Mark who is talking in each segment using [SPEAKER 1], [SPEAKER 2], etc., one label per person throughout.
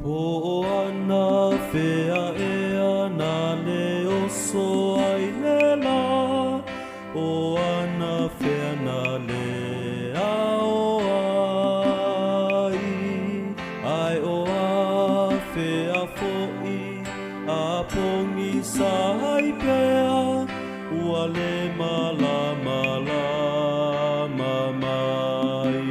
[SPEAKER 1] Po o ana fea ea na le oso ai le la, o ana fea na le ao ai, ai o a fea fo'i a pogisa ai pea, ua le malamalama mai.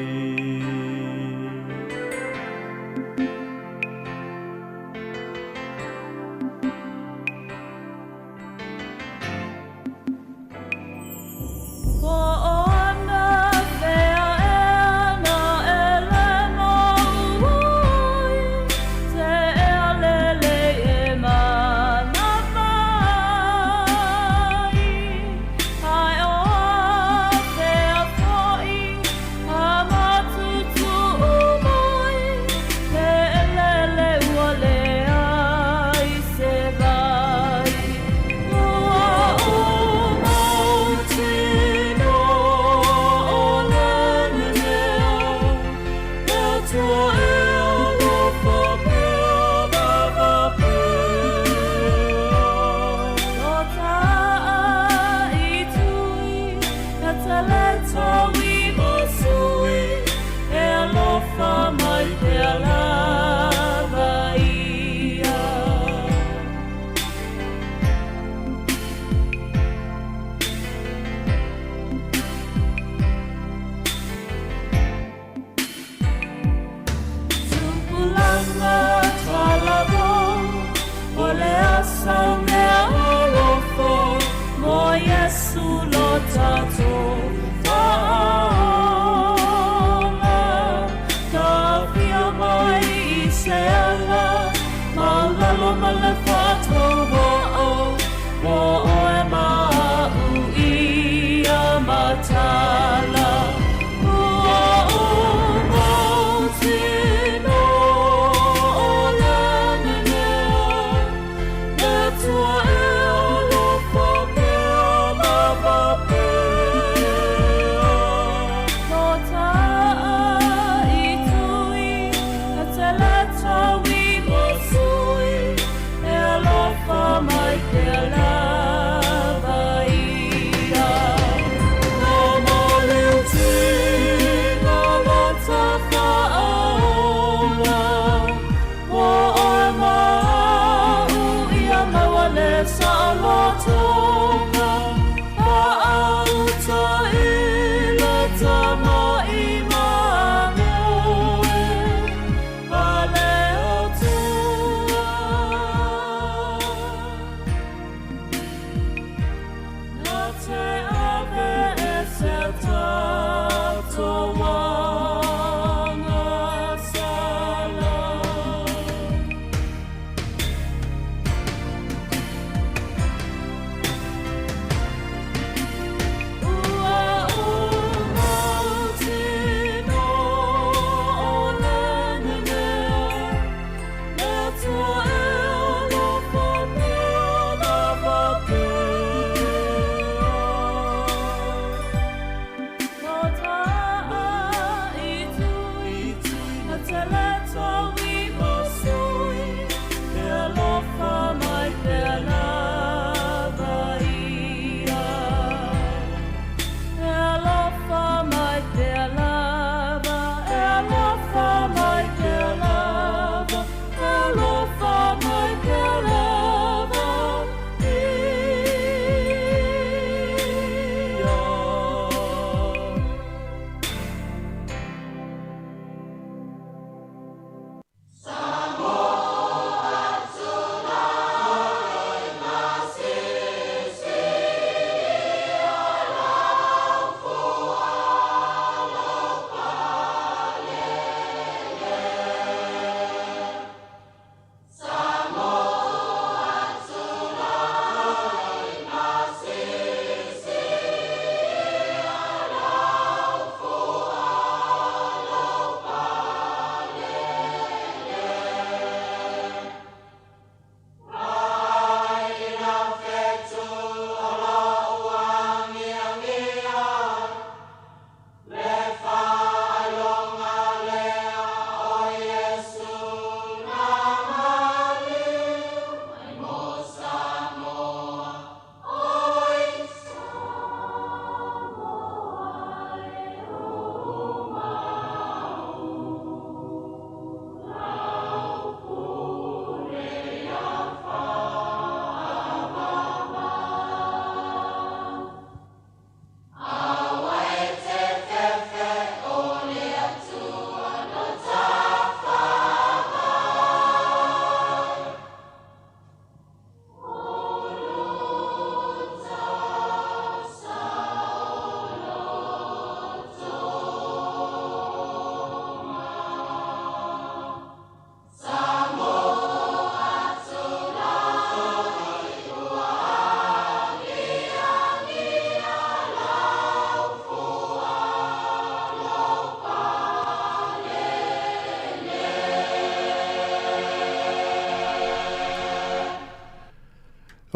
[SPEAKER 2] Po o ana fea ea na e le maua ai se ea lelei e manava ai, Ae o a fea fo'i a matutu'u mai le eleele ua leai se vai. Ua ou mautinoa o le nenea, le Atua e alofa pea lava pea. Lo ta'a i tui, na te le taui masui, e alofa mai pea lava ia. Tupulaga talavo, o le asa o mea alofa, mo Iesu lo tatou Faaola. Taofia mai i se ala, maualalo ma le faatauvaa, mo oe ma a'u ia mataala. Ua ou mautinoa o le nenea, le Atua e alofa pea lava pea.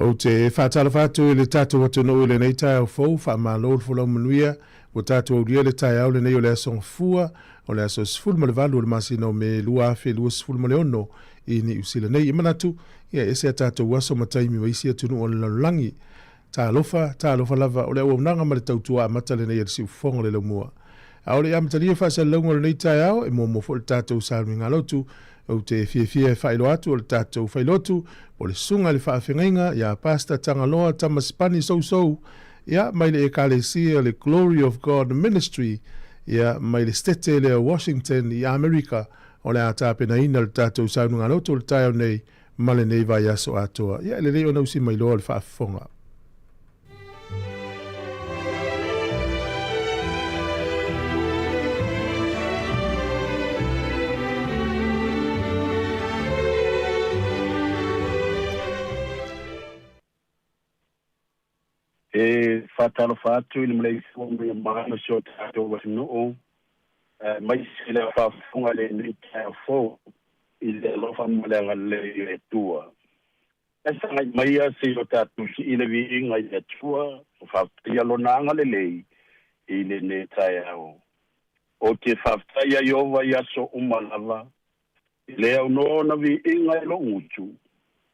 [SPEAKER 3] Ou te faatalofa atu i le tatou atunuu i lenei taeao fou, faamalo le folau manuia. Ua tatou aulia le taeao lenei o le Aso Gafua, o le aso 18 o le masina o Me 2026 i Niu Sila nei. E manatu, ia e ese a tatou aso ma taimi ma isi atunuu o le lalolagi. Talofa, talofa lava, o le auaunaga ma le tautua amata lenei a le Siufofoga o le Laumua. A o le i amatalia faasalalauga o lenei taeao, e muamua foi le tatou sauniga lotu. Ou te fiafia e faailoa atu o le tatou failotu, po o le susuga i le faafeagaiga ia Pastor Tagaloa Tamasipani Sousou, ia, mai le Ekalesia le Glory of God Ministry, ia, mai le Setete lea o Washington i Amerika, o le a tapenaina le tatou sauniga lotu o le taeao nei ma lenei vaiaso atoa. Ia, e lelei ona usi mai loa le faafofoga.
[SPEAKER 4] E faatalofa atu i le maleifua mai o si o tatou atunuu, aemaise le faafofoga i lenei taeao fou i le alofa ma le agalelei o le Atua. Ae sagai maia se i o tatou sii le viiga i le Atua, o faafetaia Lona agalelei i lenei taeao. Ou te faafetai iā Ieova i aso uma lava, i le aunoa ona viiga i lou gutu,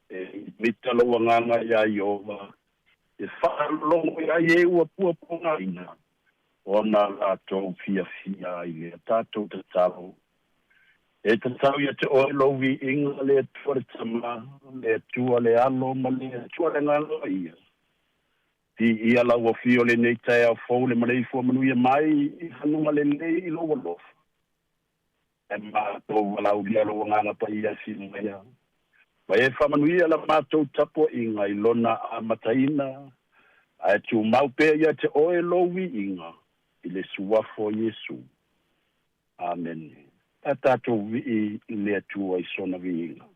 [SPEAKER 4] e mita lou agaga iā Ieova, e faalologo i ai e ua puapuagaina, ona latou fiafia ai lea tatou tatalo. E tatau ia te oe lou viiga, le Atua le Tama, le Atua le Alo ma le Atua le Agaga Paia. Viia lau afio lenei taeao fou le maleifua manuia mai i fanuga lelei i lou alofa. E matou valaaulia lou Agaga Paia e afio maia, ma e faamanuia la matou tapuaiga i lona amataina, ae tumau pea ia te oe lou viiga i le suafa o Iesu. Amene. A tatou vii i le Atua i sona viiga.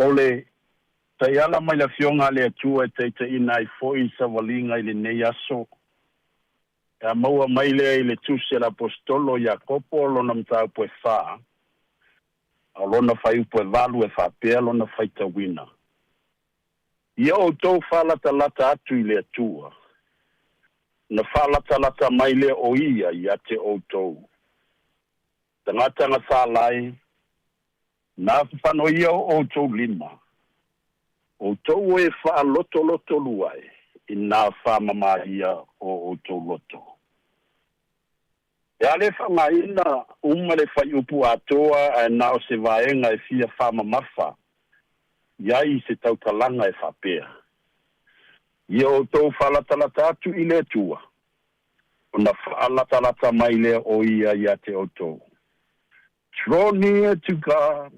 [SPEAKER 4] O le taiala mai le Afioga a le Atua e taitaiina ai foi savaliga i lenei aso, e a maua mai lea i le Tusi a le Aposetolo Iakopo lona mataupu e fa. A o lona fuaiupu e 8 e faapea lona faitauina, Ia outou faalatalata atu i le Atua, ona faalatalata mai lea o Ia ia te outou. Tagata gasala e, na fafanoia o outou lima, outou e faalotolotolua e, ina faamamā ia o outou loto. E a lē faaaogaina uma le fuaiupu atoa ae na o se vaega e fia faamamafa i ai se tautalaga e faapea, Ia outou faalatalata atu i le Atua, ona faalatalata mai lea o Ia ia te outou. Draw near to God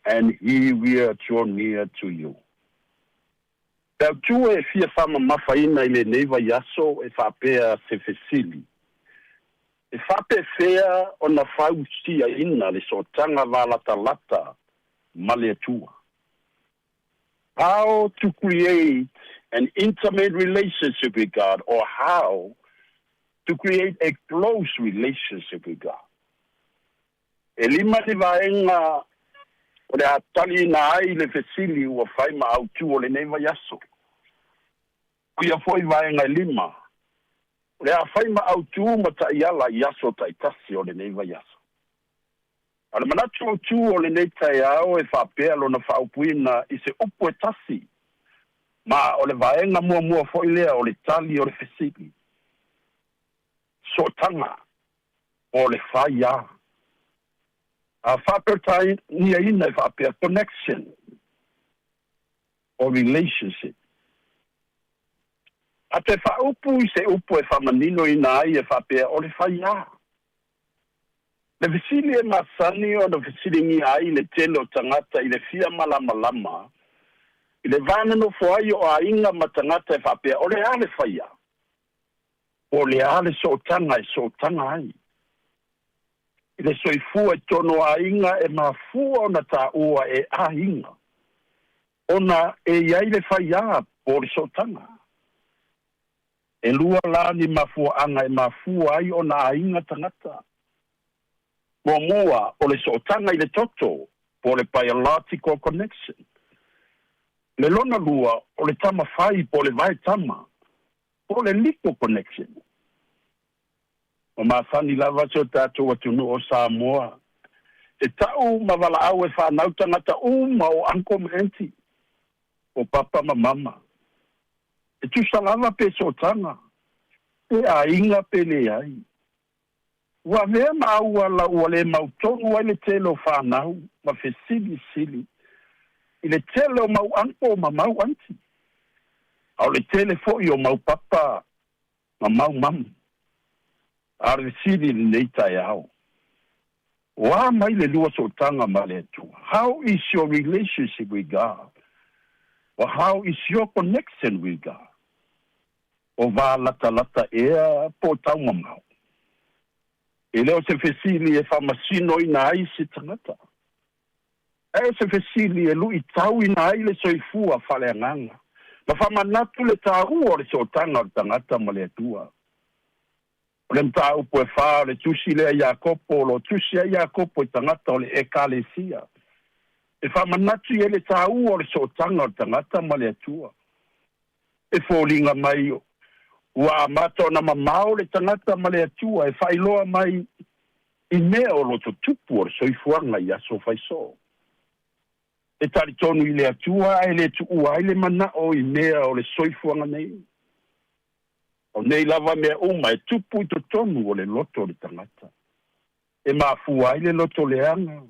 [SPEAKER 4] and He will draw near to you. Le autū e fia faamamafaina i lenei vaiaso e faapea se fesili, E faapefea ona fausiaina le sootaga valatalata ma le Atua? How to create an intimate relationship with God, or how to create a close relationship with God. E 5 ni vaega o le a taliina ai le fesili ua fai ma autū o lenei vaiaso. O ia foʻi vaega e 5, o le a fai ma autū ma taʻiala i aso taʻitasi o lenei vaiaso. A o le manatu autū o lenei taeao e faapea lona faaupuina i se upu e tasi, ma o le vaega muamua foʻi lea o le tali o le fesili, Sootaga po o le faiā. A faaperetaniaina e faapea, connection or relationship. A toe faaupu i se upu e faamaninoina ai e faapea, o le faiā. Le fesili e masani ona fesiligia ai le tele o tagata i le fia malamalama i le va nonofo ai o aiga ma tagata e faapea, o le a le faiā? Po o le a le sootaga e sootaga ai? I le soifua i totonu o aiga e mafua ona taua e aiga ona e i ai le faiā po o le sootaga. E 2 la ni mafuaaga e mafua ai ona aiga tagata. Muamua, o le sootaga i le toto po o le biological connection. Le lona lua, o le tamafai po o le vaetama po o le legal connection. Ua masani lava si o tatou atunuu o Samoa e taʻu ma valaau e fanau tagata uma o uncle ma auntie, o papa ma mama. E tusa lava pe sootaga, pe aiga pe leai. Ua avea ma auala ua le mautonu ai le tele o fanau ma fesilisili i le tele o mau uncle ma mau auntie, a o le tele foʻi o mau papa ma mau mama. A o le fesili i lenei taeao, o a mai le lua sootaga ma le Atua? How is your relationship with God? Or how is your connection with God? O valatalata ea po o taumamao? E le o se fesili e faamasinoina ai se tagata, ae o se fesili e luʻitauina ai le soifua faaleagaga ma faamanatu le taua o le sootaga o le tagata ma le Atua. O le mataupu e 4 o le tusi lea Iakopo o lo o tusi ai Iakopo i tagata o le Ekalesia, e faamanatu i ai le taua o le sootaga o le tagata ma le Atua. E foliga mai ua amata ona mamao le tagata ma le Atua e faailoa mai i mea o loto tupu o le soifuaga i aso faisoo. E talitonu i le Atua ae le tuua ai le manaʻo i mea o le soifuaga nei. O nei lava mea uma e tupu i totonu o le loto o le tagata. E mafua ai le loto leaga.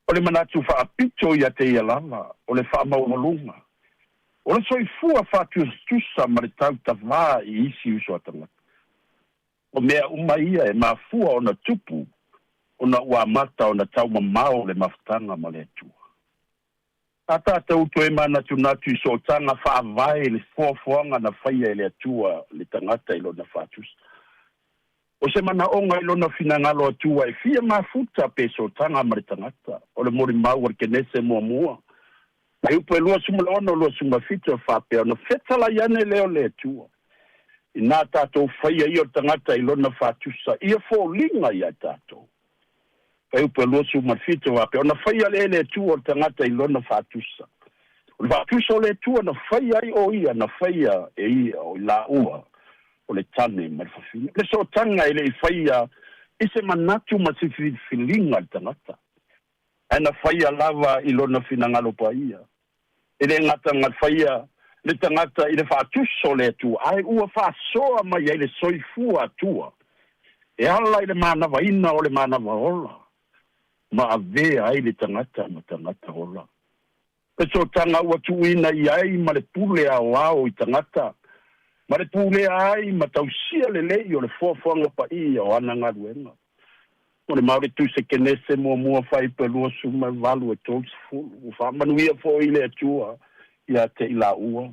[SPEAKER 4] O le manatu faapito ia te ia lava, o le faamaualuga. O le soifua faatusatusa ma le tautavā i isi uso a tagata. O mea uma ia e mafua ona tupu ona ua amata ona taumamao le mafutaga ma le Atua. A tatou toe manatunatu i sootaga faavae i le foafoaga na faia e le Atua le tagata i lona faatusa. O se manaʻoga i lona finagalo Atua e fia mafuta pe sootaga ma le tagata, o le molimau a le Kenese muamua, fuaiupu e 26, 27 e faapea, Ona fetalai ane lea o le Atua, inā tatou faia ia o le tagata i lona faatusa, ia foliga ia tatou. Fuaiupu e 27 faapea, Ona faia lea e le Atua o le tagata i lona faatusa. O le faatusa o le Atua na faia ai o ia, na faia e ia o i laua o le tane ma le fafine. O le sootaga e le i faia i se manatu ma se filifiliga a le tagata, ae na faia lava i lona finagalo paia. E le gata na faia le tagata i le faatusa o le Atua, ae ua faasoa mai ai le soifua Atua e ala i le manavaina o le manava ola ma avea ai le tagata ma tagata ola. Le sootaga ua tuuina i ai ma le pule aoao i tagata, ma le pulea ai ma tausia lelei o le foafoaga paia o ana galuega. O le mau le Tusi Kenese muamua fuaiupu e 28 e 30, ua faamanuia foi le Atua ia te i laua.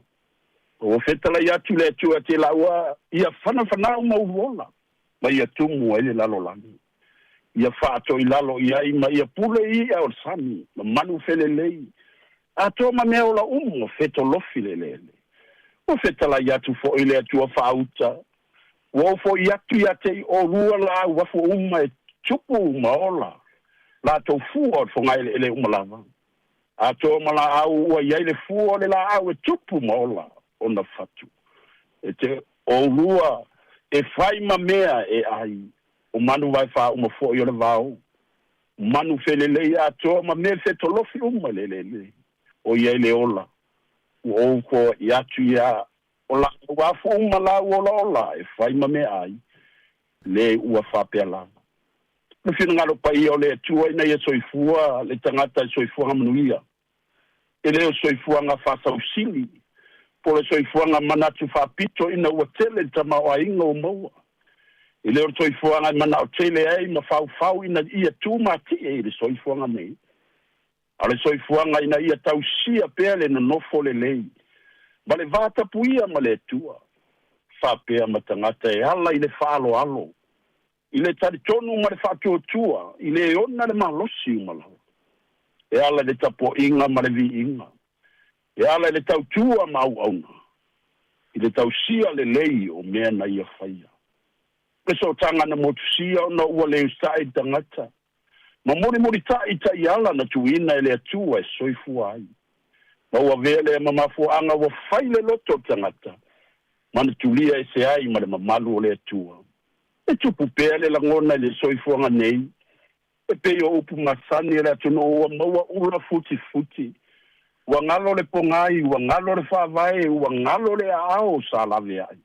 [SPEAKER 4] Ua fetalai atu le Atua ia te i laua, ia fanafanau ma uluola, ma ia tumu ai le lalolagi. Ia faatoilalo i ai ma ia pule i i'a o le sami, ma manu felelei, atoa ma mea ola uma fetolofi le eleele. Ua fetalai atu foi le Atua faauta, Ua ou foi atu ia te i olua laau uafu uma e tupu ma ola latou fua o le fogaeleele uma lava, atoa ma laau ua i ai le fua o le laau e tupu ma ola ona fatu. E te olua e fai ma mea e ai, o manu vaefā uma foi o le vao, manu felelei atoa ma mea fetolofi uma i le eleele, o i ai le ola, ua ou foai atu ia O laau afu uma laau olaola e fai ma meaai, le ua faapea lava. Le finagalo paia o le Atua ina ia soifua le tagata i soifuaga manuia, e le o soifuaga faasausili, po o le soifuaga manatu faapito ina ua tele le tamaoaiga ua maua. E le o le soifuaga e manao tele ai ma faufau ina ia tumatie i le soifuaga nei. A o le soifuaga ina ia tausia pea le nonofo lelei ma le vatapuia ma le Atua, faapea ma tagata e ala i le faaaloalo, i le talitonu ma le faatuatua, i le ona le malosi uma lava, e ala i le tapuaiga ma le viiga, e ala i le tautua ma auauna, i le tausia lelei o mea na ia faia. Le sootaga na motusia ona ua le usaʻi le tagata, ma mulimulitaʻi taiala na tuuina e le Atua e soifua ai. Ma ua avea lea ma mafuaaga ua fai le loto o le tagata, ma na tulia ese ai ma le mamalu o le Atua. E tupu pea le lagona i le soifuaga nei, e pei o upu masani a le atunuu ua maua ula futifuti, ua galo le pogai, ua galo le faavae, ua galo le aao sa laveai,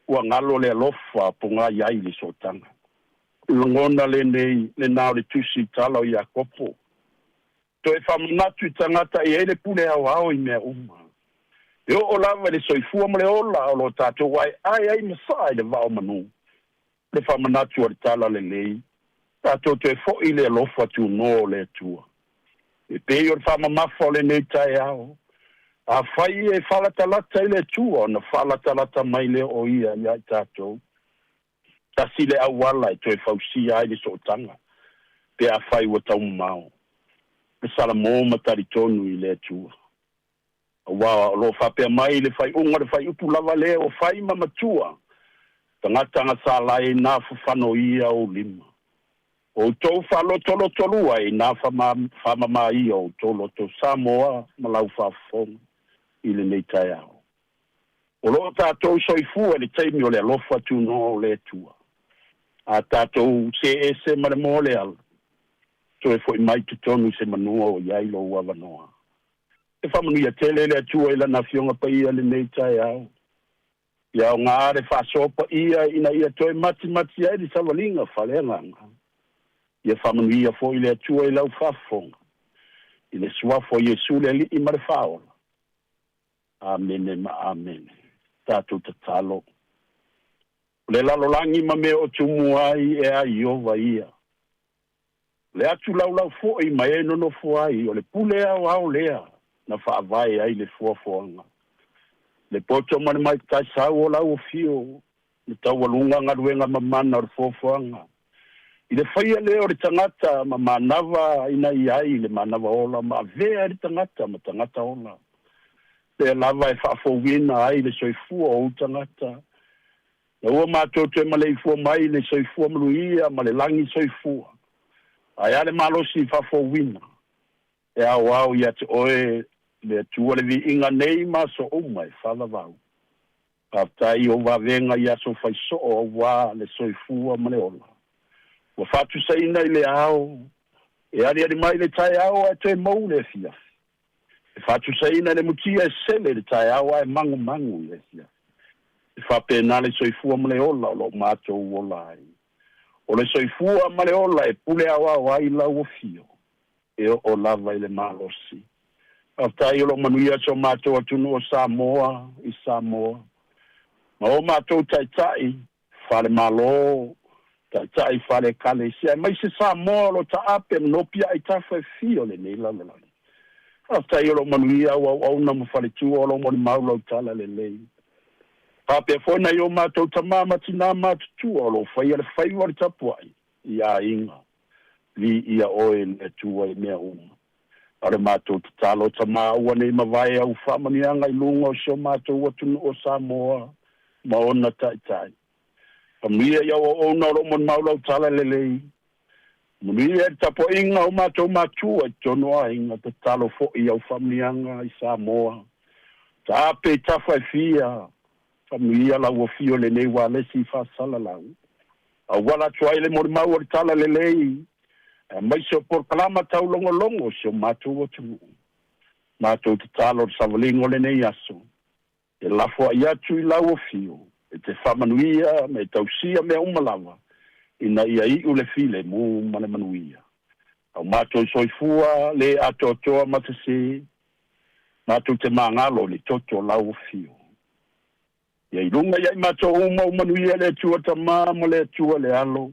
[SPEAKER 4] ua galo le alofa pogai ai le sootaga. Lagona lenei, lena o le tusi tala o Iakopo. Toe faamanatu i tagata e i ai le pule aoao i mea uma. E oo lava i le soifua ma le ola o lo tatou aeae ai ma saa i le vao manu. Le faamanatu o le tala lelei, tatou toe foi i le alofa tunoa o le Atua. E pei o le faamamafa o lenei taeao, afai e faalatalata i le Atua ona faalatalata mai lea o Ia ia i tatou. Tasi le auala e toe fausia ai le sootaga pe afai ua taumamao. Le Salamo ma talitonu i le Atua. Aua o lo o faapea mai le faaiuga o le faaiupu lava lea ua fai ma matua, Tagata gasala e na fafano ia ou lima. O outou faalotolotolua e na faamama ia outou loto Samoa ma lau faafofoga i lenei taeao. O lo o tatou soifua i le taimi o le alofa tunoa o le Atua. A tatou see ese ma le moa o le ala, toe foi mai totonu i se manua o i ai lou avanoa. E faamanuia tele le Atua i Lana Afioga Paia lenei taeao. Ia aoga le faasoa paia ina ia toe matimati ai le savaliga faaleagaga. Ia faamanuia foi le Atua i lau faafofoga, i le Suafa o Iesu le Alii ma le Faaola. Amene ma amene. Tatou tatalo. O le lalolagi ma mea o tumu ai e a Ieova ia. O le atu laulau foi ma e nonofo ai, o le pule aoao lea na faavae ai le foafoaga. Le poto ma le maitaisau o lau afio, le taualuga galuega mamana o le foafoaga. I le faia lea o le tagata ma manava ina ia ai le manava ola ma avea ai le tagata ma tagata ola. Lea lava e faafouina ai le soifua o ou tagata. Na ua matou toe maleifua mai i le soifua manuia ma le lagi soifua. Ae a le malosi faafouina e aoao ia te oe le Atua le viiga nei ma aso uma e faavavau. Faafetai i ou vavega i aso faisoo auā le soifua ma le ola. Ua faatusaina i le ao, e aliali mai le taeao ae toe mou le afiafi. E faatusaina i le mutia e sele i le taeao ae magumagu i le afiafi. E faapena le soifua ma le ola o lo o matou ola ai. O le soifua ma le ola e pule aoao ai lau afio, e oo lava i le malosi. Faafetai o lo o manuia si o matou atunuu o Samoa i Samoa. Ma o matou taitai faale-Malo, taitai faale-Ekalesia, aemaise Samoa o lo o taape ma nopiai tafa e fia o lenei lalolagi. Faafetai o lo o manuia au auauna ma faletua o lo o molimau lau talalelei. Faapea foi nai o matou tamā ma tinā matutua o lo o faia le faiva o le tapuai i aiga. Viia oe le Atua i mea uma. A o le matou tatalo, Tamā, aua ne i mavae au faamanuiaga i luga o si o matou atunuu o Samoa ma ona taitai. Faamanuia i au auauna o lo o molimau lau talalelei. Manuia i le tapuaiga o matou matua i totonu o aiga, tatalo foi i au faamanuiaga i Samoa. Taape i tafa e fia, faamanuia lau afio i lenei ualesi faasalalau. Auala atu ai le molimau o le talalelei, aemaise o polokalama taulogologo o si o matou atunuu. Matou tatalo le savaliga o lenei aso, e lafoai atu i lau afio, e te faamanuia ma e tausia mea uma lava, ina ia iu le filemu ma le manuia. Au matou soifua le atoatoa ma sesē, matou te magalo i le toto o lau afio. Ia i luga ia i matou uma o manuia le Atua Tamā ma le Atua le Alo,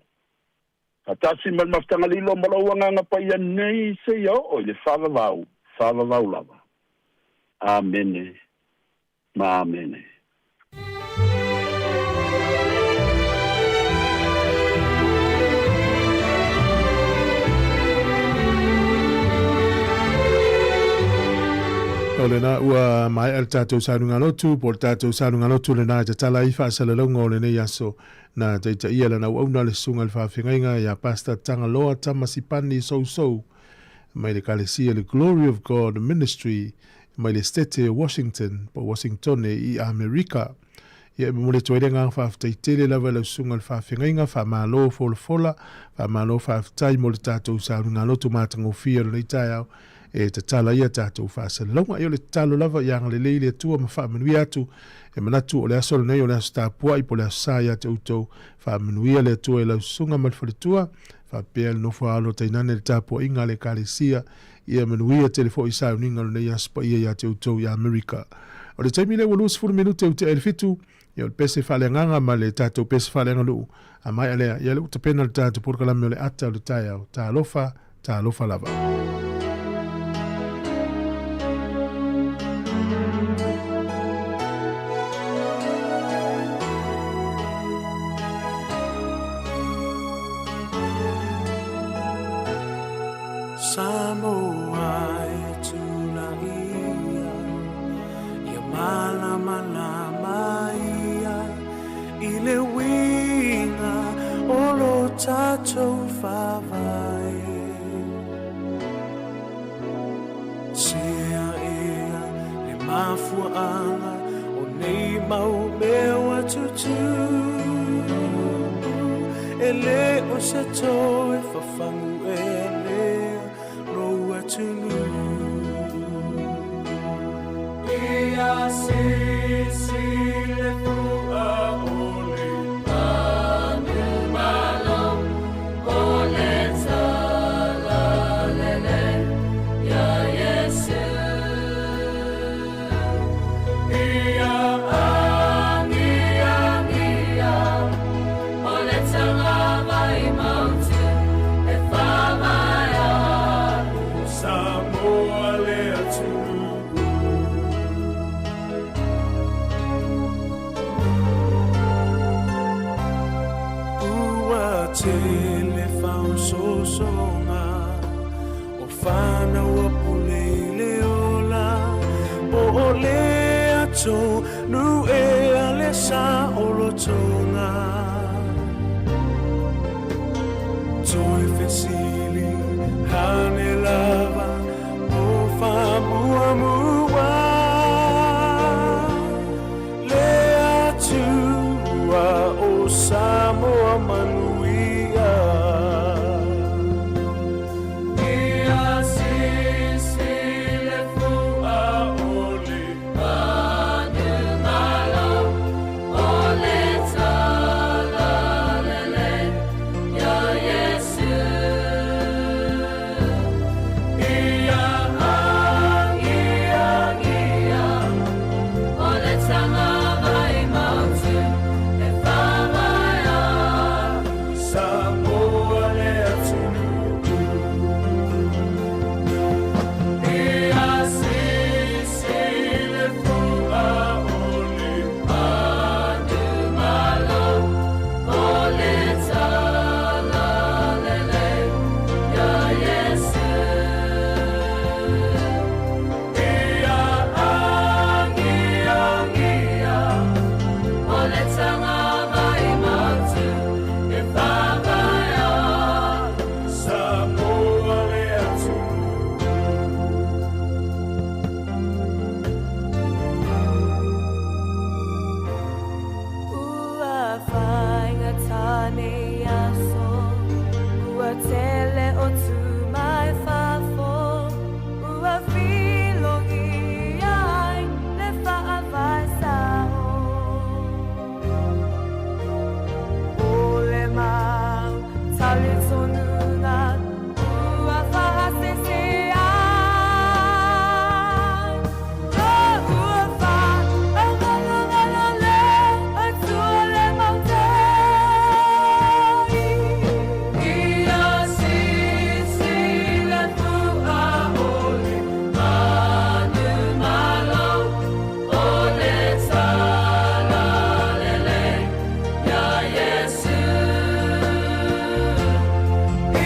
[SPEAKER 4] faatasi ma le mafutaga lilo ma lou Agaga Paia nei seia oo i le faavavau, faavavau lava. Amene ma Amene.
[SPEAKER 3] O lena ua maea le tatou saluga-lotu, po o le tatou saluga-lotu lena e tatala ai faasalalauga o lenei aso. Na taitaia lana auauna le Susuga i le Faafeagaiga ia Pastor Tagaloa Tamasipani Sousou mai le Ekalesia le Glory of God Ministry mai le Setete o Washington po o Wasingtone i Amerika. Ia e momoli atu ai le agaga faafetai tele lava i lau Susuga i le Faafeagaiga, faamalo folafola, faamalo faafetai mo le tatou sauniga-lotu matagofie o lenei taeao e tatala ai a tatou faasalalauga. Ia o le tatalo lava ia agalelei le Atua ma faamanuia atu. E manatu o le aso lenei o le aso tapuai po o le aso sa ia te outou. Faamanuia le Atua i lau susuga ma le faletua, faapea le nofo a alo tainane le tapuaiga a le Ekalesia. Ia manuia tele foi sauniga o lenei aso paia ia te outou i Amerika. O le taimi lea ua 20 minute ua tea i le 7, ia o le pese faaleagaga ma le tatou pese faaleaganuu. A maea lea, ia lea ua tapena le tatou polokalame o le ata o le taeao. Talofa, talofa lava.
[SPEAKER 1] Samoa e tulaia, ia malamalama ia i le uiga o lo tatou faavae. Sea ea le mafuaaga o nei mau mea ua tutupu, e le o se toe fafagu ea lea lou atunuu. Ia sisi le fua o le manumalo, o le talalelei ia Iesu. Ia agiagia o le tagavai mautu e faavae atu. Samoa le atunuu. Ua tele faaosoosoga o fanau a pule i le ola, po o le atonu ea le saolotoga. Toe fesili O Samoa manuia. Ia sisi le fua o le
[SPEAKER 2] Manumalo o le talalelei ia Iesu. Ia agiagia o le tagavai mautu e faavae ai.
[SPEAKER 1] Samoa le atunuu. Ia sisi le fua o le
[SPEAKER 2] Manumalo o le talalelei ia Iesu.
[SPEAKER 1] Ia agiagia
[SPEAKER 2] O le tagavai mautu e faavae ai.
[SPEAKER 1] Samoa le atunuu.
[SPEAKER 2] Ua faigata nei aso, ua tele o tu mai fafo, ua filogia ai le faavae sao. O le mau talitonuga ua faasese ai. Ua faamagalogalo le Atua le mautai. Ia sisi le fua o le manumalo o le talalelei ia Iesu.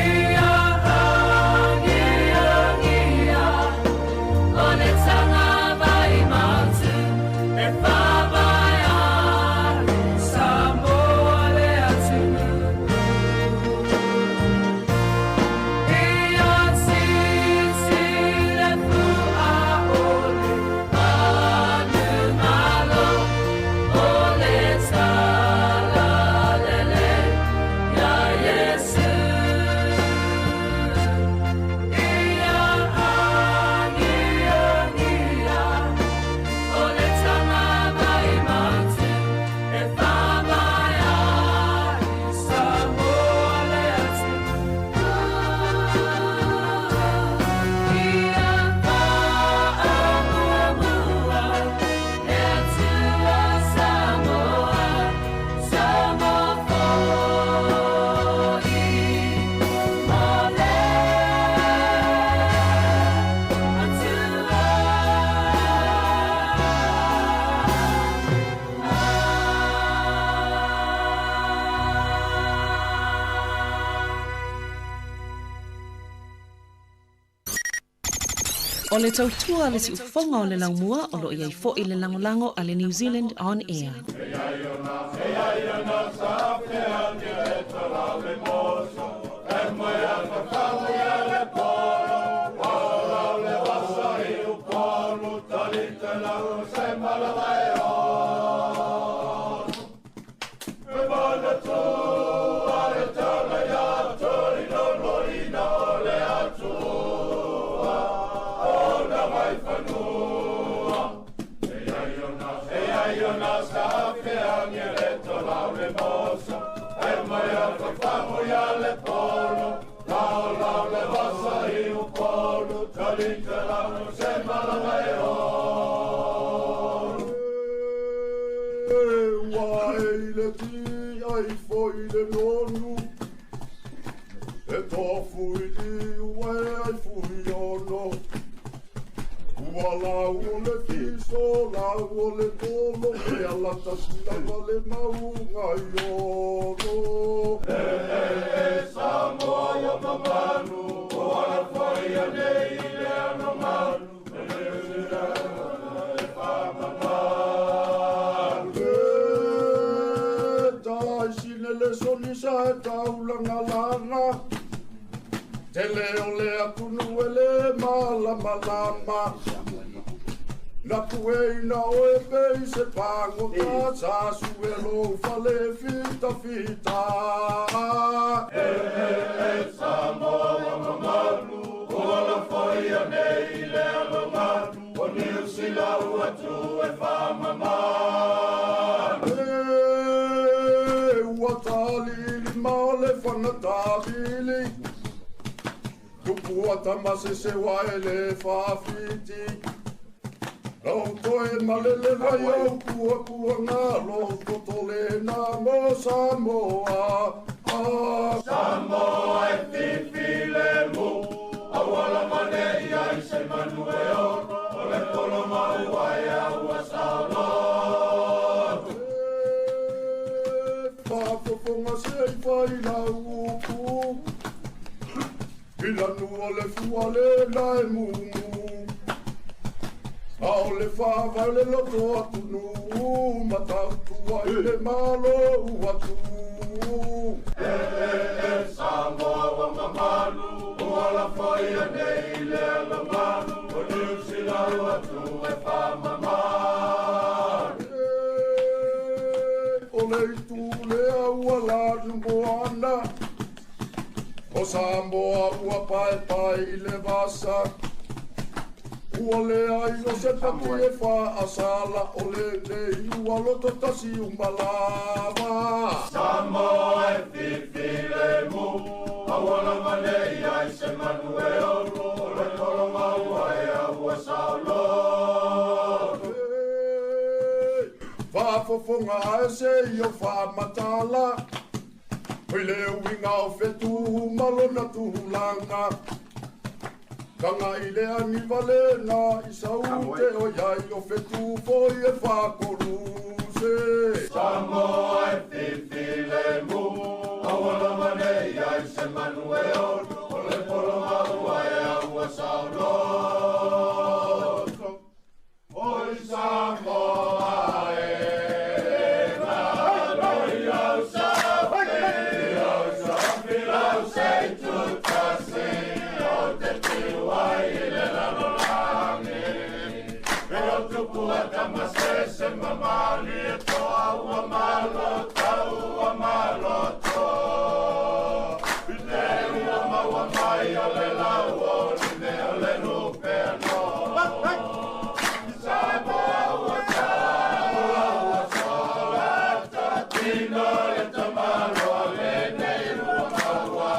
[SPEAKER 2] Ia agiagia o le tagavai mautu e faavae ai.
[SPEAKER 1] Samoa le atunuu.
[SPEAKER 2] Ia sisi le fua o le manumalo o le talalelei ia Iesu. Ia agiagia o le tagavai mautu e faavae ai.
[SPEAKER 1] Samoa le atunuu.
[SPEAKER 2] Ia faamuamua le Atua Samoa, Samoa foi. O le Atua.
[SPEAKER 5] O le tautua le siufofoga o le laumua o loo i ai fo'i le lagolago a le New Zealand On Air.
[SPEAKER 6] Ua e le ti ai foi le nonu E tofu i li ua e ai fui ono Ua lau o le fiso, lau o le tolo E ala tasi lava le maunga i ono. E tai sine le solisa e taulanga lana Tele o le atunu e le malamalama. Na pueina oe pei se pagota sa sue lou fale fita fita. E e e Samoa ua mamalu ua lafoia nei i le alogalu o Niu Sila ua tu e faamamalu. E ua talili ma o le fagatalili Tupu ata masese wa e le faafiti. Lau toe malele vai au pua pua ngā lo totole nā mo Samoa. Ah. Samoa e fifi le mu, auala mane ia i se manu e oro, o le polo maua e aua saoloto. Faafofoga se i fai lau upu, i lanu o le fua le na e mumu. A o le faavae le loto atunuu matautua i le malo ua tu. E e e Samoa ua mamalu, ua lafoia nei i le alogalu, o Niu Sila ua tu e faamamalu. E o le itu lea ua lanu moana, o Samoa ua paepae i le vasa. Ua leai o se pati e faasala o lenei ua loto tasi uma lava. Samoa e fifi le mu, auala mane ia i se manu e oro, o le tolo maua e aua saoloto. Faafofoga ae se i o faamatala, i le uiga o fetu ma lona tulaga. Kaga i le agivale na i saute o iai o fetu foi e fakoluse. Samoa e fifi le mu, auala mane ia i se manu e oro, o le polo maua e aua saoloto. Oi Samoa e malo i lau safi, lau safi lau se tutasi, o te tiu ai i le lalolagi. E o tupu a tamasese mamali e toa ua malo tau ua malo to. I le ua maua mai o le lau o le mea o le lupe anō. Samoa ua tau ua sola tatino le tamaloa lenei ua maua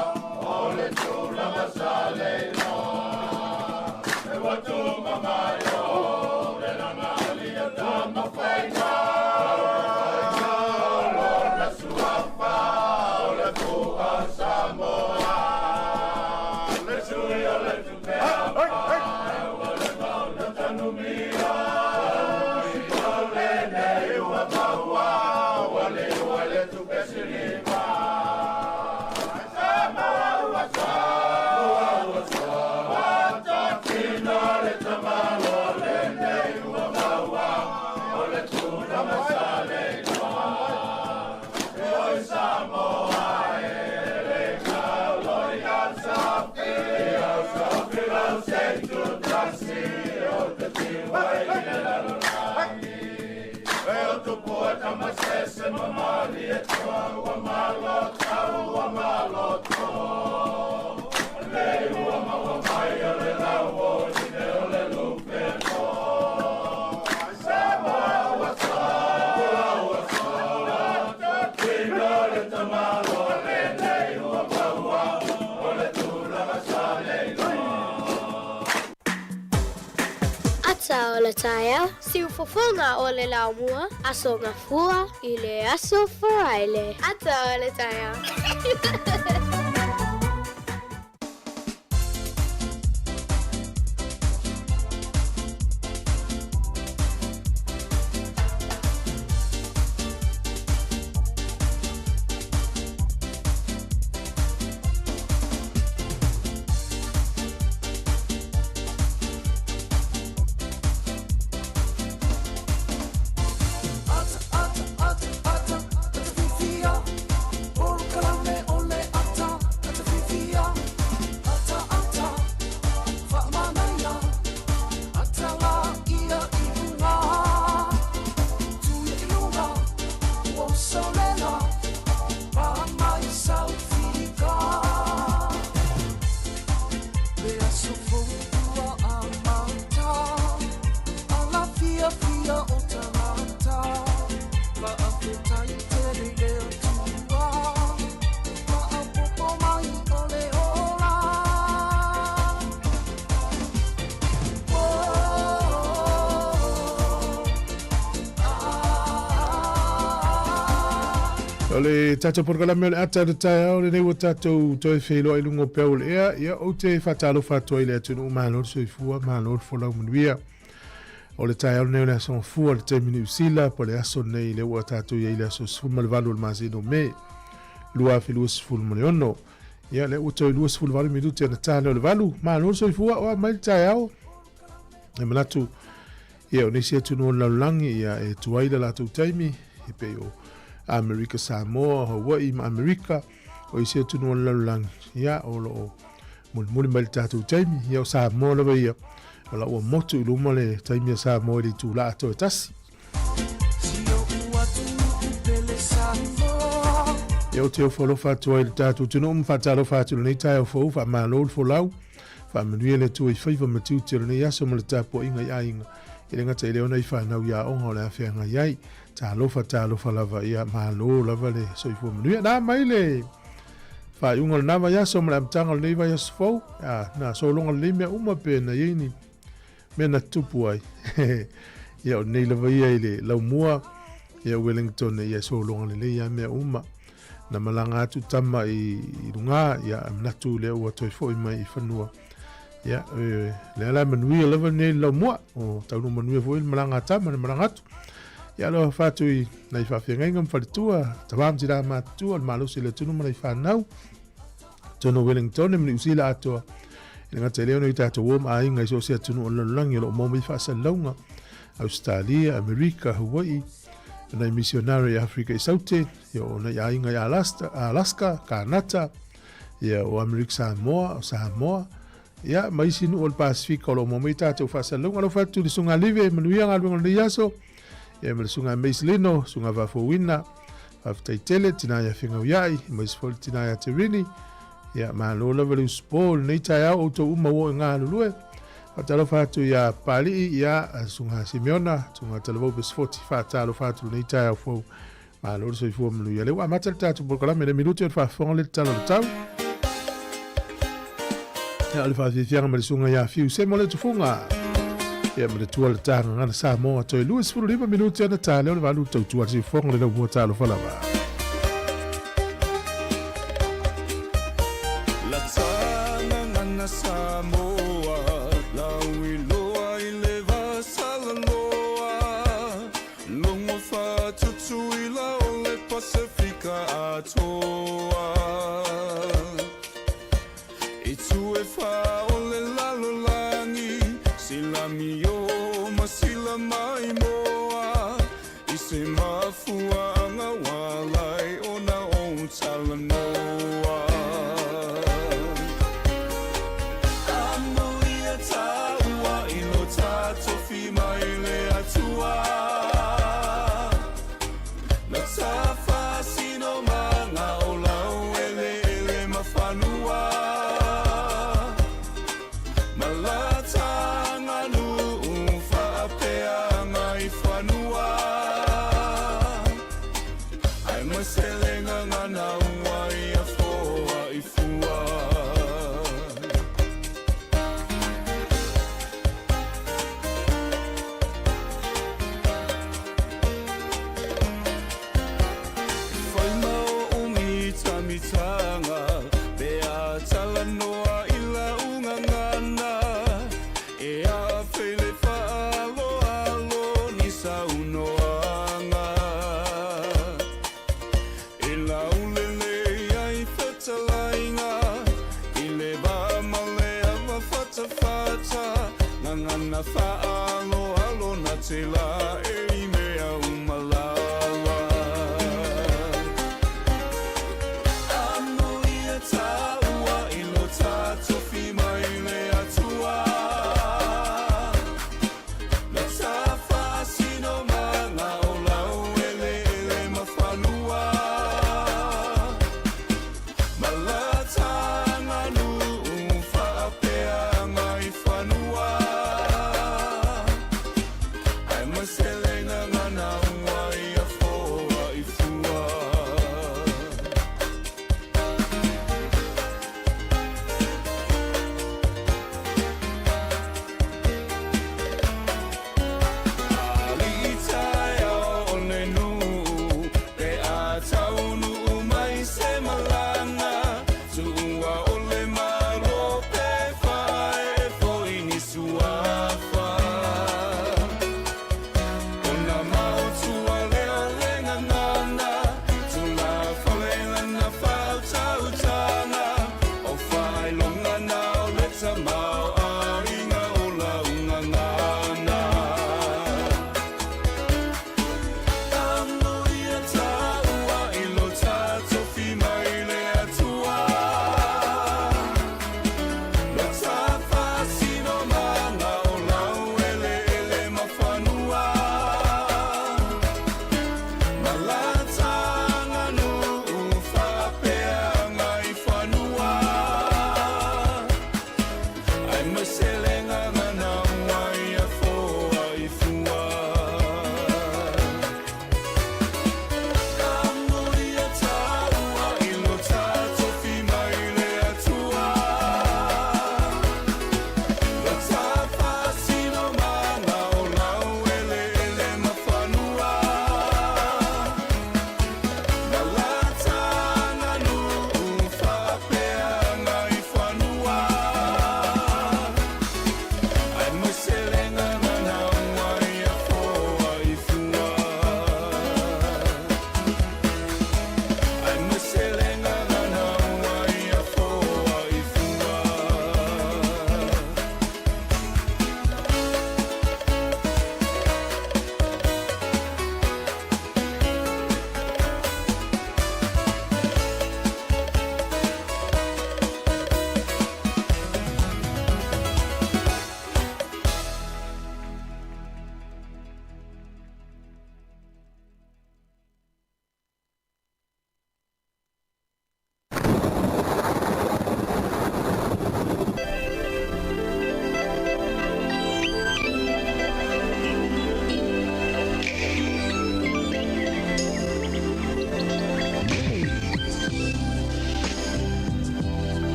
[SPEAKER 6] o le tulaga sa le iloa. E ua tumamai o le lagalia tamafaiga. Lona suafa o le fua Samoa. Le sui o le tupeapa ua le mauna tanumia. O lenei ua maua ua liua le tupe siliva. Samoa ua soa ua soa tatino le tamaloa lenei ua maua o le tulaga sa le iloa. Oi Samoa e le galo i au safi, au safi lau se tutasi, o te tiu ai i le lalolagi. E o tupu e tamasese mamali e toa ua malo tau ua malo to. Le ua maua mai o le lau o line o le lupe anō. Samoa ua soa ua soa tatino le tamaloa lenei ua maua o le tulaga sa le iloa.
[SPEAKER 7] Ata o le taeao, siufofoga o le laumua, Aso Gafua i le Aso Faraile. Ata o le taeao.
[SPEAKER 1] Ata, ata, ata, ata, ata fifia. Polokalame o le ata.
[SPEAKER 3] O le tatou polokalame o le ata o le taeao lenei ua tatou toe feiloai i luga o peau o le ea. Ia, ou te faatalofa atu ai i le atunuu, malo le soifua, malo le folau manuia. O le taeao lenei o le aso Gafua, le taimi Niu Sila, po o le aso lenei lea ua tatou i ai i le aso 18 o le masina o Me 2026. Ia, lea ua toe 28 minute ona ta lea o le 8. Malo le soifua, o a mai le taeao. E manatu, ia, o nisi atunuu o le lalolagi, ia, e tuai le latou taimi, e pei o Amerika Samoa, Hawaii ma Amerika, o isi atunuu o le lalolagi, ia, o lo o mulimuli mai le tatou taimi. Ia, o Samoa lava ia, o la ua motu i luma le taimi a Samoa i le itula atoa e tasi. Ia, ou te ofo alofa atu ai i le tatou atunuu ma faatalofa atu i lenei taeao fou, faamalo le folau. Faamanuia le Atua i faiva ma tiute o lenei aso ma le tapuaiga i aiga, e le gata i lea ona i fanau i aoga o le a feagai ai. Talofa, talofa lava, ia malo lava le soifua manuia. Na mai le faaiuga o lena vaiaso ma le amataga o lenei vaiaso fou, a, na sologa lelei mea uma pe na i ai ni mea na tutupu ai. Ia o lenei lava ia i le laumua, ia Wellington, ia sologa lelei lava mea uma. Na malaga atu tama i, i luga, ia manatu lea ua toe foi mai i fanua. Ia, e, lea la manuia lava nei laumua, o taunuu manuia foi le malaga a tama na malaga atu. Ia alofa atu i nai faafeagaiga ma faletua, tama ma tina matutua, le malosi o le atunuu ma nai fanau. Tonu o Wellington ma Niu Sila atoa. E le gata i lea ona i tatou uo ma aiga i so o se atunuu o le lalolagi o lo o maua mai faasalalauga, Ausetalia, Amerika, Hawaii, o nai misionare i Afrika i Saute, ia o nai aiga i Alaska, Alaska, Kanata, ia o Amerika Samoa, o Samoa, ia ma isi nuu o le Pasifika o lo o maua mai tatou faasalalauga. Alofa atu i le Susuga Live, manuia galuega o lenei aso, ia ma le Susuga Mace Lino, Susuga Vafouina, faafetai tele, tina ia Fegauiai, aemaise foi le tina ia Terini, ia malo lava le usupo i lenei taeao, outou uma ua oo i galulue. Faatalofa atu ia Papalii, ia Susuga Simeona, Susuga Talavou Besefoti, faatalofa atu i lenei taeao fou. Malo le soifua manuia. Lea ua amata le tatou polokalame, le minute o le faafofoga le tatalo le tau. Ia o le faafiafiaga ma le susuga ia Fiu Semo le tufuga. Ia ma le tua le tāgagana Samoa toe 25 minute ona tā lea o le valu tautua le siufofoga le laumua talofa lava.
[SPEAKER 1] La tagagana Samoa, lauiloa i le vasalaloa, logo fatutuila o le Pasefika atoa. I tu e wha o le lalolagi, sila mio ma sila mai moa, i se mafuaanga walai ona o talanoa. Amuia taua i lo tatofi mai le Atua. Na tafasino manga o lau ele ele mafanua. Malatanga nuu whaapeanga i whanua. Ai maselenga ngana ua i a foa i fua. Whai mau o mita mitanga, pe a talanoa i la ungangana. E a feile whaaloalo ni saunoanga. E laulele ai fetalaiga, i le va ma le ava fatafata, ngangana whaaloalo na te la e i mea umalala. Amuia taua i lo tatofi mai le Atua. Na tafasino manga o lau ele ele mafanua. Malatanga nuu whaapeanga i whanua. Ai maselenga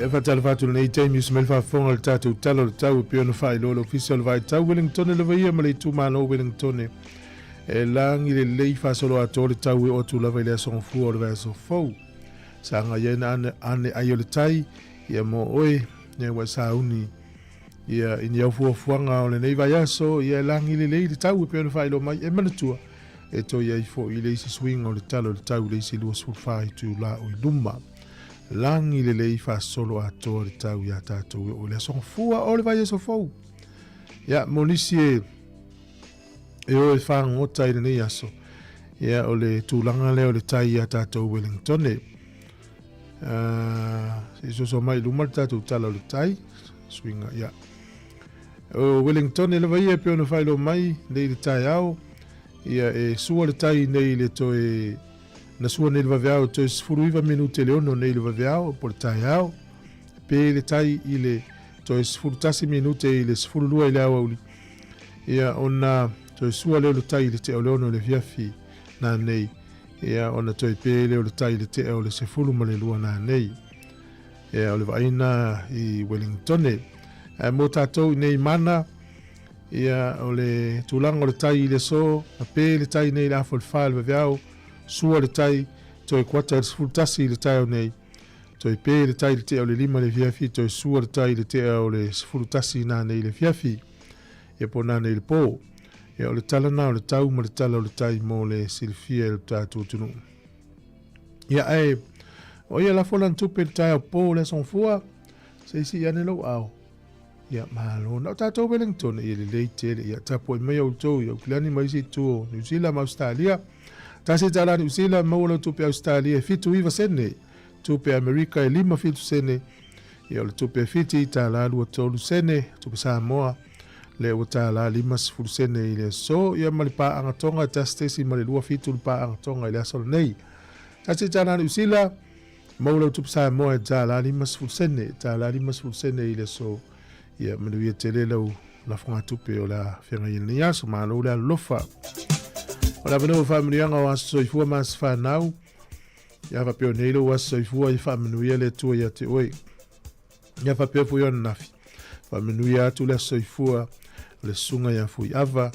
[SPEAKER 3] E faatalofa atu i lenei taimi usu mai le faafofoga o le tatou Tala o le Tau e pei ona faailoa le Ofisa o le Vaitau Wellingtone lava ia ma le itumalo o Wellingtone e lagi lelei faasolo atoa le tau e oo atu lava i le aso Gafua o le vaiaso fou. Sa agai ai na ane, ane ai o le tai ia mo oe ia ua e sauni ia i ni au fuafuaga o lenei vaiaso ia e lagi lelei le tau e pei ona faailoa mai e manatua e toe ai foi i le isi suiga o le tala o le tau i le isi 24 itula o i luma. Lagi lelei faasolo atoa le tau iā tatou e oo i le aso Gafua o le vaiaso fou. Ia, mo nisi e e o e fagota i lenei aso, ia o le tulaga lea o le tai iā tatou Wellingtone. Se i soso mai i luma le tatou tala o le tai, suiga, ia. O Wellingtone lava ia e pei ona faailoa mai nei i le taeao, ia e sua le tai nei i le toe na sua nei i le vaveao toe 19 minute le 6 nei i le vaveao po o le taeao, pe le tai i le toe 11 minute i le 12 i le aoauli, ia ona toe sua lea o le tai i le tea o le 6 i le afiafi nanei, ia ona toe pe lea o le tai i le tea o le 12 nanei. Ia o le vaaiga i Wellingtone. Ae mo tatou i nei mana, ia o le tulaga o le tai i le aso, na pe le tai nei i le afa o le 4 i le vaveao, sua le tai, toe kuata i le 11 i le taeao nei, toe pe le tai i le tea o le 5 i le afiafi, toe sua le tai i le tea o le 11 nanei i le afiafi, ia po o nanei i le po. Ia o le tala na o le tau ma le tala o le tai mo le silafia e lo tatou atunuu. Ia ae, o ia lafo lana tupe i le taeao po o le aso Gafua, se i sii ane lou ao. Ia, malo. Na o tatou Wellington, ia lelei tele. Ia, tapuai mai outou i Aukilani ma isi itu o Niu Sila ma Ausetalia. Tasi tala Niu Sila, maua lau tupe Ausetalia e 79 sene. Tupe Amerika e 57 sene. Ia, o le tupe Fiti, tala 23 sene. Tupe Samoa, lea ua tala 50 sene i le aso. Ia, ma le paaga Tonga, 1.27 le paaga Tonga i le aso lenei. Tasi tala Niu Sila, Maua lau tupe Samoa e tala 50 sene, tala 50 sene i le aso. Ia manuia tele lau lafogatupe o le a feagai ai lenei aso. Malo le alolofa. O le avanoa o faamanuiaga o aso soifua ma aso fanau. Ia faapea o nei lou aso soifua ia faamanuia le Atua ia te oe. Ia faapea foi ananafi. Faamanuia atu le aso soifua o le susuga ia Fuiava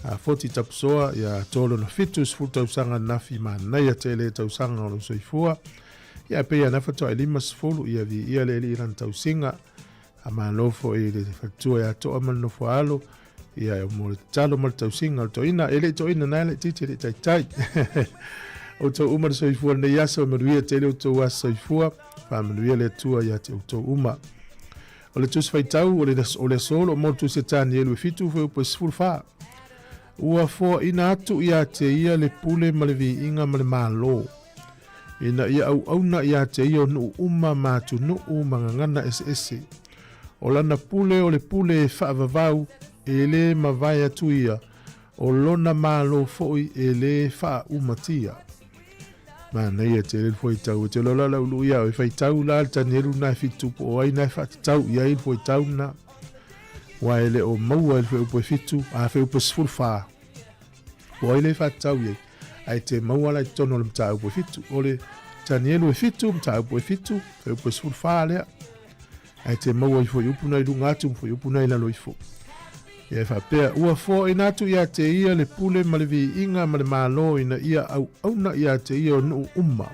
[SPEAKER 3] a Foti Tapusoa ia tolo na 70 tausaga ananafi manaia tele tausaga o lou soifua. Ia pei ana faatoa e 50 ia viia le Alii i lana tausiga. A malo foi i le faletua ia Toa ma le nofo a alo ia mo le tatalo ma le tausiga o le toeaina. E le i toeaina na e laitiiti e le i taitai. Outou uma le soifua lenei aso, manuia tele outou aso soifua, faamanuia le Atua ia te outou uma. O le Tusi Faitau o le, o le aso o lo o mo le Tusi a Tanielu e 7 fuaiupu e 14. Ua foaina atu ia te ia le pule ma le viiga ma le malo, ina ia auauna ia te ia o nuu uma ma atunuu ma gagana eseese. O lana pule o le pule e faavavau, e lē mavae atu ia, o lona malo foi e lē faaumatia. Manaia tele le fuaitau e te lola lau luu ia oe faitau la le Tanielu na e fitu po o ai na e faatatau i ai le fuaitau na wa e le o maua i le fuaiupu e fitu a fuaiupu e 14 po o ai le faatatau i ai ae te maua la i totonu o le mataupu e fitu o le Tanielu e fitu mataupu e fitu fuaiupu e 14 lea Ae te maua ifo i upu na i luga atu ma upu na i lalo ifo. Ia e faapea, ua foaina atu ia te ia le pule ma le viiga ma le malo ina ia auauna ia te ia o nuu uma,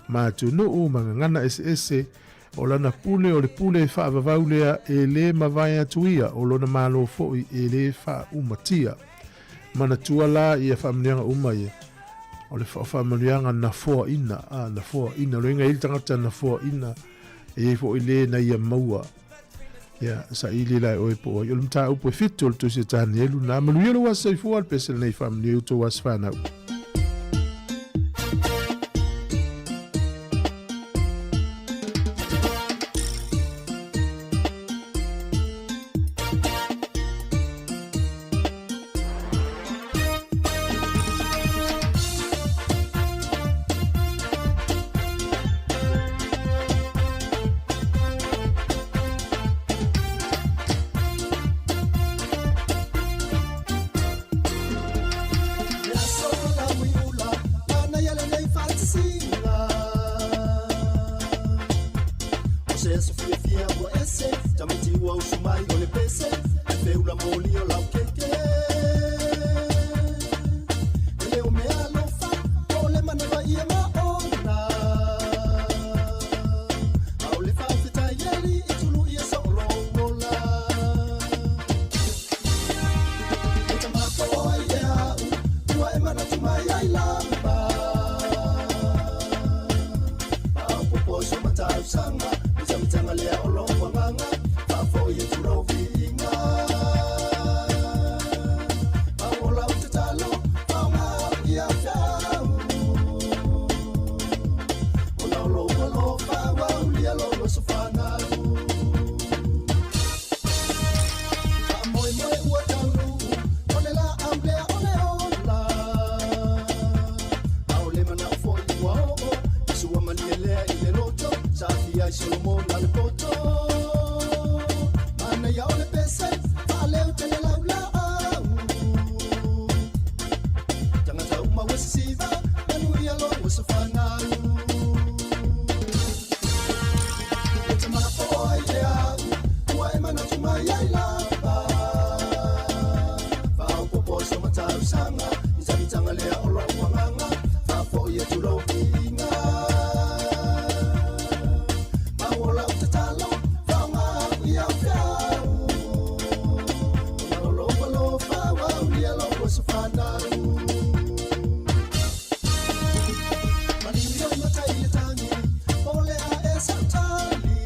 [SPEAKER 3] ma atunuu ma gagana eseese, o lana pule o le pule e faavavau lea e lē mavae atu ia, o lona malo foi e lē faaumatia. Manatua la ia faamanuiaga uma ia, o le faamanuiaga na foaina, a, na foaina, o le uiga e i ai le tagata na foaina, E i ai foi le na ia maua. Ia, saili la e oe po o ai. O le mataupu e 7 o le Tusi a Tanielu na. Manuia lou aso soifua, le pese lenei faamanuia i outou aso fanau.
[SPEAKER 8] se aso fiafia ua ese Tamaiti ua usu mai o le pese Ae feula moli o lau keke E le o mea alofa Po o le manava ia maona A o le faafetai i le Alii Tulu ia soo lou ola E tamapo ai e au Ua e manatu mai ai lava Faaopoopo so matausaga Mitamitaga lea o lou agaga Faafoi atu lou viiga Mau o lau tatalo Faoga au ia feau Ona o lou alofa Ua aulia lou aso fanau Faamoemoe ua taunuu O le laau lea o le ola A o le manao foi ua oo I sua malie lea i le loto Sa aafia ai Solomona le poto Manaia o le pese Faaleu tele lau laau Tagata uma ua sisiva Manuia lou aso fanau E tamapo ai e au Ua e manatu mai ai lava Faaopoopo so matausaga Mitagitaga lea o lou agaga Faafoi atu lou viiga Mau o lau tatalo Faoga au ia feau Ona o lou alofa Ua aulia lou aso fanau Maliu i matai e tagi Po o le a ea sau tali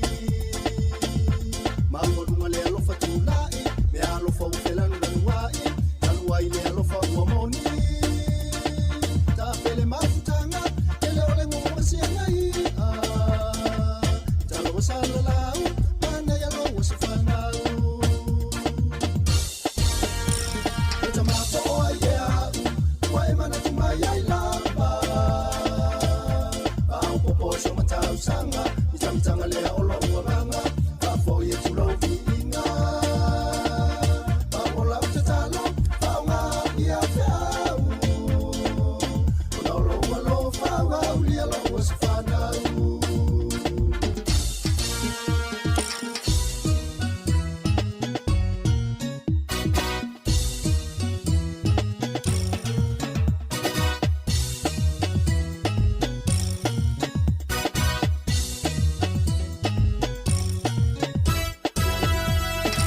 [SPEAKER 8] Maualuga le alofa tulai Mea alofa ua felanulanuai Talu ai le alofa ua moni Tapele mafutaga Tele o le gogo masiaga i'a Talo ua salalau Manaia lou aso fanau E tamapo ai e au Ua e manatu mai ai lava Faaopoopo so matausaga Mitamitaga lea o lou agaga Faafoi atu lou viiga Mau o lau tatalo Faoga au ia feau Ona o lou alofa Ua aulia lou aso fanau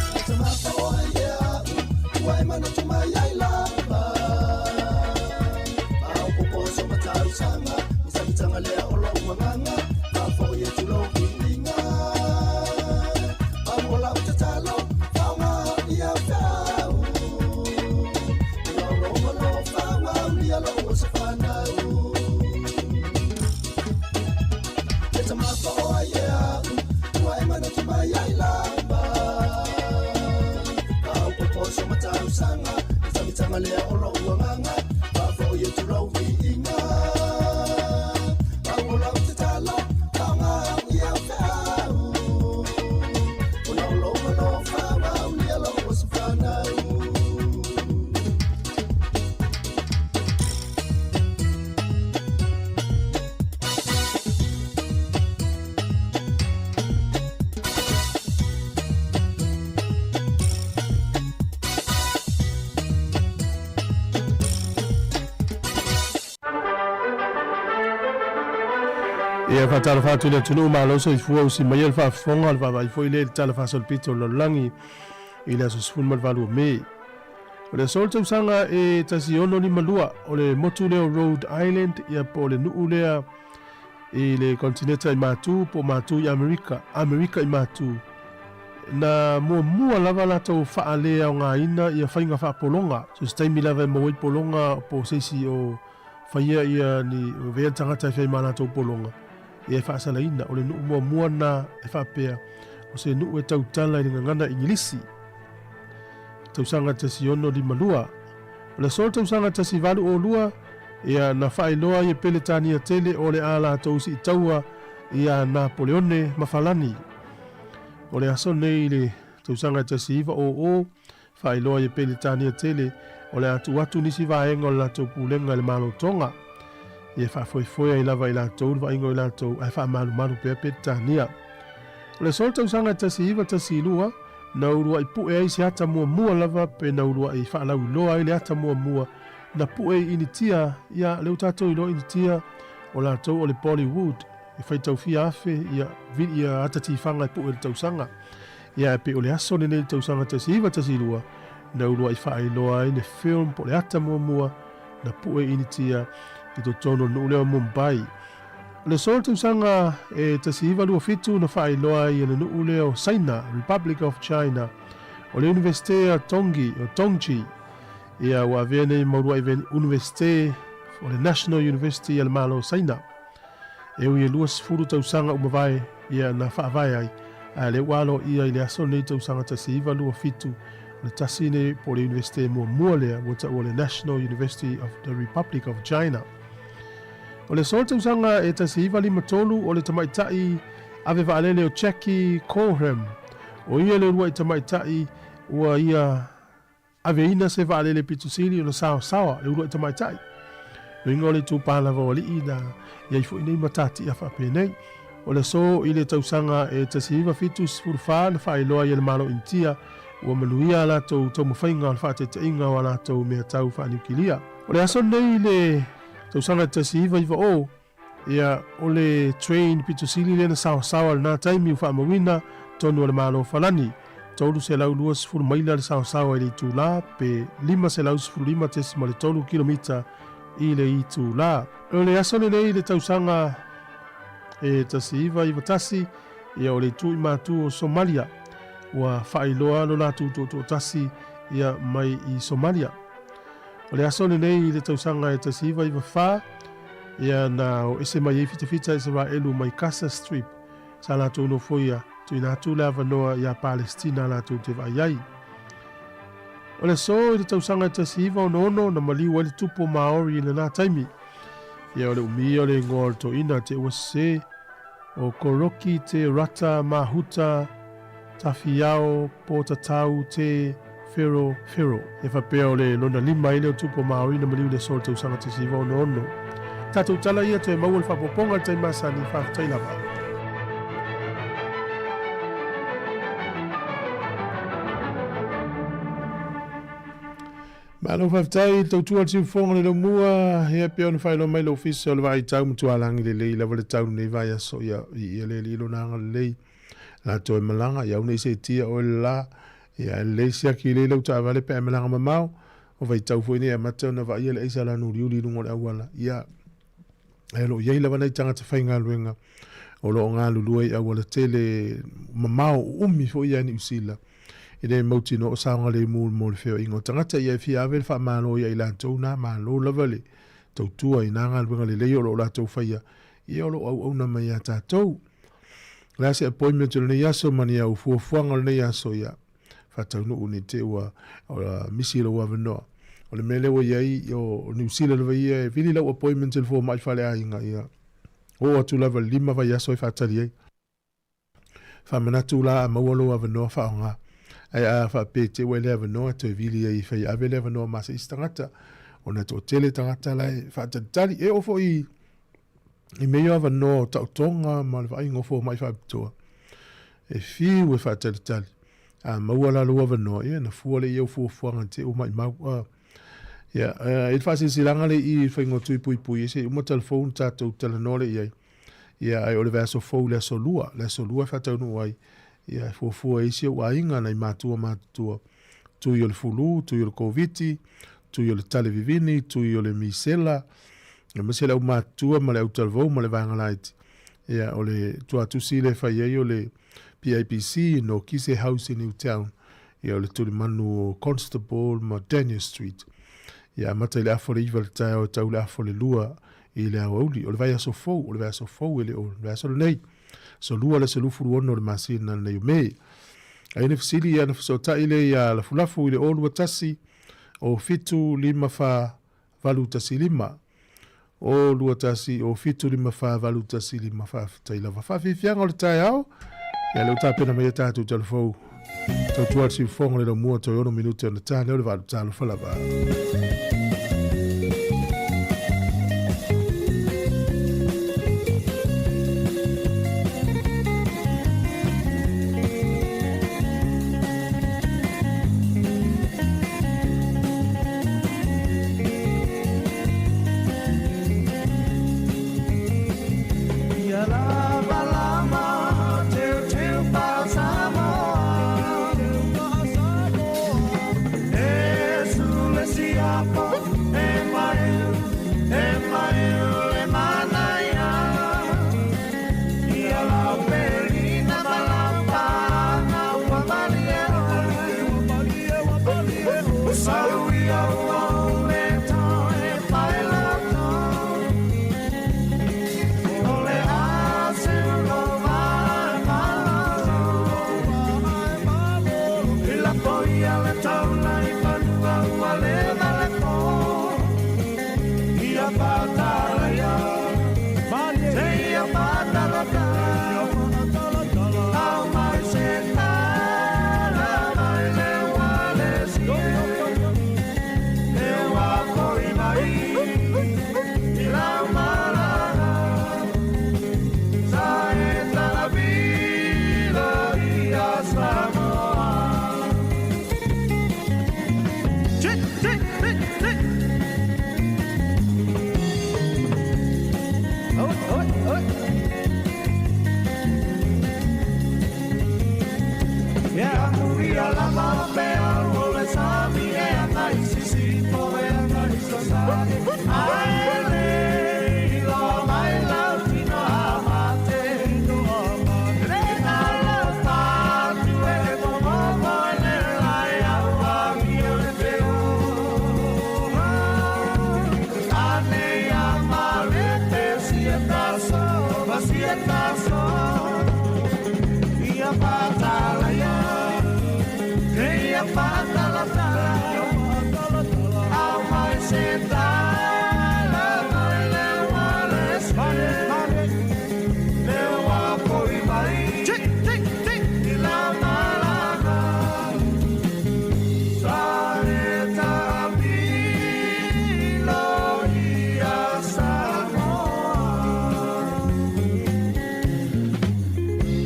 [SPEAKER 8] E tamapo ai e au Ua e manatu mai ai lava Faaopoopo so matausaga Mitamitaga lea o lou agaga Faafoi atu lou viiga Mau o lau tatalo Faoga au ia feau Ona o lou alofa Ua aulia lou aso fanau E tamapo ai e au Ua e manatu mai ai lava Faaopoopo so matausaga Mitamitaga lea o lou agaga Faafoi atu lou viiga Mau o lau tatalo Faoga au ia feau Ona o lou alofa Ua aulia lou aso fanau
[SPEAKER 3] Ia faatalofa atu i le atunuu malo soifua usi mai le faafofoga o le vaavaai foi lea i le Tala Faasolopito o le Lalolagi i le aso 18 o Me. O le aso o le tausaga e 1652 o le motu lea o Rhode Island ia po o le nuu lea i le kontineta i Matu po o Matu i Amerika, Amerika i Matu. Na muamua lava latou faaleaogaina ia faiga faapologa. So se taimi lava e maua ai pologa po o se isi o faia ia ni avea le tagata e fai ma latou pologa, ia e faasalaina. O le nuu muamua na e faapea o se nuu e tautala i le gagana Igilisi. Tausaga 1652. O le aso o le tausaga 1802, ia na faailoa ai e Peretania tele o le a latou siitaua ia Napoleone ma Falani. O le aso nei i le tausaga 1900, faailoa ai e Peretania tele o le a tuu atu nisi vaega o le latou pulega i le Malo Tonga. Ia e faafoefoe ai lava i latou le vaaiga o i latou ae faamalumalu pea Peretania. O le aso o le tausaga 1912, na uluai pue ai se ata muamua lava pe na uluai faalauiloa ai le ata muamua na pue i Initia, ia, lea ua tatou iloa Initia, o latou o le Bollywood, e faitau fia afe ia, ia ata tifaga e pue i le tausaga. Ia, ae pei o le aso lenei i le tausaga 1912, na uluai faailoa ai le film po o le ata muamua na pue i Initia i totonu o le nuu lea o Mumbai. O le aso o le tausaga e 1927 na faailoa ai e le nuu lea o Saina, Republic of China, o le Iunivesite a Tongi, o Tongji, ia ua avea nei ma uluai Univesite o le National University a le Malo o Saina. E ui e 20 tausaga ua mavae ia na faavae ai, ae lea ua aloaia i le aso lenei tausaga 1927, o le tasi nei po o le Iunivesite muamua lea ua taua le National University of the Republic of China. O le aso tausaga e 1953 o le tamaitai ave vaalele o Jackie Cohram, o ia le uluai tamaitai ua ia aveina se vaalele pito sili ona saosaoa le uluai tamaitai. Luiga o le itupa lava o alii na i ai foi nei matatia faapenei. O le aso i le tausaga e 1974 na faailoa ai e le Malo Initia ua manuia a latou taumafaiga o le faataitaiga o a latou mea tau faaniukilia. O le aso lenei i le tausaga 1990, ia, o le train pito sili lea na saosaoa i lena taimi ua faamauina tonu a le Malo o Falani, 320 maila le saosaoa i le itula pe 515.3 kilomita i le itula. O le aso lenei i le tausaga e 1991, ia o le itu i matu o Somalia ua faailoa lo latou tuutuutasi ia mai i Somalia. O le aso lenei i le tausaga e 1994, ia na o ese mai ai fitafita Isaraelu mai Gaza Strip, sa latou nofoia, tuuina atu le avanoa iā Palestina latou te vaai ai. O le aso i le tausaga e 1966 na maliu ai le tupu o Maori i lena taimi. Ia o le umi ia o le igoa o le toeaina te ua sese, o Koroki Te Rata Mahuta Tawhiao Pōtatau Te Whero Whero. E faapea o le lona lima ai lea o tupu o Maori na maliu i le aso o le tausaga 1966. Tatou tala ia toe maua le faaopoopoga i le taimi masani, faafetai lava. Malo faafetai i le tautua a le siufofoga o le Laumua, ia pei ona faailoa mai le Ofisa o le Vaai Tau Matualagi lelei lava le tau lenei vaiaso, ia viia le Alii i lona agalelei. La toe malaga, ia au nei seetia oe le la, ia e lelei siaki lelei lau taavale pe a e malaga mamao, o vaitau foi nei e amata ona vaaia le aisa lanu uliuli i luga o le auala, ia ae o lo o i ai lava nai tagata faigaluega o lo o galulue i auala tele mamao uumi foi ia Niu Sila e le mautinoa o saogalemu mo le feoaiga o tagata. Ia e fia ave le faamalo ia i latou na, malo lava le tautua i na galuega lelei o lo o latou faia, ia o lo o auauna mai ia tatou. O le a se appointment o lenei aso ma ni au fuafuaga o lenei aso, ia faataunuu nei te ua misi lou avanoa. O le mea lea ua i ai, o Niu Sila lava ia e vili lau appointment i le fomai faleaiga, ia oo atu lava i le 5 vaiaso e faatali ai. Faamanatu la a maua lou avanoa faaaoga. Ae a faapea te ua e le avanoa, toe vili ai e fai ave le avanoa ma se isi tagata, ona e toatele tagata la e faatalitali. E oo foi i mea ia o avanoa o taotoga ma le vaaiga o fomai faapitoa, e fiu e faatalitali. A maua la lou avanoa, ia na fua lea i au fuafuaga te ua maimau. Ia, i le faasilasilaga lea i i faiga o tui puipui, e se i uma telefoni ona tatou talanoa lea i ai. Ia, ae o le vaiaso fou i le aso Lua, le aso Lua e faataunuu ai, ia, e fuafua e isi ou aiga, nai matua matutua, tui o le fulu, tui o le Koviti, tui o le tale vivini, tui o le misela, aemaise le aumatutua ma le autalavou ma le vaega laiti. Ia, o le tuatusi lea e fai ai o le PIPC, Nokise House i Newtown, ia, o le tulimanu o Constable ma Daniel Street. Ia, amata i le afa o le 9 i le taeao e tau i le afa o le 2 i le aoauli. O le vaiaso fou, o le vaiaso fou e le o le vaiaso lenei. Aso Lua le aso 26 o le masina lenei o Me. A i le fesili ia na fesootai lea iā Lafulafu i le 0 2 1 0 7 5 4 8 1 5. 0 2 1 0 7 5 4 8 1 5. Faafetai lava. Faafiafiaga o le taeao. Ia lea ua tapena mai a tatou talafou. Tautua le siufofoga le laumua toe 6 minute ona ta lea o le valu talofa lava.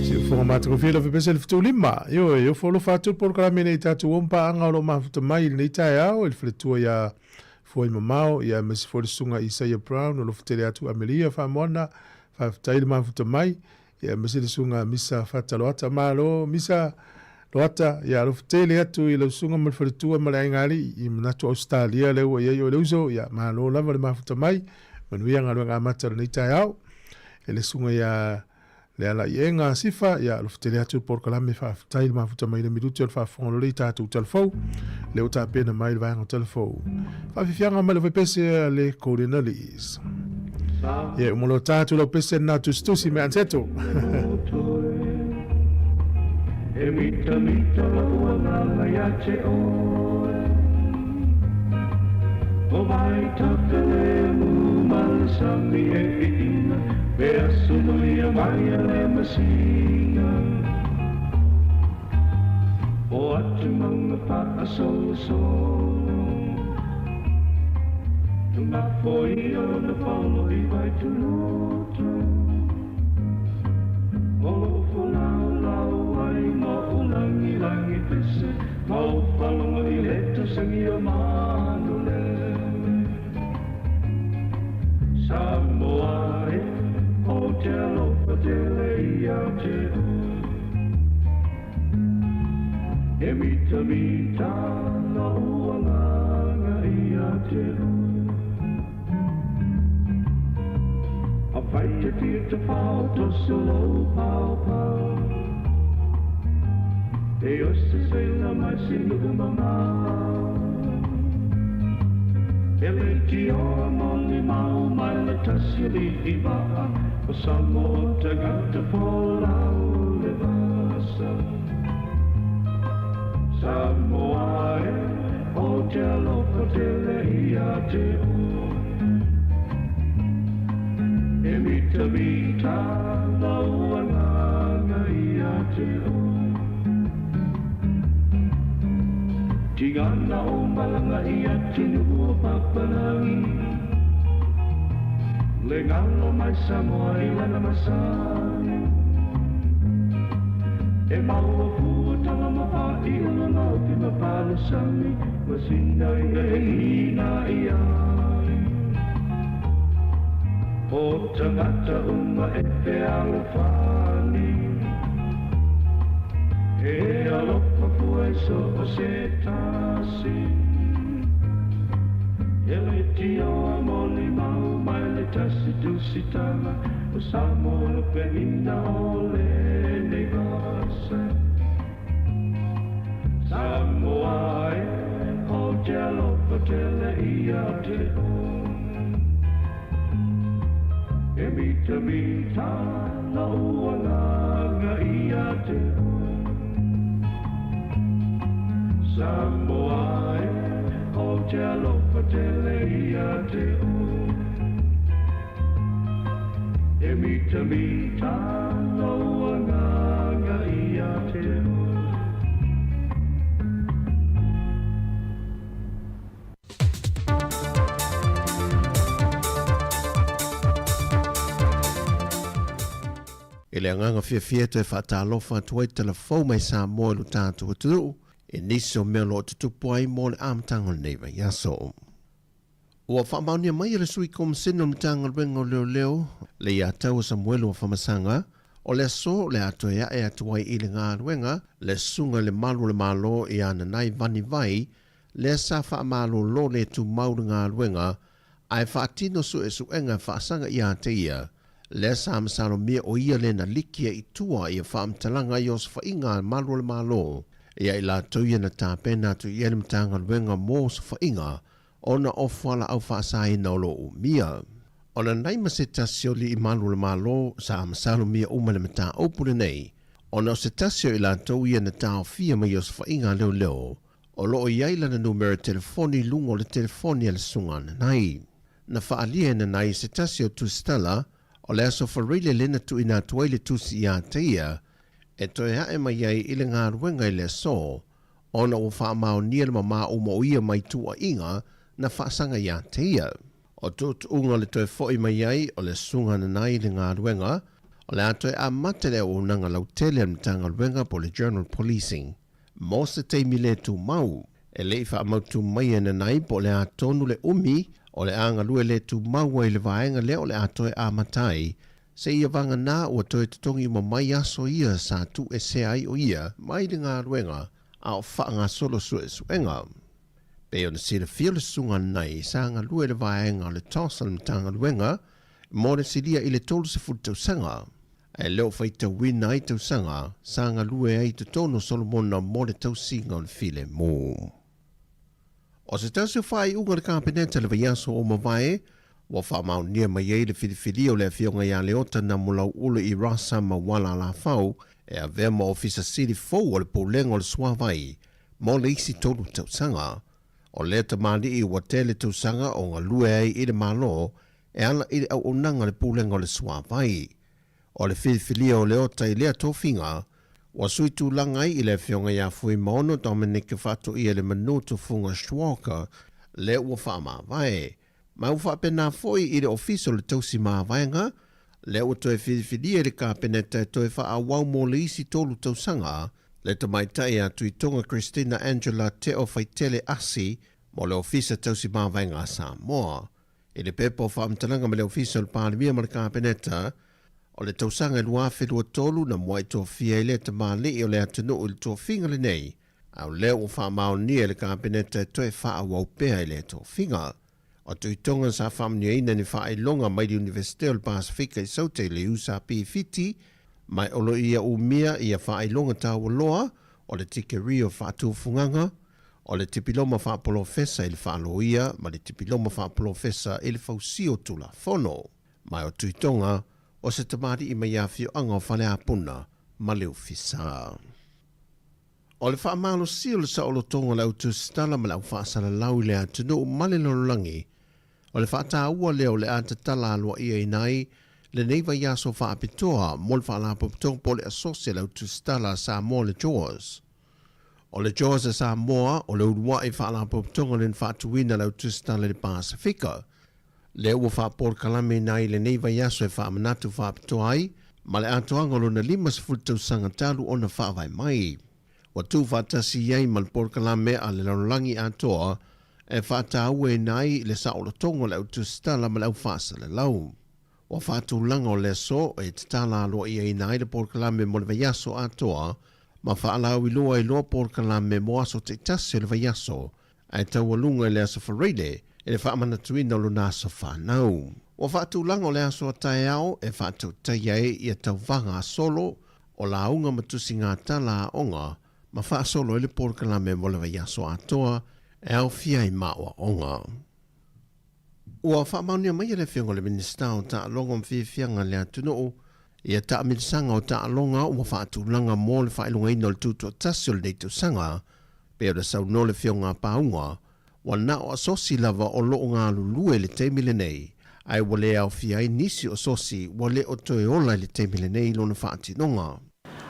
[SPEAKER 3] Siufoga matagofie lau fepese le fetulima. Ioe, e ofo alofa atu le polokalame nei i tatou o ma paaga o lo o mafuta mai i lenei taeao i le faletua ia Fuai Mamao, ia aemaise foi le susuga Isaia Brown, alofa tele atu Amelia Faamoana, faafetai le mafuta mai, ia aemaise le susuga Misa Fata Loata, malo Misa Loata, ia alofa tele atu i lau susuga ma le faletua ma le aiga alii i manatu Ausetalia lea ua i ai oe le uso, ia malo lava le mafuta mai, manuia galuega amata o lenei taeao. E le susuga ia Lealaiega Sifa, ia alofa tele atu le polokalame, faafetai le mafuta mai le minute o le faafofoga lole i tatou talafou, lea ua tapena mai le vaega o talafou. Faafiafiaga mai le faipese a le Golden Alice. Ia, uma loa tātou lau pese nā tusitusi me anseto.
[SPEAKER 9] E mita mita lau agaga ia te oe O vai tafele mu ma le sami e iina Pe aso malia mai a le masina O atu maunga faasolosolo Tumafoia ona paolo i Vaituloto O lou folaulau ai ma ou lagilagi pese Ma ou falogo i le tosagi o Manulele Samoa e, ou te alofa tele ia te oe E mitamita lou agaga ia te oe Afai te fia tafao toso lou paopao E osa seila mai se nuu mamao E leitioa molimau mai le tasi alii vaa O Samoa tagata folau le vasa Samoa e, ou te alofa tele ia te oe E mitamita lou agaga ia te oe Tigana o malaga i atunuu o papalagi Le galo mai Samoa i lana masani E maua fua tala ma faaiuga ma ofi ma palasani Ma sina ia e hīnai ai O tagata uma e fealofani E alofa fua i so o se tasi E leitioa molimau mai le tasi tusitaga O Samoa lupeina o lenei vasa Samoa e, ou te alofa tele ia te oe E mitamita lou agaga ia te oe Samoa e, ou te alofa tele ia te oe E mitamita lou agaga ia te oe.
[SPEAKER 10] I le agaga fiafia e toe faatalofa atu ai tala fou mai Samoa i lo tatou atunuu i nisi o mea o lo o tutupu ai mo le amataga o lenei vaiaso. Ua faamaonia mai e le Sui Komasene o le Matagaluega o Leoleo, le iatau a Samuelu Afamasaga, O le aso o le a toe a'e atu ai i le galuega le susuga i le Malu o le Malo iā Nanai Vani Vai, lea sa faamalōlō le tumau le galuega ae faatino suesuega e faasaga iā te ia, lea sa masalomia o ia le na liki ai i tua ia faamatalaga i osofaiga a Malu o le Malo ia i latou ia na tapena atu i ai le Matagaluega mo Osofaiga ona o fualaau faasaina o lo o umia. O Nanai ma se tasi o alii malu o le Malo sa masalomia uma le mataupu lenei, ona o se tasi o i latou ia na taofia mai osofaiga a leoleo o lo o i ai lana numera telefoni i luga o le telefoni a le susuga a Nanai. Na faaalia e Nanai i se tasi o tusitala o le Aso Faraile lea na tuuina atu ai le tusi iā te ia e toe ae mai ai i le galuega i le aso ona ua faamaonia le mamā uma o ia mai tuuaiga na faasaga iā te ia. O tuutuuga o le toe fo'i mai ai o le Susuga Nanai i le galuega, o le a toe amata le auaunaga lautele a le Matagaluega po o le General Policing mo se taimi le tumau. E le i faamautu mai e Nanai po o le a tonu le umi o le a galue le tumau ai le vaega lea o le a toe amata ai, seia vagana ua toe totogi uma mai aso ia sa tuuesea ai o ia mai le galuega a o faagasolo suesuega. Pei ona silafia o le susuga Nanai sa galue i le vaega o le TOS a le Matagaluega mo le silia i le 30 tausaga, ae le o faitauina ai tausaga sa galue ai i totonu o Solomona mo le tausiga o le filemu. O se tasi o faaiuga a le Kapeneta i le vaiaso ua mavae, ua faamaonia mai ai le filifilia o le Afioga ia Leota Namulau'ulu i Rasa Mauala Alafau e avea ma Ofisa Sili fou o le Pulega o le Suavai mo le isi tolu tausaga. O lea tamalii ua tele tausaga o galue ai i le Malo e ala i le auaunaga a le Pulega o le Suavai. O le filifilia o Leota i lea tofiga, ua sui tulaga ai i le Afioga ia Fuimaono Dominic Faatoialemanu Tufuga Schwalger lea ua faamavae. Ma ua faapena foi i le Ofisa o le Tausi Mavaega, lea ua toe filifilia e le Kapeneta e toe faaauau mo le isi tolu tausaga le tamaitai a Tuitoga Christina Angela Teo Faitele Asi mo le Ofisa Tausi Mavaega a Samoa. I le pepa o faamatalaga ma le Ofisa o le Palemia ma le Kapeneta, o le tausaga e 2023 na muai tofia ai lea tamalii o le atunuu i le tofiga lenei, a o lea ua faamaonia e le Kapeneta e toe faaauau pea i lea tofiga. O Tuitoga sa faamanuiaina ni faailoga mai le Iunivesite o le Pasefika i Saute i le USAP Fiti, ma e olo ia umia ia faailoga taualoa o le tikerii o faatufugaga, o le tipiloma faapolofesa i le faaloia ma le tipiloma faapolofesa i le fausia o Tulafono. Ma o Tuitoga o se tamalii mai afioaga o Faleapuna ma Leufisa. O le faamalosia o le saolotoga o le au tusitala ma le au faasalalau i le atunuu ma le lalolagi, o le faataua lea o le a tatala aloaiaina ai lenei vaiaso faapitoa mo le Faalapotopotoga po o le Asosi a le Au Tusitala a Samoa le JAWS. O le JAWS a Samoa o le uluai faalapotopotoga lea na faatuina e le Au Tusitala i le Pasefika, lea ua faapolokalameina ai lenei vaiaso e faamanatu faapitoa ai ma le atoaga o lona 50 tausaga talu ona faavae mai. Ua tuufaatasi ai ma le polokalame a le lalolagi atoa e faatauaina ai le saolotoga o le au tusitala ma le au faasalalau. Ua faatulaga o le aso e tatala aloaiaina ai le polokalame mo le vaiaso atoa ma faalauiloa ai loa polokalame mo aso taitasi o le vaiaso ae taualuga i le Aso Faraile i le faamanatuina o lona aso fanau. Ua faatulaga o le aso a taeao e faatautaia ai ia tauvaga a solo o lauga ma tusiga tala aoga ma faasolo ai le polokalame mo le vaiaso atoa e aofia ai ma aoaoga. Ua faamaonia mai e le Afioga i le Minisita o Taaloga ma Fiafiaga le Atunuu ia taamilisaga o taaloga ua faatulaga mo le faailogaina o le tutoatasi o lenei tausaga, pei ona saunoa le Afioga a Pauga, ua na o asosi lava o lo o galulue i le taimi lenei, ae ua le aofia ai nisi o asosi ua le o toe ola i le taimi lenei i lona faatinoga.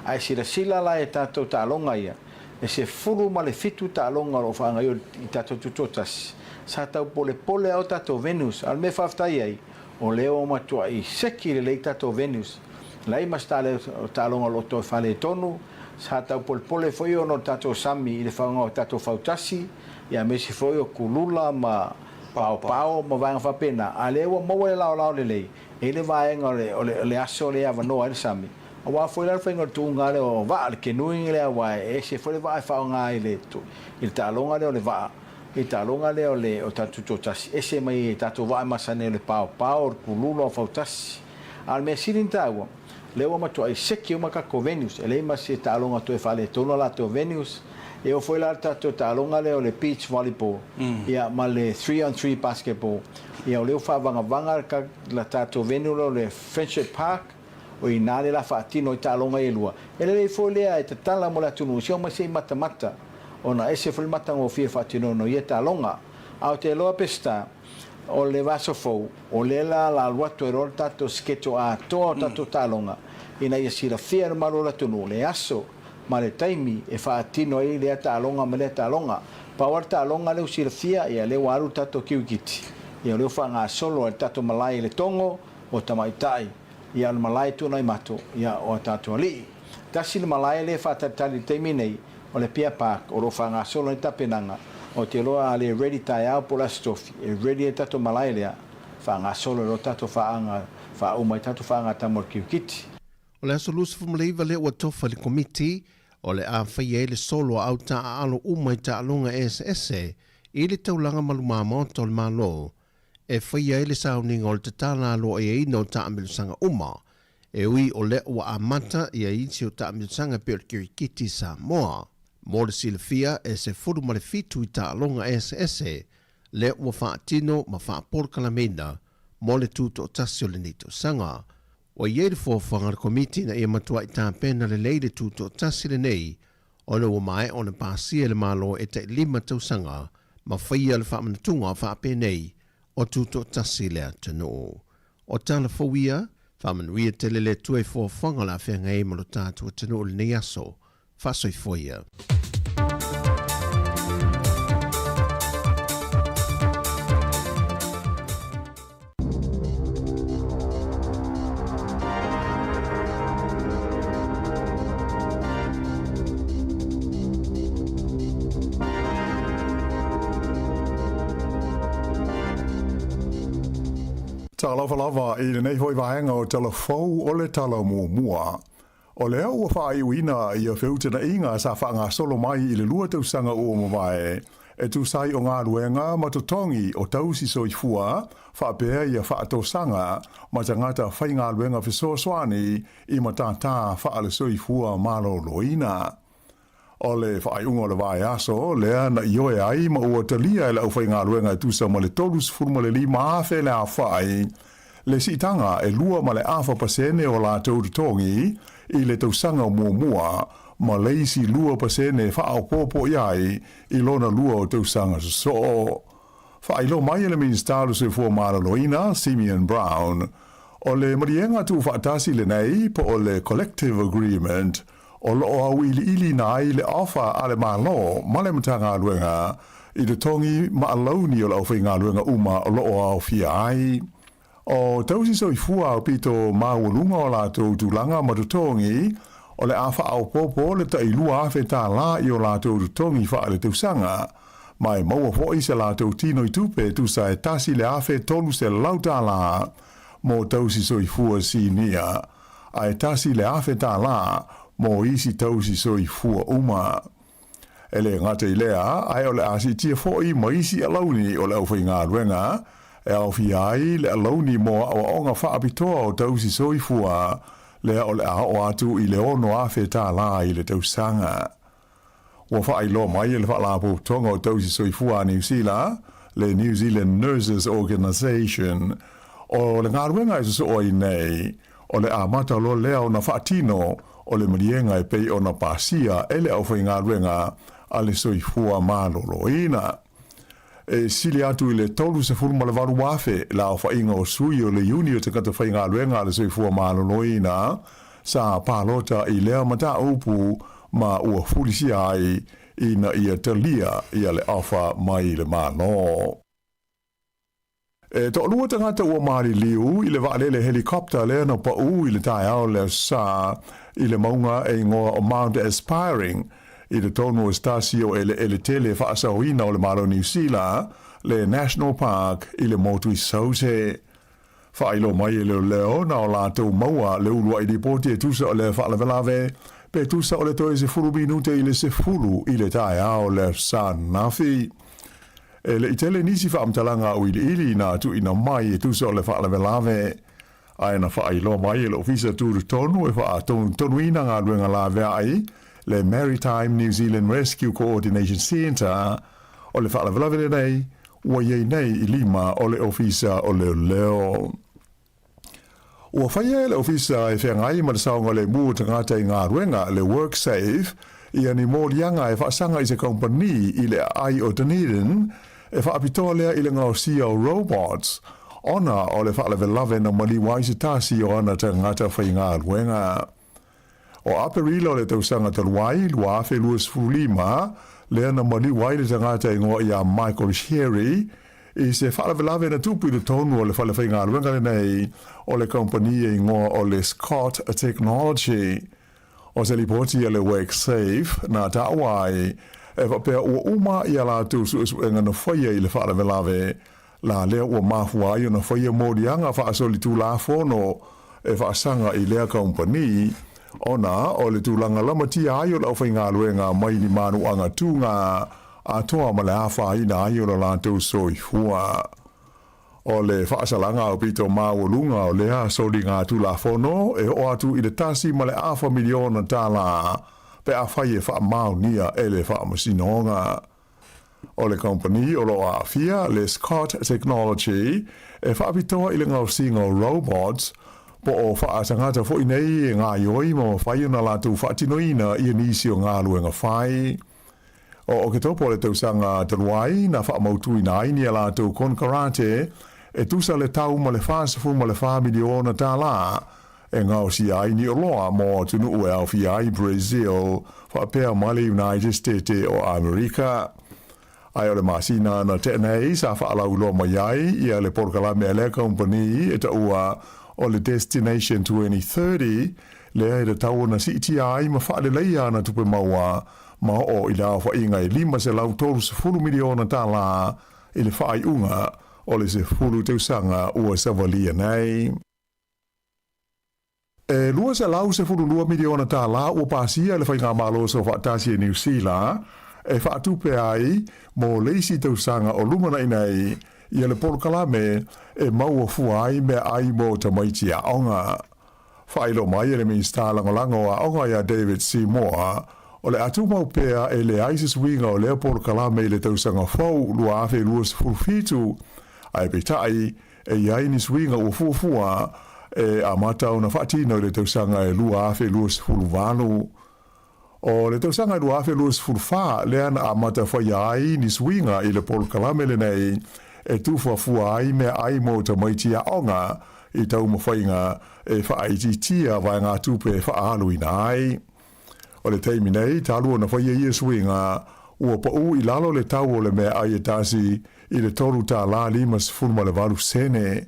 [SPEAKER 11] Ae silasila la e tatou taaloga ia, e 17 taaloga o lo o faagaioia i tatou tutoatasi, sa tau polepole lava o tatou venues, a o le mea e faafetai ai, o lea ua matuai seki lelei tatou venues, leai ma se taaloga o lo o toe faaletonu, sa tau polepole foi ona o le tatou sami i le faaaoga o tatou fautasi, aemaise foi o kulula ma paopao ma vaega faapena, a o lea ua maua le laolao lelei, e i ai le vaega o le aso lea e avanoa ai le sami. Aua foi la le faiga o le tuuga lea o vaa, le canoeing lea aua e ese foi le vaa e faaaoga i le i le taaloga lea o le vaa, i le taaloga lea o le o tatou tutoatasi, ese mai i tatou vaa e masani ai o le paopao, o le kulula, o fautasi. A o le mea sili ona taua, lea ua matuai seki uma tatou venues, e leai ma se taaloga toe faaletonu a latou venues. E oo foi la i le tatou taaloga lea o le beach volleyball, ia ma le three on three basketball, ia o lea ua faavagavaga le tatou venue lea o le Friendship Park, O i ina le la faatino ai taaloga ia e lua. E lelei foi lea e tatala mo le atunuu se omai se i matamata, ona ese foi le matagofie faatinoina o ia taaloga. A o te iloa Peseta, o le vaiaso fou, o lea la la alu atu ai loa le tatou schedule atoa o tatou taaloga, ina ia silafia e le mamalu o le atunuu le aso ma le taimi e faatino ai lea taaloga ma lea taaloga. Pau lava le taaloga lea ua silafia, ia lea ua alu le tatou kirikiti, ia o lea ua faagasolo ai le tatou malae i Letogo, o tamaitai, ia o le malae Tuanaimato, ia o a tatou alii. Tasi le malae lea e faatalitali i le taimi nei, o le Apia Park, o lo o faagasolo ai tapenaga, ou te iloa a le ready taeao po o le Aso Tofi, e ready ai le tatou malae lea, faagasolo ai loa tatou faaga, faauma ai tatou faaga mo le kirikiti.
[SPEAKER 10] O le aso 29 lea ua tofa i le Komiti o le a faia ai le solo a au taaalo uma i taaloga eseese i le taulaga ma lumamaota o le Malo e faia ai le sauniga o le tatala aloaiaina o taamilosaga uma, e ui o lea ua amata ia isi o taamilosaga e pei o le kirikiti Samoa. Mo le silafia, e 17 i taaloga eseese lea ua faatino ma faapolokalameina mo le tutoatasi o lenei tausaga. Ua i ai le fuafuaga a le Komiti ina ia matuai tapena lelei le tutoatasi lenei ona ua maea ona pasia e le Malo e tai 5 tausaga ma faia le faamanatuga faapenei o tutoatasi le atunuu. O tala fou ia, faamanuia tele le Atua i fuafuaga o le a feagai ai ma lo tatou atunuu i lenei aso. Faasoifua ia.
[SPEAKER 6] Talofa lava i lenei foi vaega o Tala Fou o le Tala Muamua. O lea ua faaiuina ia feutanaiga sa faagasolo mai i le 2 tausaga ua mavae, e tusa ai o galuega ma totogi o tausi soifua faapea ia faatosaga ma tagata faigaluega fesoasoani i matatā faale-soifua maloloina. O le faaiuga o le vaiaso lea na ioe ai ma ua talia e le aufaigaluega e tusa ma le 35,000 le aofai, le siitaga e 2.4% o latou totogi i le tausaga muamua ma le isi 2% faaopoopo i ai i lona lua o tausaga sosoo. Faailoa mai e le Minisita o le Soifua Maloloina, Simeon Brown, o le maliega tuufaatasi lenei po o le Collective Agreement o lo o auiliiliina ai le ofa a le Malo ma le Matagaluega i totogi ma alauni o le aufaigaluega uma o lo o aofia ai. O tausi soifua aupito maualuga o latou tulaga ma totogi, o le a faaopoopo le tai $2,000 i o latou totogi faaletausaga, ma e maua foi se latou tino i tupe e tusa e $1,300 mo tausi soifua sinia, ae $1,000 mo isi tausi soifua uma. E le gata i lea, ae o le a siitia foi ma isi alauni o le aufaigaluega, e aofia ai le alauni mo aoaoga faapitoa o tausi soifua, lea o le a oo atu i le $6,000 i le tausaga. Ua faailoa mai e le Faalapotopotoga o Tausi Soifua a Niu Sila, le New Zealand Nurses Organisation, o le galuega e sosoo ai nei, o le amata loa lea ona faatino o le maliega e pei ona pasia e le aufaigaluega a le soifua maloloina. E sili atu i le 38,000 le aofaiga o sui o le iuni o tagata faigaluega a le soifua maloloina sa palota i lea mataupu ma ua fulisia ai ina ia talia ia le ofa mai le Malo. E toalua tagata ua maliliu i le vaalele helicopter lea na paʻu i le taeao le Aso Sa i le mauga e igoa o Mount Aspiring i totonu o se tasi o eleele tele faasaoina o le Malo Niu Sila, le National Park i le motu i Saute.
[SPEAKER 12] Faailoa mai e leoleo na o latou maua le uluai lipoti e tusa o lea faalavelave pe tusa o le toe 10 minute i le 10 i le taeao o le Aso ananafi. E le i tele nisi faamatalaga auiliili na tuuina mai e tusa o le faalavelave, ae na faailoa mai e le Ofisa Tutotonu e faatonutonuina galuega laveai, le Maritime New Zealand Rescue Coordination Centre, o le faalavelave lenei ua i ai nei i lima o le Ofisa o Leoleo. Ua faia e le Ofisa e feagai ma le saogalemu o tagata i galuega, le WorkSafe, ia ni moliaga e faasaga i se kamupani i le aai o Dunedin e faapitoa lea i le gaosia o robots ona o le faalavelave na maliu ai se tasi o ana tagata faigaluega. O Aperila o le tausaga talu ai, 2025, lea na maliu ai le tagata e igoa ia Michael Sherry i se faalavelave na tupu i totonu o le fale faigaluega lenei o le kamupani e igoa o le Scott Technology. O se lipoti a le WorkSafe na taua ai e faapea ua uma i a latou suesuega na faia i le faalavelave la lea ua mafua ai ona faia moliaga faasolitulafono e faasaga i lea kamupani ona o le tulaga lamatia ai o le aufaigaluega mai ni manuaga tūgā atoa ma le afaina ai o lo latou soifua. O le faasalaga aupito maualuga o lea soligatulafono e oo atu i le $1.5 miliona pe afai e faamaonia e le Faamasinoga. O le kamupani o lo o aafia, le Scott Technology, e faapitoa i le gaosiga o robots, po o faatagata foi nei e gaoioi ma mafai ona latou faatinoina ia nisi o galuega fai. O Oketopa o le tausaga talu ai na faamautuina ai ni a latou konekarate e tusa le tau ma le $44 miliona e gaosia ai ni oloa mo atunuu e aofia ai Brazil faapea ma le United States o Amerika. Ae o le masina na tea nei sa faalauiloa mai ai ia le polokalame a lea kamupani e taua o le Destination 2030, lea e tatau ona siitia ai ma faaleleia ana tupe maua ma oo i le aofaiga e $530 miliona i le faaiuga o le 10 tausaga ua savalia nei. E $212 miliona ua pasia e le Faigamalo Soofaatasi e Niu Sila e faatupe ai mo le isi tausaga o lumanai nei ia le polokalame e maua fua ai meaai mo tamaiti aoga. Faailoa mai e le Minisita Lagolago o Aoga ia David Seymour, o le a tumau pea e leai se suiga o lea polokalame i le tausaga fou 2027, ae peitai, e i ai ni suiga ua fuafua e amata ona faatino i le tausaga e 2028. O le tausaga e 2024 lea na amata faia ai ni suiga i le polokalame lenei e tufuafua ai meaai mo tamaiti aoga i taumafaiga e faaitiitia vaegatupe e faaaluina ai. O le taimi nei, talu ona faia ia suiga, ua paū i lalo le tau o le meaai e tasi i le $3.58.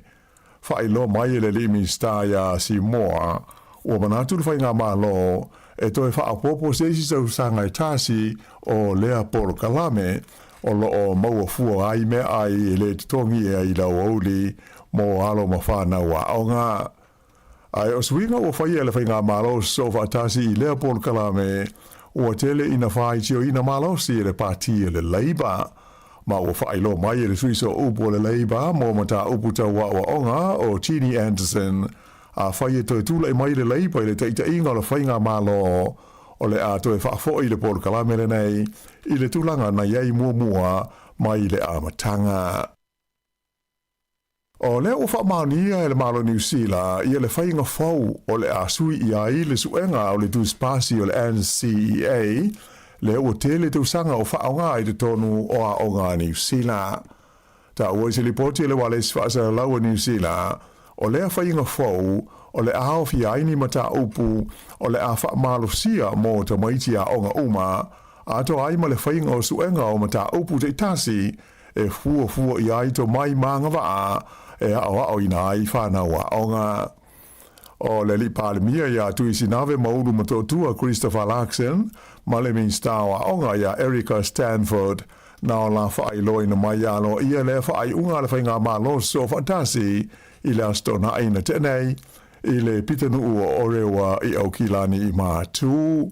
[SPEAKER 12] Faailoa mai e le alii Minisita ia Seymour, ua manatu le Faigamalo e toe faaopoopo se isi tausaga e tasi o lea polokalame o lo o maua fua ai meaai e le totogi ai i le aoauli mo alo ma fanau aoga. Ae o suiga ua faia e le Faigamalo Soofaatasi i lea polokalame, ua tele ina faitioina malosi e le Pati o le Labour, ma ua faailoa mai e le sui sooupu o le Labour mo mataupu tau aoaoga o Ginny Anderson, afai e toe tulai mai le Labour i le taitaiga o le Faigamalo, o le a toe faafoi le polokalame lenei i le tulaga na i ai muamua mai le amataga. O lea ua faamaonia e le Malo o Niu Sila ia le faiga fou o le a sui i ai le suega o le tusipasi o le NCEA, lea ua tele tausaga o faaaoga i totonu o aoga a Niu Sila. Taua i se lipoti a le Ualesi Faasalalau a Niu Sila, o lea faiga fou o le a aofia ai ni mataupu o le a faamalosia mo tamaiti aoga uma, atoa ai ma le faiga o suega o mataupu taitasi e fuafua i ai tomai ma agavaa e aoaoina ai fanau aoga. O le alii Palemia ia Tuisinave Maulu Motootua Christopher Luxon ma le Minisita o Aoga ia Erica Stanford na o la faailoaina mai aloaia lea faaiuga a le Faigamalo Soofaatasi. i le Aso Toonai na tea nei i le pitonuu o Orewa i Aukilani i Matū.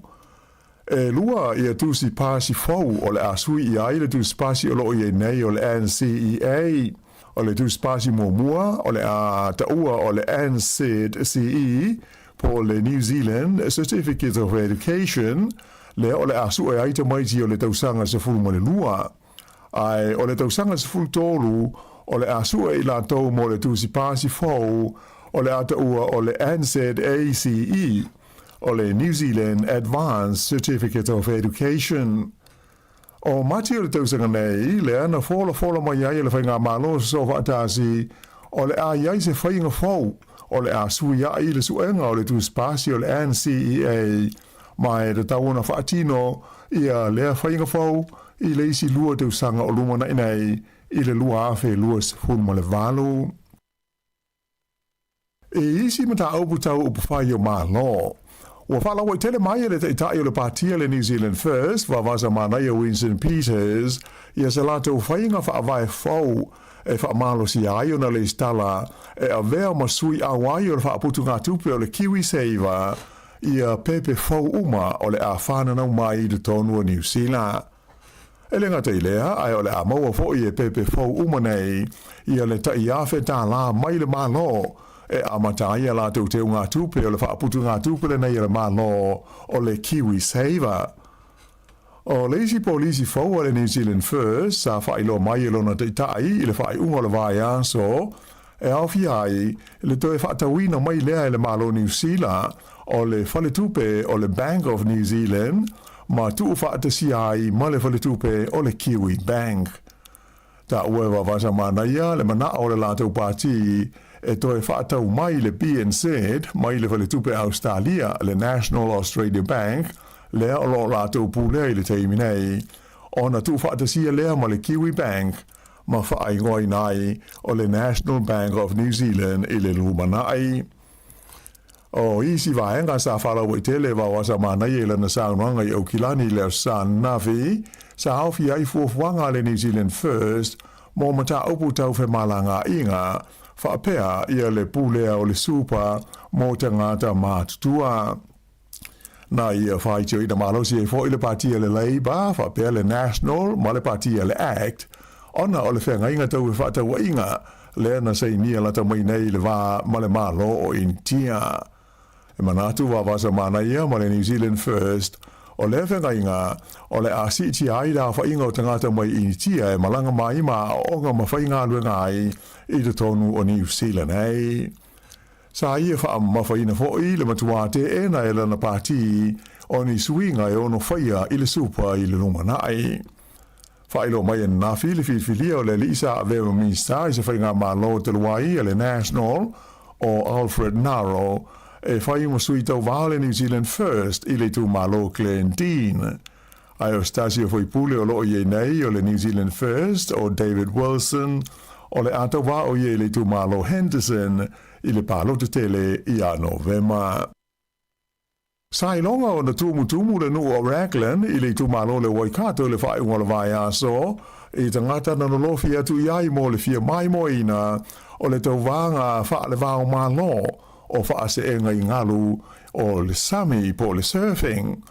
[SPEAKER 12] E lua ia tusi pasi fou o le a sui i ai le tusi pasi o loo i ai nei o le NCEA. O le tusi pasi muamua o le a taua o le NZCE po o le New Zealand Certificate of Education, lea o le a sue ai tamaiti o le tausaga 12. Ae o le tausaga 13 o le a sue i latou mo le tusi pasi fou o le a taua o le NZACE, o le New Zealand Advanced Certificate of Education. O Mati o le tausaga nei, lea na folafola mai ai e le Faigamalo Sosoofaatasi o le a i ai se faiga fou o le a suiaʻi le suega o le tusipasi o le NCEA ma e tatau ona faatino ia lea faiga fou i le isi lua tausaga o lumanaʻi nei i le 2028. I isi mataupu tau upufai o Malo, ua faalauaitele mai e le Taitai o le Patia le New Zealand First, Vavasa Manaia Winston Peters, ia se latou faiga faavae fou e faamalosia ai ona lesitala e avea ma sui auai o le faaputugatupe o le KiwiSaver ia pepe fou uma o le a fananau mai i totonu o Niu Sila. E le gata i lea, ae o le a maua foi e pepe fou uma nei ia le tai $1,000 mai le Malo e amata ai a latou teugatupe o le faaputugatupe lenei a le Malo o le KiwiSaver. O le isi polisi fou a le New Zealand First sa faailoa mai e lona taitai i le faaiuga o le vaiaso e aofia ai le toe faatauina mai lea e le Malo Niu Sila o le faletupe o le Bank of New Zealand ma tuufaatasia ai ma le faletupe o le Kiwi Bank. Taua e Vavasa Manaia le manao o le latou pati e toe faatau mai le BNZ mai le faletupe Ausetalia le National Australia Bank lea o lo o latou pulea i le taimi nei ona tuufaatasia lea ma le Kiwi Bank ma faaigoaina ai o le National Bank of New Zealand i le lumanai. O isi vaega sa faalauaitele Vaoasa Manaia i lana saunoaga i Aukilani i le Aso Sa ananafi, sa aofia ai fuafuaga a le New Zealand First mo mataupu tau femalagaaiga, faapea ia le pulea o le supa mo tagata matutua. Na ia faitioina malosi ai foi le Pati a le Labour faapea le National ma le Pati a le Act ona o le feagaiga tau fefaatauaiga lea na sainia lata mai nei i le va ma le Malo o Initia. E manatu Vavasa Manaia ma le New Zealand First o lea feagaiga o le a siitia ai le aofaiga o tagata mai Initia e malaga mai ma aooga ma faigaluega ai i totonu o Niu Sila nei. Sa ia faamamafaina foi le matuā teena e lana pati o ni suiga e ono faia i le supa i le lumanai. Faailoa mai ananafi le filifilia o le alii sa avea ma Minista i se faigamalo talu ai a le National o Alfred Ngaro e fai ma sui tauva o le New Zealand First i le itumalo Glendene. Ae o se tasi o faipule o loo i ai nei o le New Zealand First o David Wilson, o le a tauva o ia i le itumalo Henderson i le palota tele ia Novema. Sa iloga ona tumutumu le nuu o Raglan i le itumalo le Waikato i le faaiuga o le vaiaso i tagata na lolofi atu i ai mo le fia maimoaina o le tauvaga faale-va-o-Malo o faaseega i galu o le sami po o le surfing.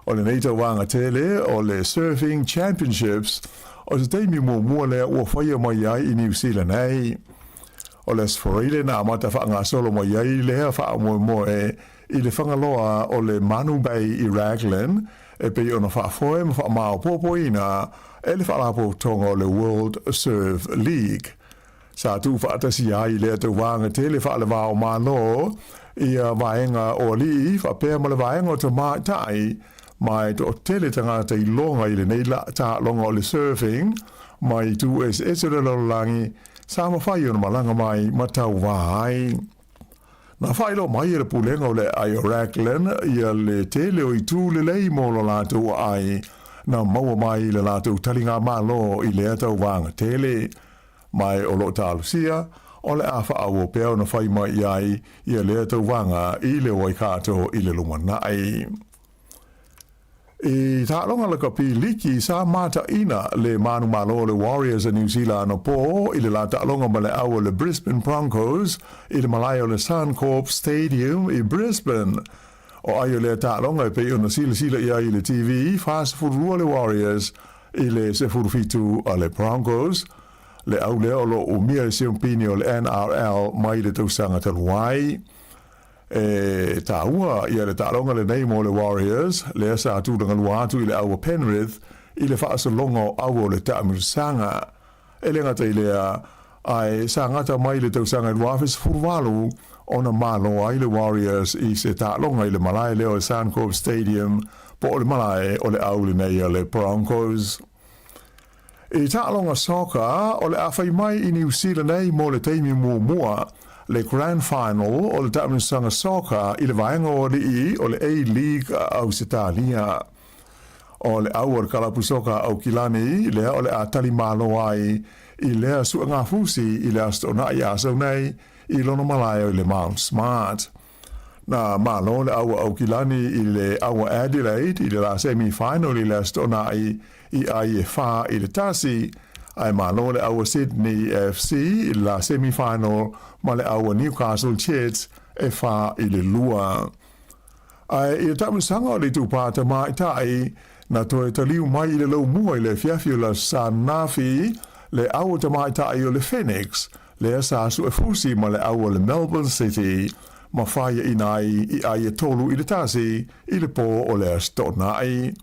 [SPEAKER 12] O lenei tauvaga tele o le Surfing Championships o se taimi muamua lea ua faia mai ai i Niu Sila nei. O le Aso Faraile na amata faagasolo mai ai lea faamoemoe i le fagaloa o le Manu Bay i Raglan e pei ona faafoe ma faamaopoopoina e le Faalapotopotoga o le World Surf League. Sa tuufaatasia ai lea tauvaga tele faale-va-o-Malo ia vaega o alii faapea ma le vaega o tamaitai, ma e toatele tagata i loga i lenei taaloga o le surfing mai itu eseese o le lalolagi sa mafai ona malaga mai ma tauva ai. Na faailoa mai e le pulega o le aai o Raglan ia le tele o itu lelei mo lo latou aai na maua mai i le latou taligamalo i lea tauvaga tele. Ma e o lo o talosia, o le a faaauau pea ona fai mai i ai ia lea tauvaga i le Waikato i le lumanai. I taaloga lakapi liki sa mataʻina le manumalo o le Warriors a Niu Sila anapō i le la taaloga ma le au o le Brisbane Broncos i le malae o le Suncorp Stadium i Brisbane. O ai o lea taaloga e pei ona silasila i ai i le TV, 42 le Warriors i le 17 a le Broncos. Le au lea o lo o umia i siompini o le NRL mai le tausaga talu ai. E taua ia le taaloga lenei mo le Warriors, lea sa tulagalua atu i le au a Penrith i le faasologa o au o le taamilosaga. E le gata i lea, ae sa gata mai le tausaga i 2018 ona malo ai le Warriors i se taaloga i le malae lea o le Suncorp Stadium po o le malae o le au lenei a le Broncos. I taaloga soccer, o le a fai mai i Niu Sila nei mo le taimi muamua le Grand Final o le taamilosaga soccer i le vaega o alii o le A-League a Ausetalia. O le au o le kalapu soka a Aukilani lea o le a tali malo ai i lea suegafusi i le Aso Toonai Asau nei i lona malae o i le Mount Smart. Na malo le au a Aukilani i le au a Adelaide i le la semi final i le Aso Toonai i ai e 4-1, ae malo le au a Sydney FC i le la semi final ma le au a Newcastle Jets e 4-2. Ae i le taamilosaga o le itupa tamaitai, na toe taliu mai i le laumua i le afiafi o le Aso Sa ananafi le au tamaitai o le Phoenix, lea sa suefusi ma le au o le Melbourne City ma faiaina ai i ai e 3-1 i le pō o le Aso Toonai.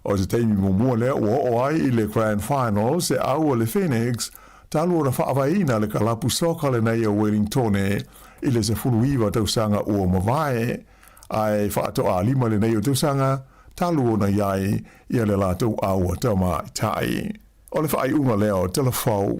[SPEAKER 12] O se taimi muamua lea ua oo ai i le Grand Final se au o le Phoenix talu ona faavaeina le kalapu soka lenei o Wellingtone i le 19 tausaga ua mavae, ae faatoalima lenei o tausaga talu ona i ai ia le latou au tamaitai. O le faaiuga lea o Telefou.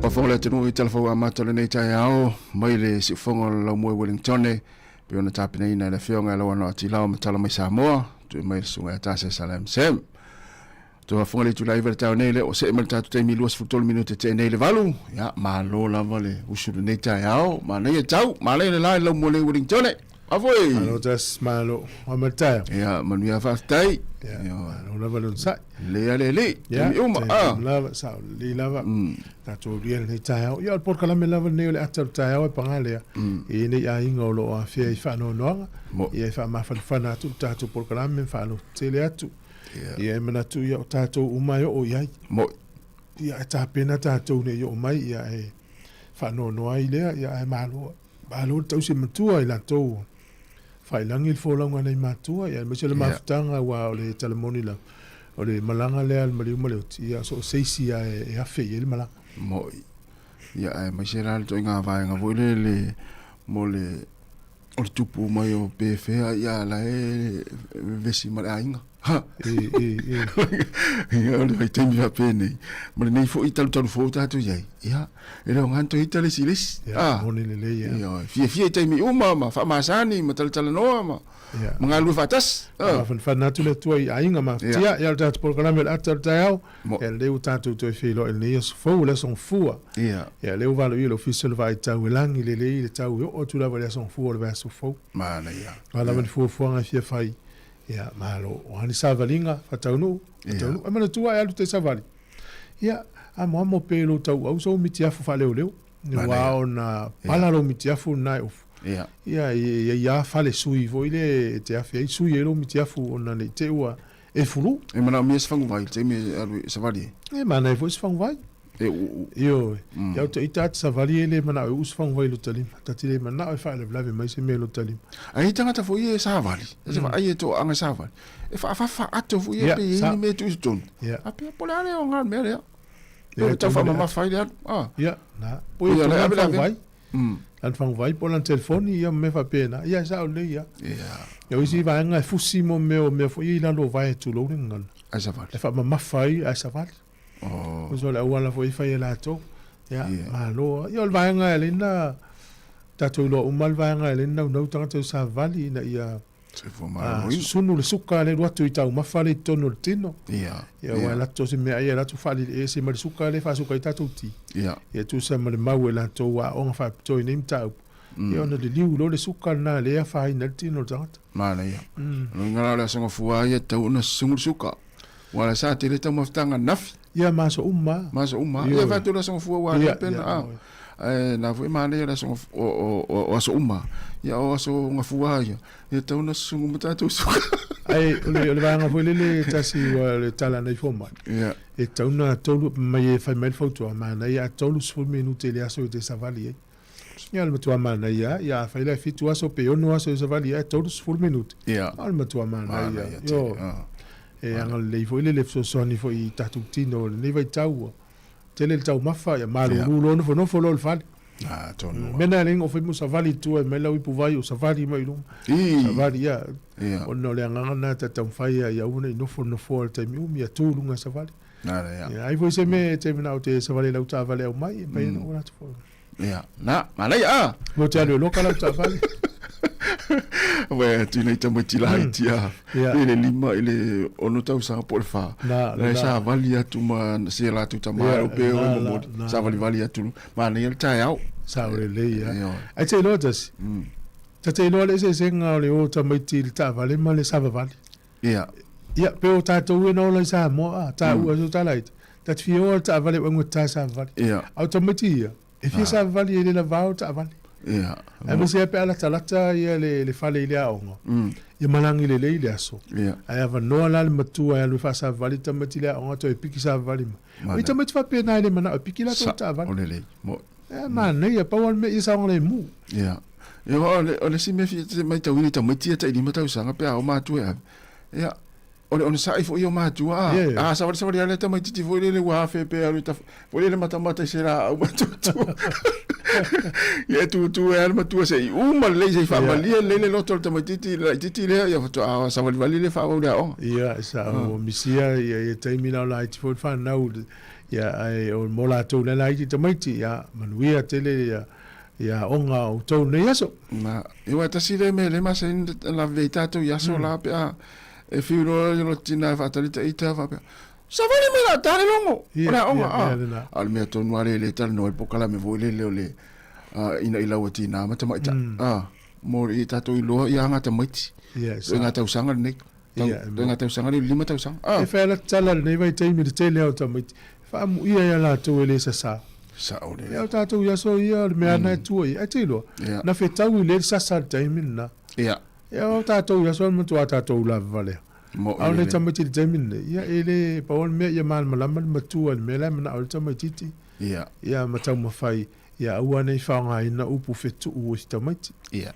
[SPEAKER 13] Faafofoga le atunuu i Telefou amata o lenei taeao mai le siufofoga o le Laumua i Wellingtone pei ona tapenaina e le Afioga e Lauano Atilao ma Tala Mai Samoa, tui mai le Susuga ia Tase Salem Sam. Tuafoga le itula 9 le taeao nei, lea ua see mai le tatou taimi 23 minute tea nei le 8. Ia, malo lava le usu lenei taeao. Manaia tau, manaia le la i lau mua nei Wellingtone. Afoi!
[SPEAKER 3] Malo tas, malo. Wa ma taeao.
[SPEAKER 13] Ia, manuia faafetai.
[SPEAKER 3] Ia, malo lava le onosai.
[SPEAKER 13] Lea le alii, taimi uma.
[SPEAKER 3] Ia, taimi lava, sao lelei lava. Tatou aulia lenei taeao. Ia, o le polokalame lava lenei o le ata o le taeao e paga lea. I nei aiga o lo o afea i faanoanoaga. Ia, e faamafanafana atu le tatou polokalame ma faalototele atu. Ia e manatu ia o tatou uma e oo i ai.
[SPEAKER 13] Mo'i.
[SPEAKER 3] Ia e tapena tatou nei oo mai ia e faanoanoa ai lea ia ae malo malo le tausi matua i latou faailagi le folauga a nai matua ia aemaise le mafutaga aua o le tala moni lava o le malaga lea a le maliu ma le oti ia so o se isi lava e afe i ai le malaga.
[SPEAKER 13] Mo'i. Ia aemaise la le ituaiga vaega foi lele mo le O le tupu mai o pe fea ia la e vevesi ma le aiga.
[SPEAKER 3] E, e, e.
[SPEAKER 13] Ia, o le vaitaimi faapenei. Ma lenei foi talutalu fou tatou i ai. Ia, e le o gana toe ita le isi i le isi.
[SPEAKER 3] Ia, ah. moni lelei, ia.
[SPEAKER 13] Ia, fiafia i taimi uma ma faamasani ma talatalanoa ma,
[SPEAKER 3] Ia.
[SPEAKER 13] ma galulue faatasi.
[SPEAKER 3] Ah. Mafanafana atu le Atua i aiga mafatia. Ia, o le tatou polokalame o le ata o le taeao.
[SPEAKER 13] Mo.
[SPEAKER 3] Ia, lea ua tatou toe feiloai i lenei aso fou, le aso Gafua.
[SPEAKER 13] Ia.
[SPEAKER 3] Ia, lea ua valoia le Ofisa o le Vaai Tau e lagi lelei le tau e oo atu lava i le aso Gafua o le vaiaso fou.
[SPEAKER 13] Manaia.
[SPEAKER 3] O a lava ni fuafuaga e fia fai, ia, malo. O a ni savaliga, faataunuu, faataunuu. Ia. E manatua e alu tai savali. Ia, amoamo pe lou tauau sou mitiafu faaleoleo. Aua ona pala lou mitiafu lena e ofu.
[SPEAKER 13] Ia.
[SPEAKER 3] Ia, e i ai lava fale sui foi lea e te afe ai sui ai lou mitiafu ona ne i te i ua e fulu.
[SPEAKER 13] E manaomia se faguvai i le taimi e alu i savali
[SPEAKER 3] ai? E manaia foi se faguvai.
[SPEAKER 13] E uu.
[SPEAKER 3] Ioe. Ia o ita ata savali e le manao e uu se faguvai i lota lima. Ta te le manao e faalavelave mai se mea i lota lima.
[SPEAKER 13] Ae i ai tagata foi ia e savali, e te vaai e toaaga e savali, e faafafa ato foi ia pe i ai ni mea e tuu i totonu. A pea po o le a le aoga o le mea lea. Pe o le tau faamamafa ai le alu.
[SPEAKER 3] Ia, na. Po o le ave le ave. Lana faguvai po o lana telefoni ia ma mea faapena. Ia e sao lelei ia. Ia o isi vaega e fusi mo mea o mea foi ia i lalo o vae tulou le gagana.
[SPEAKER 13] Ae savali.
[SPEAKER 3] E faamamafa ai ae savali. Oh. O le auala foi e fai e latou. Ia, malo. Ia o le vaega e ala ai na tatou iloa uma le vaega e ala ai na naunau tagata i savali ina ia.
[SPEAKER 13] Soifua maloloina.
[SPEAKER 3] Susunu le suka le alu atu i taumafa lea i totonu o le tino.
[SPEAKER 13] Ia.
[SPEAKER 3] Ia, aua e latou se meaai e latou faaliliese mai le suka lea e faasuka ai tatou ti.
[SPEAKER 13] Ia.
[SPEAKER 3] Ia tusa ma le mau e latou aoga faapitoa i nei mataupu. Ia ona liliu loa le suka lena lea e afaina ai le tino o le tagata.
[SPEAKER 13] Manaia. O lona uiga la o le Aso Gafua ia e tatau ona susugu le suka. Aua o le sa tele taumafataga ananafi.
[SPEAKER 3] Ia ma aso uma lava.
[SPEAKER 13] Ma aso uma lava. Ia fai atu le Aso Gafua aua lea pe na. Ae na foi manaia le aso o aso uma. Ia o aso Gafua ia, e tatau ona susugu ma tatou suka.
[SPEAKER 3] Ae o le vaega foi lele tasi ua le tala nei fomai.
[SPEAKER 13] Ia.
[SPEAKER 3] E tatau ona tolu mai e fai mai le fautuaga manaia a 30 minute i le aso e te savali ai. Ia o le matua manaia ia a fai la e 7 aso pe 6 aso e savali ai 30 minute.
[SPEAKER 13] Ia.
[SPEAKER 3] O le matua manaia. Ioe. E agalelei foi lele fesoasoani foi i tatou tino o lenei vaitau ua tele le taumafa, ia malulu loa nofonofo loa i le fale.
[SPEAKER 13] Ah, tonu.
[SPEAKER 3] Mea na e fai mo savali i tua mai lau ipuvai o savali mai i luma. Savali, ia. Ona o le agaga lena ta taumafai ia aua ne i nofo nofoa i le taimi umi, ia tu i luga savali.
[SPEAKER 13] Nā, ia.
[SPEAKER 3] Ia, ai foi se mea e te manao te savali i lau taavale au mai, e pai ana ua latou foi.
[SPEAKER 13] Ia, na, manaia a.
[SPEAKER 3] Mo te alu e loka lau taavale.
[SPEAKER 13] Wai atu nei tamaiti laiti a. I le 5 i le 6 tausaga po o le 4.
[SPEAKER 3] Na,
[SPEAKER 13] na. Savali atu ma se latou tama o pe o momoli. Savalivali atu manaia le taeao.
[SPEAKER 3] Sao lelei a. Ai te iloa tasi. Ta te iloa le eseesega o le o tamaiti i le taavale ma le savavali.
[SPEAKER 13] Ia.
[SPEAKER 3] Ia, pe o tatou ia na ola i Samoa, a, taua mm. so laiti. Ta te fia o le taavale ua ta savavali.
[SPEAKER 13] Ia.
[SPEAKER 3] A o tamaiti ia, e fia savavali e le lavao le taavale.
[SPEAKER 13] Ia.
[SPEAKER 3] Aemaise ai pe a latalata ia le fale i le aoga. Ia malagi lelei le aso.
[SPEAKER 13] Ia.
[SPEAKER 3] Ae avanoa la le matua e alu e faasavavali tamaiti i le aoga toe piki savavali mai. O i tamaiti faapena e le manao e piki latou i taavale.
[SPEAKER 13] Sa, o lelei. Mo.
[SPEAKER 3] E manaia, pau lava le mea ia saogalemu.
[SPEAKER 13] Ia. Ia, o le, o le isi mea fia matauina i tamaiti ia tai 5 tausaga pe a o matua e ave. Ia, o le onosai foi o matua, a,
[SPEAKER 3] Yeah.
[SPEAKER 13] a savalisavali lava le tamaititi foi lele ua afe pe alu i taf, foi lele matamata i se laau matuatua. Ia e tutu ai lava le matua se i uma lelei se i faamalie lelei le loto o le tamaititi le laititi lea, ia faatoa savalivali lea faaauau i le aoga.
[SPEAKER 3] Ia, sa ua misia ia, ia taimi la o laiti foi le fanau, ia, ae o mo latou la laiti tamaiti, ia, manuia tele ia, ia aoga o outou nei aso.
[SPEAKER 13] Na, ia aua e tasi lea mea e le masani ona lavevea ai tatou i aso la pe a e fiu loa le tina e faatali ta ita faapea, Savali mai la ta le logo o le aoga a. A o le mea tonu lava lea e le talanoa ai le polokalame foi lele o le ina i lau a tina ma tamaitai a mo i tatou iloa ia aga tamaiti.
[SPEAKER 3] Yes.
[SPEAKER 13] I ngā tausaga lenei. Tau, i ngā tausaga lenei, 5 tausaga.
[SPEAKER 3] A. E whai ala tala lenei vaitaimi i le tele o tamaiti. Whaamuia ia latou e le sasa.
[SPEAKER 13] Sao le.
[SPEAKER 3] Ia o tātou i aso ia, o le mea ana e tua i. Ai te iloa, na whetau i le sasa le taimi lena.
[SPEAKER 13] Ia.
[SPEAKER 3] Ia o tātou i aso, matua tātou lava valea.
[SPEAKER 13] Mo
[SPEAKER 3] A o le tamaiti i le taimi lenei, ia e le pau o le mea ia malamalama le matua i le mea la e manao ai le tamaititi.
[SPEAKER 13] Ia.
[SPEAKER 3] Ia ma taumafai ia aua nei faaaogaina upu fetuu i si tamaiti.
[SPEAKER 13] Ia.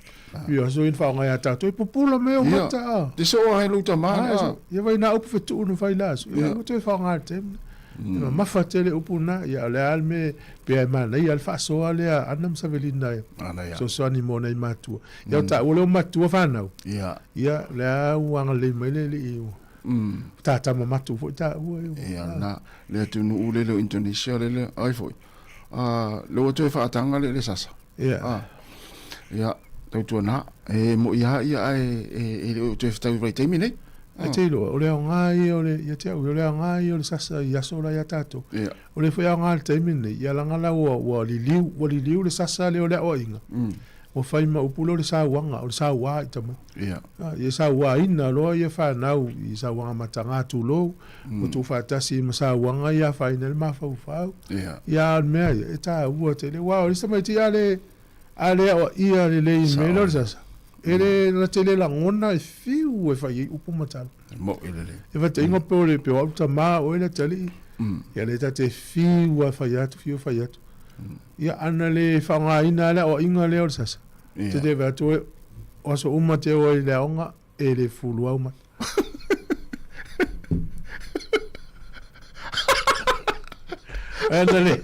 [SPEAKER 3] Ia aso ia na faaaoga ia tātou, e pupula mai o mata a.
[SPEAKER 13] Te soo ai lou tama
[SPEAKER 3] a. Ia vai nā upu fetuu na fai la aso. Ia aua toe faaaoga i le taimi. E mamafa tele upu na, ia o le a le mea, pea e manaia le faasoa lea a Ana ma Savelina e fesoasoani mo nai matua. Ia o taua lea o matua fanau.
[SPEAKER 13] Ia.
[SPEAKER 3] Ia, o lea ua agalelei mai le alii ua tatama matou foi taua.
[SPEAKER 13] Ia, na, le atunuu lele o Indonesia lele, ai foi. A, le ua toe faataga le le sasa.
[SPEAKER 3] Ia.
[SPEAKER 13] A, ia, tautuana, e moi lava ia ae e le o toe fetau i vaitaimi nei.
[SPEAKER 3] Ae te iloa, o le aoga ia o le, ia te au ia, o le aoga ia o le sasa i aso la ia tatou.
[SPEAKER 13] Ia.
[SPEAKER 3] O le foi aoga i le taimi lenei, ia leaga la ua, ua liliu, ua liliu le sasa lea o le aoaiga. Ua fai ma upu lea o le sauaga, o le sauā i tamaiti.
[SPEAKER 13] Ia.
[SPEAKER 3] Ia sauaina loa ia fanau i sauaga mataga tulou, ua tuufaatasi ma sauaga ia afaina ai le mafaufau.
[SPEAKER 13] Ia.
[SPEAKER 3] Ia a o le mea ia, e taua tele. Aua o le isi tamaiti a le, a le aoaia lelei i le mea lea o le sasa, e le, na te le lagona e fiu e fai ai upu ma tala.
[SPEAKER 13] Moʻi lelei.
[SPEAKER 3] E faitaiga pe o le, pe o au tama oe le atalii, ia lea ta te fiu lava e fai atu, fiu e fai atu. Ia ana le faaaogaina lava le aoaiga lea o le sasa, te te vaai atu oe, o aso uma te o ai i le aoga, e le fulu au mata. Ana le,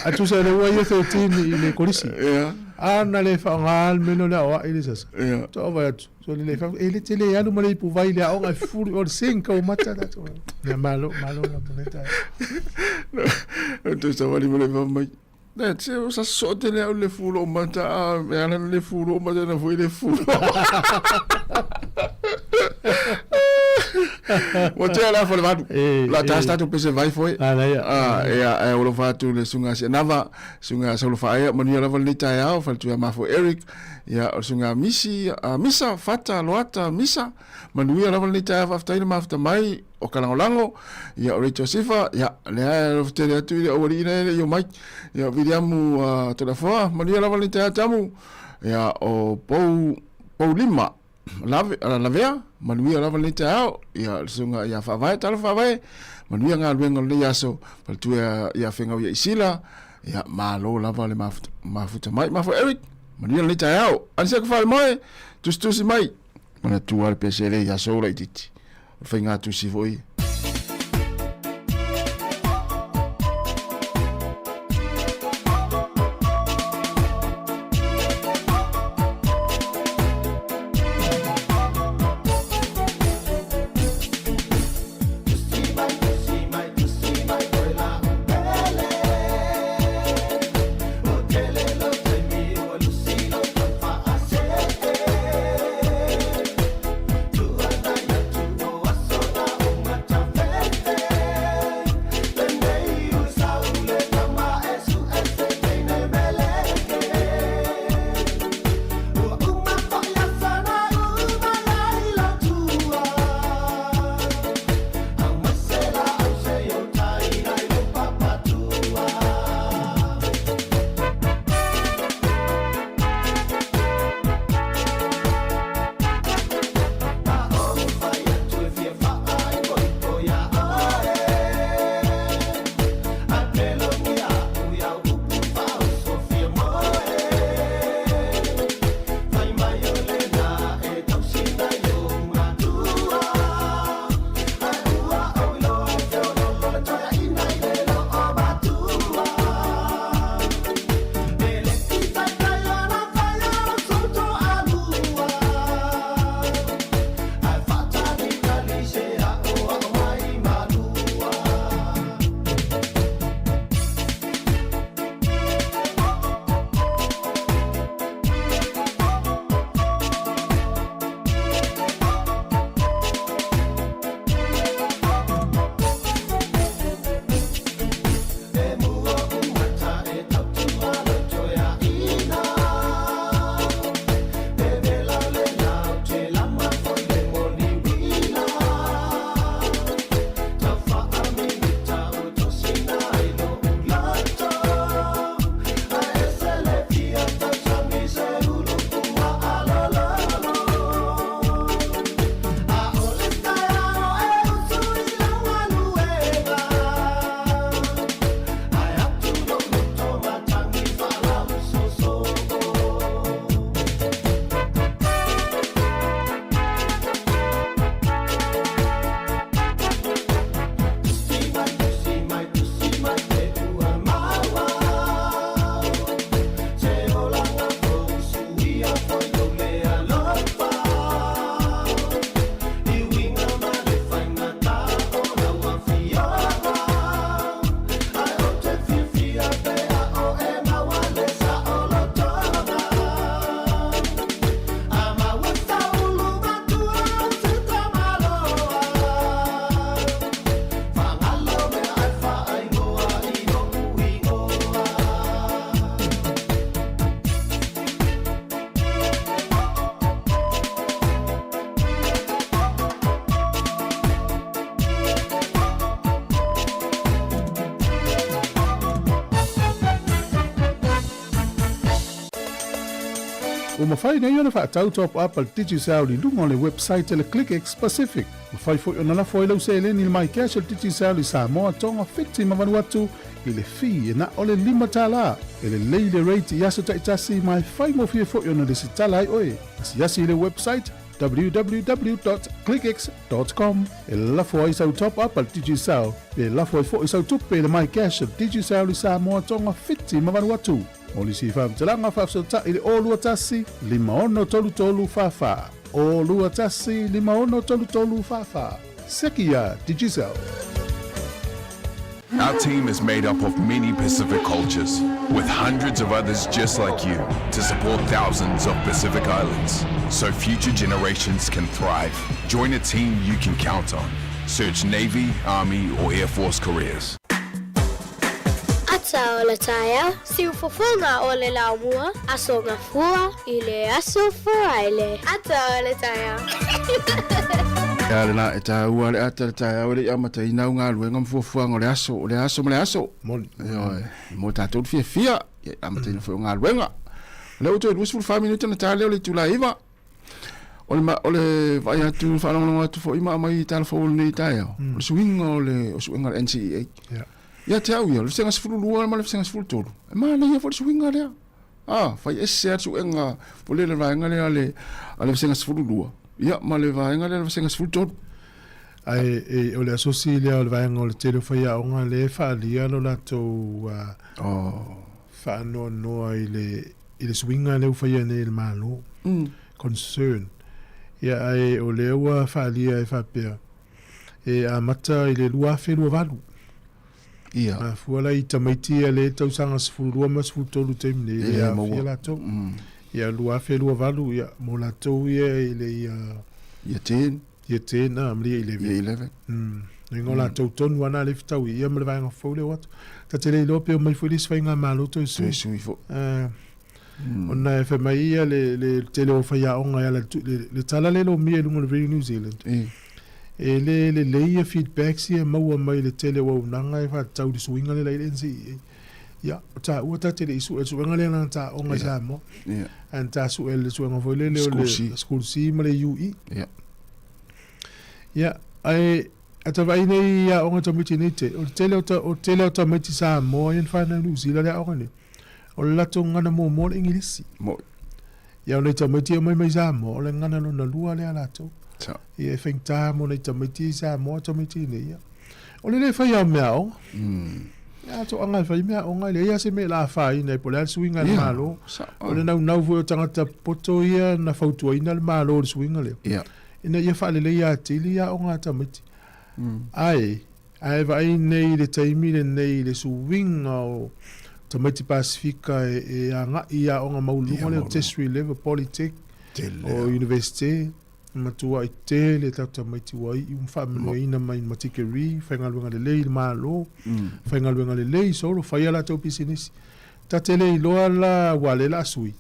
[SPEAKER 3] a tusa le ua ia 13 i le kolisi. Ana le faaaoga le mea lea o le aoai le sasa. Toa vaai atu, so le le e le tele alu ma le ipu vai le aoga e fulu o le sing kau mata tatou. Ia malo, malo la moneta.
[SPEAKER 13] No, tu savali mo le mai. Ne, tse o sa so tele au le fulo mata a me ala le fulo mata na foi le fulo. Mo te ala fo le vadu. La ta sta tu pese vai foi. Ah, e a e o lo fatu le sunga se nava, sunga sa lo fa e manu lava le tai au fa tu ma fo Eric. Ya o sunga misi, a misa fata loata misa. Manuia lava lenei taeao faafetai le mafuta mai o ka lagolago, ia o Rachel Sifa, ia lea e alofa tele atu i le aualii nei e le i omai, ia o Viliamu uh, Toleafoa, manuia lava lenei taeao Tamu, ia o Pou, Pou Lima, Lave, uh, Lavea, manuia lava lenei taeao, ia le susuga ia Faavae, talo Faavae, manuia galuega o lenei aso, faletua ia Fegau ia Isila, ia malo lava le mafuta, mafuta mai, mafu Eric, manuia lenei taeao, Aniseko Falemoe, tusitusi mai. Manatua le pesele i aso laitiiti, o le faigatusi foi ia.
[SPEAKER 3] Ua mafai nei ona faatau top up a le Digicel i luga o le website a le ClickX Pacific. Mafai foi ona lafo ai lau seleni i le MyCash a le Digicel i Samoa, Tonga, Fiti ma Vanuatu i le fee e na o le $5. E lelei le rate i aso taitasi ma e faigofie foi ona lesitala ai oe. Asiasi i le website www.clickx.com e lafo ai sau top up a le Digicel pe lafo ai foi sau tupe i le MyCash a le Digicel i Samoa, Tonga, Fiti ma Vanuatu. Mo nisi faamatalaga faafesootai i le 021 5633 44. 021 5633 44. Seki iā Digicel.
[SPEAKER 1] Our team is made up of many Pacific cultures, with hundreds of others just like you to support thousands of Pacific Islands so future generations can thrive. Join a team you can count on. Search Navy, Army, or Air Force careers.
[SPEAKER 7] Ata o le taeao, siufofoga o le laumua, Aso Gafua i le Aso Faraile. Ata o le taeao.
[SPEAKER 13] Ia lena e tāua le ata le taeao e le i amataina au galuega ma fuafuaga o le aso, o le aso ma le aso.
[SPEAKER 3] Moni.
[SPEAKER 13] Ioe, mo tatou le fiafia, ia i amataina foi o galuega. O lea ua toe 24 minute ona ta lea o le itula e 9. O le, o le vaai atu, faalogologo atu foi ma aumai tala fou o lenei taeao, o le suiga o le o suega a le NCEA.
[SPEAKER 3] Yeah.
[SPEAKER 13] Ia te au ia, o le vasega 12 ma le vasega 13, e manaia foi le suiga lea. Ah, fai ese lava le suega foi lea le vaega lea a le, a le vasega 12, ia ma le vaega lea a le vasega 13.
[SPEAKER 3] Ae e, o le asosi lea o le vaega o le tele o faiaoga lea e faaalia lo latou
[SPEAKER 13] oh.
[SPEAKER 3] faanoanoa i le, i le suiga lea ua faia nei e le Malo. Concern. Ia ae o lea ua faaalia e faapea, e amata i le 2028.
[SPEAKER 13] Ia.
[SPEAKER 3] Mafua la i tamaiti ia le tausaga 12 ma 13 taimi nei, e le aofia latou. Ia 2028, ia, mo latou ia i le ia...
[SPEAKER 13] Ia 10.
[SPEAKER 3] Ia 10, ah, ma le ia 11.
[SPEAKER 13] Ia 11.
[SPEAKER 3] Inga o latou tonu ana le fetaui ia ma le vaega fou lea o atu. Ta te le iloa pe omai foi le isi faigamalo toe sui.
[SPEAKER 13] Toe sui foi.
[SPEAKER 3] Ona e fai mai ia le, le tele o faiaoga e ala i le, le tala lea e lomia i luga o le Radio New Zealand. E le lelei ia feedbacks ia e maua mai le tele o auaunaga e faatatau i le suiga lea la i le NCEA. Ia, o taua ta te le i sue le suega lea na ta aoga i Samoa. Ae na ta sue le suega foi lele o le School C ma le UE. Ia, ae a ta vaai nei i aoga tamaiti nei te, o le tele o ta, o le tele o tamaiti Samoa ia na whanau New Zealand le aoga nei, o le latou gana muamua o le Ingilisi.
[SPEAKER 13] Moi.
[SPEAKER 3] Ia, o nai tamaiti e omai mai Samoa, o le gana lona lua lea latou. Ia, e faigata mo nai tamaiti i Samoa, tamaiti nei, ia. O le le faia o mea aoga. Ia, toaga e fai mea aoga, e leai lava se mea e la afaina ai po o le a le suiga a le Malo. O le naunau foi o tagata poto ia na fautuaina le Malo i le suiga lea, ina ia faaleleia atili aoga a tamaiti. Ae, ae vaai nei i le taimi lenei i le suiga o tamaiti Pasifika e agai i aoga maualuluga lea o tertiary level, polytech, o universite, matuai tele tatou tamaiti ua iu ma faamanuiaina mai ma tikeri, faigaluega lelei i le Malo, faigaluega lelei solo, fai a latou pisinisi. Ta te le iloa la aua lea la sui,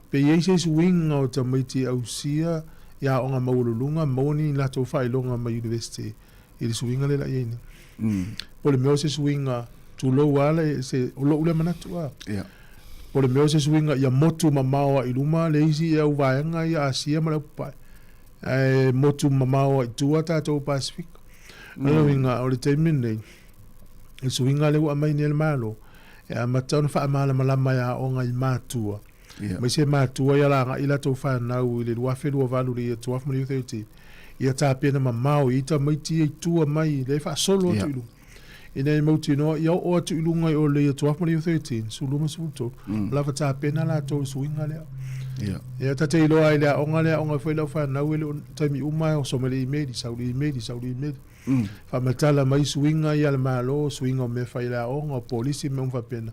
[SPEAKER 3] pe i ai se suiga o tamaiti e ausia i aoga maualuluga maua ni latou faailoga mai universite i le suiga lea la i ai nei. Po o le mea o se suiga, tulou lava le, se, o lou lea manatu a. Po o le mea o se suiga ia motu mamao ai i luma le isi au vaega ia Asia ma le Aupapae, ae motu mamao ai i tua tatou Pasifika. O lona uiga, o le taimi lenei, i le suiga lea ua aumai nei e le Malo, e amata ona faamalamalama e aoga i matua, aemaise matua ia lagai latou fanau i le 2028 i le year 2013, ia tapena mamao i ai tamaiti ia i tua mai, lea e faasolo atu i luga. Ina ia mautinoa, ia oo atu i luga i o le year 12 ma le year 13, 12 13, ua lava tapena latou i le suiga lea. Ia, ta te iloa ai le aoga lea, aoga ai foi lau fanau e le o taimi uma e oso mai le email, sau le email, sau le email. Faamatala mai suiga ia a le Malo, suiga o mea e fai i le aoga, o polisi ma mea uma faapena.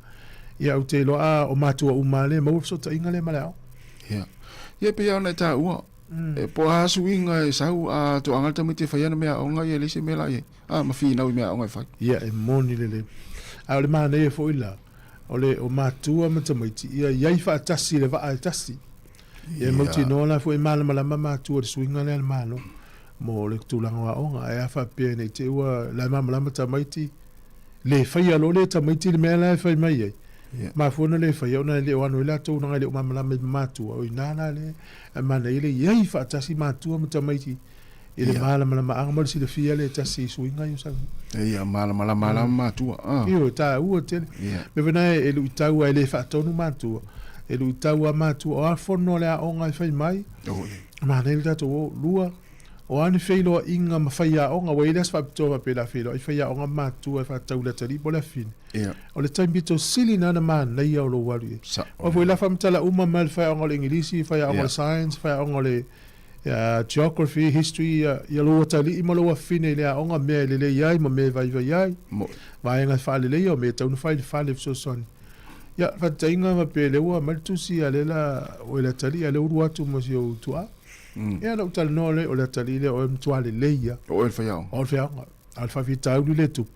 [SPEAKER 3] Ia ou te iloa a o matua uma lava lea e maua le fesootaiga lea ma le aoga.
[SPEAKER 13] Ia. Ia e pei lava ona e taua, e po o a suiga e sau a toaga le tamaiti e fai ana mea aoga ia e leai se mea la i ai, a ma finau i mea aoga e fai.
[SPEAKER 3] Ia, e moni lelei. A o le manaia foi la, o le o matua ma tamaiti, ia i ai faatasi i le vaa e tasi. Ia e mautinoa la foi e malamalama matua i le suiga lea a le Malo mo le tulaga o aoga. Ae a faapea ne i te i ua la e malamalama tamaiti, le faia loa lea e tamaiti le mea la e fai mai ai, mafua ona le faia ona e le o ano ai latou leaga e le o malamalama i matua. O i ina la lea e manaia le i ai faatasi matua ma tamaiti i le malamalamaaga ma le silafia lea e tasi i suiga ia o sau.
[SPEAKER 13] Ia malamalama lava matua.
[SPEAKER 3] Ioe, e taua tele. Mea foi na e luitau lava e le faatonu matua, e luitau lava matua, o a fono a le aoga e fai mai, manaia le tatou o. Lua, o a ni feiloaiga ma faiaoga, ua i ai le aso faapitoa faapea o le a feiloai faiaoga ma matua e faatatau i le atalii po o le afine. O le taimi pito sili lena na manaia o lou alu i ai. Aua foi o le a faamatala uma mai le faiaoga o le Igilisi, faiaoga o le Science, faiaoga o le. Ia, geography, history, ia, ia lou atalii ma lou afafine i le aoga, mea e lelei ai ma mea e vaivai ai. Vaega e faaleleia, o mea e tatau ona fai i le fale e fesoasoani. Ia, faataitaiga faapea lea ua aumai le tusi a lea la, o le atalii a lea ua ulu atu ma si ou tuaa. Ia, na ou talanoa lea, o le atalii lea o oe e matua lelei lava.
[SPEAKER 13] O oe le faiaoga.
[SPEAKER 3] O au le faiaoga. A o le faafitauli lea e tupu,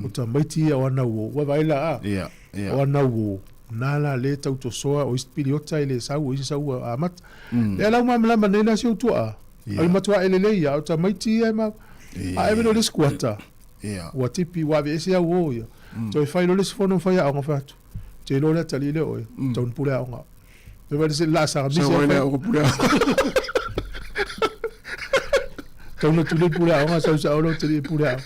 [SPEAKER 3] o tamaiti ia o ana uo, ua vaai la, a? O ana uo, na la lea e tau tosoa, o isi piliota e le sau, o isi sau ua amata. Lea la ua malamalama nei la si ou tuaa, o le matuaʻe lelei ia, a o tamaiti ia e ma, a ave loa i le isi kuata, ua tipi, ua aveese au uo ia. Toe fai loa le isi fono ma faiaoga, fai atu, ou te iloa le atalii lea o oe, tau ina pule aoga. Toe fai le isi laasaga misi
[SPEAKER 13] Sau ai le aoga pule aoga.
[SPEAKER 3] Tau na tuli pule aoga, sau sao loa atalii e pule aoga.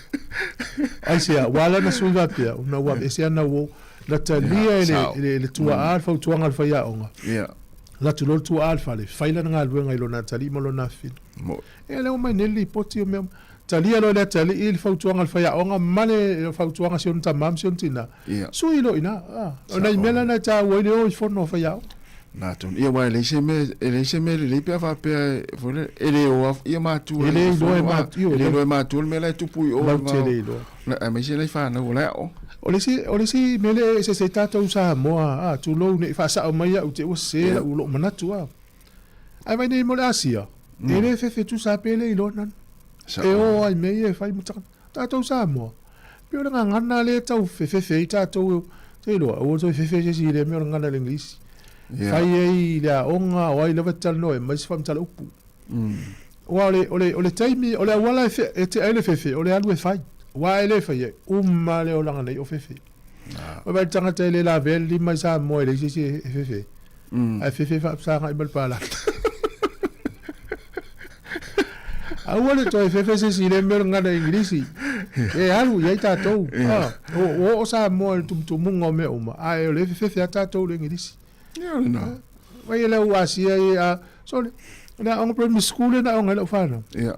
[SPEAKER 3] Aisea, ua ala ona sui faapea, ona ua aveese ana uo, na talia e le, e le, tuaa le fautuaga a le faiaoga. Alu atu loa le tuaa i le fale, fai lana galuega i lona atalii ma lona afafine. Ia lea ua aumai nei le lipoti o mea uma. Talia loa e le atalii le fautuaga a le faiaoga ma le fautuaga a si ona tama ma si ona tina. Sui loa i ina. O nai mea la na e taua ai le o i fono a faiaoga.
[SPEAKER 13] Na atonu. Ia aua e leai se mea, e leai se mea lelei pe a faapea e, foi lele, e le o lava ia matua
[SPEAKER 3] E le iloa e matua.
[SPEAKER 13] E le iloa e matua le mea la e tupu i o.
[SPEAKER 3] Latou te le iloa.
[SPEAKER 13] Aemaise nai fanau o la e aoga.
[SPEAKER 3] O le isi, o le isi mea lea e eseese ai tatou Samoa, a, tulou ne i faasao mai au te ua sese lau lou manatu, a. Ae vaai nei mo le Asia, e le fefe tusa pe le iloa nanu. E o lava i mea ia e fai ma tagata. Tatou Samoa, pei o le gagana lea e tau fefefe ai tatou, te iloa, aua le toe fefe se isi i lea mea o le gagana i le Igilisi. Fai ai i le aoga, o ai lava e te talanoa ai, aumai se faamatala upu. Aua o le, o le, o le taimi, o le auala e, fe, e tea ai le fefe, o le alu e fai. Aua e le fai ai, uma le olaga nei o fefe. Ua vaai le tagata e le lavea le lima i Samoa e leai se isi e fefe ai. Ae fefe faafesagai ma le palaka. Aua le toe fefe se isi i lea mea o le gagana Igilisi. E alu i ai tatou. Ua oo Samoa i le tumutumuga o mea uma, ae o lea e fefefe lava tatou i le Igilisi.
[SPEAKER 13] Ia o lena.
[SPEAKER 3] Vai e le au Asia i a, sole, o le aoga primary school lea na aoga ai lau fanau.
[SPEAKER 13] Ia.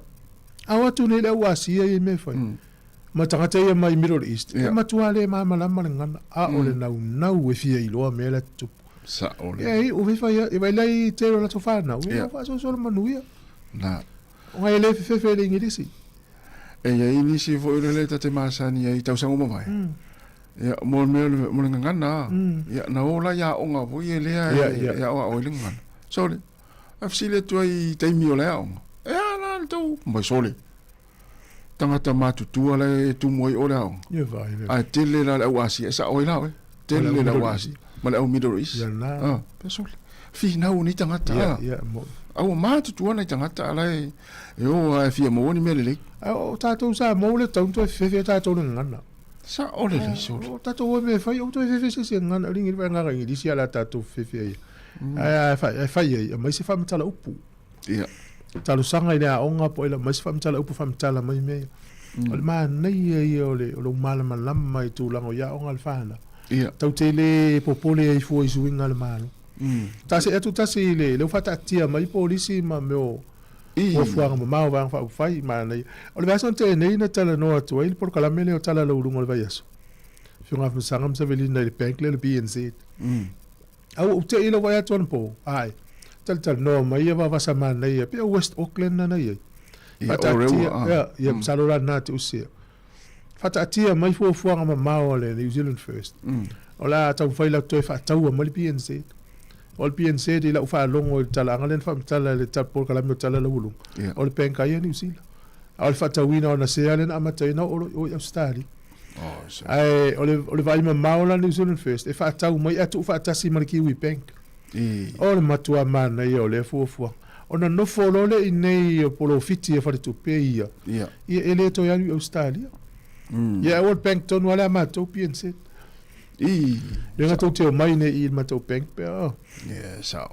[SPEAKER 3] A o atu nei le au Asia i mea e fai. Ma tagata ia mai Middle East, e matua le malamalama le gagana, a o le naunau e fia iloa mea la e tutupu.
[SPEAKER 13] Sao
[SPEAKER 3] le. Ia, iu fe fai, e vai lai tele o latou fanau, ia faasoasoa le manuia.
[SPEAKER 13] Na.
[SPEAKER 3] Ona e le fefefe i le Igilisi.
[SPEAKER 13] E i ai nisi foi o lele ta te masani ai i tausaga ua mavae. Ia, mo le mea mo le gagana, ia, na o la i aoga foi e lea e aoao ai le gagana. Sole, ae fesili atu ai i taimi o le aoga, e a la le tou, mai sole, tagata matutua la e tumu ai o le aoga.
[SPEAKER 3] Ia vai le.
[SPEAKER 13] Ae tele la le au Asia, e sao ai la oe, tele le au Asia, ma le au Middle East.
[SPEAKER 3] Ia na.
[SPEAKER 13] Ah, pe sole. Finau nei tagata.
[SPEAKER 3] Ia, ia, mo.
[SPEAKER 13] Au matutua nei tagata la e, e o a e fia maua ni mea lelei.
[SPEAKER 3] Ae o tatou Samoa ua le tatau ona toe fefefe ai tatou i le gagana.
[SPEAKER 13] Sao lelei sole.
[SPEAKER 3] O tatou o mea e fai, aua toe fefe se isi e gagana, o le agaga Igilisi a la tatou fefefe ai. Ae a fai ai, aumai se faamatala upu.
[SPEAKER 13] Ia.
[SPEAKER 3] Talosaga i le aoga po o aumai se faamatala upu faamatala mai mea ia. O le manaia ia o le o lou malamalama i tulaga o i aoga a le fanau.
[SPEAKER 13] Ia.
[SPEAKER 3] Tau te le popole ai fua i suiga a le Malo. Ta see atu tasi i le, lea ua faataatia mai polisi ma mea o fuafuaga mamao o Vaega Faaupufai, manaia. O le vaiaso na tea nei na talanoa atu ai le polokalame lea o Tala Lauuluga o le vaiaso, Afioga Afamasaga ma Savelina i le bank lea o le BNZ. A ua ou te i lou vaai atu anapo, ae, talatalanoa mai ia vavasa manaia, pei o West Auckland na na i ai. Faataatia, ia, ia, masalo la lena te usea. Faataatia mai fuafuaga mamao a le New Zealand First. O le a taumafai latou toe faataua mai le BNZ. O le BNZ i lau faalogo i le talaaga lea na faamatala e le polokalame o Tala Laualuga, o le bank a ia Niu Sila. A o le faatauina o ana sea lea na amata ai ona oo loa i o i Ausetalia. Ae o le, o le vaai mamao la New Zealand First, e faatau mai ae tuufaatasi ma le Kiwi Bank. O le matua manaia o lea fuafuaga. Ona nofo loa lea i inei o polofiti a faletupe ia, ia e le toe alu i Ausetalia. Ia ae o le bank tonu lava lea a matou PNZ. Lea tou te omai nei i le matou bank pe a.
[SPEAKER 13] Ia, sao.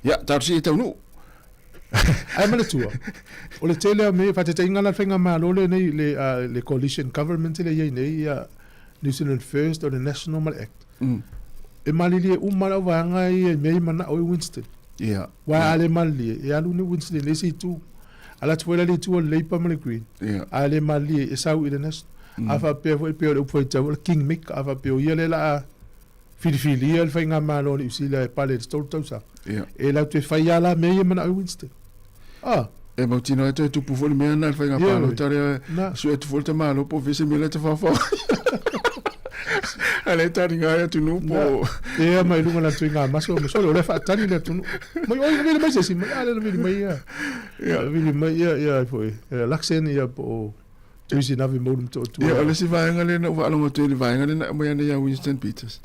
[SPEAKER 13] Ia, talosia i taunuu.
[SPEAKER 3] Ae manatua, o le tele o mea, faataitaiga la le faigamalo lenei, le, le coalition government lea e i ai nei, ia New Zealand First, o le National ma le Act. E malilie uma lau vaega ia i mea i manao ai Winston.
[SPEAKER 13] Ia.
[SPEAKER 3] Aua a le malilie, e alu ni Winston i le isi itu. Ala atu foi la i le itu o le Labour ma le Green.
[SPEAKER 13] Ia.
[SPEAKER 3] A le malilie, e sau i le National. A faapea foi pei o le upu faitau, o le king maker. A faapea o ia lea o le a filifilia le faigamalo a Niu Sila e pale i le 3 tausaga,
[SPEAKER 13] Ia.
[SPEAKER 3] e latou te fai lava la mea ia e manao ai Winston. Ah.
[SPEAKER 13] E mautinoa e toe tupu foi le mea lena i le faiga palota lea, sue atu foi le tamālo po o fea se mea lea e tafaofao ai. A lea e taliga ai atunuu po o...
[SPEAKER 3] Ea mai luga o le atuiga maso, ma sole o lea e faatali le atunuu. Mai oi, na vili mai se isi mai, a lea na vili mai ia. Na vili mai ia, ia ai foi, Laksen ia po o Tuisi Navi Maulu Motootua.
[SPEAKER 13] Ia, o le isi vaega lea na ou faalogo atu ai i le vaega lea na aumai ana ia Winston Peters.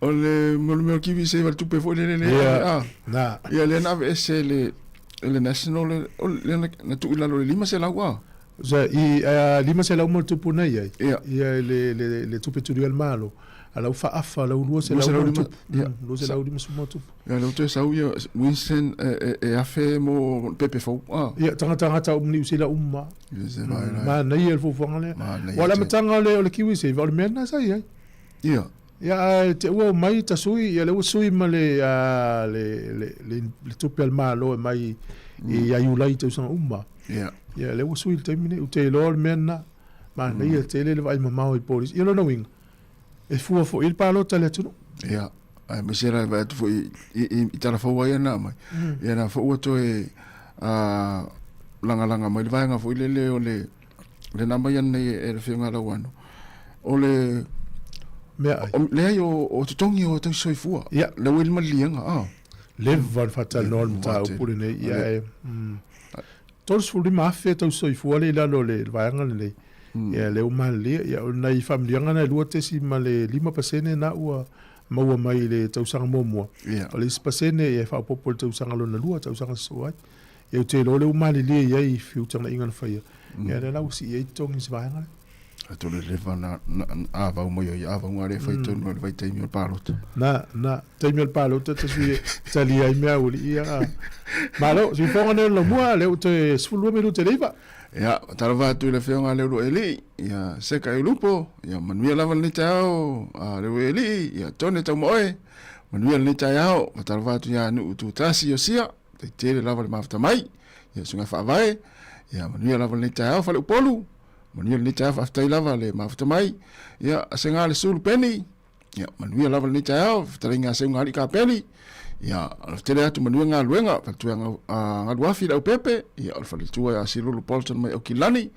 [SPEAKER 13] O le mo le mea o le kiwi save a le tupe foi lele lea
[SPEAKER 3] Ia,
[SPEAKER 13] a.
[SPEAKER 3] na.
[SPEAKER 13] Ia lea na aveese e le e le National le o lea na, na tuu i lalo i le 500 a.
[SPEAKER 3] So, i a 500 ma le tupu nei ai.
[SPEAKER 13] Ia.
[SPEAKER 3] Ia i le le le tupe tuli a le Malo. A lau faaafa lau 200 ma le tupu.
[SPEAKER 13] Ia.
[SPEAKER 3] 250 ma le tupu.
[SPEAKER 13] Ia lea ua toe sau ia Winston e e e 1000 mo pepe fou a.
[SPEAKER 3] Ia, tagata tagata uma Niu Sila uma.
[SPEAKER 13] Ia se vai la.
[SPEAKER 3] Manaia le fuafuaga lea.
[SPEAKER 13] Manaia
[SPEAKER 3] Aua o le
[SPEAKER 13] tele.
[SPEAKER 3] amataga o le o le kiwi save, o le mea lena sa i ai.
[SPEAKER 13] Ia.
[SPEAKER 3] Ia, ae te ua omai ta sui, ia lea ua sui ma le, a, le, le, le, le tupe a le Malo e mai i ia Iulai i tausaga uma.
[SPEAKER 13] Ia.
[SPEAKER 3] Ia, lea ua sui i le taimi nei. Ou te iloa o le mea lena. Manaia tele le vaai mamao i polisi. Ia, lona uiga, e fua foi i le palota a le atunuu.
[SPEAKER 13] Ia, aemaise la e vaai atu foi i, i, i tala fou ai na aumai. Ia na foi ua toe a, lagalaga mai le vaega foi lele o le, le na aumai nei e le Afioga ia Lauano. O le
[SPEAKER 3] Meaai.
[SPEAKER 13] O, leai, o, o totogi o tausi soifua.
[SPEAKER 3] Ia.
[SPEAKER 13] Le ua i le maliliega, a.
[SPEAKER 3] Leva ona faatalanoa le mataupu lenei. Ia, e, mm, 35,000 tausi soifua lea i lalo o le vaega lenei. Ia, lea ua malilia. Ia, o nai faamanuiaga na e 2.5% na ua maua mai i le tausaga muamua.
[SPEAKER 13] Ia.
[SPEAKER 3] O le isi pasene, ia, e faaopoopo i le tausaga lona lua, tausaga sosoo ai. Ia, ou te iloa o lea ua malilie i ai i feutagaiga na faia. Ia, lea la ua sii ai totogi i se vaega lea.
[SPEAKER 13] Atu le leva na, na, avau mai o ia avauga lea e fai tonu i le vaitaimi o le palota.
[SPEAKER 3] Na, na, taimi o le palota ta sui e tali ai mea aualii ia. Malo, siufoga nei o le laumua, lea ua toe 12 minute le 9.
[SPEAKER 13] Ia, talofa atu i le Afioga a Leuluaelii, ia Seka Eulupo, ia manuia lava lenei taeao a Leuluaelii, ia Tone Taumaoe, manuia lenei taeao, talofa atu ia Nuu Tutasi Iosia, taitele lava le mafuta mai, ia Susuga Faavae, ia manuia lava lenei taeao Faleupolu, Manuia lenei taeao, faafetai lava le mafuta mai. Ia, Sega le Sulu Peni, ia, manuia lava lenei taeao, fetalaiga a Seuga Alii Kapeli, ia, tele atu manuia galuega, faletua Galuafi le Aupepe, ia, o le faletua ia Silulu Bolton mai Aukilani,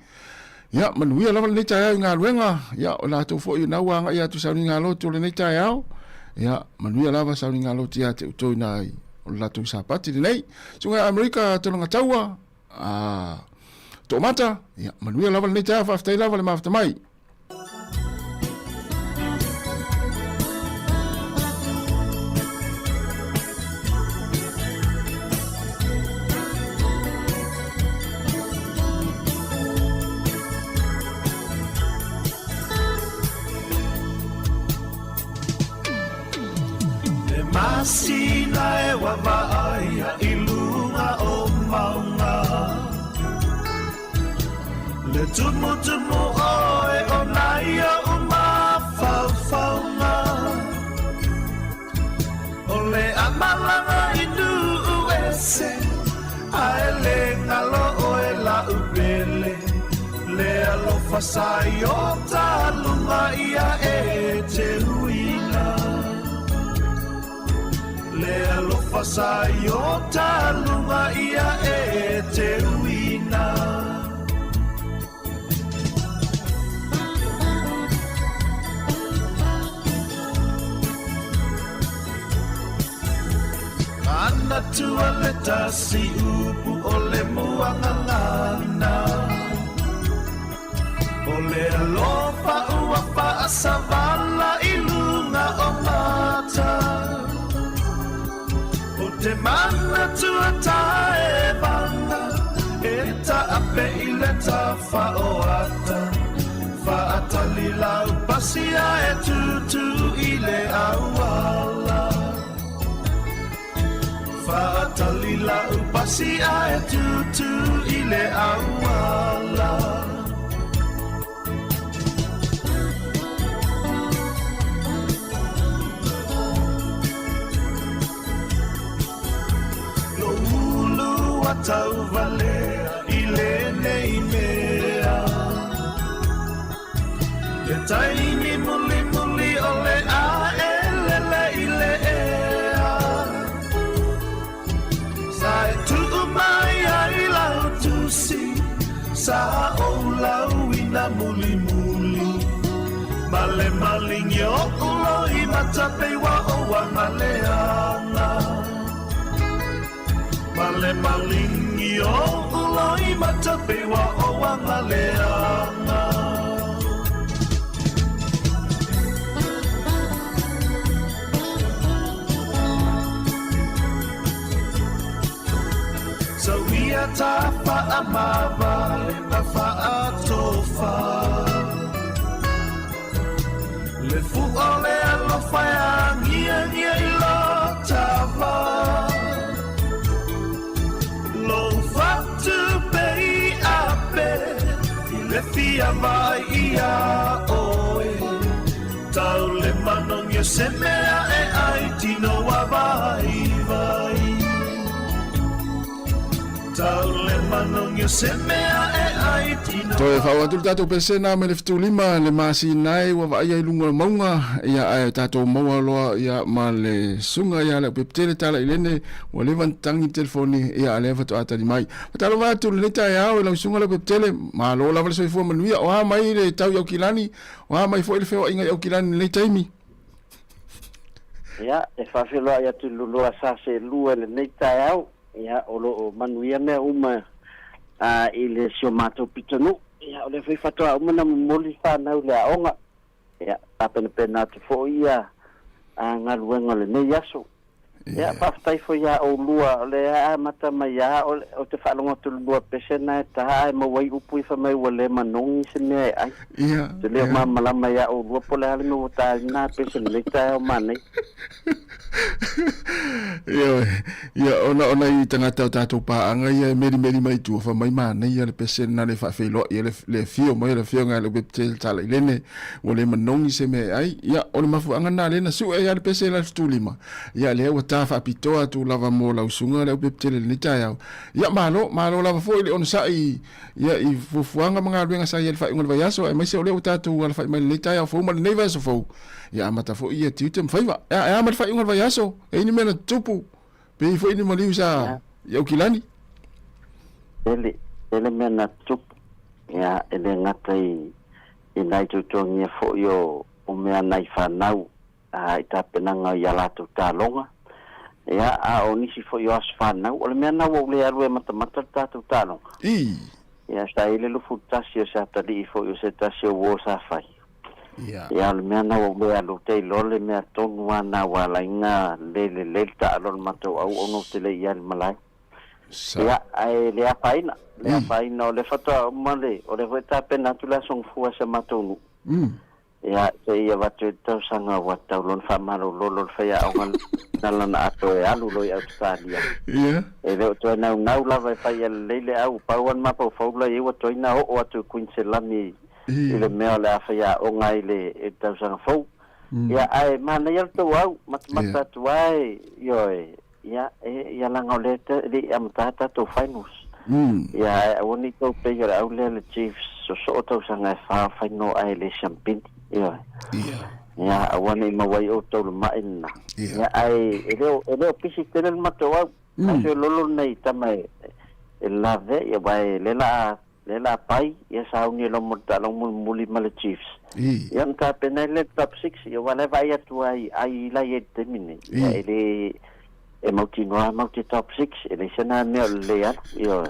[SPEAKER 13] ia, manuia lava lenei taeao i galuega, ia, o latou foi na ua agai atu sauniga lotu o lenei taeao, ia, manuia lava sauniga lotu ia te outou ina ai o le latou Sapati lenei. Susuga ia Amerika Tologataua, A Toomata, ia, manuia lava lenei taeao, faafetai lava le mafuta mai.
[SPEAKER 14] Le masina e vaavaaia i luga o mauga Le tumutumu oe o nai o'u mafaufauga O le amalaga i nuu ese Ae le galo oe la'u pele Le alofa sa i o taluga ia e te uina Le alofa sa i o taluga ia e te uina Manatua le tasi upu o le muagagana O le alofa ua faasavala i luga o mata O te manatua taevaga e taape i le tafa o ata Faatali lau pasia e tutu i le auala Faatali lau pasia e tutu i le auala Lou ulu ua tauvalea i lenei mea He taimi mulimuli o le a e lele i le ea Sa e tuu mai ai la mulimuli Ma le malingi o ulo i matapeiwa o wangaleanga Ma le malingi o ulo i matapeiwa o wangaleanga Tauia ta whaamava le whaatofa Le fua o le alofa e agiagia i lo tava Lo fatu pe i ape I le fia vai ia oe Tau le manongi o se mea e ai tino wa vai vai Tau le manongi o se mea e ai tino
[SPEAKER 13] Toe faaoo atu le tatou pesena mai le 75 le masina ai ua vaaia i luga o le mauga, ia ae tatou maua loa ia ma le susuga ia Leaupepe Tala i Lene ua leva ona tatagi le telefoni ia a lea faatoa tali mai. Faatalofa atu i lenei taeao i lau susuga Leaupepe malo lava le soifua manuia o a mai le tau i Aukilani, o a mai foi le feoaiga i Aukilani i lenei taimi.
[SPEAKER 15] Ia, e faafeiloai atu i le lua sa seelua i lenei taeao. Ia, o lo o manuia mea uma i le si o matou pitonuu. Ia, o lea foi faatoa uma ona momoli fanau i le aoga. Ia, tapenapena atu foi ia galuega o lenei aso. Ia, faafetai foi ia oulua, o lea amata mai lava, ou te faalogo atu i le lua pese lena e ta ae maua ai upu ia fai mai ua le manogi se mea e ai. Ou te le o malamalama ia oulua po o le a le mea ua ta ai lena pese i lenei taeao manaia.
[SPEAKER 13] Ioe, ia, ona, ona i tagata o tatou paaga ia e melimeli mai tua, fai mai manaia le pese lena le faafeiloai ai le, le afio mai o le afioga ia Leaupepe Tala i Lene, ua le manogi se mea e ai. Ia, o le mafuaaga lena lea na sue ai lava le pese la le 75. Ia, lea ua ta faapitoa atu lava mo lau susuga Leaupepe i lenei taeao. Ia, malo, malo lava foi le onosai ia, i fuafuaga ma galuega sa i ai i le faaiuga o le vaiaso, aemaise o lea ua tatou alafai mai i lenei taeao fou ma lenei vaiaso fou. Ia amata foi ia tiute ma faiva. E a ma le faaiuga o le vaiaso, e i ni mea na tutupu, pe i foi ni maliu sa i Aukilani.
[SPEAKER 15] Tele, tele mea na tutupu. Ia, e le gata i, i nai tautogia foi o, o mea nai fanau a, i tapenaga i a latou taaloga. Ia, a o nisi foi o aso fanau, o le mea na ua ou le alu e matamata le tatou taaloga.
[SPEAKER 13] I.
[SPEAKER 15] Ia, sa i le 21 o se atalii foi o se tasi o uo sa fai.
[SPEAKER 13] Ia.
[SPEAKER 15] Ia, o le mea na ua ou le alu, ou te iloa le mea tonu lava na ua ala ai na le lelei le taalo o le matou au ona ou te le i alu i malae.
[SPEAKER 13] Sa.
[SPEAKER 15] Ia, ae le afaina, le afaina, o lea faatoa uma le, o lea foi e tapena atu le Aso Gafua i si a matou nuu. Ia, se i avatu ai le tausaga ua tau lona faamalololo le faiaoga na lana ato e alu loa i Ausetalia.
[SPEAKER 13] Ia.
[SPEAKER 15] E le o toe naunau lava e fai ia lelei le au, pau lava le mafaufau la i ai ua toe na oo atu i Kuiniselani i le mea o le a faiaoga ai i le tausaga fou. Ia, ae manaia le tou au, matamata atu lava e, ioe, ia, e, ia leaga o lea e le i amata tatou finals. Ia, ae aua ne i tou pei o le au lea le Chiefs sosoo tausaga e fa o final ae le siampini, ioe. Ia, aua ne i maua ai outou le mai lena. Ia, ae e le o, e le o pisi tele le matou au. Ae feoloolo lenei tama e, e lave, ia, aua e le la a Lea la pai, ia sauni e lomo le taaloga mulimuli ma le Chiefs. Ia ona tapena ai lea i le top six, ia aua o la e vaai atu lava i ai la e i ai i le taimi nei. Ia e le, e mautinoa lava matou te top six, e leai se na mea o le lelei alu, ioe.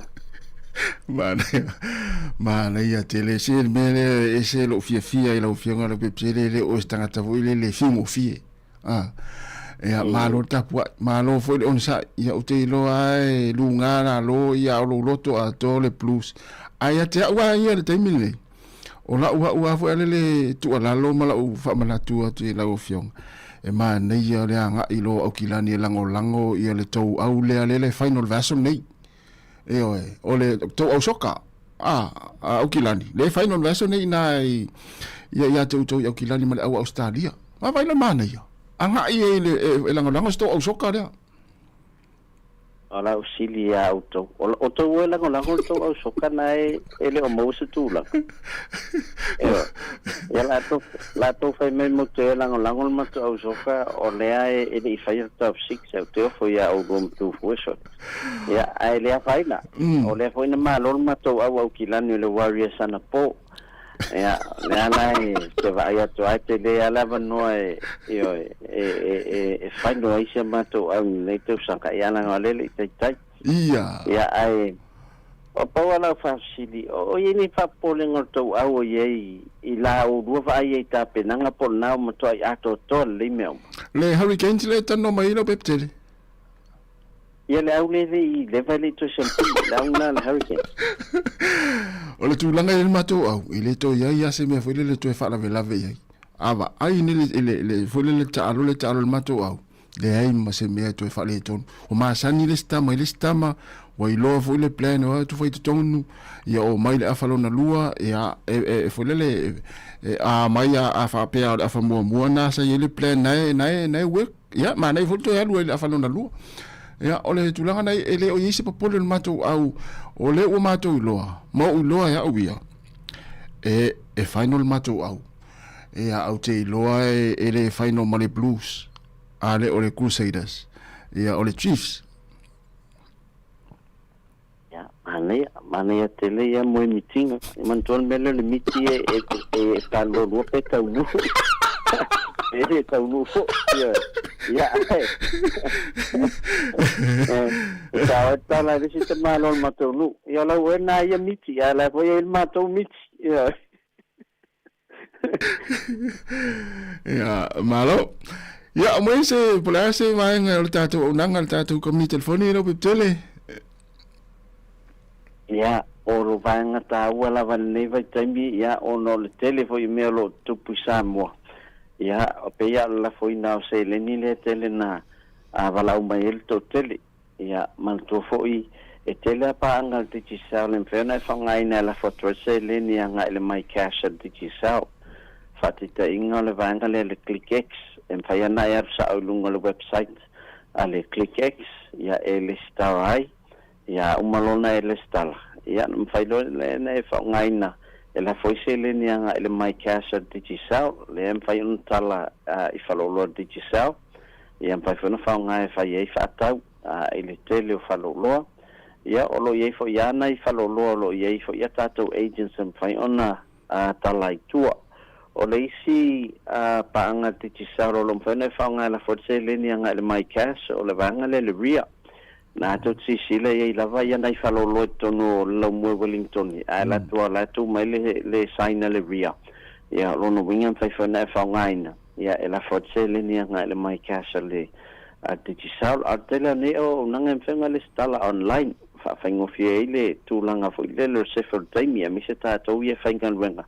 [SPEAKER 13] Manaia, manaia tele. Se le mea lea e ese lou fiafia i lau Afioga Leaupepe, e le o oe se tagata foi lele e fiugofie. Ah, ia, malo le tapuai, malo foi le onosai. Ia, ou te iloa lava e luga lalo ia o lou loto atoa le blues. Ae ia te au lava ia i le taimi lenei, o lau au lava foi ale le tuualalo ma lau faamanatu atu i lau Afioga, e manaia le agai loa o Aukilani e lagolago ia le tou au lea lea e final le vaiaso lenei. Ioe, o le tou au soka a Aukilani, lea e final le vaiaso lenei i ina i, ia ia te outou i Aukilani ma le au Ausetalia. Vaavaai la manaia. Agai e, le, e, e lagolago se tou au soka lea.
[SPEAKER 15] O lau sili ia outou. O outou e lagolago le tou au soka na e, e le o maua se tulaga. Ioe. Ia latou, latou fai mai mo te e lagolago le matou au soka, o lea e, e le i faia le top six, au te ofo ia oulua ma Tufue sole. Ia, ae le afaina. O lea foi na malo le matou au Aukilani o le Warriors anapo. Ia, le ala e te vaai atu ai te le ala avanoa e, ioe, e, e, e, e final ai si a matou au i lenei tausaga, ia leaga o lea e le i taitai.
[SPEAKER 13] Ia.
[SPEAKER 15] Ia, ae, o pau lava lau faafesili, o i ai ni faapopolega o le tou au o i ai i la oulua vaai ai i tapenaga po o lena ua matuai atoatoa lelei mea uma?
[SPEAKER 13] Le Hurricanes lea e talanoa mai ai lau Pepetele.
[SPEAKER 15] Ia le au le le i leva e le i toe siamupili, le au lena le Hurricane.
[SPEAKER 13] O le tulaga i le matou au, e le toe i ai lava se mea foi lele e toe faalavelave i ai. A vaai nei le, le, le, foi lele taalo le taalo i le matou au, leai ma se mea e toe faaletonu. Ua masani le isi tama i le isi tama, ua iloa foi le plan, o atu fai totonu, ia oo mai le afa lona lua, ia, e, e, e foi lele, e, e, a mai a, a faapea o le afa muamua na sa i ai le plan na e, na e, na e work. Ia, manaia foi le toe alu ai i le afa lona lua. Ia, o le tulaga na e le o i ai se popole o le matou au, o lea ua matou iloa, ma ou iloa e au ia, e, e final le matou au. Ia, au te iloa e, e le final ma le Blues, a le o le Crusaders, ia, o le Chiefs.
[SPEAKER 15] Ia, manaia, manaia tele ia moe mitinga. E manatua le mea lea o le miti e, e, e, e talualua pe taunuu. E le taunuu foi. Ia, ia, ai. E sao ai tala e le isi tamālo o le matou nuu. Ia, o lau oe na ia miti, ae la foi e i le matou miti. Ia.
[SPEAKER 13] Ia, malo. Ia, o mai se, po le a se vaega o le tātou aunaga, le tātou komiti telefoni, lau Pepetele?
[SPEAKER 15] Ia, o lo vaega tāua lava lenei vaitaimi, ia, ona o le tele foi o mea o lo o tutupu i Samoa. Ia, e pei lava o le lafoina o seleni lea e tele na valaau mai ai le toatele. Ia, manatua foi, e tele lava paaga a le Digicel e mafai ona e faaaogaina e lafo atu ai seleni agai i le MyCash a le Digicel. Faataitaiga o le vaega lea le ClickX, e mafai lava ona e alu sao i luga o le website a le ClickX, ia, e lesitala ai. Ia, a uma loa ona e lesitala, ia, ona mafai loa lea ona e faaaogaina e lafo ai seleni agai i le MyCash a le Digicel, lea e mafai ona tala i faleoloa a le Digicel. Ia mafai foi ona faaaoga e fai ai faatau i le tele o faleoloa. Ia, o lo o i ai foi lava nai faleoloa o lo o i ai foi a tatou agents e mafai ona tala i tua. O le isi paaga Digicel o lo o mafai ona e faaaoga e lafo ai le seleni agai i le MyCash, o le vaega lea le Ria. Na tou te silasila e i ai lava ia nai faleoloa i totonu o le laumua i Wellington, ae alu atu lava o la e tu mai le le sign a le Ria. Ia, o lona uiga e mafai foi ona e faaaogaina. Ia, e lafo atu seleni agai i le MyCash a le a Digicel. A o le tele o nei auaunaga e mafai ona lesitala online, faafaigofie ai le tulaga foi lele o le sefe o le taimi, aemaise tatou ia e faigaluega.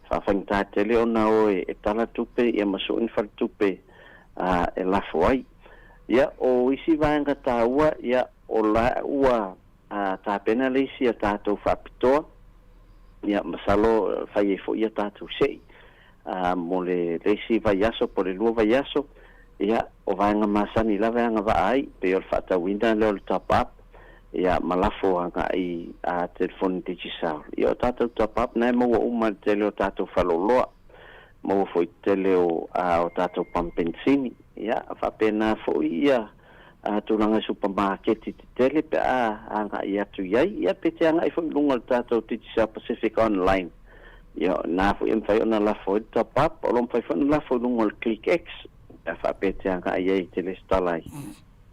[SPEAKER 15] Faafaigata tele ona o e tala tupe ia ma sue ni faletupe e lafo ai. Ia, o isi vaega taua, ia, o la ua tapena le isi a tatou faapitoa, ia, masalo fai ai foi a tatou sei. Ā, mo le, le isi vaiaso po o le lua vaiaso, ia, o vaega masani lava e agavaa ai, pei o le faatauina lea o le top up, ia, ma lafo agai a telefoni Digicel. Ia, o tatou top up na e maua uma i le tele o tatou faleoloa, maua foi i le tele o, a, o tatou pamu penisini. Ia, faapena foi ia, a, tulaga i supamaketi tetele pe a agai atu i ai, ia, pe te agai foi i luga o le tatou Digicel Pacific Online. Ia, o lena foi e mafai ona lafo ai le top up, o lo o mafai foi ona lafo i luga o le ClickX, pe a faapea e te agai ai e te lesitala ai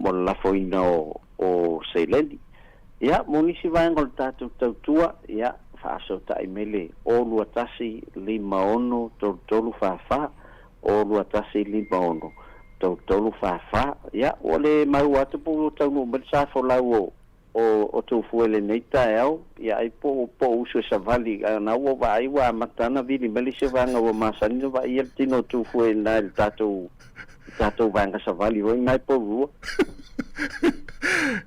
[SPEAKER 15] mo le lafoina o, o seleni. Ia, mo nisi vaega o le tatou tautua, ia, faasootai mai le 0 21 56 33 44, 0 21 56 33 44. Ia, ua le maua atu po ua taunuu mai le sa folau o o o Tofua i lenei taeao, ia ai po po o uso e savali, a na ua vaai ua amata ana vili mai le isi vaega ua masani ona vaaia le tino o Tofua i ina i le tatou i tatou vaega savali foi ina i Pourua.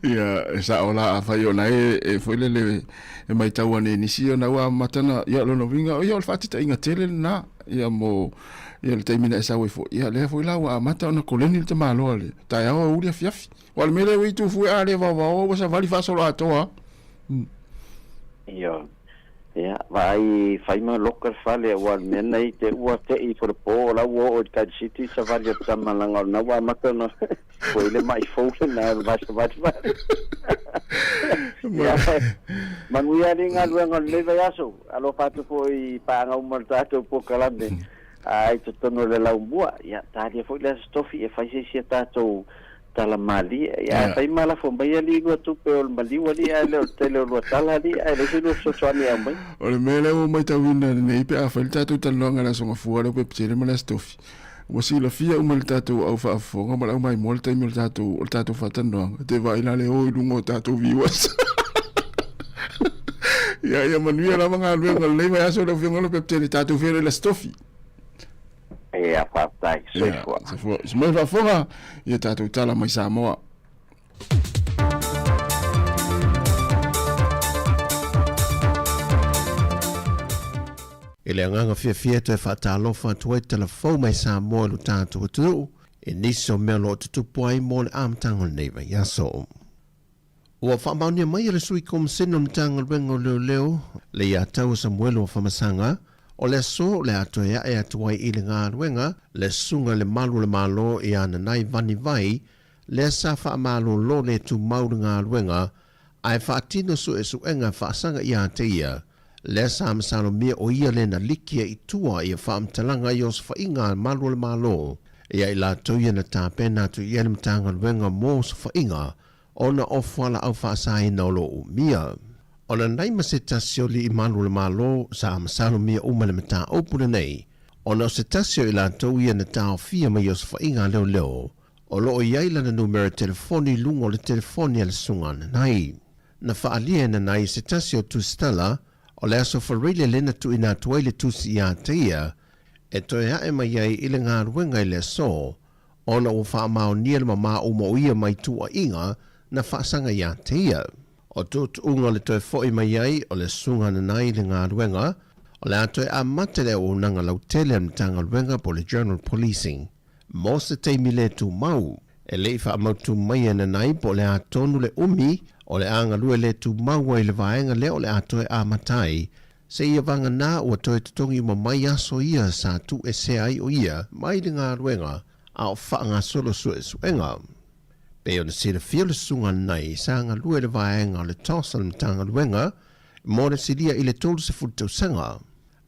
[SPEAKER 13] Ia, e sao la, afai o na e, e foi lele e maitau ane i nisi ona ua amata ona, ia lona uiga, ia o le faataitaiga tele lena, ia mo, ia le taimi na e sau ai foi, ia lea foi la ua amata ona koleni le tamaloa le taeao aoauli afiafi. Ua le mea lea ua i tufu e a le vaovao ua savali faasolo atoa.
[SPEAKER 15] Ioe. Ia, vaai fai ma loka le fale aua le mea nei te ua te i for po o la ua oo i le Kaiti City savali o le tama leaga o lena ua amata ona Ua i le ma'i fou lena o le vasavalivali. Ia, manuia alii galuega o lenei vaiaso. Alofa atu foi i paaga uma o le tatou polokalame i totonu o le laumua. Ia, talia foi le Aso Tofi e fai se isi a tatou tala malie. Ia, ae fai ma lafo mai alii lua tupe o le maliu alii ae le o le tele o lua tala alii ae leai se lua fesoasoani e aumai.
[SPEAKER 13] O le mea lea ua matauina lenei pe a fai le tatou talanoaga i le Aso Gafua lea Pepetele ma le Aso Tofi, ua silafia uma e le tatou au faafofoga ma le au maimoa le taimi o le tatou, o le tatou faatalanoaga. Te vaai la le o i luga o tatou viewers. Ia, ia manuia lava galuega o lenei vaiaso lau Afioga Lopepetele, tatou feiloai i le Aso Tofi.
[SPEAKER 15] Ia, faafetai. Soifua.
[SPEAKER 13] Ia, soifua. Soifua faafofoga, ia tatou tala mai Samoa.
[SPEAKER 10] I le agaga fiafia e toe faatalofa atu ai tala fou mai Samoa i lo tatou atunuu i nisi o mea o lo o tutupu ai mo le amataga o lenei vaiaso. Ua faamaonia mai e le Sui Komasene o le Matagaluega o Leoleo, Leiataua Samuelu Afamasaga, o le aso o le a toe ae atu ai i le galuega le Susuga i le Malu o le Malo ia Nanai Vani Vai, lea sa faamalolo le tumau le galuega ae faatino suesuega faasaga ia te ia, lea sa masalomia o ia le na liki ai i tua ia faamatalaga i osofaiga a Malu o le Malo ia i latou ia na tapena atu i ai le Matagaluega mo osofaiga ona o fualaau faasaina o lo o umia. O Nanai ma se tasi o alii malu o le Malo sa masalomia uma le mataupu lenei ona o se tasi o i latou ia na taofia mai osofaiga a leoleo O lo o i ai lana numera telefoni i luga o le telefoni a le Susuga Nanai. Na faaalia e Nanai i se tasi o tusitala o le Aso Faraile lea na tuuina atu ai le tusi iā te ia e toe ae mai ai i le galuega i le aso ona ua faamaonia le mamā uma o ia mai tuuaiga na faasaga iā te ia. O tuutuuga o le toe fo'i mai ai o le Susuga Nanai i le galuega, o le a toe amata le auaunaga lautele a le Matagaluega po o le General Policing. Mo se taimi le tumau, e le i faamautu mai e Nanai po o le a tonu le umi o le a galue le tumau ai le vaega lea o le a toe amata ai, seia vagana ua toe totogi uma mai aso ia sa tuuesea ai o ia mai le galuega a o faagasolo suesuega. Pei ona silafia le susuga Nanai sa galue le vaega o le TOS a le Matagaluega mo le silia i le 30 tausaga.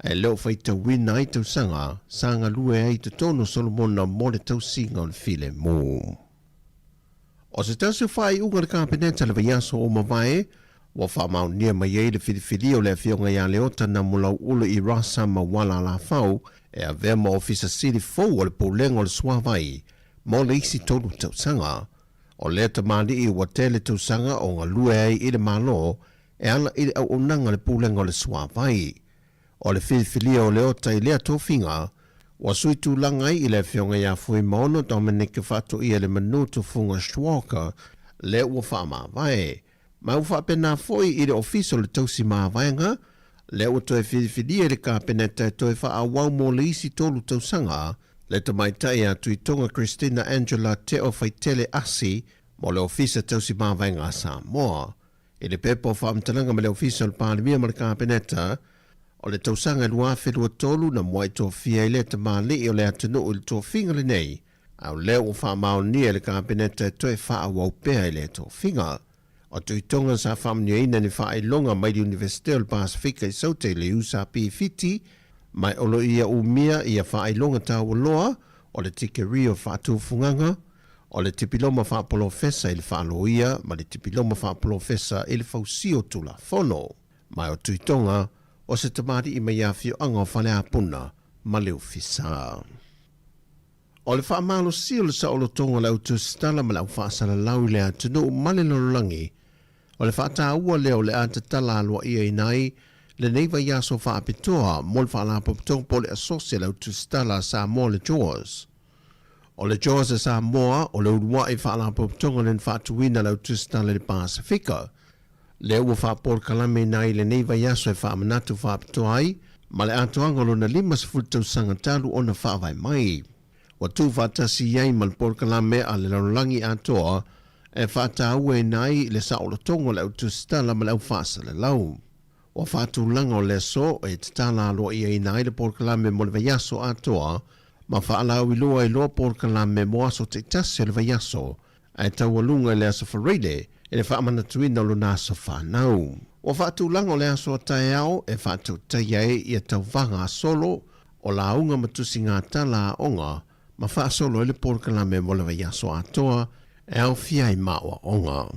[SPEAKER 10] E le o faitauina ai tausaga sa galue ai i totonu o Solomona mo le tausiga o le filemu. O se tasi o faaiuga a le Kapeneta i le vaiaso ua mavae, ua faamaonia mai ai le filifilia o le Afioga ia Leota Namulau'ulu i Rasa Mauala Alafau e avea ma Ofisa Sili fou o le Pulega o le Suavai mo le isi tolu tausaga. O lea tamalii ua tele tausaga o galue ai i le Malo e ala i le auaunaga a le Pulega o le Suavai. O le filifilia o Leota i lea tofiga, ua sui tulaga ai i le Afioga ia Fuimaono Dominic Faatoialemanu Tufuga Schwalger lea ua faamavae. Ma ua faapena foi i le Ofisa o le Tausi Mavaega, lea ua toe filifilia i le Kapeneta e toe faaauau mo le isi tolu tausaga le tamaitai a Tuitoga Christina Angela Teo Faitele Asi mo le Ofisa Tausi Mavaega a Samoa. I le pepa o faamatalaga ma le Ofisa o le Palemia ma le Kapeneta o le tausaga 2023 na muai tofia ai lea tamalii o le atunuu i le tofiga lenei, a o lea ua faamaonia e le Kapeneta e toe faaauau pea i lea tofiga. O Tuitoga sa faamanuiaina ni faailoga mai le Iunivesite o le Pasefika i Saute i le USAP Fiti, mai o lo ia umia ia faailoga taualoa o le tikerii o faatufugaga, O le tipiloma faapolofesa i le faaloia ma le tipiloma faapolofesa i le fausia o Tulafono. Ma o Tuitoga, o se tamalii mai afioaga o Faleapuna ma Leufisa. O le faamalosia o le saolotoga o le au tusitala ma le au faasalalau i le atunuu ma le lalolagi, o le faataua lea o le a tatala aloaiaina ai lenei vaiaso faapitoa mo le Faalapotopotoga po o le Asosi a le Au Tusitala a Samoa le JAWS. O le JAWS a Samoa, o le uluai faalapotopotoga lea na faatuina e le Au Tusitala i le Pasefika, lea ua faapolokalameina ai i lenei vaiaso e faamanatu faapitoa ai ma le atoaga o lona 50 tausaga talu ona faavae mai. Ua tuufaatasi ai ma le polokalame a le lalolagi atoa e faatauaina ai le saolotoga o le au tusitala ma le au faasalalau. Ua faatulaga o le aso e tatala aloaiaina ai le polokalame mo le vaiaso atoa. ma faalauiloa ai loa polokalame mo aso taitasi o le vaiaso ae taualuga i le Aso Faraile i le faamanatuina o lona aso fanau. Ua faatulaga o le aso a taeao e faatautaia ai ia tauvaga a solo o lauga ma tusigatala aoga ma faasolo ai le polokalame mo le vaiaso atoa e aofia ai ma aoaoga.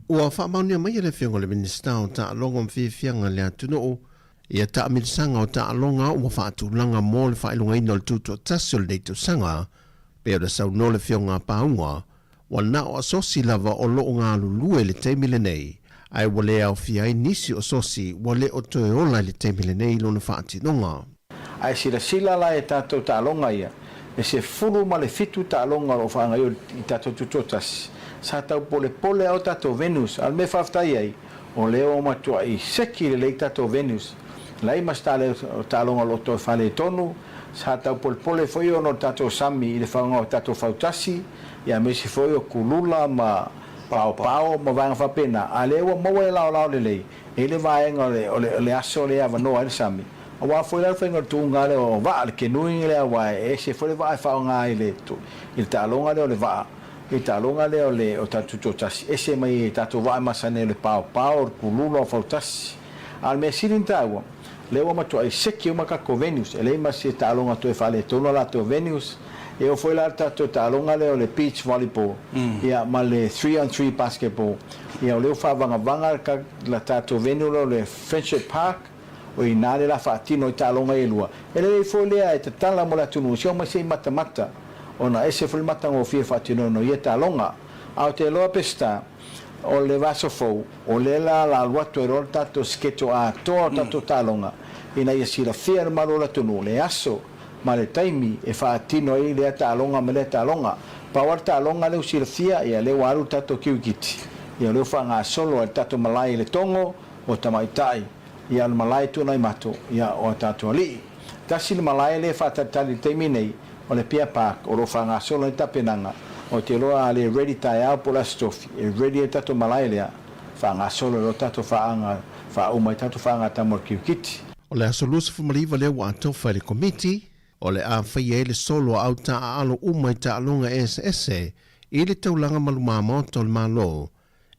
[SPEAKER 10] Ua faamaonia mai e le Afioga i le Minisita o Taaloga ma Fiafiaga i le Atunuu ia taamilisaga o taaloga ua faatulaga mo le faailogaina o le tutoatasi o lenei tausaga, pei ona saunoa le Afioga a Pauga, ua na o asosi lava o lo o galulue i le taimi lenei, ae ua le aofia ai nisi o asosi ua le o toe ola i le taimi lenei i lona faatinoga.
[SPEAKER 11] Ae silasila la e tatou taaloga ia, e 17 taaloga o lo o faagaio i tatou tutoatasi. Sa tau polepole lava o tatou venues, a o le mea faafetai ai, o lea ua matuai seki lelei tatou venues. Leai ma se taaloga o lo o toe faaletonu, sa tau polepole foi ona o le tatou sami i le faaaoga o tatou fautasi, aemaise foi o kulula ma paopao ma vaega faapena, a o lea ua maua le laolao lelei i le vaega o le aso lea e avanoa ai le sami. Aua foi la le faiga o le tuuga lea o vaa, le canoeing lea aua e ese foi le vaa e faaaoga i le i le taaloga lea o le vaa, i le taaloga lea o le o tatou tutoatasi, ese mai tatou vaa e masani ai o le paopao, o le kulula, o fautasi. A o le mea sili ona taua, lea ua matuai seki uma tatou venues, e leai ma se taaloga toe faaletonu a latou venues. E oo foi la le tatou taaloga lea o le beach volleyball, ia ma le three on three basketball, ia o lea ua faavagavaga le tatou venue lea o le Friendship Park, O i ina le la faatino i taaloga e lua. E lelei foi lea e tatala mo le atunuu se omai se i matamata, ona ese foi le matagofie faatinoina o ia taaloga. A o te iloa Peseta, o le vaiaso fou, o lea la la alu atu ai loa le tatou schedule atoa o tatou taaloga, ina ia silafia e le mamalu o le atunuu le aso ma le taimi e faatino ai lea taaloga ma lea taaloga. Pau lava le taaloga lea ua silafia, ia lea ua alu le tatou kirikiti, ia o lea ua faagasolo ai le tatou malae i Letogo, o tamaitai, ia o le malae Tuanaimato, ia o a tatou alii. Tasi le malae lea e faatalitali i le taimi nei, o le Pia Park, o lo o faagasolo ai tapenaga, ou te iloa a le ready taeao po o le Aso Tofi, e ready ai le tatou malae lea, faagasolo ai loa tatou faaga, faauma ai tatou faaga mo le kirikiti.
[SPEAKER 10] O le aso 29 lea ua atofa e le Komiti, o le a faia ai le solo a au taaalo uma i taaloga eseese i le taulaga ma luma maota o le Malo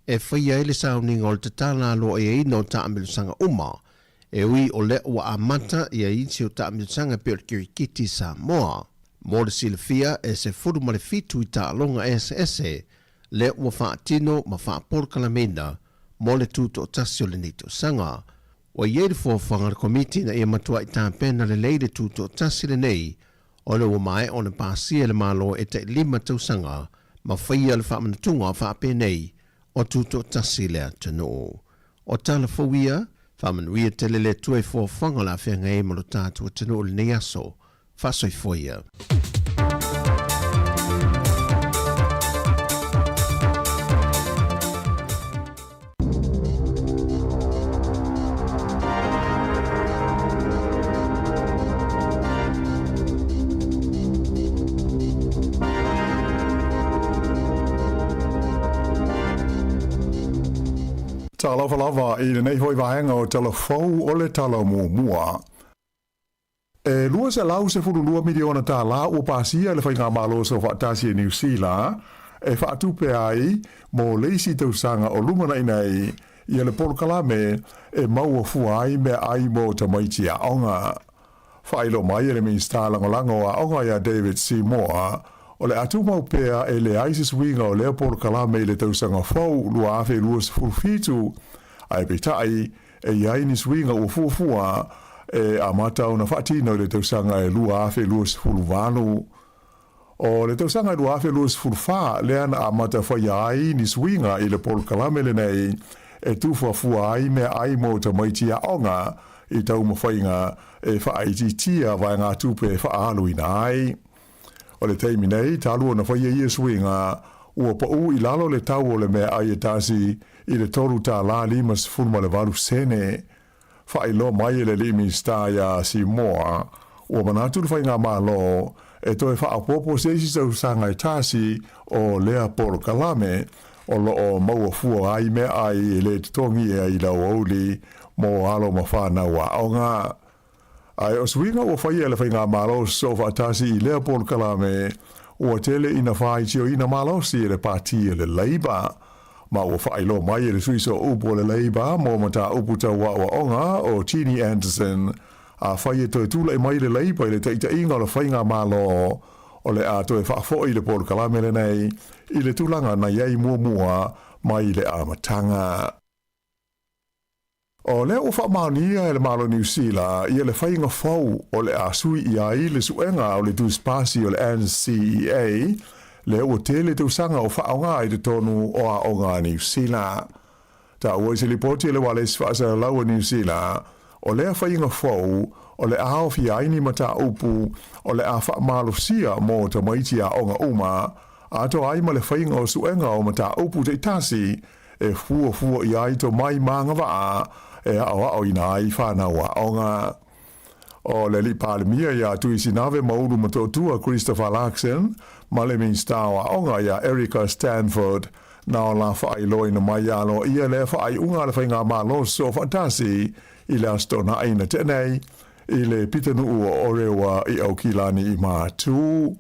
[SPEAKER 10] e faia ai le sauniga o le tatala aloaiaina o taamilosaga uma, e ui o lea ua amata ia isi o taamilosaga e pei o le kirikiti i Samoa. Mo le silafia, e 17 i taaloga eseese lea ua faatino ma faapolokalameina mo le tutoatasi o lenei tausaga. Ua i ai le fuafuaga a le Komiti ina ia matuai tapena lelei le tutoatasi lenei ona ua maea ona pasia e le Malo e tai 5 tausaga ma faia le faamanatuga faapenei o tutoatasi le atunuu. O tala fou ia, faamanuia tele le Atua i fuafuaga o le a feagai ai ma lo tatou atunuu i lenei aso. Faasoifua ia.
[SPEAKER 12] Talofa lava i lenei foi vaega o Tala Fou o le Tala Muamua. E $212 miliona tālā ua pasia e le Faigamalo Soofaatasi e Niu Sila e faatupe ai mo le isi tausaga o lumanai nei ia le polokalame e maua fua ai meaai mo tamaiti aoga. Faailoa mai e le Minisita Lagolago o Aoga ia David Seymour, o le a tumau pea e leai se suiga o lea polokalame i le tausaga fou 2027, ae peitai, E i ai ni suiga ua fuafua e amata ona faatino i le tausaga e 2028. O le tausaga e 2024 lea na amata faia ai ni suiga i le polokalame lenei e tufuafua ai meaai mo tamaiti aoga i taumafaiga e faaitiitia vaegatupe e faaaluina ai. O le taimi nei, talu ona faia ia suiga, ua paʻū i lalo le tau o le meaai e tasi i le $3.58 sene. Faailoa mai e le alii Minisita iā Seymour, ua manatu le faigamalo e toe faaopoopo se isi tausaga e tasi o lea polokalame o lo o maua fua ai meaai e le totogi ea i le aoauli mo alo ma fanau aoga. Ae o suiga ua faia e le Faigamalo Soofaatasi i lea polokalame, ua tele ina faitioina malosi e le Pati o le Labour. Ma ua faailoa mai e le sui sooupu o le Labour mo mataupu tau aoaoga o Ginny Andersen, afai e toe tulai mai le Labour i le taitaiga o le Faigamalo, o le a toe faafoi le polokalame lenei i le tulaga na i ai muamua mai le amataga. O lea ua faamaonia e le Malo o Niu Sila ia le faiga fou o le a sui i ai le suega o le tusipasi o le NCEA, lea ua tele tausaga o faaaoga i totonu o aoga a Niu Sila. Taua i se lipoti a le Ualesi Faasalalau a Niu Sila, o lea faiga fou o le a aofia ai ni mataupu o le a faamalosia mo tamaiti aoga uma, atoa ai ma le faiga o suega o mataupu taitasi e fuafua i ai tomai ma agavaa e aoaoina ai fanau aoga. O le Alii Palemia iā Tuisinave Maulu Motootua Christopher Luxon ma le Minisita o Aoga iā Erica Stanford na o la faailoaina mai aloaia lea faaiuga a le Faigamalo Soofaatasi i le Aso Toonai na tea nei i le pitonuu o Orewa i Aukilani i Matu.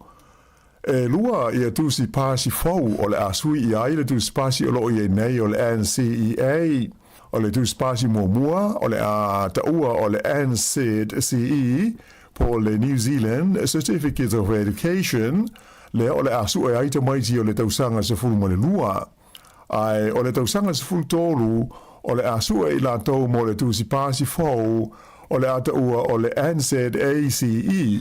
[SPEAKER 12] E lua ia tusi pasi fou o le a sui i ai le tusi pasi o lo o i ai nei o le NCEA. O le tusi pasi muamua o le a taua o le NZCE po o le New Zealand Certificate of Education, lea o le a sue ai tamaiti o le tausaga 12. Ae o le tausaga 13 o le a sue i latou mo le tusi pasi fou o le a taua o le NZACE.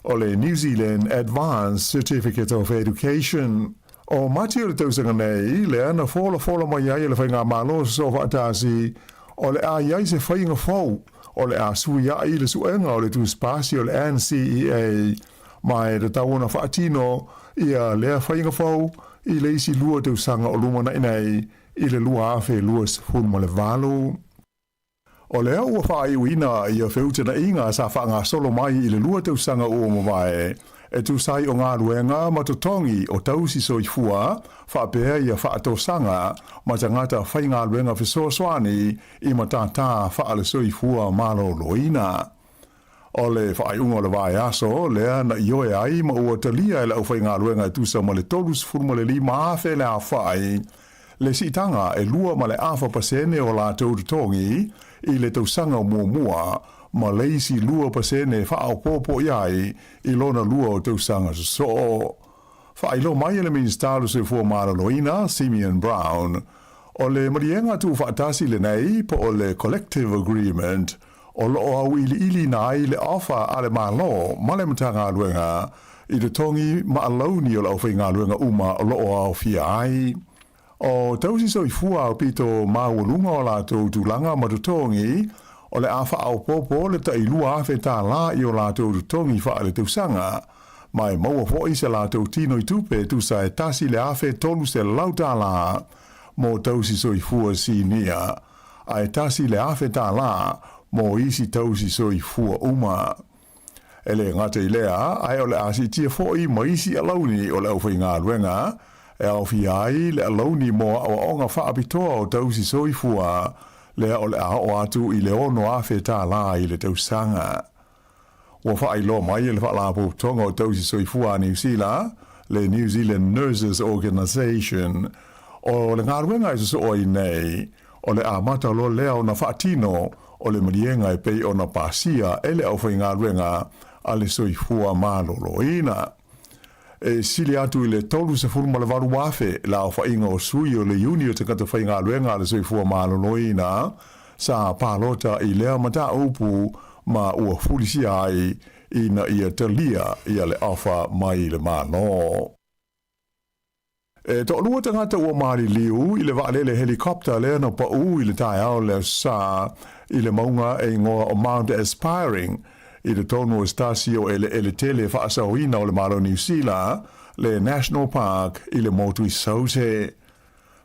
[SPEAKER 12] O le New Zealand Advanced Certificate of Education. O Mati o le tausaga nei, lea na folafola mai ai e le Faigamalo Soofaatasi, o le a i ai se faiga fou, o le a suiaʻi le suega o le tusipasi o le NCEA, ma e tatau ona faatino ia lea faiga fou i le isi lua tausaga o lumanai nei i le 2028. O lea ua faaiuina ia feutanaiga sa faagasolo mai i le lua tausaga ua mavae, e tusa ai o galuega ma totogi o tausi soifua faapea ia faatosaga ma tagata faigaluega fesoasoani i matatā faale-soifua maloloina. O le faaiuga o le vaiaso lea na ioe ai ma ua talia e le aufaigaluega e tusa ma le 35,000 le aofai, le siitaga e 2.4% o latou totogi i le tausaga muamua ma le isi 2% faaopoopo i ai i lona lua o tausaga sosoo. Faailoa mai e le Minisita o le Soifua Maloloina, Simeon Brown, o le maliega tuufaatasi lenei po o le Collective Agreement o lo o auiliiliina ai le ofa a le Malo ma le Matagaluega i totogi ma alauni o le aufaigaluega uma o lo o aofia ai. O tausi soifua aupito maualuga o latou tulaga ma totogi, o le a faaopoopo le tai $2,000 i o latou totogi faaletausaga, ma e maua foi se latou tino i tupe e tusa e $1,300 mo tausi soifua sinia. Ae $1,000 mo isi tausi soifua uma. E le gata i lea, ae o le a siitia foi ma isi alauni o le aufaigaluega, e aofia ai le alauni mo aoaoga faapitoa o tausi soifua, lea o le a oo atu i le $6,000 i le tausaga. Ua faailoa mai e le Faalapotopotoga o Tausi Soifua a Niu Sila, le New Zealand Nurses Organisation, o le galuega e sosoo ai nei, o le amata loa lea ona faatino o le maliega e pei ona pasia e le aufaigaluega a le soifua maloloina. E sili atu i le 38,000 le aofaiga o sui o le iuni o tagata faigaluega a le soifua maloloina sa palota i lea mataupu ma ua fulisia ai ina ia talia ia le ofa mai le Malo. E toalua tagata ua maliliu i le vaalele helicopter lea na paū i le taeao le Aso Sa i le mauga e igoa o Mount Aspiring i totonu o se tasi o eleele tele faasaoina o le Malo Niu Sila, le National Park i le motu i Saute.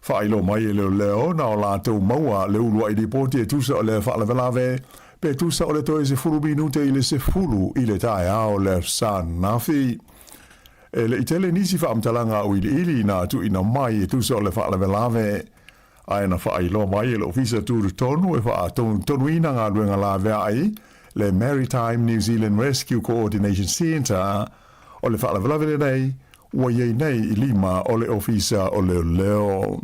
[SPEAKER 12] Faailoa mai e leoleo na o latou maua le uluai lipoti e tusa o lea faalavelave pe tusa o le toe 10 minute i le 10 i le taeao le Aso Sa ananafi. E le i tele nisi faamatalaga auiliili na tuuina mai e tusa o le faalavelave, ae na faailoa mai e le Ofisa Tutotonu e faatonutonuina galuega laveai le Maritime New Zealand Rescue Coordination Centre, o le faalavelave lenei ua i ai nei i lima o le Ofisa o Leoleo.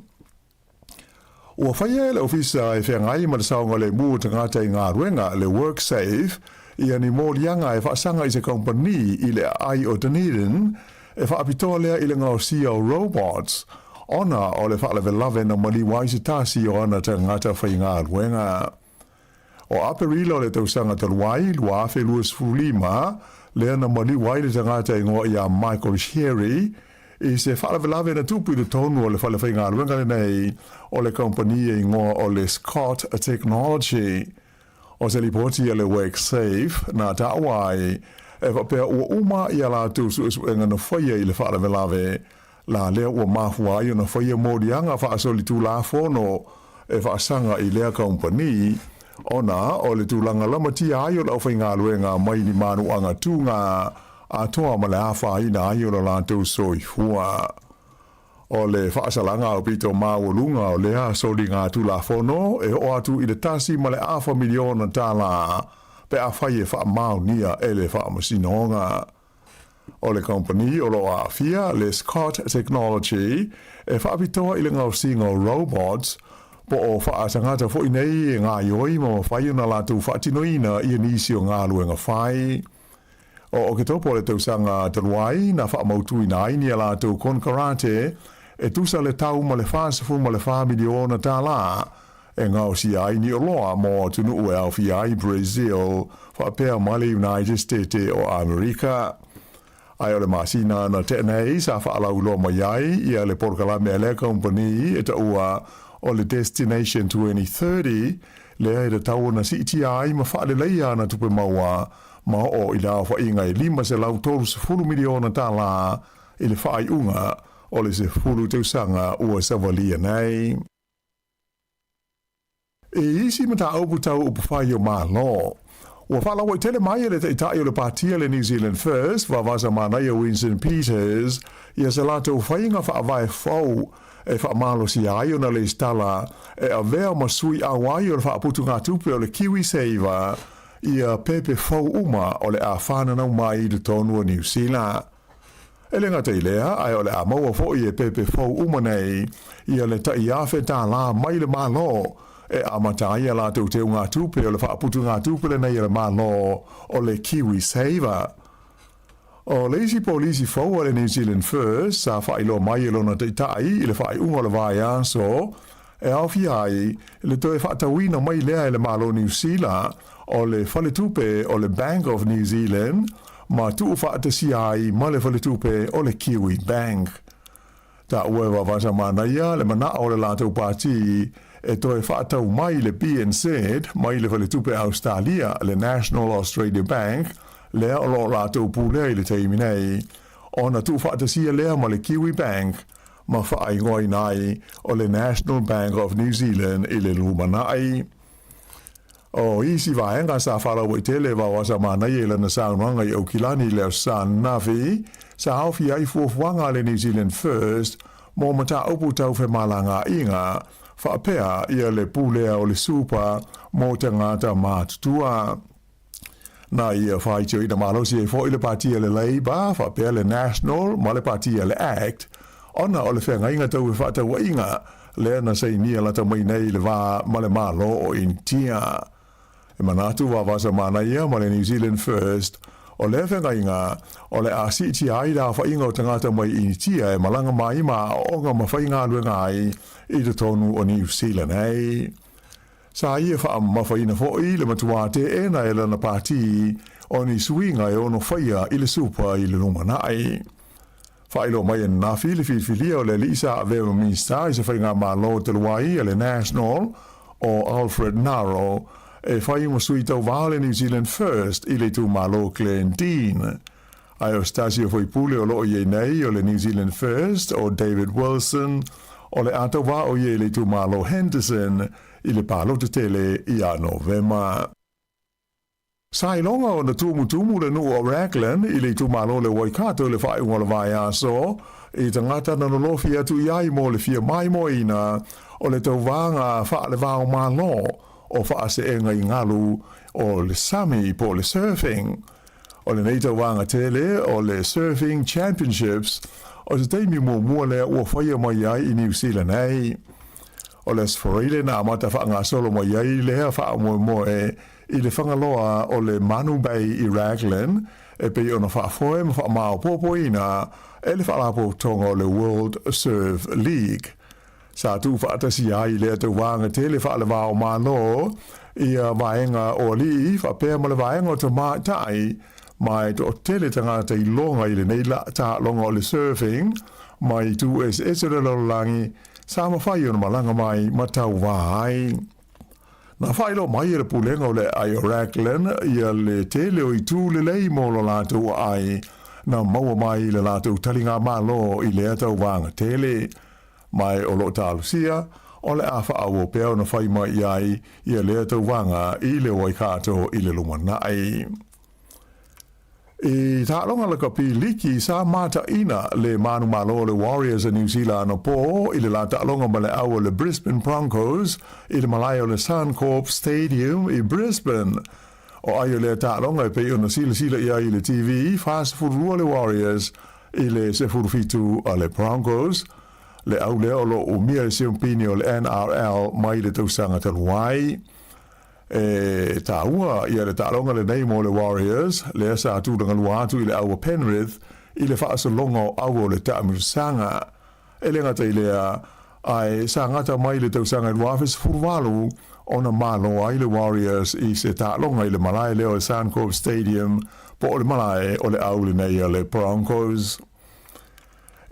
[SPEAKER 12] Ua faia e le Ofisa e feagai ma le saogalemu o tagata i galuega, le WorkSafe, ia ni moliaga e faasaga i se kamupani i le aai o Dunedin e faapitoa lea i le gaosia o robots ona o le faalavelave na maliu ai se tasi o ana tagata faigaluega. O Aperila o le tausaga talu ai, 2025, lea na maliu ai le tagata e igoa ia Michael Sherry i se faalavelave na tupu i totonu o le fale faigaluega lenei o le kamupani e igoa o le Scott Technology. O se lipoti a le WorkSafe na taua ai e faapea ua uma ia latou suesuega na faia i le faalavelave la lea ua mafua ai ona faia moliaga faasolitulafono e faasaga i lea kamupani ona o le tulaga lamatia ai o le aufaigaluega mai ni manuaga tuga atoa ma le afaina ai o lo latou soifua. O le faasalaga aupito maualuga o lea soligatulafono e oo atu i le $1.5 miliona pe afai e faamaonia e le Faamasinoga. O le kamupani o lo o aafia, le Scott Technology, e faapitoa i le gaosiga o robots, po o faatagata foi nei e gaoioi ma mafai ona latou faatinoina ia nisi o galuega fai. O Oketopa o le tausaga talu ai na faamautuina ai ni a latou konekarate e tusa le tau ma le $44 miliona e gaosia ai ni oloa mo atunuu e aofia ai Brazil faapea ma le United States o Amerika. Ae o le masina na tea nei sa faalauiloa mai ai ia le polokalame a lea kamupani e taua o le Destination 2030, lea e tatau ona siitia ai ma faaleleia ana tupe maua ma oo i le aofaiga e $530 miliona i le faaiuga o le 10 tausaga ua savalia nei. I isi mataupu tau upufai o Malo, ua faalauaitele mai e le Taitai o le Patia le New Zealand First, Vaavasamanaia Winston Peters, ia se latou faiga faavae fou e faamalosia ai ona lesitala e avea ma sui auai o le faaputugatupe o le KiwiSaver ia pepe fou uma o le a fananau mai i totonu o Niu Sila. E le gata i lea, ae o le a maua foi e pepe fou uma nei ia le $1,000 mai le Malo e amata ai a latou teugatupe o le faaputugatupe lenei a le Malo o le KiwiSaver. O le isi polisi fou a le New Zealand First sa faailoa mai e lona taitai i le faaiuga o le vaiaso e aofia ai le toe faatauina mai lea e le Malo Niu Sila o le faletupe o le Bank of New Zealand ma tuufaatasia ai ma le faletupe o le Kiwi Bank. Taua e Vaavasamanaia le manao o le latou pati e toe faatau mai le BNZ mai le faletupe Ausetalia le National Australia Bank lea o lo o latou pulea i le taimi nei ona tuufaatasia lea ma le Kiwi Bank ma faaigoaina ai o le National Bank of New Zealand i le lumanai. O isi vaega sa faalauaitele e Vaoasamanaia i lana saunoaga i Aukilani i le Aso Sa ananafi, sa aofia ai fuafuaga a le New Zealand First mo mataupu tau femalagaaiga, faapea ia le pulea o le supa mo tagata matutua. Na ia faitioina malosi ai foi le Patia le Labour faapea le National ma le Patia le Act ona o le feagaiga tau fefaatauaiga lea na sainia lata mai nei i le va ma le Malo o Initia. E manatu Vaavasamanaia ma le New Zealand First o lea feagaiga o le a siitia ai le aofaiga o tagata mai Initia e malaga mai ma aooga ma faigaluega ai i totonu o Niu Sila nei. Sa ia faamamafaina foi le matuā teena e lana pati o ni suiga e ono faia i le supa i le lumanai. Faailoa mai ananafi le filifilia o le alii sa avea ma Minista i se faigamalo talu ai a le National o Alfred Ngaro e fai ma sui tauva o le New Zealand First i le itumalo Glendene. Ae o se tasi o faipule o lo o i ai nei o le New Zealand First o David Wilson o le a tauva o ia i le itumalo Henderson i le palota tele ia Novema. Sa iloga ona tumutumu le nuu o Raglan i le itumalo le Waikato i le faaiuga o le vaiaso i tagata na lolofi atu i ai mo le fia maimoaina o le tauvaga faalevao-malo o faaseega i galu. o le sami po o le surfing. O lenei tauvaga tele o le Surfing Championships o se taimi muamua lea ua faia mai ai i Niu Sila nei. O le Aso Faraile na amata faagasolo mai ai lea faamoemoe i le fagaloa o le Manu Bay i Raglan e pei ona faafoe ma faamaopoopoina e le Faalapotopotoga o le World Surf League. Sa tuufaatasi ai lea tauvaga tele faalevao Malo ia vaega o alii faapea ma le vaega o tamaitai ma e toatele tagata iloga i lenei taaloga o le surfing mai itu eseese o le lalolagi sa mafai ona malaga mai ma tauva ai. Na faailoa mai e le Pulega o le Aai o Raglan ia le tele o itu lelei mo lo latou aai na maua mai i le latou taligamalo i lea tauvaga tele. Ma e o lo o talosia, o le a faaauau pea ona fai mai i ai ia lea tauvaga i le Waikato i le lumanai. I taaloga lakapi liki sa mataina le manumalo o le Warriors a Niu Sila anapō i le la taaloga ma le au o le Brisbane Broncos i le malae o le Suncorp Stadium i Brisbane. O ai o lea taaloga e pei ona silasila i ai i le TV, 42 le Warriors i le 17 a le Broncos, le au lea o lo o umia i siompini o le NRL mai le tausaga talu ai. E taua ia le taaloga lenei mo le Warriors, lea sa tulagalua atu i le au a Penrith i le faasologa o aua o le taamilosaga. E le gata i lea, ae sa gata mai le tausaga i 2018 ona malo ai le Warriors i se taaloga i le malae lea o le Suncorp Stadium po o le malae o le au lenei a le Broncos.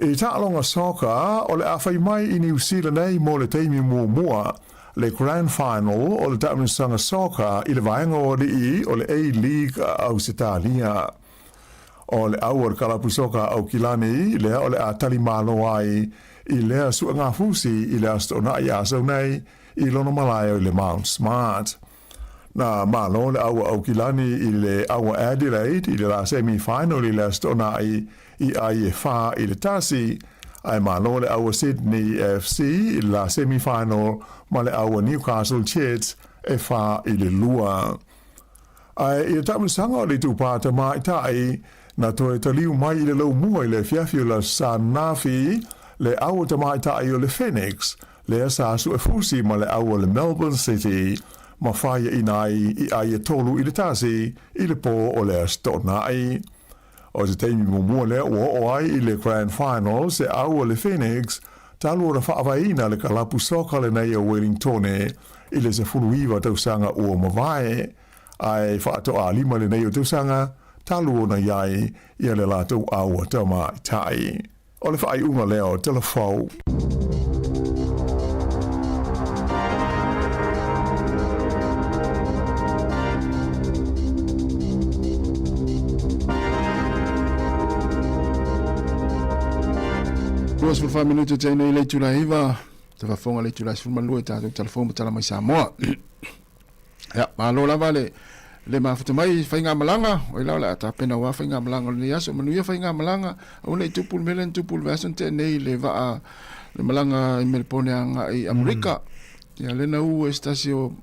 [SPEAKER 12] I taaloga soccer, o le a fai mai i Niu Sila nei mo le taimi muamua le Grand Final o le taamilosaga soccer i le vaega o alii o le A-League a Ausetalia. O le au o le kalapu soka a Aukilani lea o le a tali malo ai i lea suegafusi i le Aso Toonai Asau nei i lona malae o i le Mount Smart. Na malo le au a Aukilani i le au a Adelaide i le la semi final i le Aso Toonai i ai e 4-1, ae malo le au a Sydney FC i le la semi final ma le au a Newcastle Jets e 4-2. Ae i le taamilosaga o le itupa tamaitai, na toe taliu mai i le laumua i le afiafi o le Aso Sa ananafi le au o tamaitai o le Phoenix, lea sa suefusi ma le au o le Melbourne City ma faiaina ai i ai e 3-1 i le pō o le Aso Toonai. O se taimi muamua lea ua oo ai i le Grand Final se au o le Phoenix talu ona faavaeina le kalapu soka lenei o Wellingtone i le 19 tausaga ua mavae, ae faatoalima lenei o tausaga talu ona i ai ia le latou aua tamaitai. O le faaiuga lea o Telefou.
[SPEAKER 13] 24 minute te nei le itula 9, te fafoga le itula 12 i tātou telefou ma tala mai Samoa. Ia, malo lava le le mafuta mai faigamalaga, oi la o le a tapena aua faigamalaga o lenei aso. Manuia faigamalaga, aua ne i tupu le mea lea na tupu i le vaiaso na tea nei i le vaa le malaga i Melepone agai i Amerika. Ia lea na u e se tasi o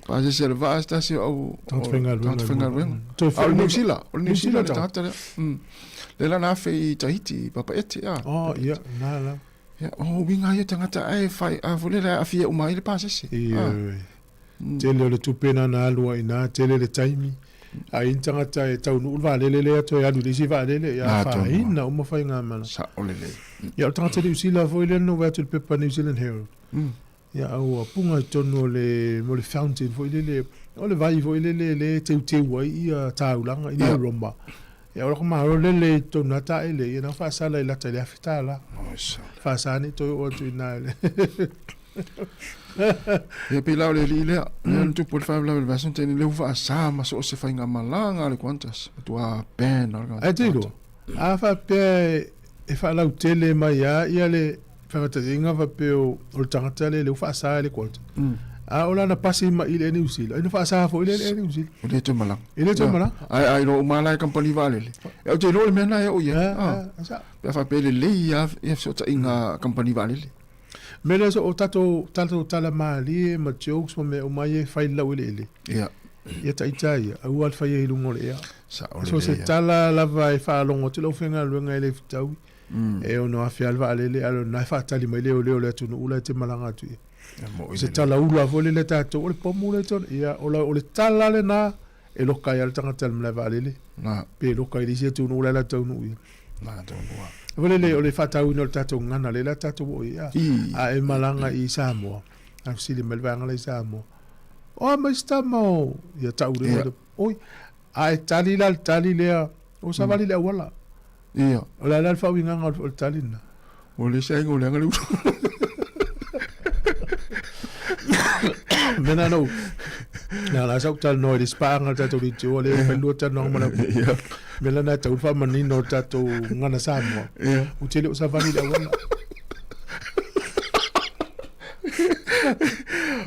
[SPEAKER 13] pasese a le vaa se tasi o au
[SPEAKER 3] Tagata faigaluega.
[SPEAKER 13] tagata faigaluega.
[SPEAKER 3] Toe
[SPEAKER 13] A o le
[SPEAKER 3] foi
[SPEAKER 13] Niu Sila, o le Niu
[SPEAKER 3] Niu
[SPEAKER 13] Sila
[SPEAKER 3] Sila
[SPEAKER 13] le
[SPEAKER 3] tagata.
[SPEAKER 13] tagata lea. Lea la na afe i Tahiti, i Papaete, a.
[SPEAKER 3] Oh, ia, na la.
[SPEAKER 13] Ia, o uiga ia o tagata ae fai, a foi lea aafia uma ai le pasese.
[SPEAKER 3] Ia, tele o le tupe na na alu ai ina, tele le taimi. A i ai ni tagata e taunuu le vaalele lea toe alu i le isi vaalele, ia afaina uma faigamalaga.
[SPEAKER 13] Sao lelei.
[SPEAKER 3] Ia, o le tagata Niu Sila foi lea na ou vaai atu i le pepa New Zealand Herald. Ia, a ua puga i totonu o le, mo le fountain foi lele, o le vai foi lele lea e teuteu ai ia taulaga i le Roma. Ia, o loko malo lele i totonu lava taele, ia na faasala i lata i le $1,000. Faasa nei toe oo atu i ina i le
[SPEAKER 13] Ia pei la o le alii lea, lea na tupu ai le faalavelave i le vaiaso na tea nei, lea ua faasa ma so o se faigamalaga a le Qantas, matua ban lava le
[SPEAKER 3] Ae te iloa, a faapea e faalautele mai lava ia le faataitaiga faapea o le tagata lea lea ua faasa e le Qantas, a o lana pasi mai i le Air New Zealand, ai na faasa foi lea e le Air New Zealand.
[SPEAKER 13] E le toe malaga.
[SPEAKER 3] E le toe malaga.
[SPEAKER 13] Ae a iloa uma lava la e kamupani vaalele. Ou te iloa le mea lena e oo i ai. Pe a faapea e lelei lava ia fesootaiga a kamupani vaalele.
[SPEAKER 3] Mea lea so o tatou, tatou tala malie ma jokes ma mea uma ia e fai i le laueleele.
[SPEAKER 13] Ia.
[SPEAKER 3] Ia taita ia, aua le faia i luga o le ea. So se tala lava e faalogo atu le aufaigaluega e le fetaui, e ono afea le vaalele, a o lena e faatali mai leoleo o le atunuu la e te malaga atu i ai. O se tala ula foi lele a tatou, o le pomu lea i totonu. Ia, o le tala lena e loka ai lava le tagata i le malae vaalele, pe loka i le isi atunuu la e latou taunuu i ai. Foi lele, o le faatauina o le tatou gagana lea la tatou oo i ai, a e malaga i Samoa, a fesili mai le vaega la i Samoa, o a mai se tama o, ia tau le yeah. Oi, a e tali la le tali lea, o savali le auala.
[SPEAKER 13] Ia.
[SPEAKER 3] O le a la le faauigaga o le tali lena?
[SPEAKER 13] O le isi aiga o leaga le uso.
[SPEAKER 3] Mena no. Na la sa talanoa i le spanga le tatou leitioa lea fai lua talanoaga ma lau. Mea lena e tau le faamanino o le tatou gagana Samoa. Ou te le o savali i le auala.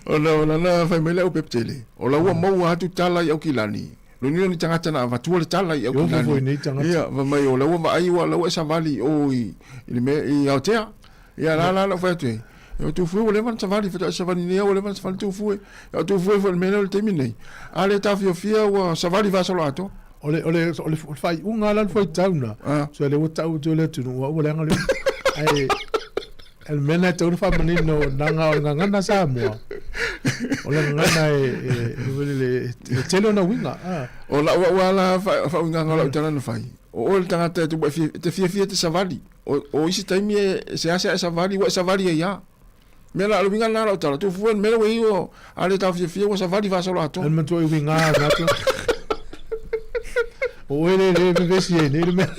[SPEAKER 13] Ona o lana fai mai le au pepetele, o la ua maua atu tala i Aukilani. Loni ni tagata na avatua le tala i Aukilani. Ia, fai mai o la ua vaai ua la ua e savali i o i le mea i Aotea. Ia la la lau fai atu ai. O Tufue ua leva ona savali, faatoa e savali nei ua leva ona savali Tufue. O Tufue foi le mea lea o le taimi nei. A le taofiofia ua savali faasoloatoa.
[SPEAKER 3] O le, o le, o le faaiuga la le fuaitau na, so lea ua tau atu e le atunuu, ua leaga le Ae, o le mea lena e tatau ona faamanino, leaga o le gagana Samoa, o le gagana e, e, e, e tele ona uiga.
[SPEAKER 13] O lau au lava la faauigaga o lau tala na fai, o oe le tagata e te fiafia e te savali. O, o isi taimi e seasea e savali, ua e savali ai lava. Mea la, o le uiga lena o lau tala, tufu e le mea lea ua i ai o a le taofiofia ua savali faasoloatoa.
[SPEAKER 3] E matua i uiga na atu. O oe le le vevesi ai nei le mea.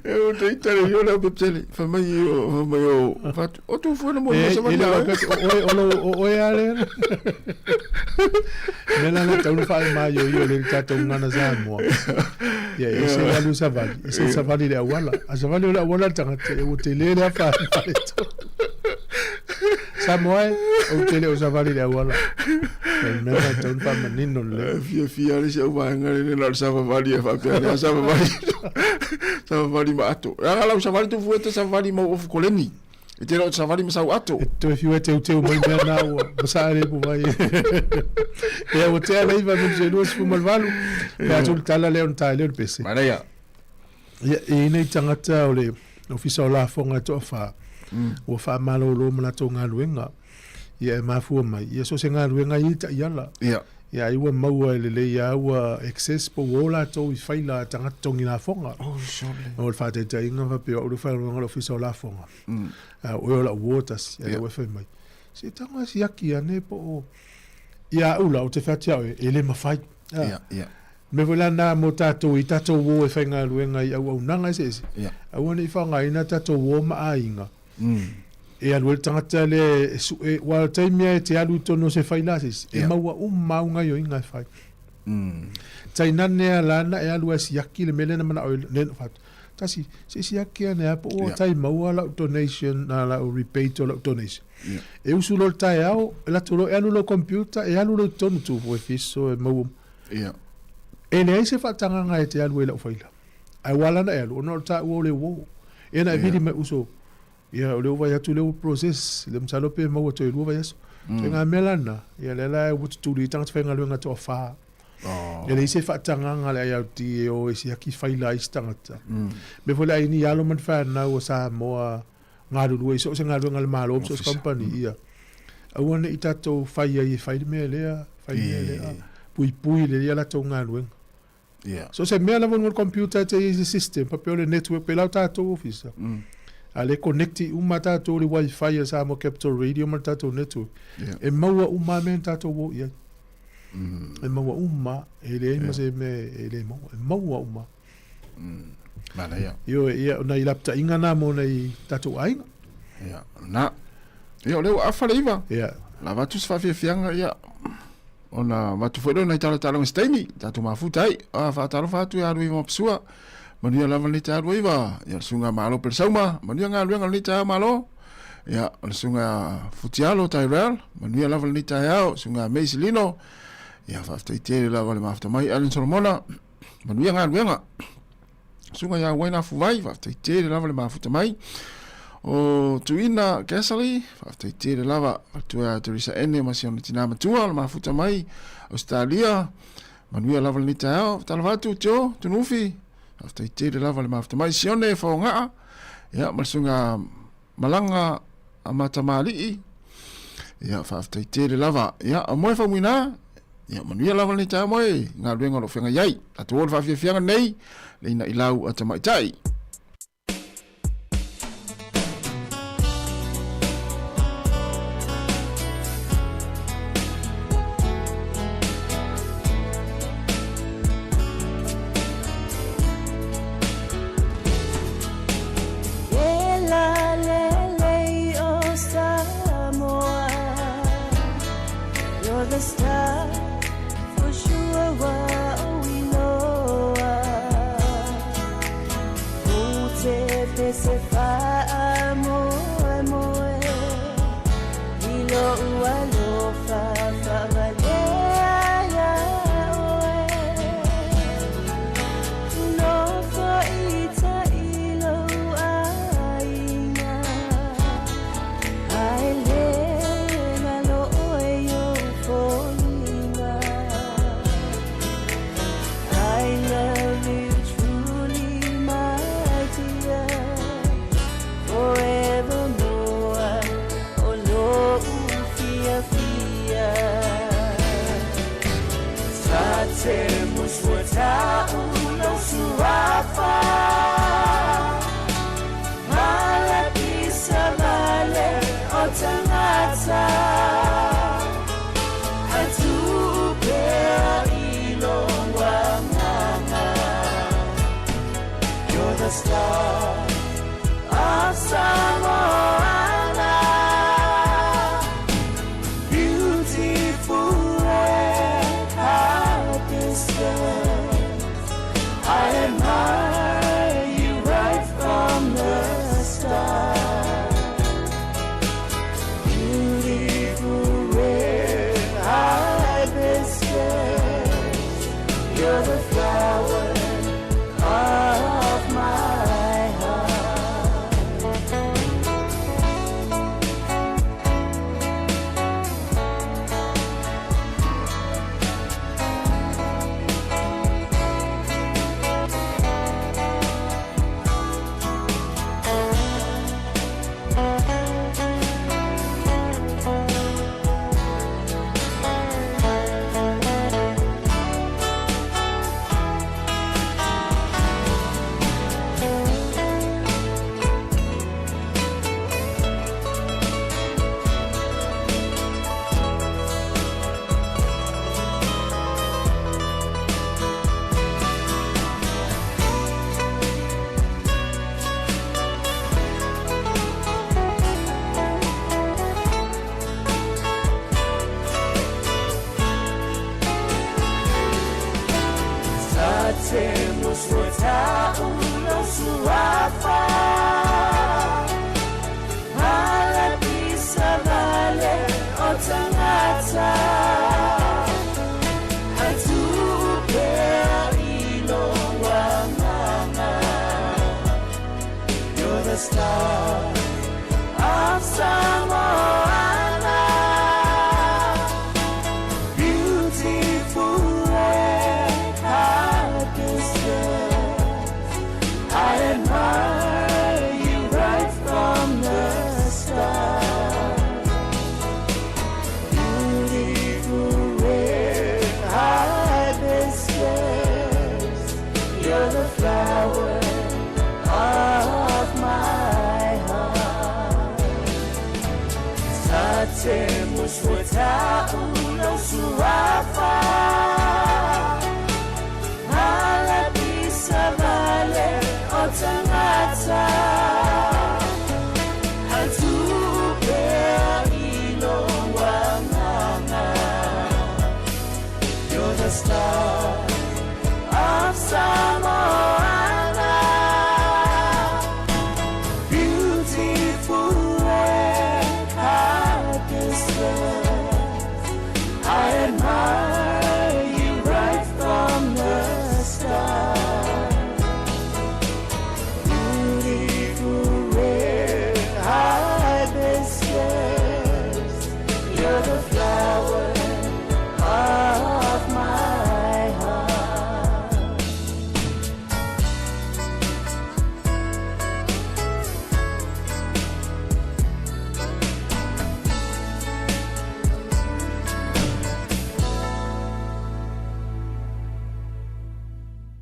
[SPEAKER 13] E o te ita le io le au pepsele. Fai mai o, fai mai o, fatu, o tufu e le mo
[SPEAKER 3] le savali. E le o oe, o lo, o oe a le. Mea la le tau na faamaioio le tatou gagana Samoa. Ia, e ese le alu savali, ese le savali i le auala. A savali o le auala le tagata, ia ua tele le afa faaletonu. Samoa e, ou te le o savali i le auala. O le mea lena e tatau ona faamanino lelei.
[SPEAKER 13] E fiafia le isi au vaega lele na o le savavali e faapea lea savavali savavali ma ato. Leaga lau savali tufu e te savali mau ofu koleni. E te le o savali ma sau ato.
[SPEAKER 3] E toe fiu e teuteu mai mea na ua masaa le ipu mai. Ia ua tea le iva minute e 28, pe atu le tala lea ona tae lea o le pese.
[SPEAKER 13] Manaia.
[SPEAKER 3] Ia, e i nei tagata o le Ofisa o Lafoga e toafa, ua faamalolo ma latou galuega. Ia e mafua mai, ia so o se galuega e i ai taiala.
[SPEAKER 13] Ia.
[SPEAKER 3] Ia ai ua maua e lelei lava ua access po ua o latou i faila a tagata togi lafoga.
[SPEAKER 13] Oh, sole.
[SPEAKER 3] O le faataitaiga faapea o au le faigaluega o le Ofisa o Lafoga. A o oe o lau uo tasi, a lea ua e fai mai. Se tago e siaki ane po o ia au la, ou te fai atu ia oe, e le mafai.
[SPEAKER 13] Ia, ia.
[SPEAKER 3] Mea foi la na mo tatou i tatou uo e faigaluega i auaunaga eseese.
[SPEAKER 13] Ia.
[SPEAKER 3] Aua ne i faaaogaina tatou uo ma aiga. E alu ai le tagata lea e sue, aua o le taimi lava e te alu i totonu o se faila a se isi, e maua uma au gaioiga e fai. Tainane a lana e alu e siaki le mea lea na manao ai, lea na fai atu, tasi, se i siaki ane lava po ua tai maua lau donation, lau rebate o lau donation. E usu loa i le taeao, e alu atu loa e alu lou computer, e alu loa i totonu, tu foi fiso e maua uma. E leai se faatagaga e te alu ai i lau faila. Ae ua ala ona e alu, ona o le taua o le uo. Ia na e vili mai uso, ia o lea ua vaai atu lea ua process, le masalo pe maua toe 2 vaiaso. Mm. Ngā mea la na, ia lea la ua tutuli i tagata faigaluega toafa.
[SPEAKER 13] Oh.
[SPEAKER 3] E leai se faatagaga a le IRD e o e siaki faila ai isi tagata. Mea foi le ai ni alo ma ni whanau o Samoa galulue i so o se galuega a le Malo ma so o se company, ia. Aua ne i tatou fai ai e fai le mea lea, fai le mea lea, puipui lelei a latou galuega.
[SPEAKER 13] Yeah.
[SPEAKER 3] So se mea lava i luga o le computer e te i ai se system, faapea o le network pei la o tatou ofisa. A lea e connect uma tatou i le wifi a Samoa Capital Radio ma le tatou network.
[SPEAKER 13] Yeah.
[SPEAKER 3] E maua uma lava mea na tatou o i ai. E maua uma, e leai ma se mea e le maua. E maua uma.
[SPEAKER 13] Manaia.
[SPEAKER 3] Ioe, ia, o nai lapataiga na mo nai tatou aiga.
[SPEAKER 13] Ia, na. Ia, o lea ua afa le iva.
[SPEAKER 3] Ia.
[SPEAKER 13] Lava atu se faafiafiaga, ia. Ona avatu foi lea o nai talatalaga i se taimi, tatou mafuta ai. A, faatalofa atu ia Luiva Mapasua. Manuia lava lenei taeao Luiva. Ia, le susuga Malo Pelesauma. Manuia galuega lenei taeao Malo. Ia, o le susuga Futialo Tyrell. Manuia lava lenei taeao. Susuga Mace Lino. Ia, faafetai tele lava le mafuta mai. Allen Solomona. Manuia galuega. Susuga ia Uaina Afuvai, faafetai tele lava le mafuta mai. O Tuina Casserly, faafetai tele lava, faletua ia Teresa Ene ma si ona tinā matua o le mafuta mai Ausetalia. Manuia lava lenei taeao. Talofa atu Tio Tunuufi, faafetai tele lava le mafuta mai. Sione Faoga'a, ia ma le susuga Malaga a Matamalii, ia faafetai tele lava. Ia o moe Faumuina, ia manuia lava lenei taeao moe i galuega o lo o feagai ai. Tatou o le faafiafiaga nei, le ina'i lau a tamaitai.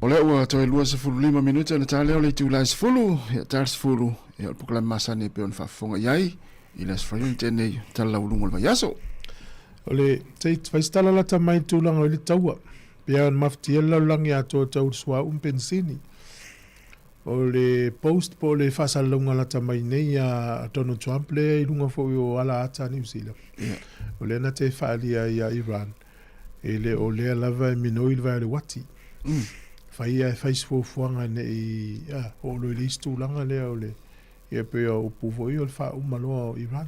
[SPEAKER 13] lea ua toe 25 minute ona ta lea o le itula e 10, ia ta le 10, ia o le polokalame masani e pei ona faafofoga i ai i le Aso Faraile na tea nei, tala laualuga o le vaiaso.
[SPEAKER 3] O le, se i fai se tala lata mai i le tulaga o i le taua, pei ona mafatia le lalolagi atoa tau i le suauu ma penisini. O le post po o le faasalalauga lata mai nei a Donald Trump lea i luga foi o ala ata a Niu Sila. O lea na te faaalia ai ia Iran, e le o lea lava e minoi le vae o le uati. Fai ia e fai se fuafuaga ne i oo loa i le isi tulaga lea o le, ia pei o upu foi o le faauma loa o Iran.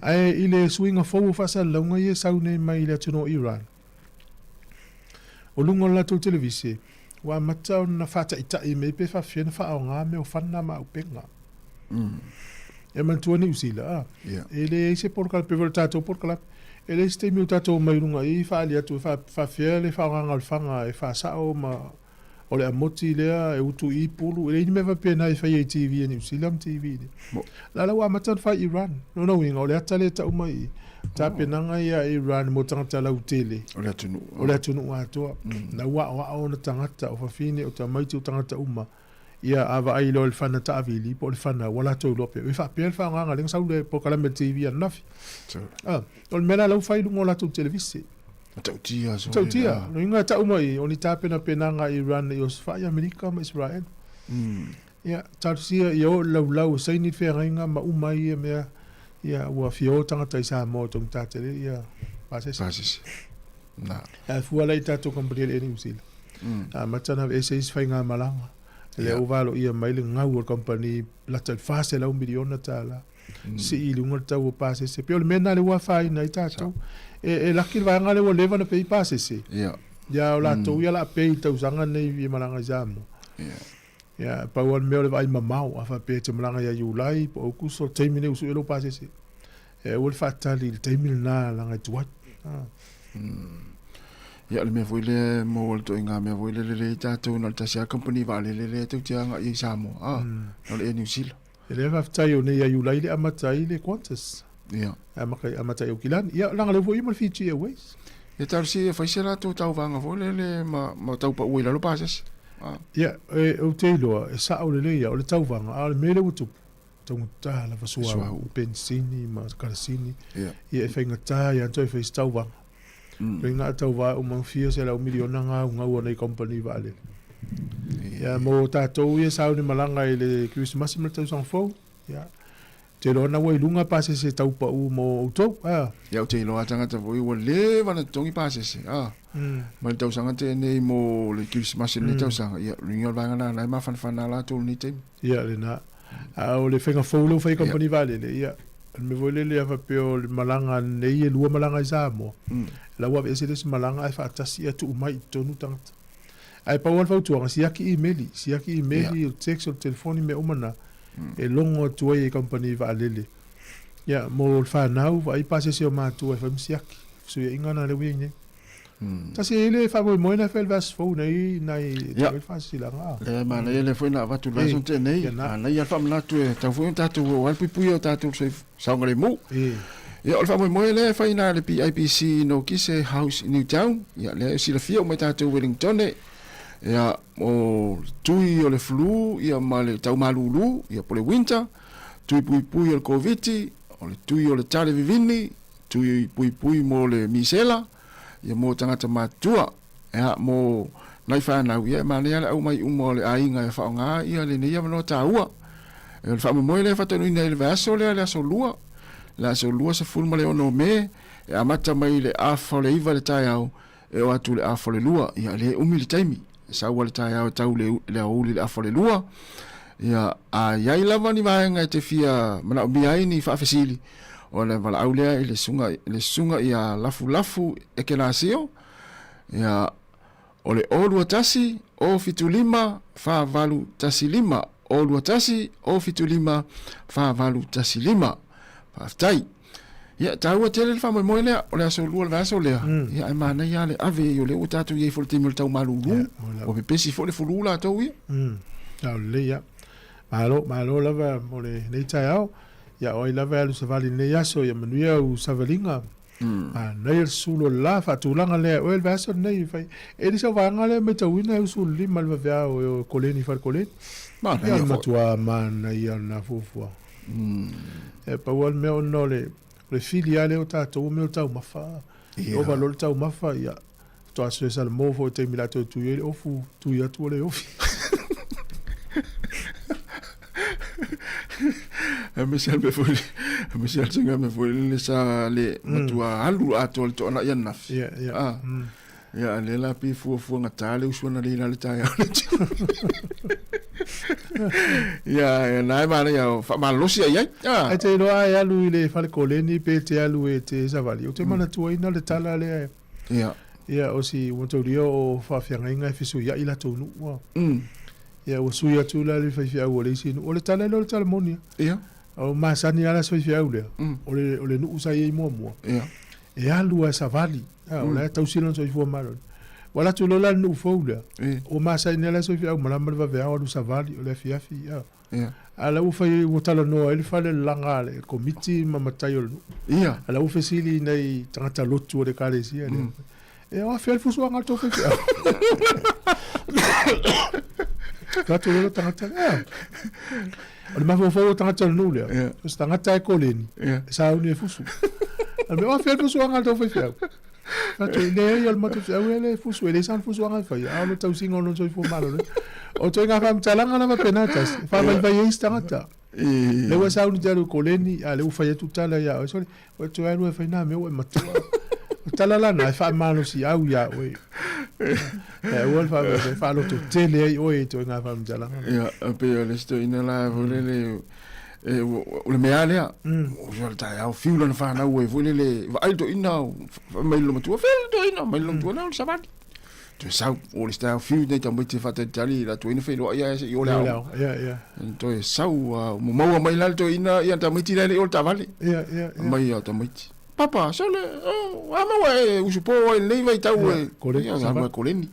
[SPEAKER 3] Ae i le suiga fou o faasalalauga ia e sau nei mai le atunuu o Iran, o luga o le latou televise, ua amata ona faataitai mai pe faafefea ona faaaoga mea o fana ma auupega. E manatua Niu Sila, a? E leai se polokalame, pei foi o le tatou polokalame, e leai se taimi o tatou omai i luga i i faaali atu e faafefea le faaaogaina o le fana e faasao ma O le amoti lea e utu i pulu, e leai ni mea faapena e faia i TV a Niu Sila ma TV i O la la ua amata ona fai i Iran. Lona uiga, o le ata lea e tau mai i i, tapenaga ia a Iran mo tagata lautele.
[SPEAKER 13] O le atunuu.
[SPEAKER 3] O le atunuu atoa. Na ua aoao ona tagata, o fafine, o tamaiti, o tagata uma, ia a vaai loa i le fana taavili po o le fana ua latou iloa pea, e faapea le faaaogaga lea na sau le polokalame a le TV ananafi. O le mea la la ua fai i luga o latou televise.
[SPEAKER 13] Matautia so.
[SPEAKER 3] Matautia. Lona uiga e tau mai o ni tapenapenaga a Iran i osofai Amerika ma Israel. Ia, talosia ia oo i le laulau e saini le feagaiga ma uma ai ia mea, ia ua fia o tagata i Samoa e taugata tele ia pasese.
[SPEAKER 13] Pasese. Na.
[SPEAKER 3] Ae fua la i tatou kamupani a le Air New Zealand. Amata ona aveese isi faigamalaga. Lea ua valoia mai le gau o le kamupani lata i le $400 miliona tala. Sii i luga le tau o pasese. Pei o le mea lena lea ua afaina ai tatou. E laki le vaega lea ua leva ona pay pasese. Ia o latou ia o le a pay i le tausaga lenei i malaga i Samoa. Ia pau lava le mea o le vaai mamao, a faapea e te malaga ia Iulai po o Aokuso, o le taimi lenei ua sue lou pasese. E aua le faatali i le taimi lena leaga e tuai.
[SPEAKER 13] Ia o le mea foi lea e maua le ituaiga mea foi lele lea i tatou na o le tasi lava kamupani vaalele lea tou te agai ai i Samoa, na o le Air New Zealand.
[SPEAKER 3] E le faafetai o nei ia Iulai le amata ai le Qantas.
[SPEAKER 13] Ia.
[SPEAKER 3] Amata, amata i Aukilani. Ia, leaga lea foi ma le Fiji Airways.
[SPEAKER 13] Ia talosia ia fai se latou tauvaga foi lele ma, ma tau pau ai lalo pasese.
[SPEAKER 3] Ah. Ia, e, ou te iloa, e sao lelei ia, o le tauvaga, a o le mea lea ua tupu, taugata lava suauu, penisini ma karasini.
[SPEAKER 13] Ia.
[SPEAKER 3] Ia, e faigata ia toe fai se tauvaga. Loiga a tauva uma fia $100 miliona gaugau a nei kamupani vaalele. Ia mo tatou ia sauni malaga i le Kerisimasi ma le tausaga fou, ia, te iloa na ua i luga pasese tau pau mo outou, a.
[SPEAKER 13] Ia ou te iloa a tagata foi ua leva ona totogi pasese, a. Mai le tausaga tenei mo le Kerisimasi o lenei tausaga, ia, luiga o le vaega lena la e mafanafana latou i lenei taimi.
[SPEAKER 3] Ia lena. A o le faiga fou lea ua fai e kamupani vaalele, ia, o le mea foi lele a faapea o le malaga nei e lua malaga i Samoa, la ua aveese le isi malaga ae faatasi ia tuu mai i totonu tagata. Ae pau lava le fautuaga, siaki imeli, siaki imeli, o le text, o le telefoni, mea uma na, e logo atu ai e kamupani vaalele. Ia, mo le fanau, vaai pasese o matua e fai ma siaki. Fesuiaiga na lea ua i ai nei. Tasi e le faamoemoe na fai le vaiaso fou nei nai
[SPEAKER 13] Ia.
[SPEAKER 3] le faasilasilaga.
[SPEAKER 13] Le manaia lea foi na avatu le vaiaso na tea nei. Manaia le faamanatu e tatau foi ona tatou o ai le puipuia o tatou saogalemu. Ia o le faamoemoe lea e fai na le PIPC i Nokise House i Newtown. Ia lea e silafia uma e tatou Wellingtone. Ia o le tui o le flu ia ma le tau malulu ia po o le winter, tui puipui o le Koviti, o le tui o le tale vivini, tui puipui mo le misela, ia mo tagata matutua, ia mo nai fanau, ia e manaia le aumai uma o le aiga e faaaoga ia lenei avanoa taua. E o le faamoemoe lea e faataunuuina ai le vaiaso lea, le aso Lua, le aso 26 o Me, e amata mai i le afa o le 9 i le taeao, e oo atu i le afa o le 2, ia e le umi le taimi, e sau lava le taeao e tau i le aoauli i le afa o le 2, ia a i ai lava ni vaega e te fia manaomia ai ni faafesili, ona e valaau lea i le susuga, le susuga ia Lafulafu Ekenasio, ia o le 021 075 4815, 021 075 4815. Faafetai. Ia, e taua tele le faamoemoe lea, o le aso Lua o le vaiaso lea, ia ae manaia lava le ave, o lea ua tatou i ai foi i le taimi o le tau malulu, ua pepesi foi le fulu latou ia.
[SPEAKER 3] Sao lelei ia. Malo, malo lava mo lenei taeao. Ia, o ai lava e alu savali i lenei aso, ia manuia au savaliga. Manaia le sulu o le la faatulaga lea e oe le vaiaso lenei e fai. E le o se vaega lea e matauina e usu le 5 i le vaveao e o e koleni i fale koleni.
[SPEAKER 13] Manaia
[SPEAKER 3] Ia,
[SPEAKER 13] foi.
[SPEAKER 3] matua manaia lena fuafuaga. E pau lava le mea ona o le o le fili lava lea o tatou o mea o taumafa. E ova loa le taumafa, ia, faatoa toe salamo foi i le taimi o le a toe tui ai le ofu, tui atu ua le ofi.
[SPEAKER 13] Aemaise lava le mea foi aemaise lava le tulaga mea foi lele sa le matua alu atoa le toanai ananafi.
[SPEAKER 3] Ia, ia.
[SPEAKER 13] Ah. Ia, a lea la pei e fuafua gata le usu analeila i le taeao le tiu. Ia, ia, na e manaia, faamalolosi ai ai. Ah.
[SPEAKER 3] Ae te iloa e alu i le fale koleni pe te alu e te savali. Ou te manatuaina le tala lea.
[SPEAKER 13] Ia.
[SPEAKER 3] Ia, o si mataulia o faafeagaiga e fesuiai latou nuu. Ia, ua sui atu la le faifeau o le isi nuu. O le tala lea o le tala moni.
[SPEAKER 13] Ia.
[SPEAKER 3] O masani lava la se faifeau lea. O le nuu sa i ai muamua.
[SPEAKER 13] Ia.
[SPEAKER 3] E alu lava e savali. O la e tausi lona soifua maloloina. Ua alu atu loa la le nuu fou lea. Ua masani lava la se faifeau malama le vaveao alu savali o le afiafi. A o la ua fai ua talanoa ai le fale lalaga a le komiti ma matai o le nuu.
[SPEAKER 13] Ia.
[SPEAKER 3] A o la ua fesili i nai tagata lotu o le ekalesia lea. E o afea le fusuaga a le tou faifeau? Fai atu loa le tagata lea. O le mafaufau o tagata o le nuu lea, o se tagata e koleni, e sauni e fusu. A mea, o afea le fusuaga a le tou faifeau? Fai atu, leai o le matou feau e le fusu, e leai sana fusuaga e faia, a o le tausiga o lona soifua maloloina. O ituaiga faamatalaga la faapena tasi, e faavaivai ai isi tagata. Lea ua e sauni te alu i koleni, a o lea ua fai atu tala ia oe, sole, ua e toe alu e fai nā mea ua e matua. O tala la na e faamalosiau iā oe. E aua le faavaivai, faalototele ai oe i ituaiga faamatalaga.
[SPEAKER 13] Ia, e pei o le isi toeaina la foi lele, e, o le mea lava lea, o le taeao fiu lana fanau ai foi lele, vaai le toeaina, fai mai le matua, fea le toeaina, mai le matua, na o le savali. Toe sau, o le isi taeao fiu nei tamaiti e faatalitali i la toeaina feiloai ae se i o le aoga.
[SPEAKER 3] Ia, ia.
[SPEAKER 13] Toe sau, ua maua mai la le toeaina, ia tamaiti la e le i o le taavale.
[SPEAKER 3] Ia, ia, ia.
[SPEAKER 13] Mai ia tamaiti. Papa, sole, oh, a maua e usupo ai lenei vaitau e,
[SPEAKER 3] Koleni,
[SPEAKER 13] ia,
[SPEAKER 3] savali.
[SPEAKER 13] alu e koleni.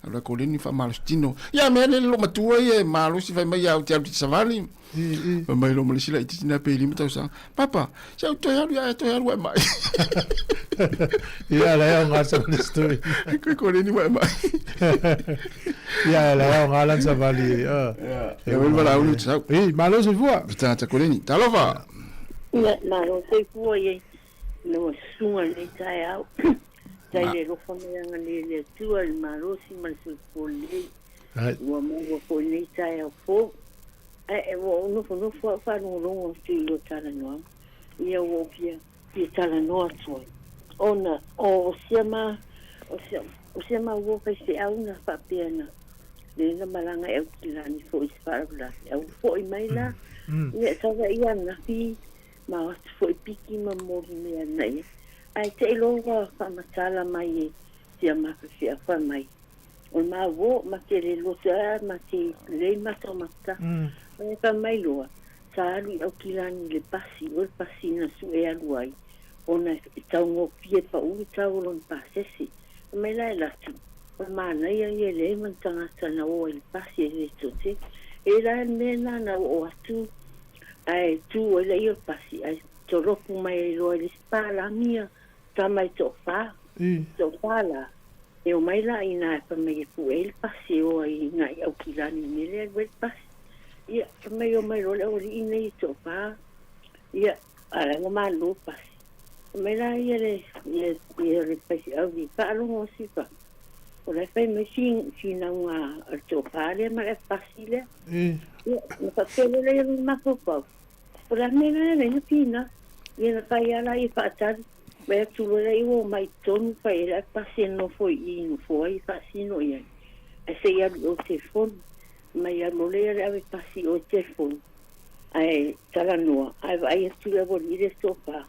[SPEAKER 13] Alu e koleni faamalosi tino. Ia mea le lo matua ia e malosi fai mai au te alu te savali. Fai mai lo ma le isi laitiiti na pe 5 tausaga. Papa, se au toe alu ia e toe alu e mai.
[SPEAKER 3] Ia, la e aoga savali story.
[SPEAKER 13] Koe koleni ua e mai.
[SPEAKER 3] Ia, la e aoga lana savali.
[SPEAKER 13] Ia, ia wele valaau ni sau.
[SPEAKER 3] Ī, malo soifua.
[SPEAKER 13] Tata koleni. Talofa.
[SPEAKER 16] Ia, malo soifua ia lau susuga i lenei taeao. Tai le alofa mai agalelei le Atua i le malosi ma le soifua lelei. Ua maua foi i lenei taeao fou. Ae ua ou nofonofo au faalogologo atu i lua talanoaga. Ia ua ou fia fia talanoa atu ai. Ona o sia ma o sia o sia ma uo faifeau na faapea na lea na malaga i Aukilani foi i se faalavelave. A ua foi mai la, ia Savaii ananafi ma o atu foi piki ma moli mea na ia. Ae te i loa ua faamatala mai e sia ma faifeau fai mai. O le ma uo ma te le loto a ma te lelei mata o mata. Ae fai mai loa, sa alu i Aukilani i le pasi, o le pasi na sue alu ai, ona e taugofie pau le tau o lona pasese. Fai mai la e alu atu, o le manaia ia e leai ma ni tagata na o ai i le pasi e le toatele. E la le mea lena na oo atu ae tu ai laia o le pasi ae tolopu mai ai loa i le isi palagi ia tama e toafa. Toafa la, e omai la inā e fai mai e pue ai le pasi e o ai inā i Aukilani i le mea lea e alu ai le pasi. Ia, fai mai omai loa le aualii nei e toafa, ia, a o la e ua malolo le pasi. Fai mai la ia le, ia, ia le faifeau i faalogo atu o la e fai mai finauga a le toafa lea ma le pasi lea. Ia, ona faapea loa lea o lona mafaufau, o le a le mea lena e ala ai ona finau. Ia na fai lava la ia faatali, vaai atu loa lea ua omai i totonu fai ai le pasi e nofo i i i nofoa ia faasino i ai. Ae se i alu i o i le telefoni. Mai alu loa lea le ave pasi i o i le telefoni ae talanoa, ae vaai atu le aualii lea i le toafa.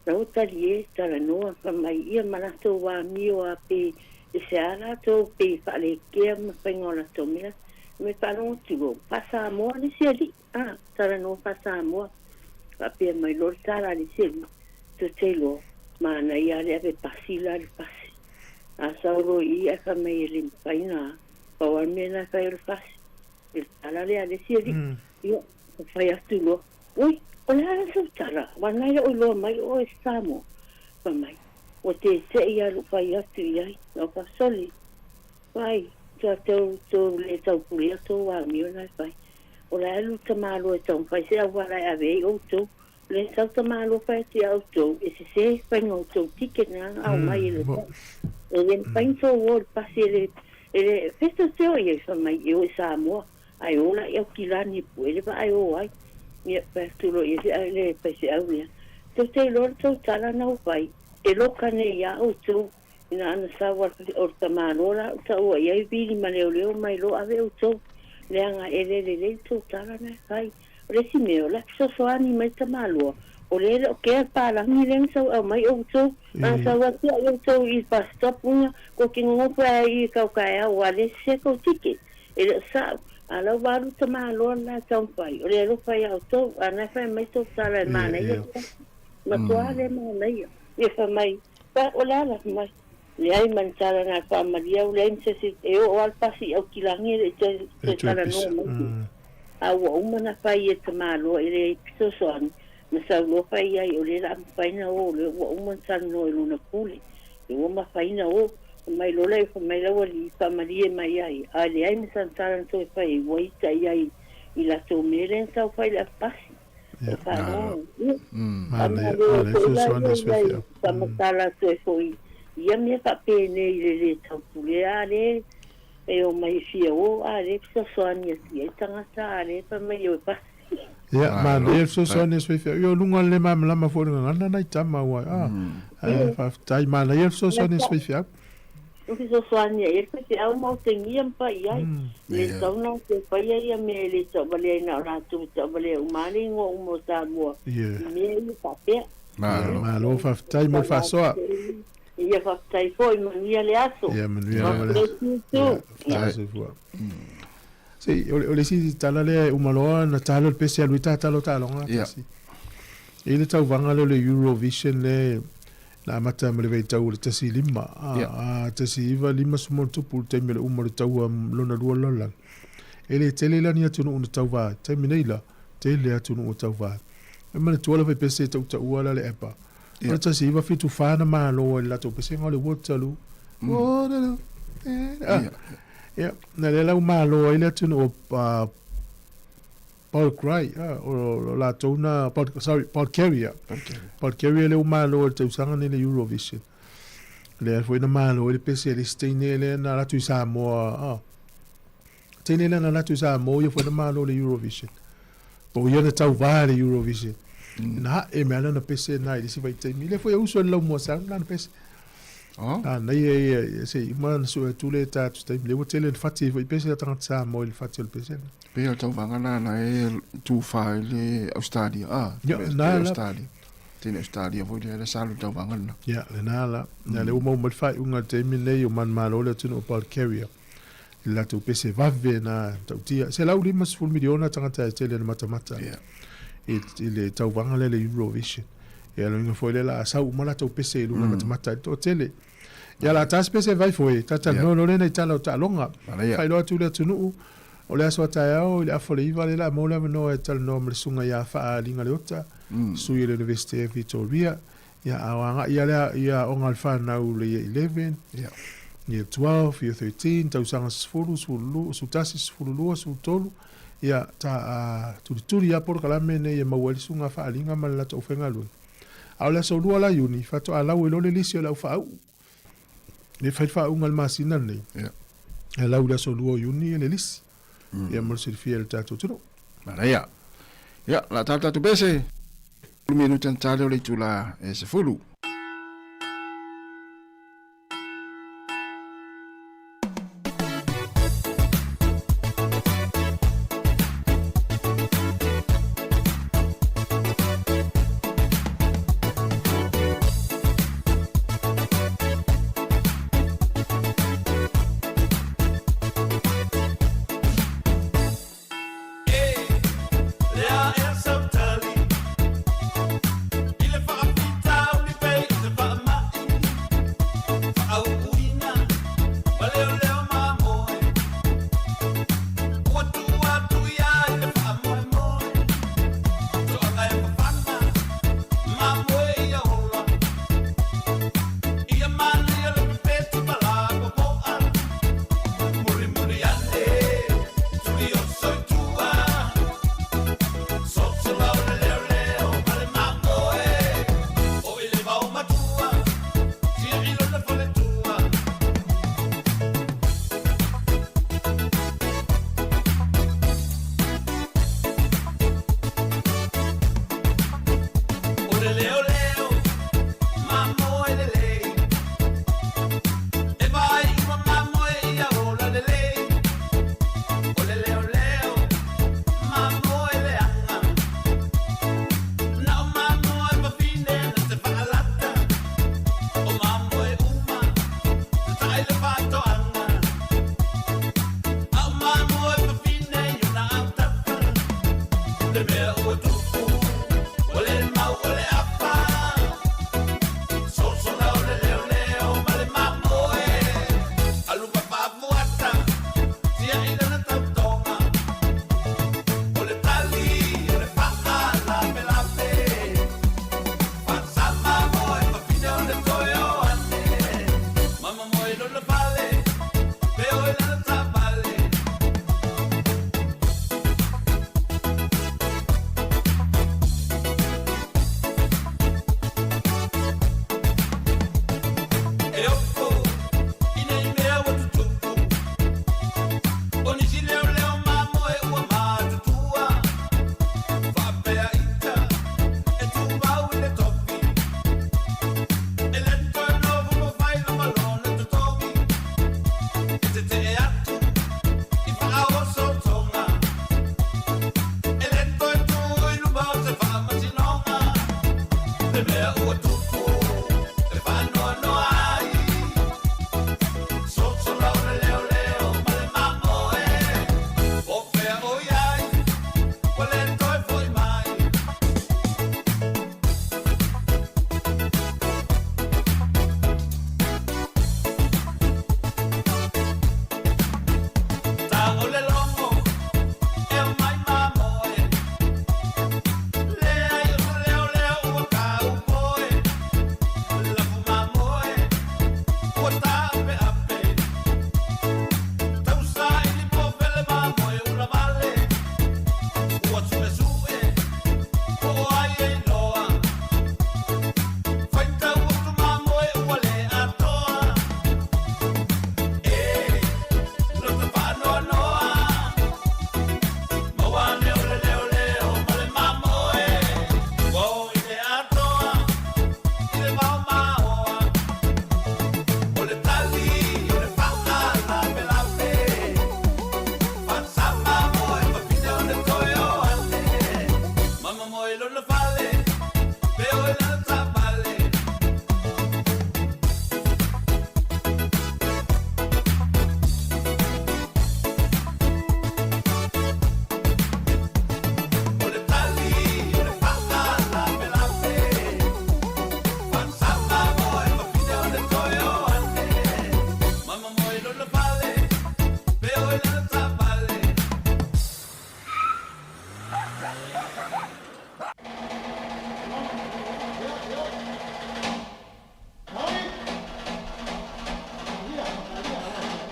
[SPEAKER 16] La ua talie, talanoa, fai mai ia ma latou amio a pe e se a latou pe faalekea ma faiga o latou mea. Me faalogo atu loa, faa-Samoa le isi alii, a, talanoa faa-Samoa. Faapea mai loa le tala a le isi alii, tou te iloa, manaia lava le ave pasi la le pasi. A sau loa i i ae fai mai e le mafai ona pau lava le mea lena e fai o le pasi. I le tala lea a le isi alii, ia, fai atu loa, ui, o le a la sau tala, aua na e le o iloa mai o oe e se Samoa. Fai mai. Ua tete'i lava lou fai atu i ai, na ou faasoli, Vaai, tua tou, tou le taupulea tou amio na e fai. O le a lu tamaloa e taumafai se auala e ave ai outou. O le sau tamaloa fai atu ia outou, e sese faiga o tou ticket na aumai e le E le mafai ona tou o i le pasi e le, e le, fea tou te o i ai? Fai mai, e o i Samoa. Ae o la i Aukilani e pue le vaa e o ai. Ia, fai atu loa i ai le faifeau lea, Tou te iloa le tou tala na ua fai, e loka nei iā outou, ina ana sau a o le tamaloa la ua taua i ai vili ma leoleo mai loa ave outou, leaga e le lelei le tou tala na e fai. O le isi mea, o le a fesoasoani mai le tamaloa, o lea e le o kea le palagi lea na sau aumai outou, na sau atu ai outou i le bus stop una, kou te nonofo ai i kau kaeao, ua le sese kou ticket. E le o sa'u, a la ua alu tamaloa le la e taumafai, o le alofa iā outou, a na e fai mai tou tala e manaia te atu, matua le manaia. Ia fai mai, Fa, o le a la fai mai? Leai ma ni tala na faamalie au, leai ma se isi, e oo lava le pasi i Aukilagi e le i toe talanoa mai te. A ua uma na fai e tamaloa e leai fesoasoani, na sau loa fai i ai o lea la a mafai na o, lea ua uma na talanoa i lona pule, lea ua mafai na o. Fai mai loa lea, fai mai le aualii, faamalie mai ai, a leai ma sana tala na toe fai ai, ua ita i ai i latou mea lea na tau fai i le afupasi. O faalogo. Ia, faamalo foi la ia i nai faamatala atu ai foi ia mea faapenei i le le taupulea, a lea e omai e fia o, a lea e fesoasoani atu i ai tagata, a lea e fai mai o e pasi.
[SPEAKER 3] Ia, manaia le fesoasoani a Soifea. Ia, o luga o le malamalama foi o le gagana nai tama ua, ah, ae faafetai, manaia le fesoasoani a Soifea.
[SPEAKER 16] O fesoasoani ai le faifeau ma otegia ma fai i ai. Le tatau ona toe faia ia mea e le tauvalea ai na o latou e tauvalea uma lava le igoa uma o Samoa i mea ia faapea.
[SPEAKER 3] Malo. Malo, faafetai mo le faasoa.
[SPEAKER 16] Ia faafetai foi, manuia le aso.
[SPEAKER 3] Ia manuia lava le aso. Ia, faafetai soifua. Se, o le isi tala lea e uma loa na talo le pese alu i tatalo taaloga tasi. E i le tauvaga lea o le Eurovision lea na amata ma le vaitau o le 15, a, 1950 le taimi o le uma o le taua lona lua lalolagi. E le tele la ni atunuu na tauva ai. Taimi nei la, tele atunuu e tauva ai. E manatua le faipese e tautaua la le ABBA. O le 1974 na malo ai le latou pesega o le Waterloo. Waterloo. Ah. Ia, na lea la ua malo ai le atunuu o Bulgaria, o latou na, sorry, Bulgaria. Bulgaria lea ua malo ai le tausaga nei le Eurovision. Lea foi na malo ai le pese a le isi teine lea na alu atu i Samoa, ah. Teine lea na alu atu i Samoa, ia foi na malo le Eurovision. Po o ia na tauva le Eurovision. Na hae mai lana pese na i le isi vaitaimi. Lea foi e uso i le laumua sound lana pese. Oh. A nei e ia, se i uma na sue atu le tā atu taimi. Lea ua tele na fati foi pese a tagata Samoa i le fati o le pese na.
[SPEAKER 13] Pei o le tauvaga na na e tufa i le Australia. Ah,
[SPEAKER 3] Ia, na la.
[SPEAKER 13] Australia. Tele Australia foi le sa alu tauvaga na.
[SPEAKER 3] Ia, le na la. Ia, le ua maua mai le faaiuga i le taimi nei o manumalo le atunuu o Bulgaria. I le latou pese vave na tautia. 150 miliona tagata e tele na matamata.
[SPEAKER 13] Yeah.
[SPEAKER 3] I le tauvaga lea le Eurovision. Ia loiga foi lea la sau uma latou pese i luga matamata i le toatele. Ia la tasi pese vai foi, tata no no le nei tala o taaloga. Faailoa atu le atunuu o le aso a taeao i le afa o le 9 lea la maua le avanoa e talanoa ma le susuga ia Faaaliga Leota, sui o le University of Victoria. Ia a o agai ia lea ia aoga a le whanau le year 11, year 12, year 13, tausaga 10, 12, 11, 12, 13, ia ta a tulituli ia polokalame nei e maua ai le susuga faaaliga ma le latou aufaigaluega. A o le aso 2 la Iuni, faatoa lau ai loa le lisi o le au faauu. Le fai le faauuga i le masina lenei. E lau i le aso 2 o Iuni le lisi. Ia mo le silafia e le tatou atunuu.
[SPEAKER 13] Manaia. Ia, la tatou pese. Minuta na tali o le itula e 10.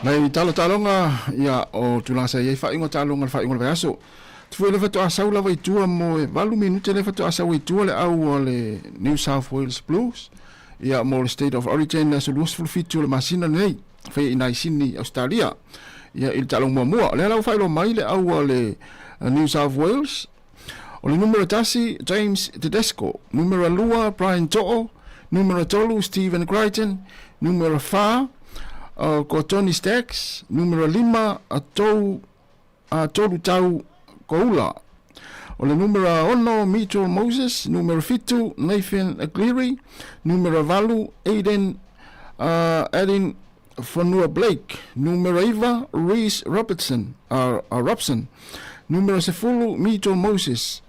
[SPEAKER 13] Nai talo taaloga, ia, o tulaga sa i ai faaiuga o taaloga i le faaiuga o le vaiaso. Tufue lea faatoa sau lava i tua mo e 8 minute lea faatoa sau ai i tua le au a le New South Wales Blues, ia, mo le State of Origin le aso 27 o le masina lenei, faia i inā i Sydney, Ausetalia. Ia, i le taaloga muamua. O lea la ua faailoa mai le au a le New South Wales, O le numera tasi, James Tedesco, numera lua, Brian To'o, numera tolu, Stephen Crichton, numera fa, ko Tony Staggs, numera lima, a tou, a tolu tau Koula. O le numera ono, Mitchell Moses, numera fitu, Nathan Cleary, numera valu, Aiden, Addin Fonua Blake, numera iva, Reece Robertson, Robson, numera sefulu, Mitchell Moses,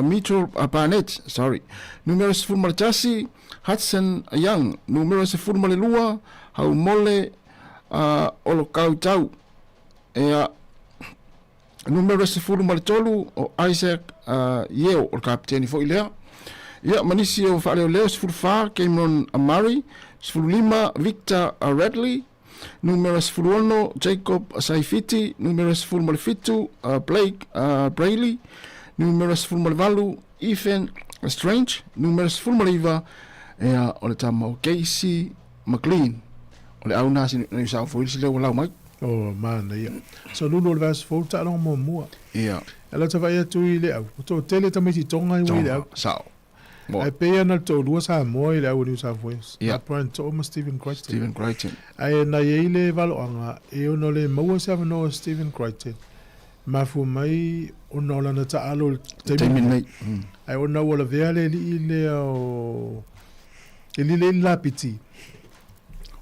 [SPEAKER 13] Mitchell Barnett, sorry, numera 11, Hudson Young, numera 12, Haumole Olokautau, ea, numera 13 o Isaac Yeo, o le kapiteni foi lea. Ia, ma nisi o faaleoleo, 14 Cameron Murray, 15 Victor Radley, numera 16 Jacob Saifiti, numera 17 Blake Brailey, numera 18 Ethan Strange, numera 19 ea, o le tama o Casey McLean. O le au na si New South Wales lea ua lau mai.
[SPEAKER 3] Oh, manaia. So lulu o le vaiaso fou taaloga muamua.
[SPEAKER 13] Ia.
[SPEAKER 3] E lau tavaai atu i le au. Ua toatele tamaiti Tonga i ua i le au.
[SPEAKER 13] Sao.
[SPEAKER 3] Ae pei ana le toalua Samoa i le au o New South Wales.
[SPEAKER 13] Ia.
[SPEAKER 3] Brian To'o ma Stephen Crichton.
[SPEAKER 13] Stephen Crichton.
[SPEAKER 3] Ae na i ai le valoaga e ono le maua se avanoa o Stephen Crichton. Mafua mai ona o lana taalo i le taimi
[SPEAKER 13] lenei.
[SPEAKER 3] Ae ona ua lavea le alii lea o e lile i le lapiti.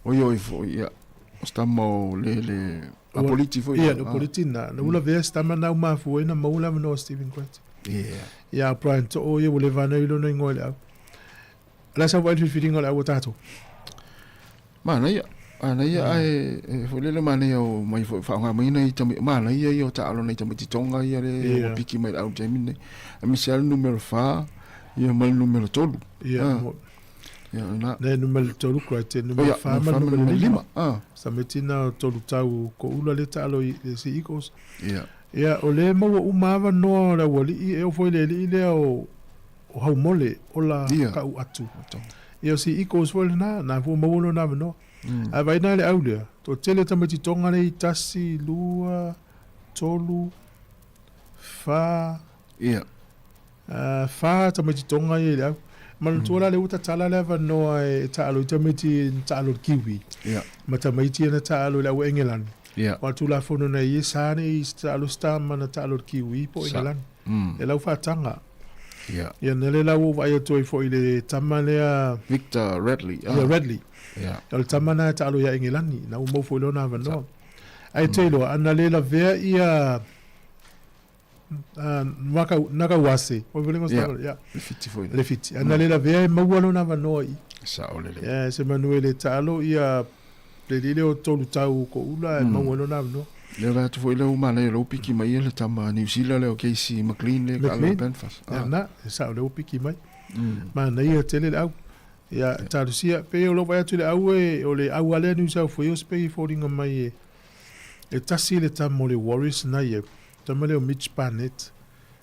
[SPEAKER 13] Oi oi foi, ia. O se tama o le, le, a politi foi.
[SPEAKER 3] Ia, le politi na. Na ua lavea se tama na ua mafua ai na maua le avanoa o Stephen Grant.
[SPEAKER 13] Ia.
[SPEAKER 3] Ia, Brian To'o ia ua leva ana i lona ingoa i le au. O le a sau vaai le filifiliga o le au a tatou?
[SPEAKER 13] Manaia, manaia ae e foi lele manaia o mai foi faaaoga mai nai tama manaia ia o taalo nai tamaiti Tonga ia le ua piki mai le au i le taimi lenei. Aemaise lava le numera 4 ia ma le numera 3.
[SPEAKER 3] Ia,
[SPEAKER 13] Ia, na.
[SPEAKER 3] Le numera 3 koe te numera 4 ma le numera 5. Tamaiti na o tolu tau koula le taalo i le Sea Eagles.
[SPEAKER 13] Ia.
[SPEAKER 3] Ia, o le maua uma avanoa o le aualii, e oo foi i le alii lea o o Haumole, ola ka'u atu. Ia o Sea Eagles foi lena, na fua maua lona avanoa. Ae vaai na le au lea, toatele tamaiti Tonga nei, tasi, lua, tolu, fa,
[SPEAKER 13] Ia.
[SPEAKER 3] Fa tamaiti Tonga ia i le au. Manatua la lea ua tatala le avanoa e taalo i tamaiti na taalo i le Kiwi.
[SPEAKER 13] Ia.
[SPEAKER 3] Ma tamaiti ia na taalo i le au Engelani.
[SPEAKER 13] Ia.
[SPEAKER 3] O le Tulafono nei e sa nei i se taalo se tama na taalo i le Kiwi po o Engelani. E lau faataga.
[SPEAKER 13] Ia.
[SPEAKER 3] Ia na le la ua ou vaai atu ai foi i le tama lea.
[SPEAKER 13] Victor Radley.
[SPEAKER 3] Ia Radley.
[SPEAKER 13] Ia.
[SPEAKER 3] O le tama na e taalo ia Engelani, na ua maua foi lona avanoa. Ae te iloa, ana le lavea ia Nakauase, oi vele
[SPEAKER 13] Ia, ia. Le fiti foi.
[SPEAKER 3] Le fiti. Ana le lavea e maua lona avanoa i.
[SPEAKER 13] Sao lelei.
[SPEAKER 3] Ia, se manu e le taalo ia le lile o tolu tau ko ula e maua lona avanoa.
[SPEAKER 13] Lea vaai atu foi lea ua manaia lea ua piki mai ia le tama New Zealand lea o Casey McLean lea ka alo Belfast.
[SPEAKER 3] Ia na, e sao lea ua piki mai. Manaia tele le au. Ia, talosia, pei o lou vaai atu i le au e, o le au lava lea New South Wales pei e foliga mai e e tasi le tama o le Warriors na ia, tama lea o Mitch Barnett.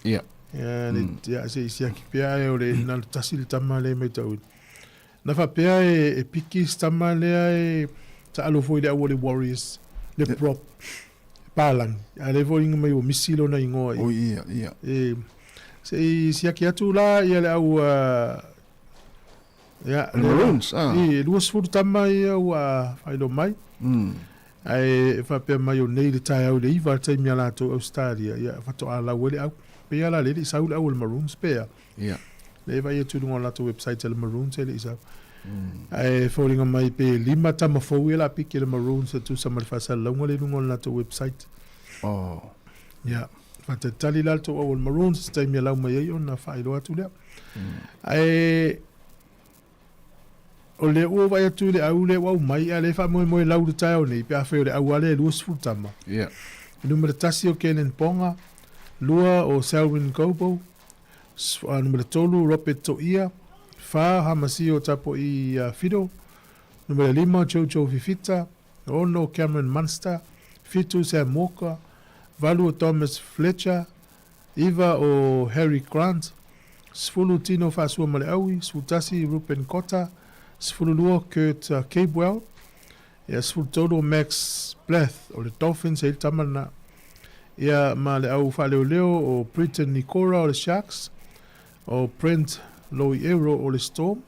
[SPEAKER 13] Ia.
[SPEAKER 3] Ia, le, ia se i siaki pea ae o le, na o le tasi le tama lea e matauina. Na faapea e, e piki se tama lea e taalo foi i le au o le Warriors, le prop, palagi. A lea foliga mai ua misi lona igoa i.
[SPEAKER 13] Oi, ia, ia.
[SPEAKER 3] E, se i siaki atu la ia le au Ia,
[SPEAKER 13] Le Maroons, ah.
[SPEAKER 3] I, e 20 tama ia ua faailoa mai. Ae e faapea mai o nei le taeao i le 9 le taimi a latou Australia, ia faatoa lau ai le au. Pei lava la lea e le i sau le au o le Maroons pea.
[SPEAKER 13] Ia.
[SPEAKER 3] Lea e vaai atu i luga o le latou website a le Maroons e le i sau. Ae foliga mai pe lima tama fou ia la piki e le Maroons e tusa ma le faasalalauga lea i luga o le latou website.
[SPEAKER 13] Oh.
[SPEAKER 3] Ia, faatalitali la le tou au o le Maroons se taimi e lau mai ai ona faailoa atu lea. Ae o lea ua vaai atu i le au lea ua aumai, a o lea e faamoemoe lau i le taeao nei, pe afai o le au lava lea e 20 tama.
[SPEAKER 13] Ia.
[SPEAKER 3] Numera tasi o Kellen Ponga, lua o Selwyn Gobo, numera tolu Robert Toia, fa Hamasio Tapo'i Fido, numera lima Jojo Fifita, 6 Cameron Munster, 7 Sam Walker, 8 o Thomas Fletcher, 9 o Harry Grant, 10 Tino Fa'asuamaleaui, 11 Rupen Cotter, 12 Kurt Capewell, ia 13 o Max Blath o le Dolphins e i le tama lena. Ia ma le au faaleoleo o Briton Nikora o le Sharks, o Brent Loiero o le Storm,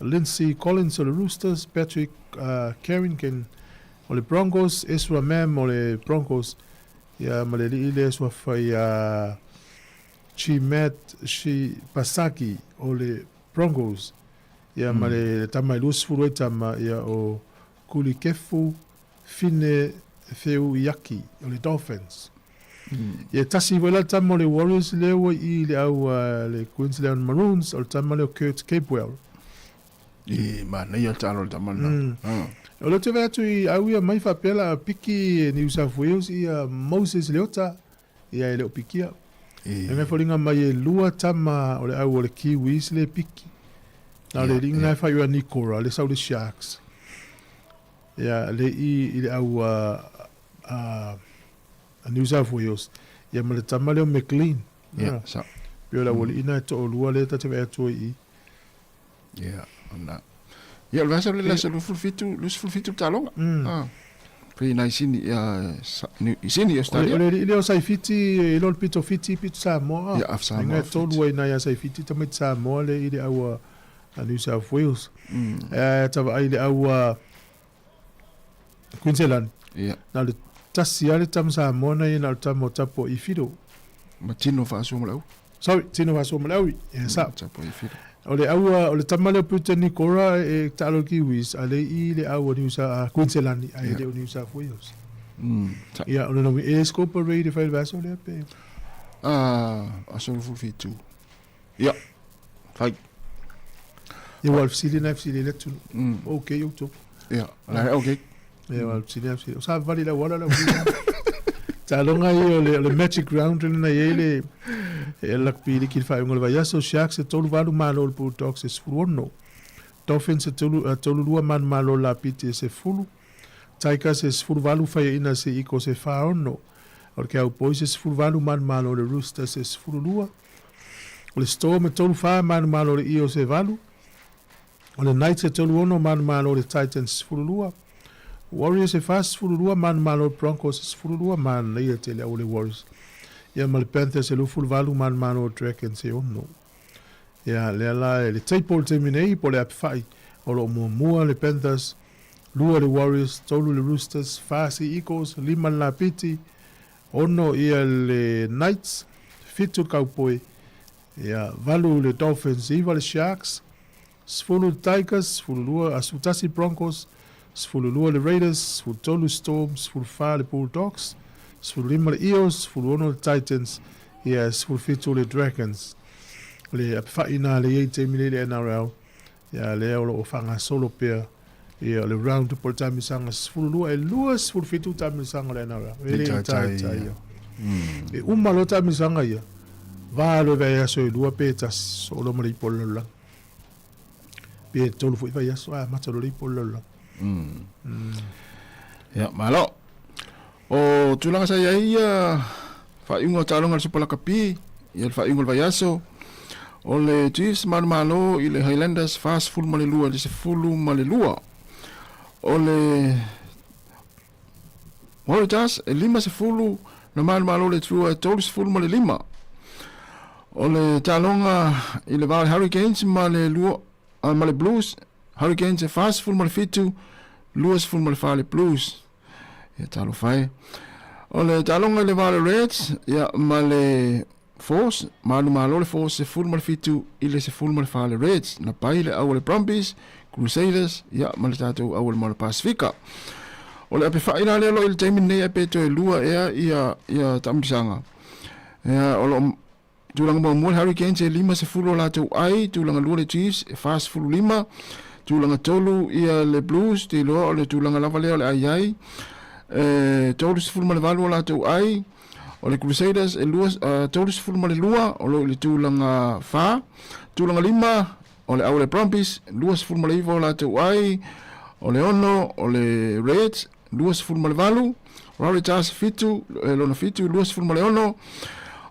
[SPEAKER 3] Lindsay Collins o le Roosters, Patrick Carrington o le Broncos, Ezra Mam o le Broncos, ia ma le alii lea suafa ia Chimat Shibasaki o le Broncos, ia ma le tama e 20 ai tama ia o Kulikefu Fine Feuiaki o le Dolphins. Ia tasi foi la le tama o le Warriors lea ua i i le au a le Queensland Maroons, o le tama lea o Kurt Capewell.
[SPEAKER 13] I manaia le taalo o le tama lena.
[SPEAKER 3] O lea ou te vaai atu i au ia mai faapea la piki New South Wales ia Moses Leota, ia e le o pikia. E ngai foliga mai e lua tama o le au o le Kiwis le piki. Na o le alii na e whai ua Nikora, le sau le Sharks. Ia le i i le au a, a, a New South Wales. Ia ma le tama lea o McLean.
[SPEAKER 13] Ia, sa.
[SPEAKER 3] Pei o le aualii na e to'olua lea ta te vaai atu ai i.
[SPEAKER 13] Ia, ona. Ia, o le vasa o le lasa 27, 27 le taaloga. Ah. Pei nai Sini, ia, i Sini, Australia.
[SPEAKER 3] O le alii lea o Saifiti, e iloa le pito Fiti, pito Samoa.
[SPEAKER 13] Ia, Samoa.
[SPEAKER 3] Inga e tolu ai nai a Saifiti, tamaiti Samoa le i le au a New South Wales. E ta vaai le au a Queensland.
[SPEAKER 13] Ia.
[SPEAKER 3] Na o le tasi lava le tama Samoa na ia na o le tama o Tapo i Whiro.
[SPEAKER 13] Ma Tino Faasoa ma le au.
[SPEAKER 3] Sorry, Tino Faasoa ma le au. Ia, sa.
[SPEAKER 13] Tapo i Whiro.
[SPEAKER 3] O le au o le tama lea o Brittany Cora e taalo i Kiwis, a le i le au a New South, a Queensland, a e le o New South Wales. Ia, o le nomi e score parade e whai le vaso lea pe.
[SPEAKER 13] Ah, aso le 17. Ia, fai.
[SPEAKER 3] Ia, ua le fesili na e fesili le atunu. Ok, outou.
[SPEAKER 13] Ia, la ok.
[SPEAKER 3] Ia, ua le fesili na e fesili. O sa vali le auala le auala. Taaloga ia o le, o le Magic Round lena i ai le e rugby liki i le faaiuga o le vaiaso. Sharks e 3-8 malo le Bulldogs e 16. Dolphins e 3-2 manumalo le Lapiti e 10. Tigers e 18 faiaina se Eagles e 46. O le Cowboys e 18 manumalo le Roosters e 12. O le Storm e 3-4 manumalo le Eels e 8. O le Knights e 3-6 manumalo le Titans 12. Warriors e 42 manumalo le Broncos e 12 manaia tele au le Warriors. Ia ma le Panthers e 28 manumalo le Dragons e 6. Ia lea la e le table taimi nei po le apefai o lo o muamua le Panthers, 2 le Warriors, 3 le Roosters, 4 Sea Eagles, 5 le Lapiti, 6 ia le Knights, 7 le Cowboy, ia 8 le Dolphins, 9 le Sharks, 10 le Tigers, 12 a 11 Broncos, 12 le Raiders, 13 Storm, 14 le Bulldogs, 15 le Eels, 16 le Titans, ia 17 le Dragons. Le apefai na le iai taimi nei le NRL, ia lea o lo o faagasolo pea ia le round po le taamilosaga 12 e 27 taamilosaga o le NRL. E le i taitai ia. E uma loa taamilosaga ia, valo e vaiaso e lua pe tasi, soo loa ma le ipo o le lalolagi. Pe tolu foi vaiaso, a mata loa le ipo o le lalolagi.
[SPEAKER 13] Ia, malo. O tulaga sa i ai ia faaiuga o taaloga a le Supa Lakapi, ia le faaiuga o le vaiaso, o le Chiefs manumalo i le Highlanders 42 i le 12. O le Waratahs e 50 na manumalo le Drua e 35. O le taaloga i le va o le Hurricanes ma le lua ma le Blues, Hurricanes e 47, 24 le Blues. Ia talofa e. O le taaloga i le va o le Reds ia ma le Force, manumalo le Force 17 i le 14 le Reds. Na pai le au o le Brumbies, Crusaders ia ma le tatou au o le Moana Pasifika. O le apefai la lea o lo o i le taimi lenei ae pe toe lua ea ia ia taamilosaga. Ia o lo o tulaga muamua le Hurricanes e 50 o latou ai, tulaga lua le Chiefs e 45, tulaga tolu ia le Blues, te iloa o le tulaga lava lea o le ai ai, e 38 o latou ai, o le Crusaders e 32 o lo o i le tulaga 4, tulaga 5 o le au o le Brumbies, 29 o latou ai, o le 6 o le Reds, 28. Waratahs 7, lona 7, 26.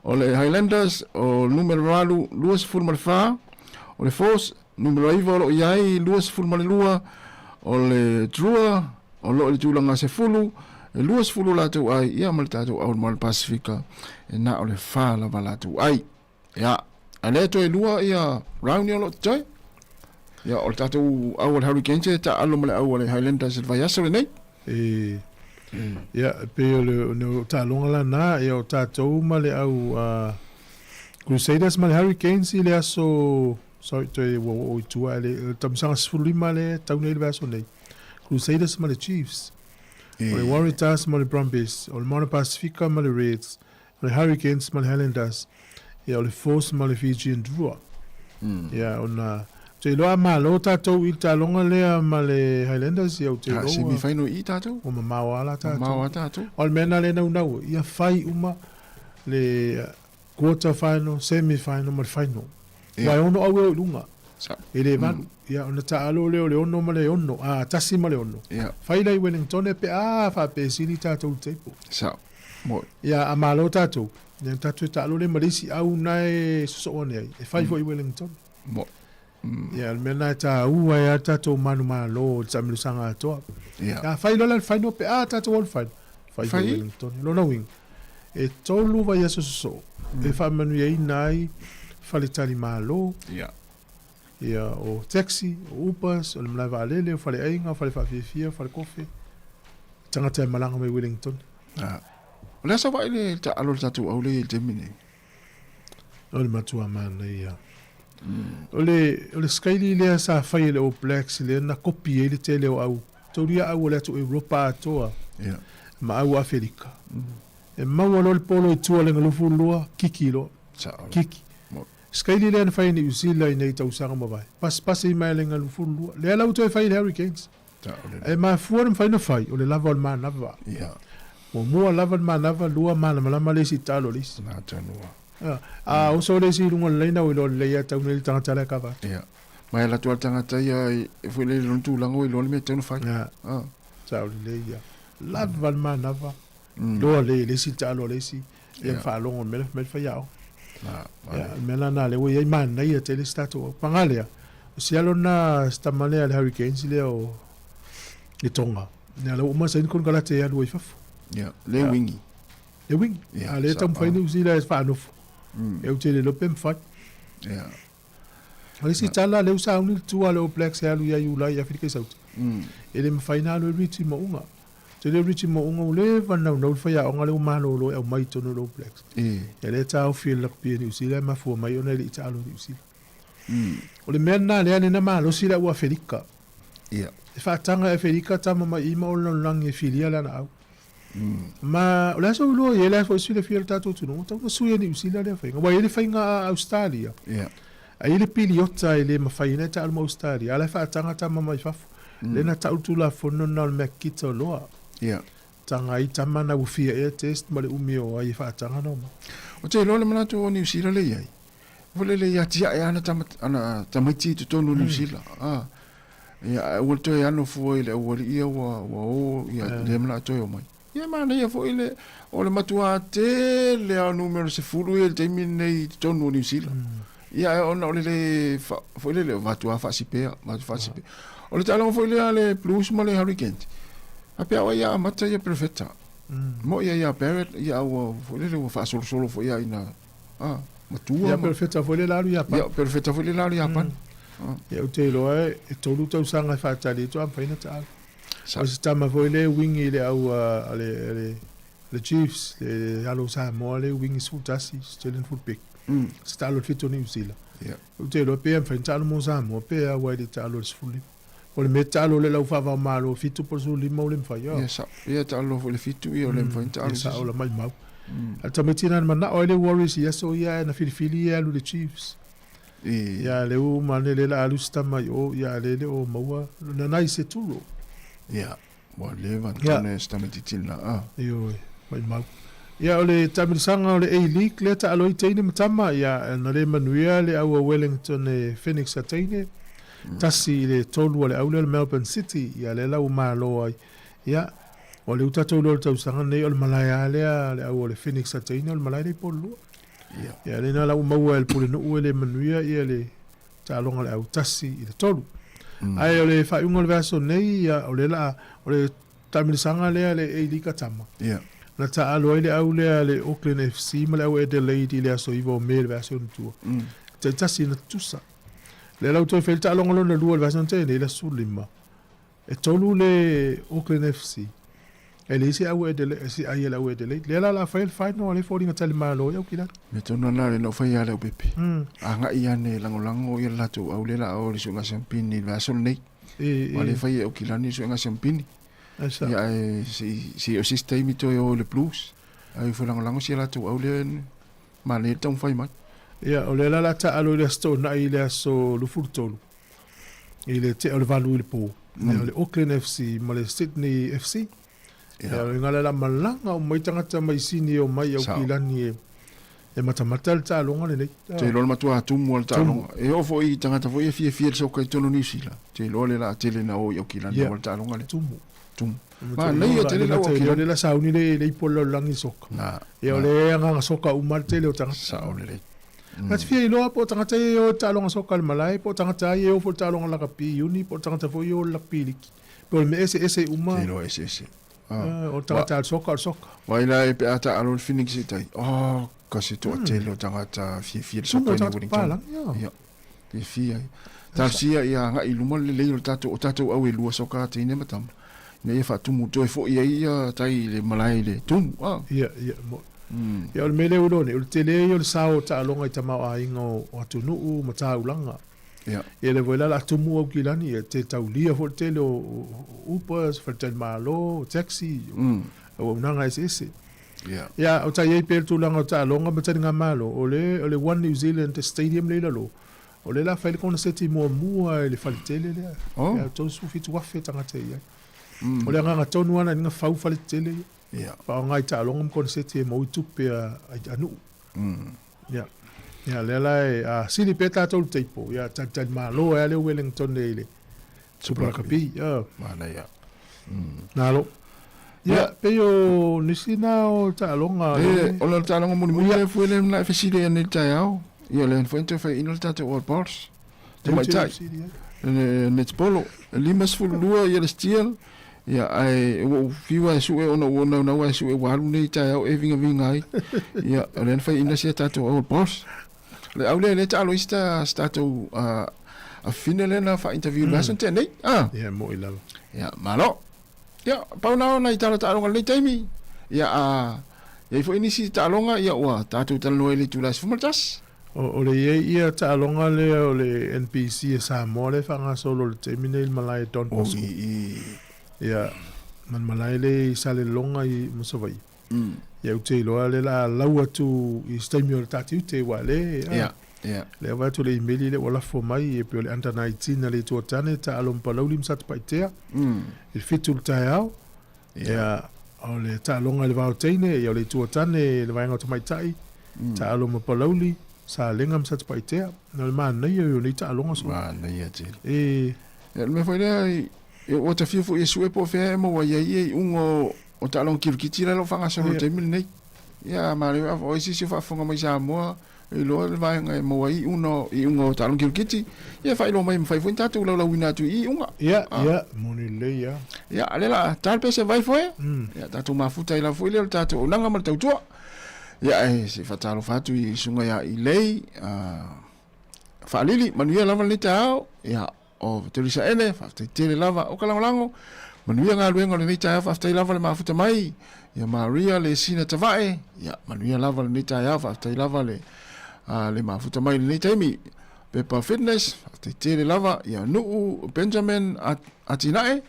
[SPEAKER 13] O le Highlanders o numera 8, 24. O le Force numera 9 o lo o i ai, 22. O le Drua o lo o i le tulaga 10, e 20 latou ai, ia ma le tatou au ma le Pasifika, e na o le 4 lava latou ai. Ia, a lea toe lua ia round ia o lo o totoe. Ia, o le tatou au o le Hurricanes e taalo ma le au o le Highlanders i le vaiaso lenei.
[SPEAKER 3] E, ia, e pei o le, o taaloga lana, ia o tatou ma le au Crusaders ma le Hurricanes i le aso, sorry, toe ua oo i tua, le tausaga 15 le tau nei le vaiaso nei. Crusaders ma le Chiefs. O le Waratahs ma le Brumbies, o le Moana Pasifika ma le Reds, o le Hurricanes ma le Highlanders, ia o le Force ma le Fijian Drua. Ia ona te iloa a malo tatou i le taaloga lea ma le Highlanders, ia ou te iloa.
[SPEAKER 13] Semi final i tatou.
[SPEAKER 3] Ua mamao lava la tatou.
[SPEAKER 13] Mamao lava tatou.
[SPEAKER 3] O le mea lena lea e naunau ai, ia fai uma le quarter final, semi final ma le final. Aua e ono au e o i luga. E le valu. Ia ona taalo lea o le 6 ma le 6, a, 1 ma le 6. Fai la i Wellington pe a faapea e sili tatou i le table.
[SPEAKER 13] Sao. Moi.
[SPEAKER 3] Ia, a malo tatou, ia tatou e taalo lea ma le isi au na e sosoo ane ai, e fai foi i Wellington.
[SPEAKER 13] Moi.
[SPEAKER 3] Ia, o le mea lena e taua ai lava le tatou manumalo i le taamilosaga atoa.
[SPEAKER 13] Ia.
[SPEAKER 3] A fai loa la le final pe a tatou o le final, fai foi i Wellington. Lona uiga, e 3 vaiaso sosoo e faamanuiaina ai faletalimalo,
[SPEAKER 13] Ia.
[SPEAKER 3] ia, o taxi, o Ubers, o le malae vaalele, o faleaiga, o fale faafiafia, o falekofe, tagata e malaga mai Wellington.
[SPEAKER 13] Ah. O le a Savaii le taalo le tatou au le i le taimi nei?
[SPEAKER 3] O le matua manaia. O le, o le skyli lea sa fai e le All Blacks lea na kopi ai le tele o au taulia au o le atu Europa atoa
[SPEAKER 13] yeah.
[SPEAKER 3] ma au Aferika. E maua loa le polo i tua le galufu lua, kiki loa. Kiki. Skyli lea na fai e Niu Sila i nei tausaga mavae. Pasipasi mai le galufu lua. Lea la ua toe fai i le Hurricanes. E mafua ona mafai ona fai, o le lava o le manava.
[SPEAKER 13] Yeah.
[SPEAKER 3] Muamua lava le manava, lua malamalama le isi talo le isi.
[SPEAKER 13] Nā tonu.
[SPEAKER 3] A oso le isi i lunga o le laina, ua iloa lelei lava tau nei le tagata la e kava atu.
[SPEAKER 13] Yeah. Ma e alu atu lava le tagata ia e foi lele i lona tulaga ua iloa le mea e tatau ona fai.
[SPEAKER 3] Yeah. Sao lelei ia. Lava le manava. Iloa lelei e le isi le taalo a le isi. Ia ma faalogo i le mea la fai mai le faiaoga. Ia, o le mea la lena lea ua i ai manaia tele si tatou au. Paga lea, o si alo lena, si tama lea a le Hurricanes lea o le Tonga. Ia, la ua uma saini konekarate e alu ai i fafo.
[SPEAKER 13] Ia, le wingi.
[SPEAKER 3] Le wingi.
[SPEAKER 13] Ia,
[SPEAKER 3] A lea e taumafai Niu Sila e faanofo. E ou te le iloa pe mafai.
[SPEAKER 13] Ia.
[SPEAKER 3] O le isi tala, lea ua sauni le tua a le All Blacks e alu ia Iulai i Aferika i Sauti. E le mafai ona alu e Richie Mo'unga. Tele o Richie Mo'unga ua leva ona naunau le faiaoga lea ua malolo e aumai i totonu o le All Blacks. Ia lea e taofi e le rugby a Niu Sila e mafua mai ona e le i taalo i Niu Sila. O le mea lena lea na malosi le au Aferika. E faataga e Aferika tama mai i ma o le lalolagi e filia le anaau. Ma o le aso iloa i ai le aso foi silafia e le tatou atunuu, ua tatau ona sui e Niu Sila lea faiga. Ua i ai le faiga a Ausetalia. A i ai le piliota e le mafai ai ona e taalo ma Ausetalia, a o la e faataga tama mai fafo. Lea na tau le Tulafono lena o le Makita loa. Taga ai tama na ua fia ea test ma le umi o ai e faataga na omai.
[SPEAKER 13] Ou te iloa le manatu o Niu Sila lea e i ai, ua lelei atiae ana tama, ana tamaiti i totonu o Niu Sila. Ah. Ia, ae ua toe ano fua i le aualii ia ua, ua o, ia, lea manao toe omai. Ia, manaia foi le, o le matua tele lava o numera 10 ia i le taimi lenei i totonu o Niu Sila. Ia, ae ona o le le, fa, foi lele, o matua faasipea, matua faasipea. O le taaloga foi lea a le Blues ma le Hurricanes, faapea o ai a amata ia Perofeta. Mo'i ia ia Barrett, ia ua, foi lele, ua faasolosolo foi ia ina, ah, matua.
[SPEAKER 3] Ia, Perofeta foi lea la alu i Iapani.
[SPEAKER 13] Ia, Perofeta foi lea la alu i Iapani.
[SPEAKER 3] Ia, ou te iloa e 3 tausaga e faatali ai toa mafai ona taalo. O se tama foi lea e wingi i le au a le le Chiefs, le alo o Samoa lea e wingi 11, Australian fullback. Se taalo i le 7 o Niu Sila. Ou te iloa pe mafai ona taalo mo Samoa pe a, aua e le i taalo i le 15. O le mea taalo le lau faava-o-Malo 7 po o le 15 ua le mafai.
[SPEAKER 13] Ia, sao. Ia taalo foi le 7 ia ua le mafai ona taalo.
[SPEAKER 3] Ia sao la maimau. A o le tamaiti lena na manao ai le Warriors i aso ia na filifili ia e alu i le Chiefs. Ia lea ua uma ane lea la alu si tama i o, ia lea le o maua na nai se turo.
[SPEAKER 13] Ia, ua leva tonu si tamaitiiti lena. Ah.
[SPEAKER 3] Ioe, maimau. Ia o le taamilosaga o le A-League lea taalo ai teine ma tama, ia na le manuia le au a Wellington e Phoenix a teine. 1-3 a le au lea o le Melbourne City, ia lea la ua malo ai. Ia. O lea ua tatou iloa i le tausaga lenei o le malae lava lea a le au o le Phoenix a teine o le malae lea i Pololua. Ia lena la ua maua e le Pulenuu e le manuia ia le taaloga a le au 1-3. Ae o le faaiuga o le vaiaso nei ia o lea la o le taamilisaga lea a le A-League a tama. Na taaalo ai le au lea a le Auckland FC ma le au Adelaide i le aso 9 o Me le vaiaso na tua. Taitasi na tutusa. Lea la ua toe fai le taaloga lona lua i le vaiaso na tea nei i le aso 15. E tolu le Auckland FC, e leai se au Adelaide, se ai a le au Adelaide. Lea la o le a fai le final a lea e foliga talimalo ai Aukilani.
[SPEAKER 13] Mea tonu lena lea na ou faia lea upepe. Agai ane e lagolago ia le latou au lea la a o i le suega siampini i le vaiaso lenei. Aua lea e fai e Aukilani le suega siampini. Ia ae se i o se isi taimi toe o i le Blues. Ae ifo e lagolago si a latou au lea manaia le taumafai mai.
[SPEAKER 3] Ia, o lea la o le a taalo i le Aso Toonai i le aso 23. I le tea o le 8 i le po. O le Auckland FC ma le Sydney FC. Ia, o le la malaga uma ai tagata mai Sydney e omai i Aukilani e matamata le taaloga lenei.
[SPEAKER 13] Te iloa le matua tumu o le taaloga. E oo foi i tagata foi e fiafia i le soka i totonu o Niu Sila. Te iloa le la tele na o i Aukilani aua le taaloga lea.
[SPEAKER 3] Tumu.
[SPEAKER 13] Tumu. Manaia tele lau
[SPEAKER 3] Aukilani. O le la sauni le ipu o le lalolagi i le soka. Ia o le agaga soka uma le tele o tagata.
[SPEAKER 13] Sao lelei.
[SPEAKER 3] Na te fia iloa po o tagata ia e o i le taaloga soka i le malae, po o tagata ai e o foi i le taaloga lakapi i uni, po o tagata foi e o i le lakapi liki. Pe o le mea eseese uma.
[SPEAKER 13] Te iloa eseese.
[SPEAKER 3] O le tagata a le soka o le soka.
[SPEAKER 13] Wai la e pe a taalo le Phoenix i tai. Oh, ka se toatele o tagata fiafia le soka i nei Wellington. Ia. Fiafia. Talosia ia agai i luma le lelei o le tatou, o tatou au e lua soka a teine ma tama. Ina ia faatumu toe foi ai ia tai i le malae i le tumu.
[SPEAKER 3] Ah. Ia, ia, mo. Ia, o le mea lea ua iloa nei, o le tele ia o le sao o taaloga i tamaoaiga o atunuu ma taulaga.
[SPEAKER 13] Ia.
[SPEAKER 3] Ia lea foi la o le a tumu Aukilani, ia te taulia foi le tele o Ubers, faletalimalo, taxi, auaunaga eseese.
[SPEAKER 13] Ia.
[SPEAKER 3] Ia, o ta i ai pea le tulaga o taaloga ma taligamalo, o le, o le One New Zealand Stadium lea i lalo, o lea o le a fai le koneseti muamua i le faletele lea.
[SPEAKER 13] Oh.
[SPEAKER 3] Ia, 37,000 tagata e i ai. O le agaga tonu lava na fau faletele ia.
[SPEAKER 13] Ia.
[SPEAKER 3] Faaaoga i taaloga ma koneseti e maua ai tupe a nuu. Ia. Ia, lea la e, a sili pea tatou i le teipo, ia talitalimalo ai lava le Wellington i le Super Rugby. Ia.
[SPEAKER 13] Manaia.
[SPEAKER 3] Malo. Ia, pei o nisi na o taaloga.
[SPEAKER 13] E, o le taaloga mulimuli lea fue lea na e fesili ai nei le taeao. Ia, lea foi na toe faiaina le tatou All Blacks. Tamaitai. Le netbolo. E 52 ia le Steel. Ia, ae ua ou fiu lava e sue ona ua naunau lava e sue ua alu nei taeao e vigaviga ai. Ia, o lea na faiaina sia tatou All Blacks. Le au lea lea taalo ai se tatou afafine lea na faa-interview i le aso na tea nei.
[SPEAKER 3] Ah. Ia, mo'i lava.
[SPEAKER 13] Ia, malo. Ia, pau na o nai tala taaloga i lenei taimi. Ia, a i ai foi nisi taaloga, ia ua tatou talanoa i le itula e 11.
[SPEAKER 3] O le i ai ia taaloga lea o le NPC e Samoa lea e faagasolo i le taimi nei i le malae e Don Bosco. Ia, ma le malae lea i Salelologa i ma Savaii. Ia ou te iloa lea la lau atu i se taimi o le tatiute aua lea
[SPEAKER 13] Ia, ia.
[SPEAKER 3] Lea vaai atu le imeli lea ua lafo mai e pei o le under 19 a le Itu o Tane, taalo ma Palauli ma Satupaitea i le 7 i le taeao. Ia, o le taaloga i le va o teine, ia o le Itu o Tane i le vaega o tamaitai, taalo ma Palauli, Salega ma Satupaitea. O le manaia ia o nei taaloga
[SPEAKER 13] soo. Manaia tele.
[SPEAKER 3] E.
[SPEAKER 13] Ia, o le mea foi lea, ua ta fia foi e sue po o fea e maua ai ia iuga o taaloga kirikiti la e lo o faagasolo i le taimi lenei. Ia, ma le o isi isi o faafofoga mai Samoa, e iloa le vaega e maua ai iuga o taaloga kirikiti, ia faailoa mai e mafai foi ona tatou laulauina atu i iuga.
[SPEAKER 3] Ia, ia, moni lelei lava.
[SPEAKER 13] Ia, a lea la a ta le pese vai foe, ia tatou mafuta ai lava foi lea o le tatou auaunaga ma le tautua. Ia, e se i faatalofa atu i susuga ia Ilei, Faalili, manuia lava lenei taeao. Ia, o Teresa Ele, faafetai tele lava o ka lagolago. Manuia galuega o lenei taeao, faafetai lava le mafuta mai. Ia Maria le sina tavae, ia manuia lava lenei taeao, faafetai lava le, le mafuta mai lenei taimi. Pepa Fitness, faafetai tele lava. Ia Nuu Benjamin Atinae,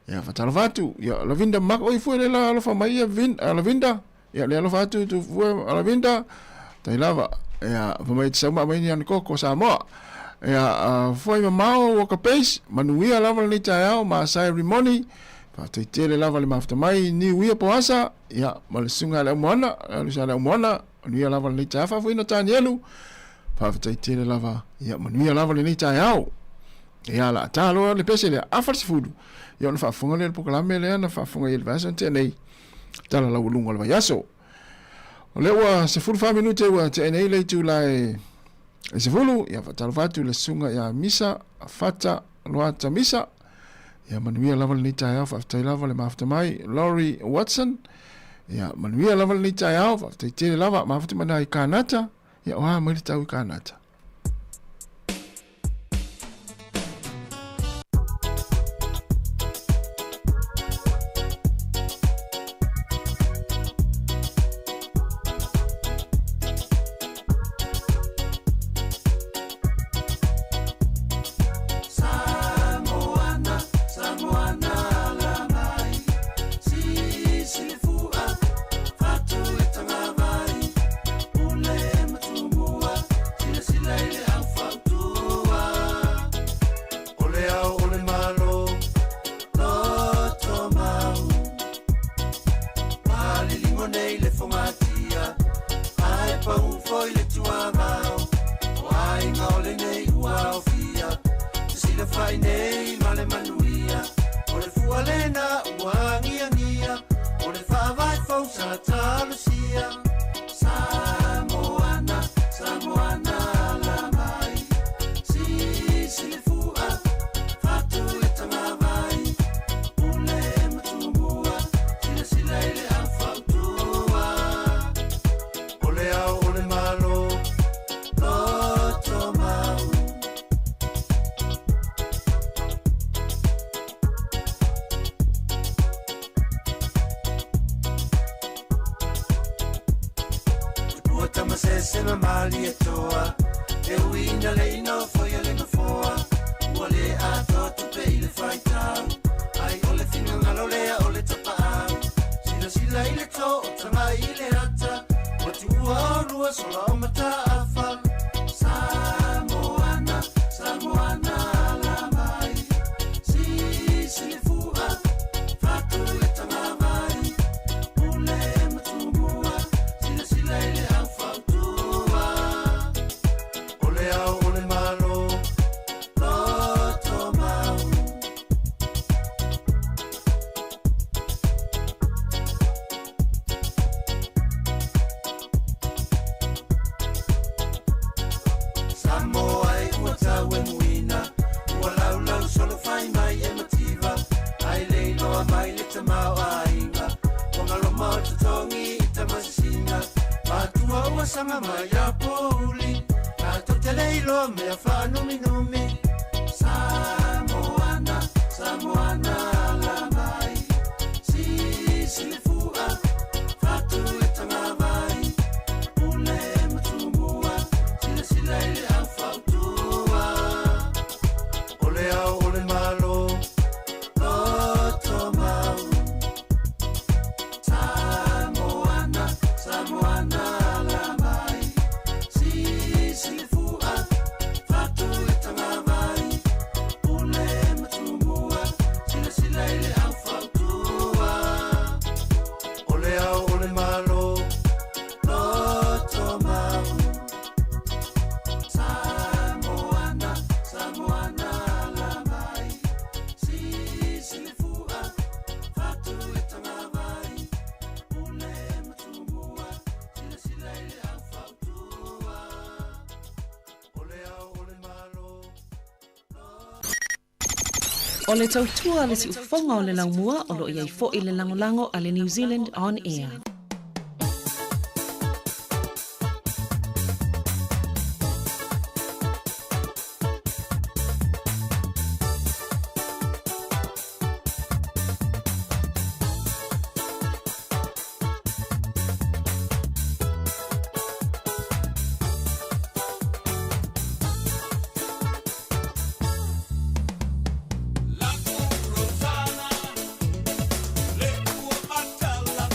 [SPEAKER 13] ia faatalofa atu. Ia Lavinda Mark, oi fue le la alofa mai ia Vin, Lavinda. Ia le alofa atu tu fue Lavinda, tai lava. Ia fa mai te sauma mai ni ana koko Samoa. Ia foi mamao o ka pace, manuia lava lenei taeao ma Sai Rimoni. Faafetai tele lava le mafuta mai Niu Ia Poasa, ia ma le susuga a le Aumoana, le Lusa a le Aumoana, manuia lava lenei taeao faafoina Tanielu. Faafetai tele lava, ia manuia lava lenei taeao. Ia, la ta loa le pese lea, afa le 10. Ia ona faafofoga lea i le polokalame lea na faafofoga i le vaiaso na tea nei. Tala laualuga o le vaiaso. O lea ua 14 minute ua tea nei le itula e 10. Ia faatalofa atu i le susuga ia Misa Fata Loata Misa. Ia manuia lava lenei taeao, faafetai lava le mafuta mai. Laurie Watson. Ia manuia lava lenei taeao, faafetai tele lava, mafuta mai i Kanata. Ia o a mai le tau i Kanata.
[SPEAKER 14] Samoana, Samoana la mai, sisi le fua, fatu le tagavai, pule ma tumua, silasila i le au fautua. O le ao o le Malo, loto mau. Paliligo nei le fogatia, ae pau foi le tuavao. O aiga o lenei ua aofia, fesilafai nei ma le manuia. O le fua lena ua agiagia, o le faavae fou sa talosia. Samoana, Samoana la mai, sisi le fua, fatu le tagavai, pule ma tumua, silasila i le au fautua. O le ao o le Malo, loto mau. Tupua tamasese ma malietoa, e uina le ino foi le nofoa. Ua le atoa tupe i le faitau, ai o le finagalo lea o le tapaau. Silasila i le to o taga i le ata, ua tuua o lua sola o mataafa. Samoana, Samoana la mai, sisi le fua, fatu le tagavai, pule ma tumua, silasila i le au fautua. O le ao o le Malo, loto mau. Samoa e ua tau e muina, ua laulau solo fai mai e mativa, ai le iloa mai le tamao aiga, ua galoma o totogi i tamasisina, matua ua saga mai a pouli, tatou te le iloa mea faanuminumi. Samoana, Samoana la mai, sisi le fua, fatu le tagavai, pule ma tumua, silasila i le au fautua. O le ao o le Malo, loto mau. Samoana, Samoana la mai, sisi le fua, fatu le tagavai, pule ma tumua, silasila i le au fautua. O le ao o le Malo, loto mau. Samoana, Samoana la mai, sisi le fua, fatu le tagavai, pule ma tumua, silasila i le au fautua. O le ao o le Malo.
[SPEAKER 5] O le tautua le siufofoga o le laumua o loo i ai foi le lagolago a le New Zealand On Air.
[SPEAKER 14] Le ua matala.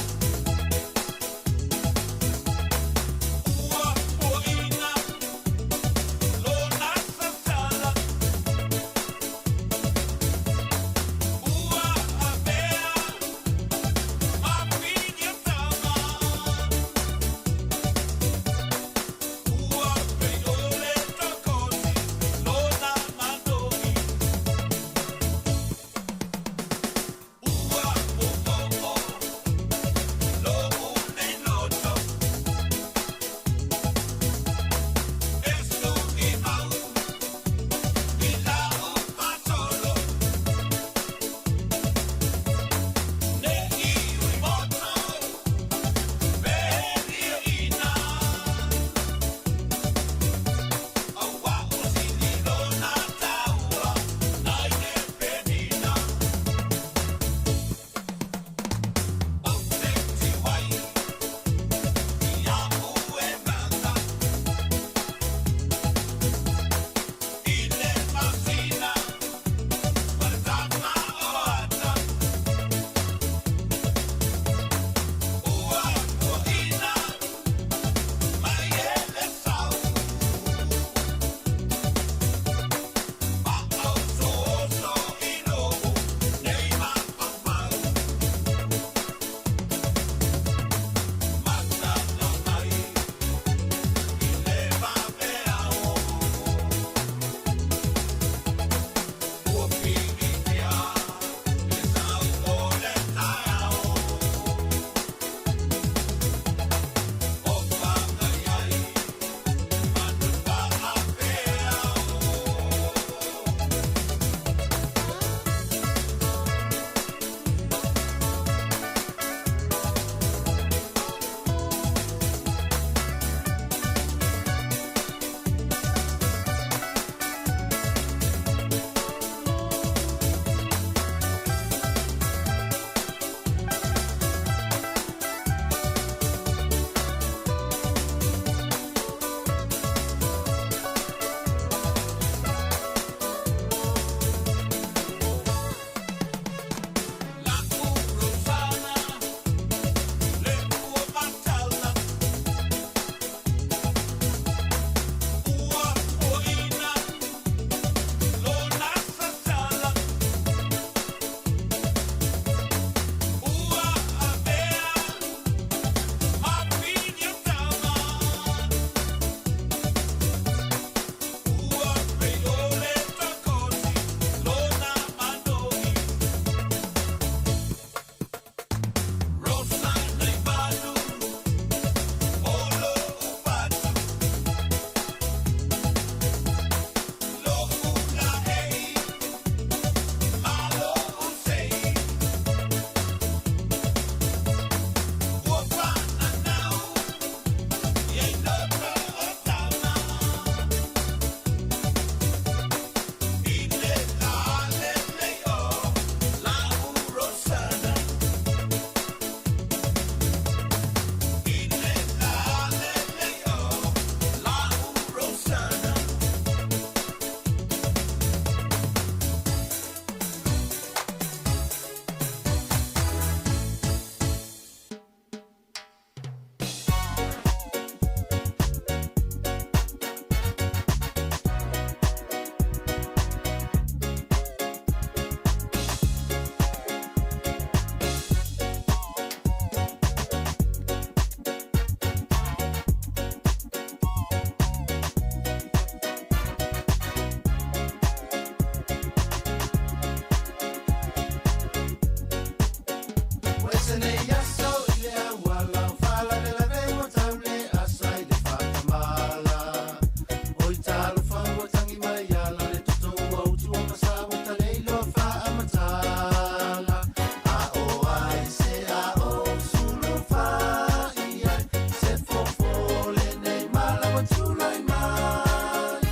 [SPEAKER 14] ua tulai mai.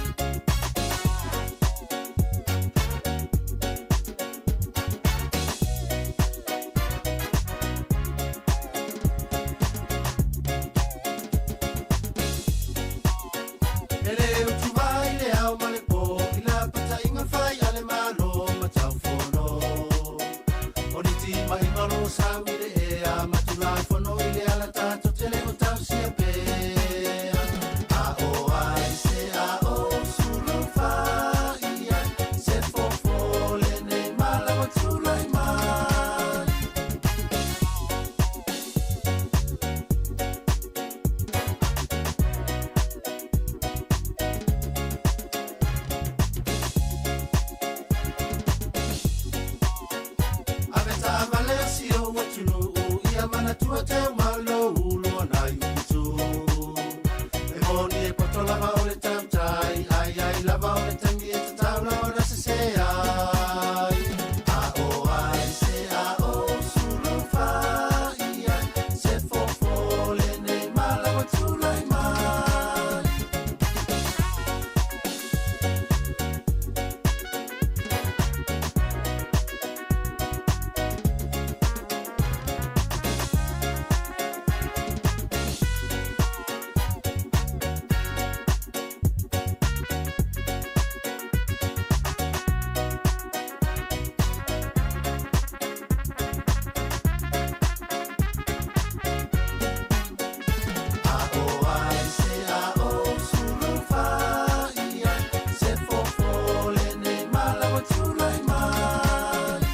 [SPEAKER 14] E le utuva i le ao ma le pō i la pataiga fai a le Malo ma taufono. O niti ma'iga o loo sau i le ea ma tulafono i le ala tatou te le o tausia pea. A o ai se a o sulu fai ai se fofo lenei mala ua tulai mai. Ave taavale a si ou atunuu ia manatua teumalo ulu ona i upu. E moni e poto lava o le tautai, ai ai lava o le taimi e tatau la ona sese ai. A o ai se a o sulu fai ai, se fofo lenei mala ua tulai mai. A o ai se a o sulu fai ai, se fofo lenei mala ua tulai mai.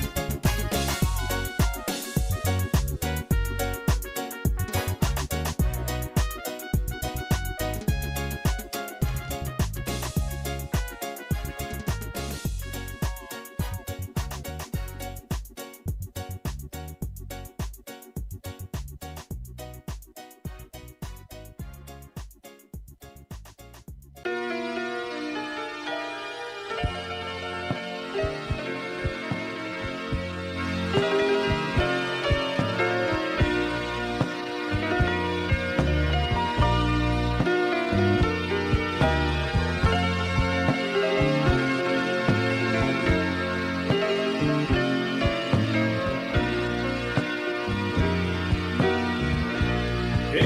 [SPEAKER 9] E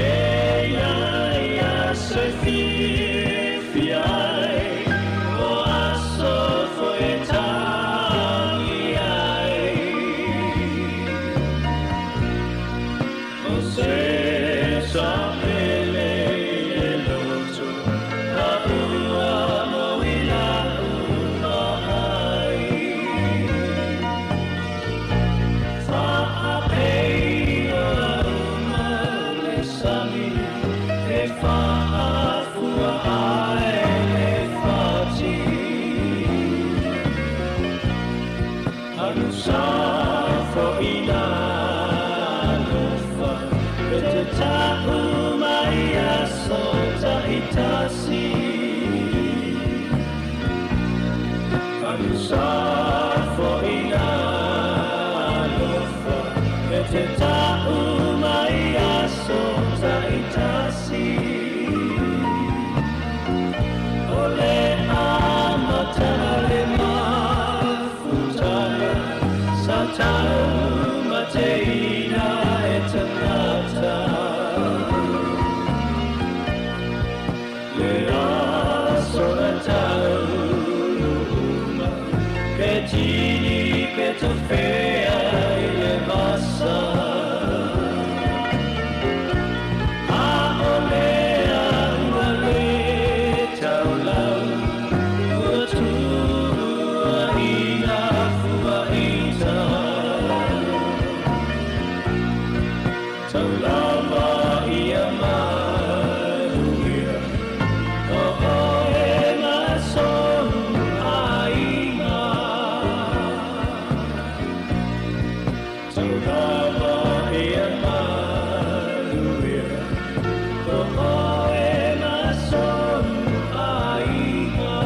[SPEAKER 9] ia ia se fiafia ai, o aso foi e tagi ai. O se sa pele i le loto, ka ua mo i la uma ai. Fa'apei o uma le sami, e fa'afua ai le fati. Alu sa fo'i alofa, e te ta'u mai aso ta'itasi. Alu sa fo'i alofa, e te ta'u mai aso ta'itasi. O le amataga le mafutaga, sa taumateina e tagata. Le aso na tauluuma, pe tini pe tofea i le vasa. A o lea ua le taulau, ua tuuaina fuaita. Taulama ia manuia, o oe ma sou aiga. Taulama ia manuia, o oe ma sou aiga.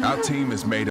[SPEAKER 1] Our team is made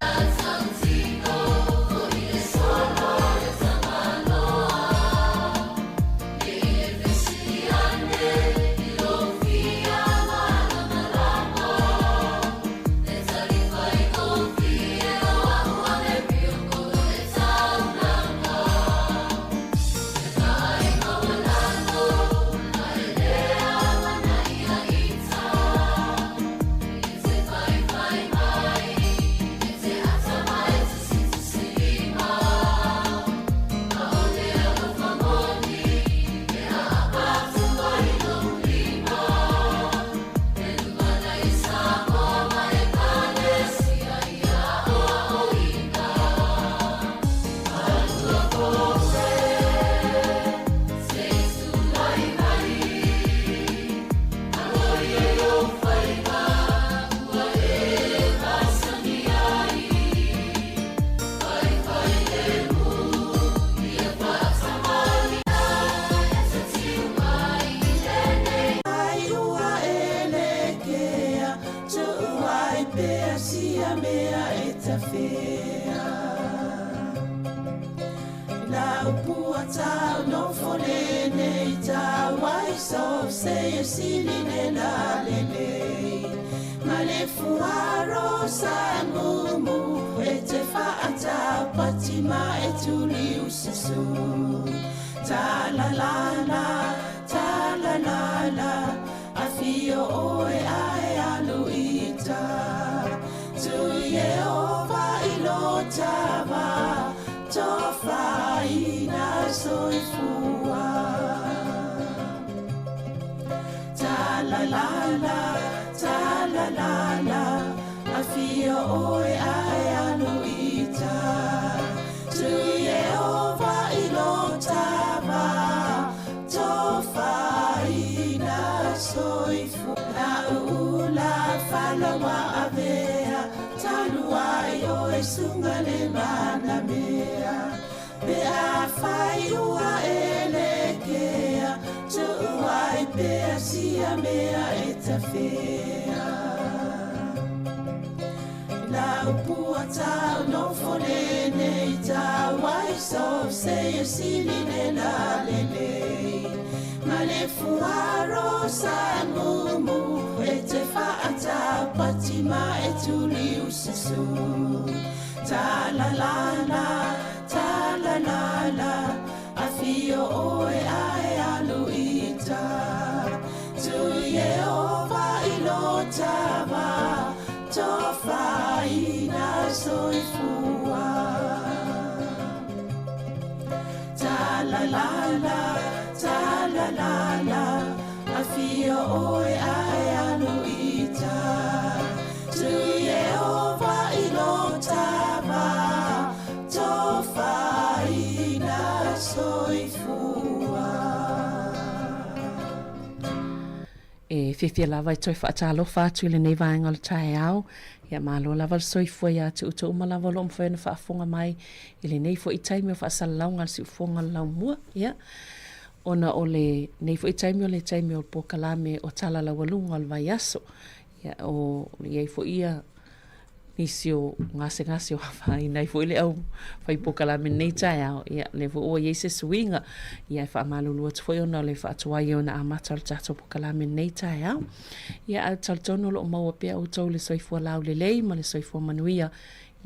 [SPEAKER 5] E fiafia lava e toe faatalofa atu i lenei vaega o le taeao. Ia malo lava le soifua ia te outou uma lava o lo o mafai ona faafofoga mai i lenei foi taimi o faasalalauga a le siufofoga o le laumua. Ia, ona o lenei foi taimi o le taimi o le polokalame o Tala Laualuga o le Vaiaso. Ia, o i ai foi ia nisi o gasegase o afaina ai foi le au fai polokalame i lenei taeao. Ia, lea foi ua i ai se suiga. Ia, e faamalulu atu foi ona o le faatuai ona amata o le tatou polokalame i lenei taeao. Ia, ae talitonu o lo o maua pea outou le soifua laulelei ma le soifua manuia.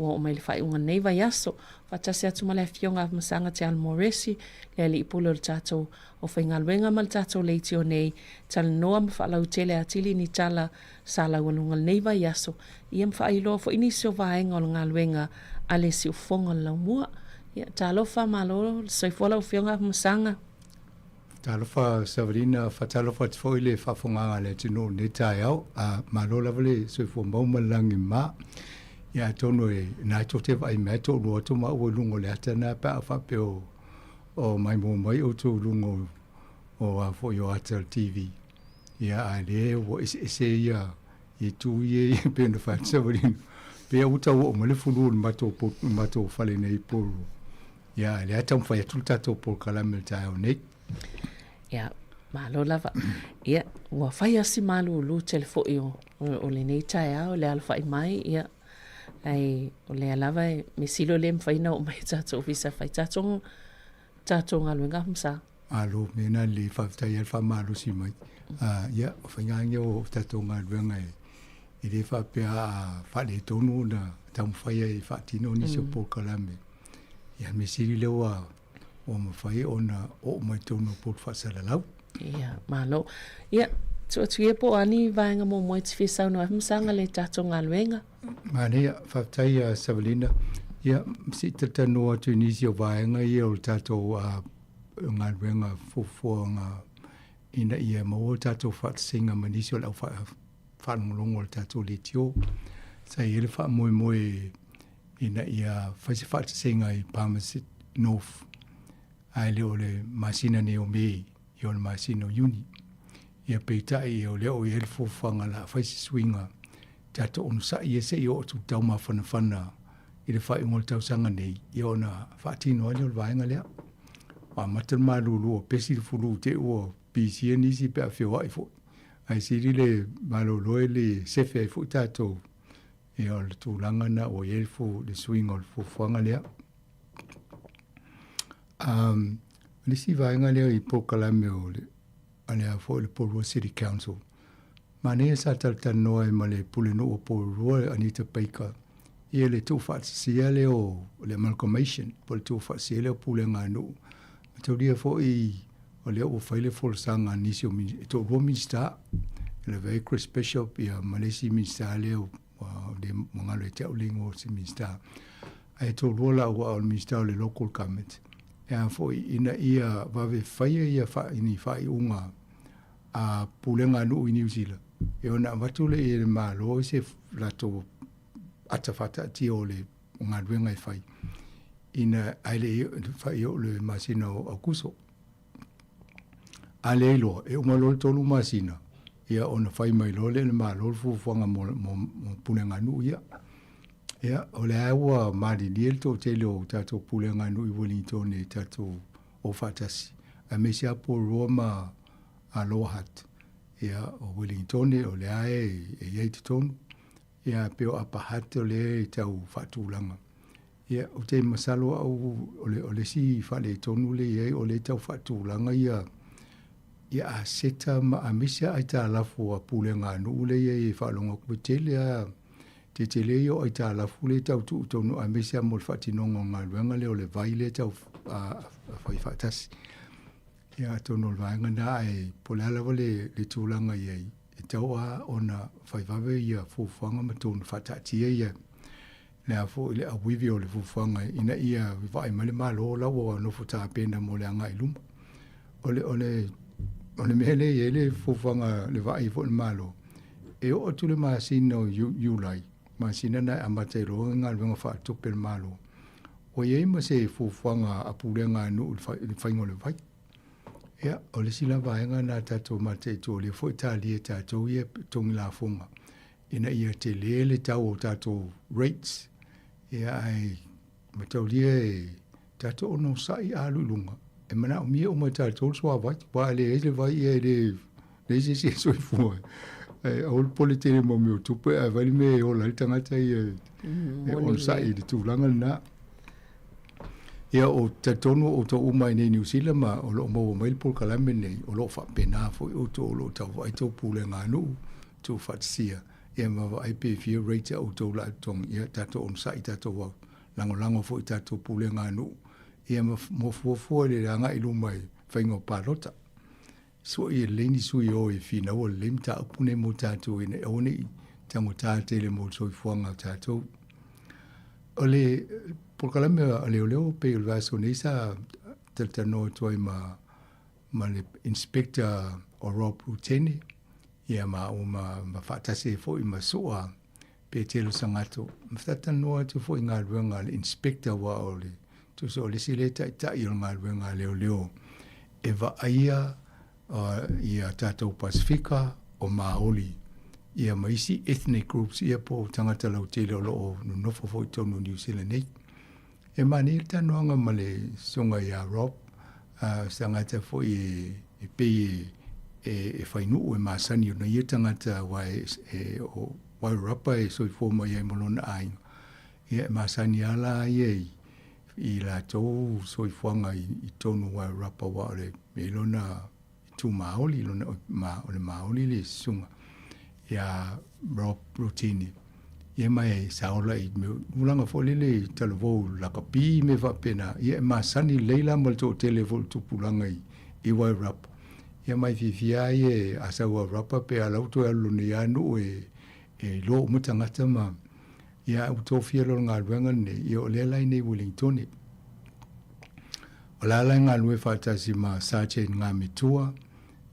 [SPEAKER 5] Ua oo mai le faaiuga o lenei vaiaso, faatasi atu ma le Afioga Afamasaga Te Alomoresi, le Alii Pule o le tatou aufaigaluega ma le tatou leitio nei, talanoa ma faalautele atili ni tala sa laualuga lenei vaiaso, ia ma faailoa foi nisi o vaega o le galuega a le Siufofoga o le Laumua. Ia, talofa, malo le soifua lau Afioga Afamasaga.
[SPEAKER 17] Talofa Savalina, faatalofa atu foi i le faafofogaaga a le atunuu i lenei taeao. Malo lava le soifua mau ma le lagi mama. Ia atonu e na tou te vaai mai toalua atu maua i luga o le ata lena pe a faapea o, o maimoa mai outou i luga o, o a foi o ata o le TV. Ia a lea ua eseese ia itu ia e pei ona fai atu Savalina. Pei ua tau oo mai le fulu o le matou, matou fale nei i Porirua. Ia, lea e taumafai atu le tatou polokalame i le taeao nei.
[SPEAKER 5] Ia, malo lava. Ia, ua fai lava si malūlū tele foi o, o, o lenei taeao i le alofai mai, ia, ae o lea lava e mea sili o le mafai ona oo mai i tatou ofisa e fai tatou, tatou galuega ma sa.
[SPEAKER 17] Malo, mea na lelei, faafetai lava le faamalosi mai. Uh, ia, o faiga lava ia o tatou galuega e, e le faapea a faaletonu ona taumafai ai e faatino nisi o polokalame. Ia, mea sili lea ua, ua mafai ona oo mai totonu o potu faasalalau.
[SPEAKER 5] Ia, malo. Ia, tuu atu ia po o a ni vaega muamua e te fia saunoa ai ma saga le tatou galuega.
[SPEAKER 17] Manaia, faafetai ia Savalina. Ia, se i talatalanoa atu i nisi o vaega ia o le tatou uh, galuega fuafuaga ina ia maua tatou faatasiga ma nisi o le au faalogologo o le tatou leitio. Sa i ai le faamoemoe ina ia fai se faatasiga i Palmerston North ae le o le masina nei o Me, ia o le masina o Iuni. Ia peitai o lea o i ai le fuafuaga o le a fai se suiga tatou onosai ia se i oo atu i le taumafanafana i le faaiuga o le tausaga nei, ia ona faatino ai lea o le vaega lea. Ua amata le malulu o pesi le fulu te i ua pisia nisi pe a feoai foi. Ae sili le malolo e le sefe ai foi tatou. Ia o le tulaga lena ua i ai le suiga o le fuafuaga lea. Um, le isi vaega lea i polokalame o le, a le a foi le Porirua City Council. Manaia sa talatalanoa ai ma le Pulenuu o Porirua, Anita Baker, ia le tuufaatasia lea o le amalgamation, po o le tuufaatasia lea o pulega a nuu. Mataulia foi o lea ua fai le folasaga a nisi o e toalua Minisita, e lavea ai Chris Bishop ia ma le isi Minisita lea ua le ua galo ia te au le igoa o se Minisita. Ae toalua lāua o le Minisita o le Local Government, e a foi ina ia vave faia ia ni faaiuga a pulega a nuu i Niu Sila, e ona avatu lea i le Malo se latou ata faataatia o le galuega e fai, ina ae le i fai oo le masina o Aokuso. A leai loa, e uma loa le 3 masina, ia ona fai mai loa lea e le Malo le fuafuaga mo, mo, mo pulega a nuu ia. Ia, o lea ua malilie le toatele o tatou pulega a nuu i Wellington i tatou o faatasi, aemaise lava Porirua ma Lower Hutt. Ia, o Wellington, o lea e, e i ai i totonu. Ia, pei o Upper Hutt o lea e tau faatulaga. Ia, ou te masalo au o le, o le isi faaletonu lea e i ai, o lea e tau faatulaga ia, ia aseta ma aemaise lava aitalafu a pulega a nuu lea e i ai e faalogo atu e tele lava, tetele ia o aitalafu lea e tau tuu i totonu aemaise lava mo le faatinoga o le galuega lea o le vai lea e tau fai faatasi. Ia atonu o le vaega lena ae po o le a lava le, le tulaga i ai, e tatau lava ona fai vave ia fuafuaga ma tonu faataatia ia le a foi le auivi o le fuafuaga ina ia vaai mai le Malo la ua nofo tapena mo le agai i luma. O le, o le, o le mea lea e i ai le fuafuaga le vaai foi a le Malo, e oo atu le masina o Iulai, masina na e amata ai loa galuega faaletupe a le Malo, ua i ai ma se fuafuaga a pulega a nuu i le faiga o le vai. Ia, o le isi la vaega lena tatou mataitu, o lea foi e talia e tatou ia totogi lafoga ina ia tele le tau o tatou rates. Ia, ae mataulia e tatou onosai a alu i luga, e manaomia uma e tatou le suavai, aua a leai le vai, ia e le leai se isi e soifua. Ae aua le popole tele mo mea o tupe, ae vaai le mea e ola ai le tagata ia e onosai i le tulaga lena. Ia, o talitonu o outou uma i inei i Niu Sila ma o lo o maua mai le polokalame lenei, o lo o faapena foi outou o lo o tau vaai tou pulega a nuu, tuufaatasia. Ia ma vaai pe fia rate a outou la totogi, ia tatou onosai tatou au lagolago foi i tatou pulega a nuu, ia ma mo fuafua i le agai i luma i faiga o palota. Sue e lelei ni sui e o e finaua lelei mataupu nei mo tatou ina ia aua ne i tagota tele mo le soifuaga o tatou. O le polokalame a leoleo pei o le vaiaso nei sa talatalanoa atu ai ma ma le Inspector o Rob Rutene ia ma ma, ma faatasi ai foi ma Sua Petelo Sagato. Ma talatalanoa atu foi i galuega a le Inspector aua o le tusa o le isi lea taitai o le galuega a leoleo e vaaia ia tatou Pasifika o Maoli ia ma isi ethnic groups ia po o tagata lautele o lo o nonofo foi i totonu o Niu Sila nei. E manaia le talanoaga ma le susuga ia Rob, uh, se tagata foi e, e pei e, e, e fainuu e masani ona ia tagata aua e, e, o Wairarapa e soifua mai ai ma lona aiga. Ia e masani lava la ia i, i latou soifuaga i, i totonu o Wairarapa aua o le mea lona itu Māori, lona, ma, o le Māori le susuga ia Rob Rotini. Ia ma e sa ola i mea, tulaga foi lele i talavou lakapi mea faapena, ia e masani lelei la ma le toatele foi o le tupulaga i, i Wairarapa. Ia ma e fiafia ai e a sau Wairarapa pe a la ua toe alu lona ia nuu e, e iloa uma tagata ma, ia ua tofia loa le galuega lenei, ia o lea la i nei Wellingtone. O la la e galue faatasi ma Sergeant Ngametua,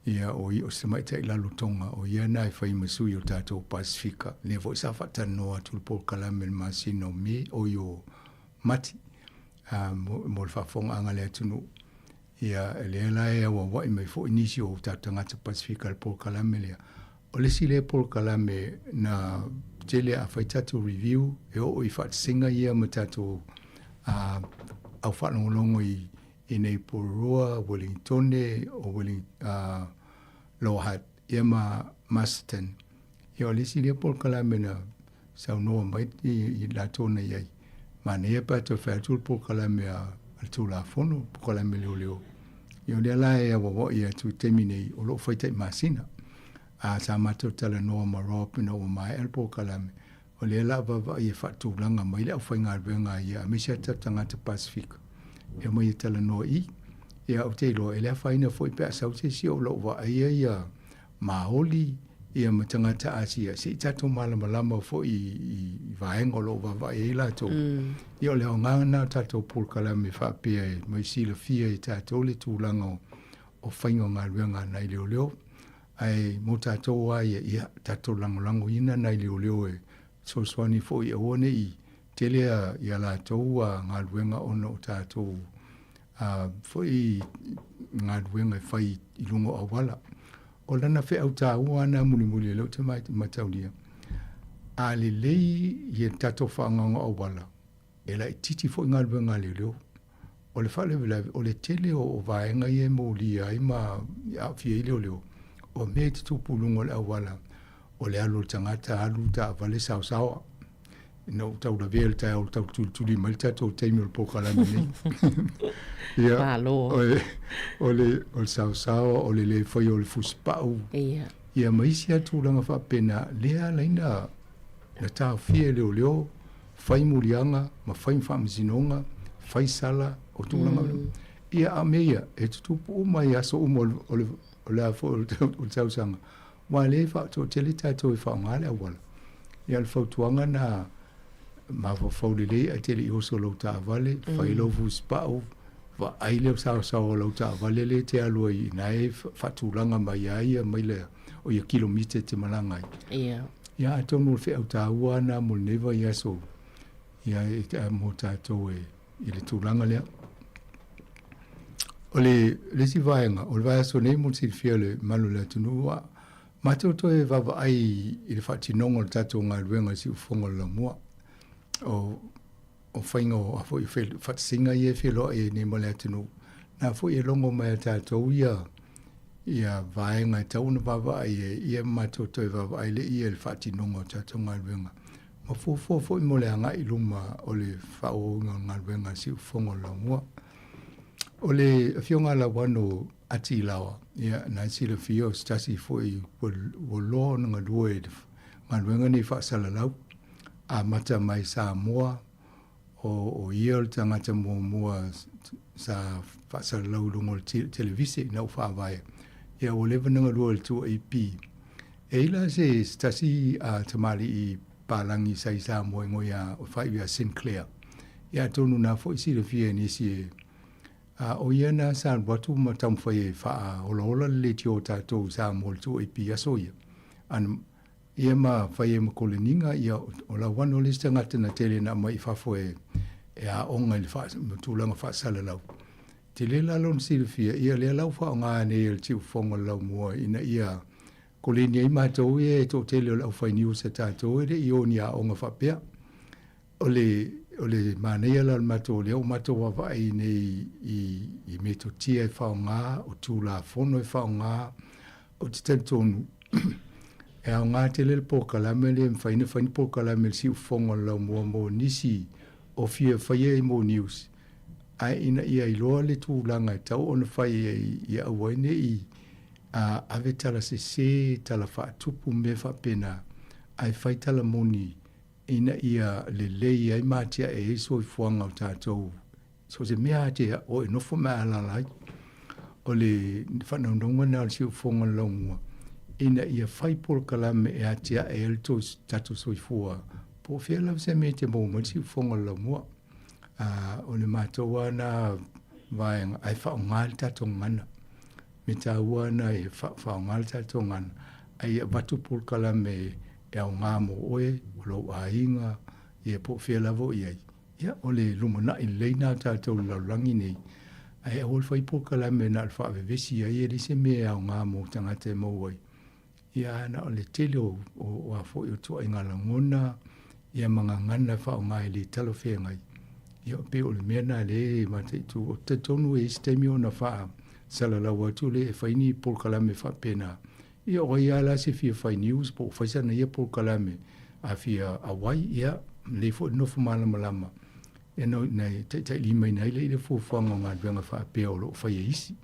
[SPEAKER 17] ia o ia o se tamaitai lalotoga, o ia na e fai ma sui o tatou Pasifika. Lea foi sa faatalanoa atu le polokalame i le masina o Me, oi o Mati, mo, mo le faafofogaaga a le atunuu. Ia, lea la e auauai mai foi nisi o tatou tagata Pasifika i le polokalame lea. O le isi lea polokalame na tele a fai tatou review e oo i faatasiga ia ma tatou au faalogologo i inei Porirua, Wellingtone, o Welling, Lower Hutt ia ma Masterton. Ia o le isi lea polokalame na saunoa mai i latou na i ai. Manaia pe a toe fai atu le polokalame a le Tulafono, polokalame leoleo. Ia o lea la e auauai atu i le taimi nei, o lo o fai tai masina. A sa matou talanoa ma Rob ina ua maea le polokalame, o lea la vaavaai e faatulaga mai le aufaigaluega ia aemaise a tatou tagata Pasifika e omai e talanoa i i. Ia ou te iloa e le afaina foi pe a sau se isi o lo o vaaia ia Maoli ia ma tagata Asia se i tatou malamalama foi i vaega o lo o vaavaai ai latou. Ia o le aoga lena o tatou polokalame faapea e mai silafia e tatou le tulaga o faiga o galuega a nai leoleo. Ae mo tatou lava ia, ia tatou lagolagoina nai leoleo e fesoasoani foi aua ne i tele ia latou galuega ona o tatou foi galuega e fai i luga o auala. O lana feau taua lava lena mulimuli o lea ou te mataulia, a lelei ia tatou faaaogaina o auala, e laitiiti foi galuega a leoleo. O le faalavelave, o le tele o vaega ia e molia ai ma aafia ai leoleo, o mea e tutupu i luga o le auala, o le alu o le tagata, alu taavale saosaoa. Ina ua tau lavea i le taeao ua tau tulituli mai le tatou taimi o le polokalame nei. Ia,
[SPEAKER 5] Malo.
[SPEAKER 17] o le, o le, o le saosaoa, o le le faia o le fusipau.
[SPEAKER 5] Ia.
[SPEAKER 17] Ia ma isi lava tulaga faapena, lea e ala ai na, na taofia e leoleo, fai muliaga ma fai faamasinoga, fai sala, o tulaga. Ia, a o mea ia, e tutupu uma i aso uma o le, o le, o le a foi o le, o le tausaga. Aua o lea e faatoatele tatou e faaaoga le auala. Ia o le fautuaga na mafaufau lelei ae te le i oso lou taavale, fai lou fusipau, vaai le saosaoa o lau taavale lea e te alu ai ina e faatulaga mai ai ia maila o ia kilomita e te malaga ai.
[SPEAKER 5] Ia.
[SPEAKER 17] Ia atonu o le feau taua lena mo lenei vaiaso ia e, mo tatou e i le tulaga lea. O le, le isi vaega, o le vaiaso nei mo le silafia o le mamalu o le atunuu, ua matou toe vaavaai i le faatinoga o le tatou galuega i le siufofoga o le laumua. O, o faiga o a foi faatasiga ia e feiloai ai nei ma le atunuu, na foi e logo mai a tatou ia ia vaega e tatau ona vaavaai ai, ia matou toe vaavaai lea i le faatinoga o tatou galuega. Ma fuafua foi mo le agai i luma o le faaauauina o le galuega a le Siufofoga o le Laumua. O le Afioga ia Lauano Ati Laoa, ia, na e silafia o se tasi foi ua loa ona galue i le galuega nei faasalalau, amata mai Samoa, o o ia o le tagata muamua sa faasalalau i luga o le televise ina ua faavae, ia ua leva ona galue i le 2AP. E i la se tasi a tamalii palagi sa i Samoa igoa ia o faaiu ia Sinclair. Ia atonu na foi silafia e nisi e a o ia na sa alu atu ma taumafai e faaolaola le leitio o tatou i Samoa i le 2AP aso ia. Ana ia ma fai ai ma koleniga, ia o Lauano le isi tagata na tele na aumai i fafo e e aoga i le faa, tulaga faasalalau. Tele la lona silafia, ia lea la ua faaaoga nei e le Siufofoga o le Laumua ina ia koleni ai matou ia e toatele o le aufai news a tatou e le i o ni aoga faapea. O le, o le manaia la o le matou, lea ua matou vaavaai nei i, i metotia e faaaoga, o Tulafono e faaaoga, ou te talitonu e aoga tele le polokalame lea e mafai ona fai ni polokalame i le siufofoga o le laumua mo nisi o fia faia i mo news, ae ina ia iloa le tulaga e tatau ona fai ai ia aua ai ne i ave tala sese, tala faatupu ma mea faapena, ae fai tala moni ina ia lelei ai ma atiae ai le soifuaga o tatou, so o se mea lava e te o e nofo ma e alaala ai. O le faanaunauga lena o le siufofoga o le laumua, ina ia fai polokalame e atiae ai le tatou soifua, po o fea lava se mea e te maua mai le siufofoga o le laumua. O le matou lava lena vaega, ae faaaoga le tatou gagana. Me taua ana e faaaoga le tatou gagana, a ia avatu polokalame e aoga mo oe, o lou aiga, ia po o fea lava o i ai. Ia, o le lumanai lelei lena o tatou i le lalolagi nei, ae aua le fai polokalame na o le faavevesi ai, e leai se mea e aoga mo tagata e maua ai. Ia, ae na o le tele o, o, o a foi o ituaiga lagona, ia ma gagana e faaaoga e le talafeagai. Ia, pei o le mea lena lea e mataitu. Ou te talitonu e i ai se taimi ona faasalalau atu lea e fai ni polokalame faapena. Ia, o ai lava la se fia fai news po o fai sana ia polokalame, a fia auai, ia, lelei foi le nofo malamalama e no, na taitailimaina ai lea i le fuafuaga o galuega faapea o lo o fai e isi.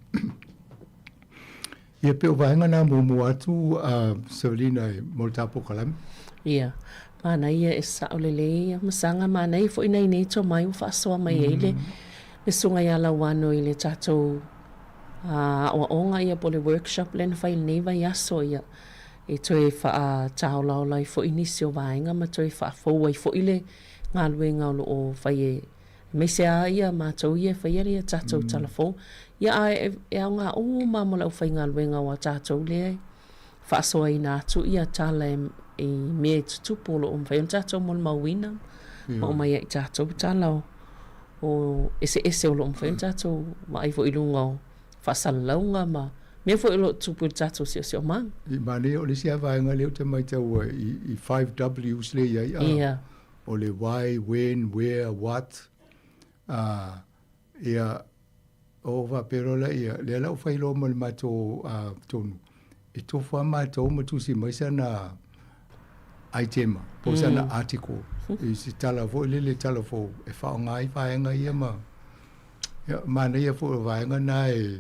[SPEAKER 17] Ia pei o vaega na muamua atu a Savelina e mo le ta polokalame.
[SPEAKER 5] Ia, manaia e sao lelei ia masaga, manaia foi nai nei tomai ua faasoa mai ai le le susuga ia Lauano i le tatou aoaoga ia po o le workshop lea na fai i lenei vaiaso ia e toe faataolaola ai foi nisi o vaega ma toe faafou ai foi le galuega o lo o fai e Aemaise lava ia matou ia e faia ia tatou tala fou. Ia ae e aoga uma lava mo le aufaigaluega aua o tatou lea e faasoaina atu ia tala i mea e tutupu o lo o mafai ona tatou molimauina ma aumai ia i tatou tala o eseese o lo o mafai ona tatou vaai foi i luga o faasalalauga ma mea foi o lo o tutupu i le tatou siosiomaga.
[SPEAKER 17] I manaia o le isi lava vaega lea ou te maitaua i 5Ws lea e i ai a.
[SPEAKER 5] Ia.
[SPEAKER 17] O le why, when, where, what, ā, ia, o faapea loa laia, lea la ua fai loa ma le matou tonu, e tofu lava matou ma tusi mai sana aitema, po o sana article, i se tala foi lele, tala fou, e faaaoga ai vaega ia ma, ia, manaia foi o vaega na e,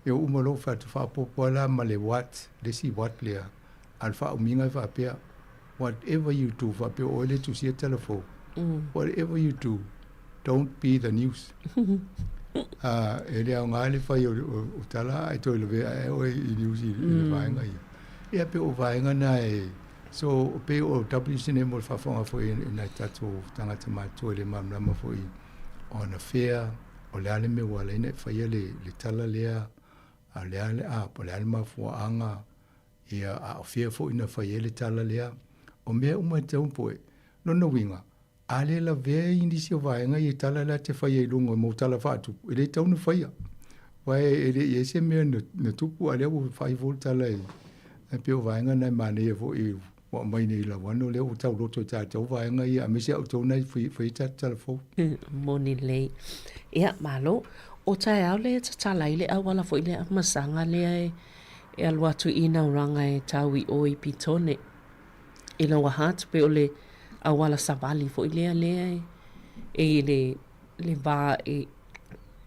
[SPEAKER 17] e uma loa faaopoopo lava la ma le what, le isi what lea, a o le faaumiga e faapea, Whatever you do, faapea o oe le tusia tala fou. Whatever you do, don't be the news. Uh, e le aoga le fai o, o, o tala ae toe lavea ae oe i news i, i le vaega ia. Ia pe o vaega na e, so pe o WCNM mo le faafofoga foi i nai tatou tagata matutua i le malamalama foi o anafea, o le a le mea ua ala ai ona e faia le, le tala lea, a o le a le, a, po o le a le mafuaaga, Ia, a o fea foi na fai ai le tala lea? O mea uma e tatau poe. Lona uiga, a le lavea i nisi o vaega ia i tala la te faia i luga mo tala faatupu, e le tatau ona faia. Aua e le i ai se mea na, na tupu, a lea ua fai foi le tala i, e pei o vaega na e manaia foi ua aumai nei i Lauano, lea ua tauloto e tatou vaega ia, aemaise a outou na e fai ai tatou tala fou.
[SPEAKER 5] Moni lelei. Ia, malo. O taeao lea e tatala ai le auala foi lea masaga lea e E alu atu i Nauraga e tau i o i Petone i Lower Hutt pei o le auala savali foi lea lea e i le le va e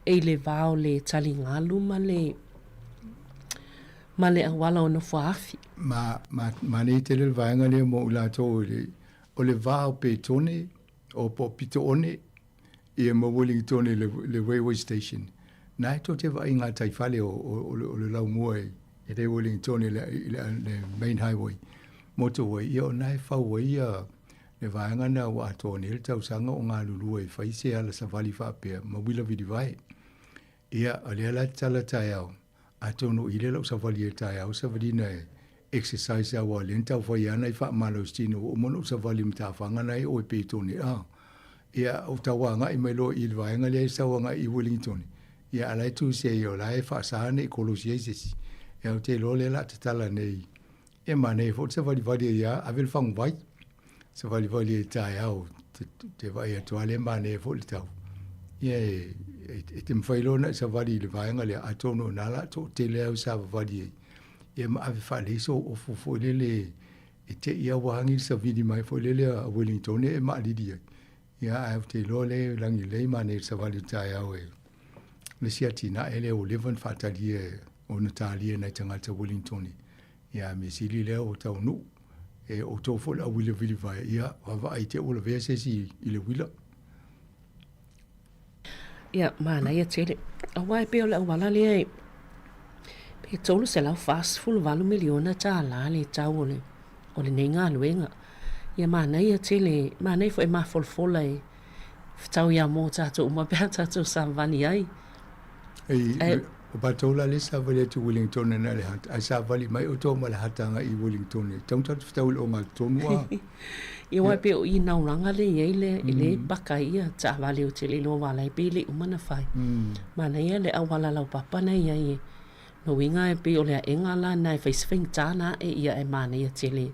[SPEAKER 5] i le va o le taligalu ma le ma le auala o Nofoaafi.
[SPEAKER 17] Ma, ma, manaia tele le vaega lea mo i latou i le, o le va o Petone, o po o Pitoone, ia ma Wellingtone i le, le railway station. Na e tou te vaai i gataifale o, o, o, le, o le laumua i, i le Wellingtone i le, i le, le main highway, motorway, ia o na e fau ai ia le vaega na ua atoa nei le tausaga o galulue e fai se ala savali faapea ma uila vilivae. Ia, o lea la tatala taeao, atonu i le lau savali e taeao savalina e exercise aua o lea na taufai lava nai faamalositino ua uma ona ou savali i matafaga na e o e Petone a. Ia, ou tau agai mai loa i le vaega lea e sau agai i Wellingtone, ia a la e tu se ia o la e faasa ne i kolosi ai se isi. Ia ou te iloa lea o le a tatala nei. E manaia foi le savalivali ai lava, ave le faguvai, savalivali ai taeao te, te vaai atu lava lea manaia foi le tau. Ia e, e, e te mafai loa ona e savali i le vaega lea, atonu o na la toatele au savavali ai. Ia ma ave faalei sou ofu foi lele e te i aua agi le savili mai foi lele a Wellington e maalili ai. Ia ae ou te iloa lea e lagi lelei manaia le savali o le taeao e le isi atinae lea ua leva ona faatalia e ona talia e nai tagata Wellington. Ia a mea sili lea ua taunuu e outou foi le au vilivili vae, ia vaavaai te ua lavea se isi i le uila.
[SPEAKER 5] Ia, manaia tele. Aua e pei o le auala lea e pe $348 miliona tālā le tau o le o lenei galuega. Ia manaia tele, manaia foi e mafolafola e fetau ia mō tātou uma pe a tātou savali ai.
[SPEAKER 17] Ei, o matou la lea savali atu i Wellington na le hata, ae savali mai outou ma le hata agai i Wellington. E tatau ona tatou fetau i le ogatotonu a.
[SPEAKER 5] Ia aua e pei o i Nauranga lea i ai le, le paka ai ia taavale ou te le iloa aua la e pei e le i uma ona fai. Manaia le auala laupapa na i ai e lona uiga e pei o le aega la na e fai se faigata na ae ia ae manaia tele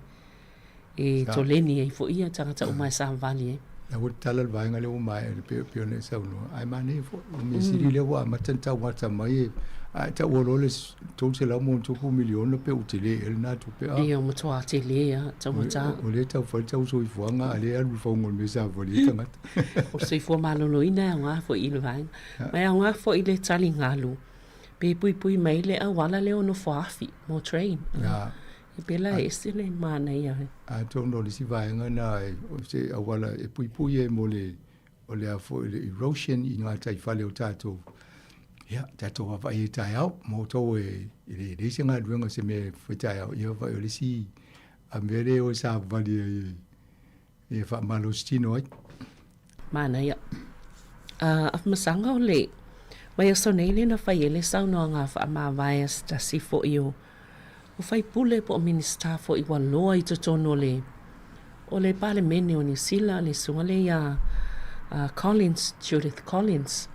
[SPEAKER 5] e toleni ai foi ia tagata uma e savavali ai.
[SPEAKER 17] La ua tatala le vaega lea ua maea le pei pei ona e saunoa, ae manaia foi. O le mea sili lea ua amata ona tauata mai e a e taua loa le $300 ma miliona pe ua tele ea lena tupe a.
[SPEAKER 5] Ia ua matua tele lava, taugata.
[SPEAKER 17] O lea e tau fai le tau soifuaga a o lea e alu i le fauga o le mea e savavali ai tagata.
[SPEAKER 5] O le soifua maloloina e aoga foi i le vaega. Ma e aoga foi i le taligalu pe puipui mai le auala lea o Nofoaafi mo train. E pēlā e ese le manaia.
[SPEAKER 17] Atonu o le isi vaega na o se auala e puipui ai mo le o le a foi le erosion i gataifale o tatou. Ia, tatou vaavaai ai taeao, mo outou e e leai se galuega se mea e fai taeao, ia vaai o le isi a mea lea e o e savavali ai e faamalositino ai.
[SPEAKER 5] Manaia. Afamasaga o le vaiaso nei lea na fai ai le saunoaga faamavae a se tasi foi o o faipule po o Minisita foi ua loa i totonu o le o le Palemene o Niu Sila, le susuga lea ia Collins, Judith Collins.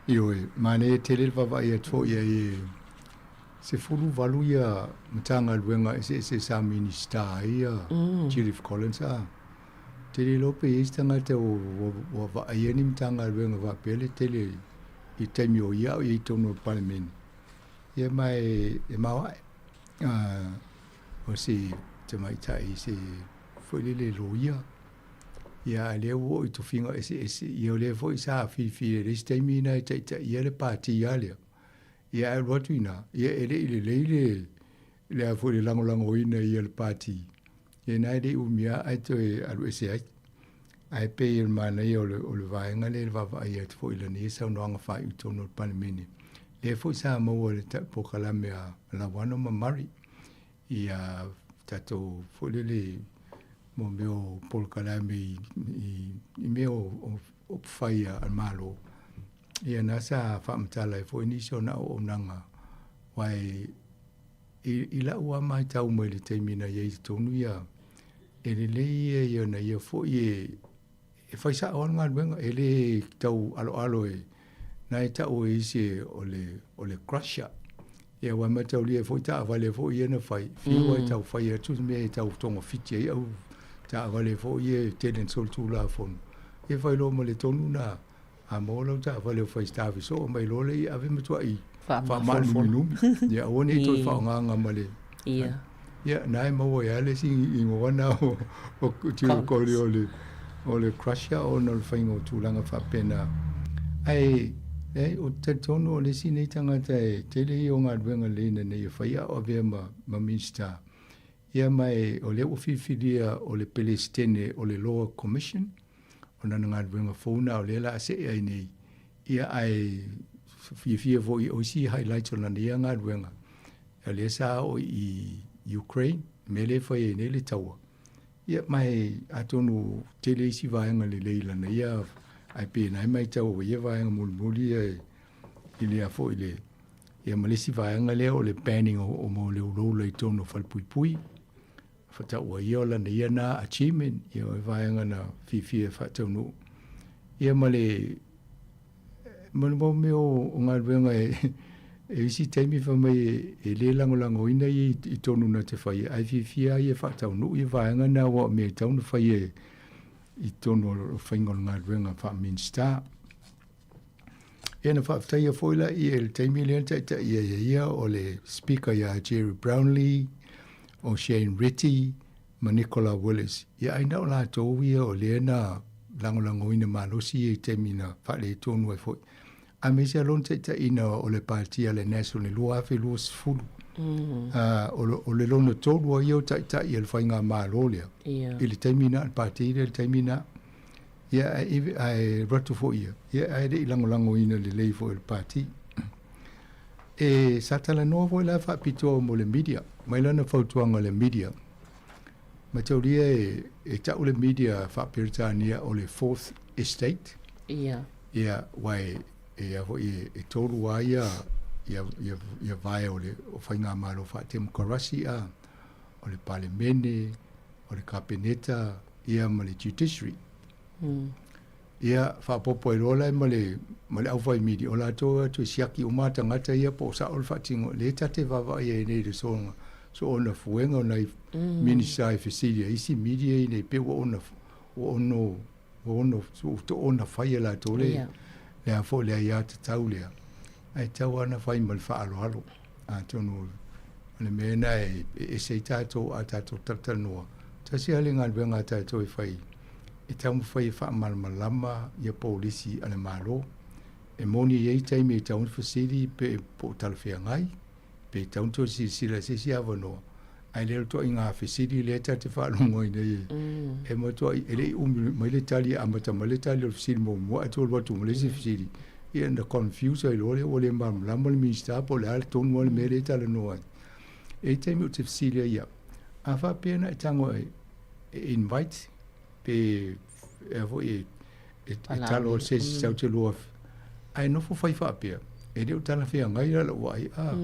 [SPEAKER 17] Ioe, manaia tele le vaavaai atu foi i ai e 18 ia Matagaluega eseese sa Minisita ai ia Judith Collins a. Tele loa pe i ai se tagata ua vaaia ni Matagaluega faapea le tele i taimi o ia a o i ai i totonu o le Palemene. Ia ma e maoae. O se tamaitai se foi lele loia. Ia a lea ua oo i tofiga eseese. Ia o lea foi sa filifili e le isi taimi ina e taitaia le pati lava lea. Ia ae alu atu i ina, ia e le i lelei le le a foi le lagolagoina e ia le pati. Ia ina e le i umi lava ae toe alu ese ai. Ae pei o le manaia o le, o le vaega lea i le vaavaai atu foi i lana ia saunoaga faaiu i totonu o le Palemene. Lea foi sa maua i le polokalame a Lauano ma Murray i a tatou foi lele mo mea o polokalame i, i, i mea o, o, o fai a le Malo. Ia na sa faamatala ai foi nisi o na auaunaga aua e i, i lau lava matau mai le taimi na i ai i totonu ia, e lelei ia ia ona ia foi e, e fai sao lava le galuega, e le tau aloalo e, na e tau e isi o le, o le crusher. Ia aua e mataulia ai foi taavale foi ia na fai, fiu ai tau fai atu se mea e tau togafiti ai au taavale foi ia e tele na solitulafono. Ia fai loa ma le tonu na, A maua lau taavale o fai starve soo mai loa lea ia ave matuai faamaanuminumi. Ia aua ne i toe faaaogaga ma le
[SPEAKER 5] Ia.
[SPEAKER 17] Ia na e maua ai lava le isi igoa na o o Tiukoli o le o le crusher ona o le faiga o tulaga faapena. Ae Leai, ou te talitonu o le isi nei tagata e tele ia o galuega lelei ina nei e faia a o avea ma, ma Minisita. Ia ma e, o lea ua filifilia o le Pelesitene o le Law Commission, o lana galuega fou na o lea la a see ai nei. Ia ae fiafia foi o isi highlights o lana ia galuega, o lea sa oo i Ukraine, mea lea e fai ai nei le taua. Ia, ma e atonu tele isi vaega lelei lana ia, ae pei na e matau ua ia vaega mulimuli ia i le a foi le ia ma le isi vaega lea o le banning o mo le uloula i totonu o falepuipui. Fataua ia o lana ia na achievement, ia o vaega na fiafia e faataunuu. Ia ma le ma le mau mea o galuega e e isi taimi fai mai e le lagolagoina ia i tonu na te faia, ae fiafia ai e faataunuu ia vaega na aua o mea e tatau ona faia i totonu o le faiga o le galuega faa-Minisita. Ia na faafetaia foi la ia i le taimi lea na taitaia ai e ia o le Speaker ia Gerry Brownlee, o Shane Reti ma Nicola Willis. Ia ai na o latou ia o lea na lagolagoina malosi ia i taimi na faaletonu ai foi. Aemaise lava lona taitaiina o le Pati a le National i le 2020. O le lona tolu ai ia o taitai o le faigamalo lea i le taimi na, le Pati lea i le taimi na. Ia ae ae alu atu foi ia, ia ae le i lagolagoina lelei foi e le Pati. E sa talanoa foi la faapitoa mo le media, mai lana fautuaga i le media. Mataulia e, e tau le media faa-Peretania o le fourth estate.
[SPEAKER 5] Ia.
[SPEAKER 17] Ia, aua e, e a foi e, e tolu lava ia, ia, ia, ia vae o le o faigamalo faatemokarasi a, o le Palemene, o le Kapeneta, ia ma le Judiciary. Ia, faaopoopo ai loa la ma le, ma le aufai media, o latou e o atu e siaki uma tagata ia po o sao le faatino, lea ta te vaavaai ai nei i le soona, soona fuega o nai Minisita e fesili ai isi media ia nei pei ua ona, ua ono, ua ono, ua toona fai e latou le, yeah. le a foi le aiatatau lea. Ae tatau lava ona fai ma le faaaloalo. Atonu o le mea lena e ese ai tatou a tatou talatalanoa, tasi lava le galuega a tatou e fai, e taumafai e faamalamalama ia polisi a le Malo. E moni e i ai taimi e tatau ona fesili pe po o talafeagai, pe tatau ona toe silasila i se isi avanoa, ae le o le ituaiga fesili lea ta te faalogo ai nei e matuai e le i umi mai le tali e amata mai le tali o le fesili muamua ae toe alu atu ma le isi fesili, ia ona confuse ai loa lea ua le malamalama le Minisita po o le a le tonu lava le mea lea e talanoa ai. E i ai taimi ou te fesili ai au, a faapea na e tago e invite pe e a foi e e talo se isi tau te lua ae nofo fai faapea e le o talafeagai la lou vaai a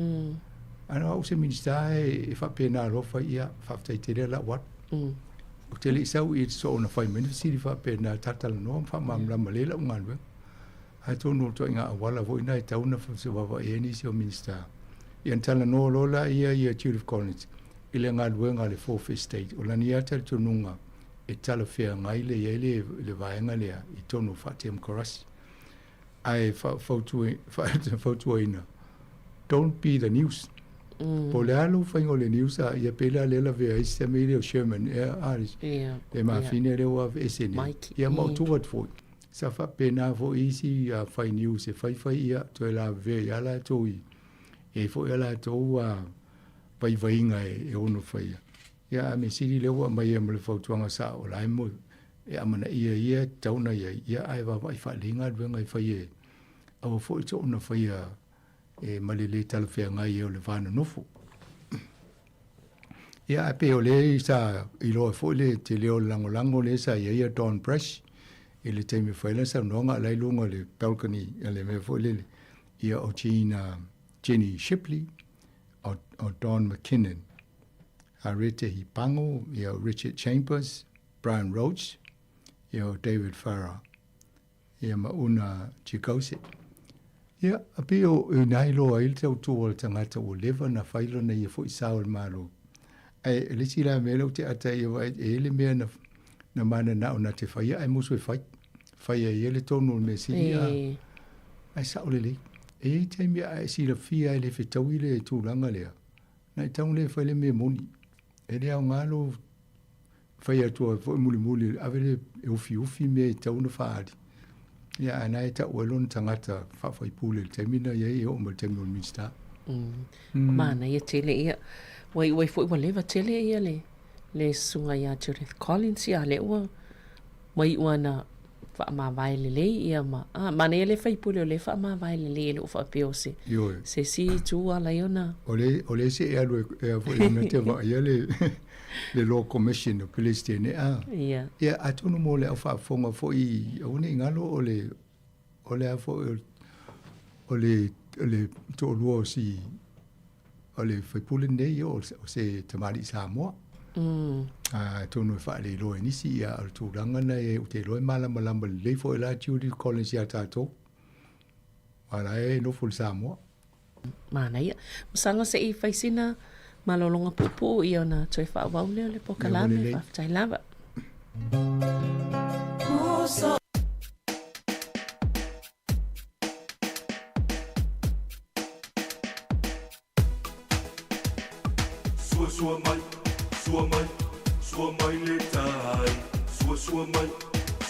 [SPEAKER 17] a na au se Minisita e faapena alofa ia faafetai tele lau atu ou te le i sau i soona fai mai ni fesili faapena talatalanoa ma faamalamalama lelei lau galuega. Atonu o le ituaiga auala foi lena e tatau ona fevaavaai ai nisi o Minisita. Ia ona talanoa loa lea ia Judith Collins i le galuega a le Fourth Estate. O lana ia talitonuga e talafeagai le i ai le, le vaega lea i totonu o faatemokarasi. Ae fautuaina, don't be the news. Po o le a lou faiga o le news a ia pei la lea lavea ai se mea lea o Sherman ea a le mafine lea ua aveese nei. Ia ma o tuu atu foi. Sa faapena foi isi fai news e faifai ia toe lavevea ia latou i e ai foi a latou vaivaiga e ono faia. Ia a mea sili lea ua aumai ai ma le fautuaga sao o la e mo e amanaia ia e tatau ona i ai, ia ae vaavaai faalelei galuega e fai e aua foi soona faia e ma le le talafeagai ai o le va nonofo. Ia ae pei o lea sa iloa foi le tele o le lagolago lea sa i ai a Don Brash i le taimi e fai ai lana saunoaga a o la e i luga o le balcony a le mea foi lele, ia o Jean, Jenny Shipley, o, o Don McKinnon, Harete Hipango, ia o Richard Chambers, Brian Roach, ia o David Farrar. Ia ma una Chikause. Ia, a pei o i ina e iloa ai le tautua o le tagata ua leva ona fai lona ia foi sao i le Malo. Ae o le isi la mea lea ou te ata ai e i ai le mea na, na mananao na te faia ae musu e fai. Fai ai ia le tonu o le mea sili a, ae sao lelei. E i ai taimi a e silafia e le fetaui le tulaga lea, na e tatau ona le fai le mea moni. E le aoga lou fai atu ai foi mulimuli, ave le e ufiufi mea e tatau ona faaali. Ia, ae na e tau ai lona tagata faafaipule i le taimi na i ai e oo mai le taimi o le Minisita.
[SPEAKER 5] Mm. Manaia tele ia. Ua iu ai foi ua leva tele ia le le susuga ia Judith Collins ia lea ua ua iu ana faamavae lelei ia ma a manaia le faipule o lea e faamavae lelei e le o faapea o se
[SPEAKER 17] Ioe.
[SPEAKER 5] se isi itu ala ai ona
[SPEAKER 17] O le o le isi e alu e a foi na te vaaia le le Law Commission o Peresetene a.
[SPEAKER 5] Ia.
[SPEAKER 17] Ia atonu mo le au faafofoga foi aua ne i galo o le o le a foi o le o le toalua o si o le faipule lenei o se tamalii Samoa.
[SPEAKER 5] Mm.
[SPEAKER 17] Atonu e faaleiloa e nisi, ia o le tulaga na e ou te iloa e malamalama lelei foi la Judy Collins ia tatou. Aua la e nofo i Samoa.
[SPEAKER 5] Manaia. Masaga se i fai sina malologa puupuu ia ona toe faaauau lea o le polokalame. Faafetai lava.
[SPEAKER 6] Sua sua mai, sua mai, sua mai le tai. Sua sua mai,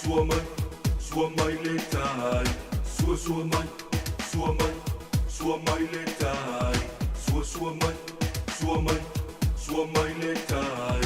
[SPEAKER 6] sua mai, sua mai le tai. Sua sua mai, sua mai, sua mai le tai. Sua sua mai, sua mai, sua mai le tai.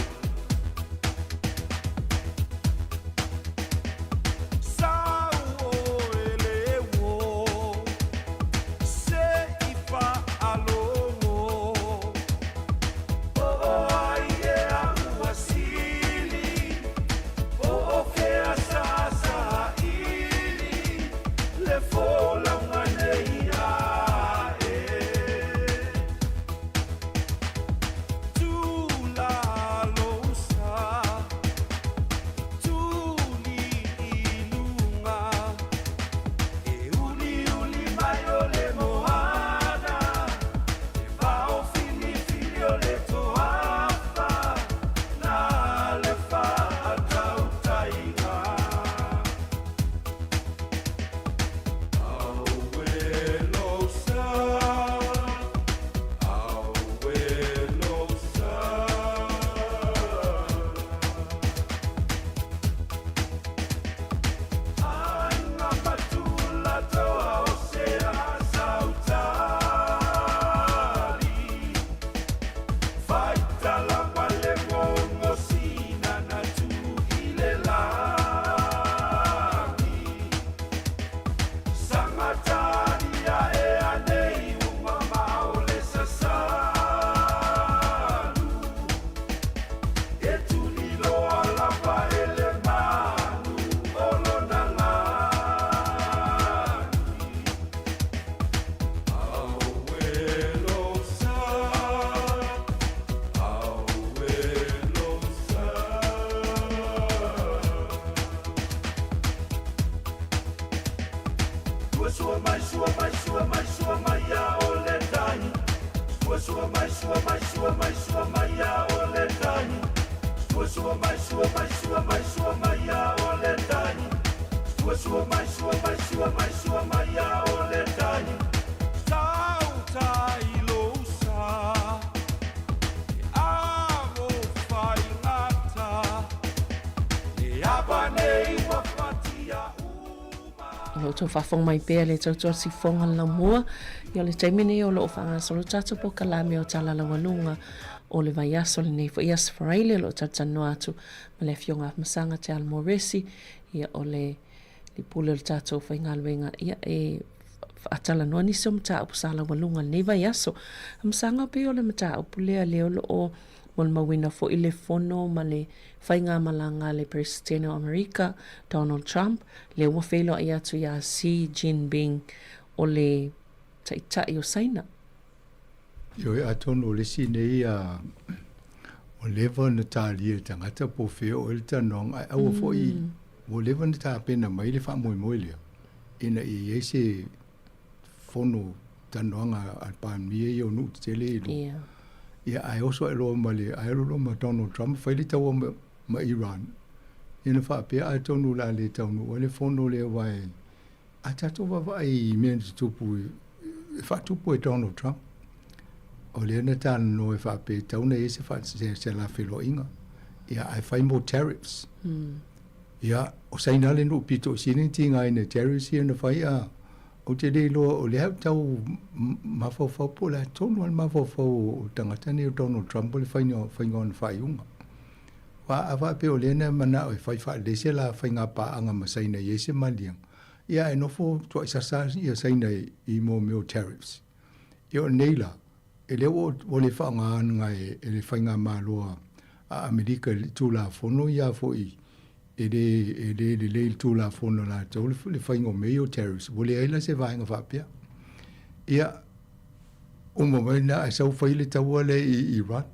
[SPEAKER 5] O lo o outou faafofoga mai pea le tautua sifoga le laumua. Ia o le taimi nei o lo o faagasolo tatou polokalame o Tala Laualuga o le vaiaso lenei foi Aso Faraile o lo o talatalanoa atu ma le Afioga Afamasaga Te Alo Moresi, ia o le pule o le tatou faigaluega ia e faatalanoa nisi o mataupu sa laualuga i lenei vaiaso. Afamasaga pei o le mataupu lea lea o lo o molimauina foi le fono ma le faigamalaga a le Peresetene o Amerika, Donald Trump, lea ua feiloai atu iā Xi Jinping o le Taitai o Saina.
[SPEAKER 17] Ioe, atonu o le isi nei a ua leva ona talia e tagata po o fea oe le talanoaga, ae aua foi ua leva ona tapena mai le faamoemoe lea ina ia i ai se fono talanoaga a le Palemia ia o nuu tetele i luma. Ia, ae oso ae loa ma le, ae alu loa ma Donald Trump fai le taua ma, ma Iran. Ia na faapea atonu o le a le taunuu ai le fono lea aua e, a tatou vaavaai i mea na tutupu e faatupu e Donald Trump, o lea na talanoa e faapea e tatau ona i ai se, se, se la feloaiga. Ia, ae fai mo tariffs. Ia, o Saina le nuu pito sili ona tigaina i tariffs ia na fai a ou te le iloa o lea ou tau mafaufau po o le a tonu lava le mafaufau o le tagata lenei o Donald Trump o le faiga o ana faaiuga. Aua a faapea o lea na manao e fai faalelei se la faiga paaga ma Saina e i ai se maliega, ia ae nofo tuaisasa ia Saina i mea o tariffs. Ia o nei la, e le ua le faaaogaina e le Faigamalo a Amerika i le Tulafono ia foi e le e le lelei i le Tulafono a latou le faiga o mea ia o tariffs, ua leai la se vaega faapea. Ia, uma mai lena ae sau fai le taua lea i Iran.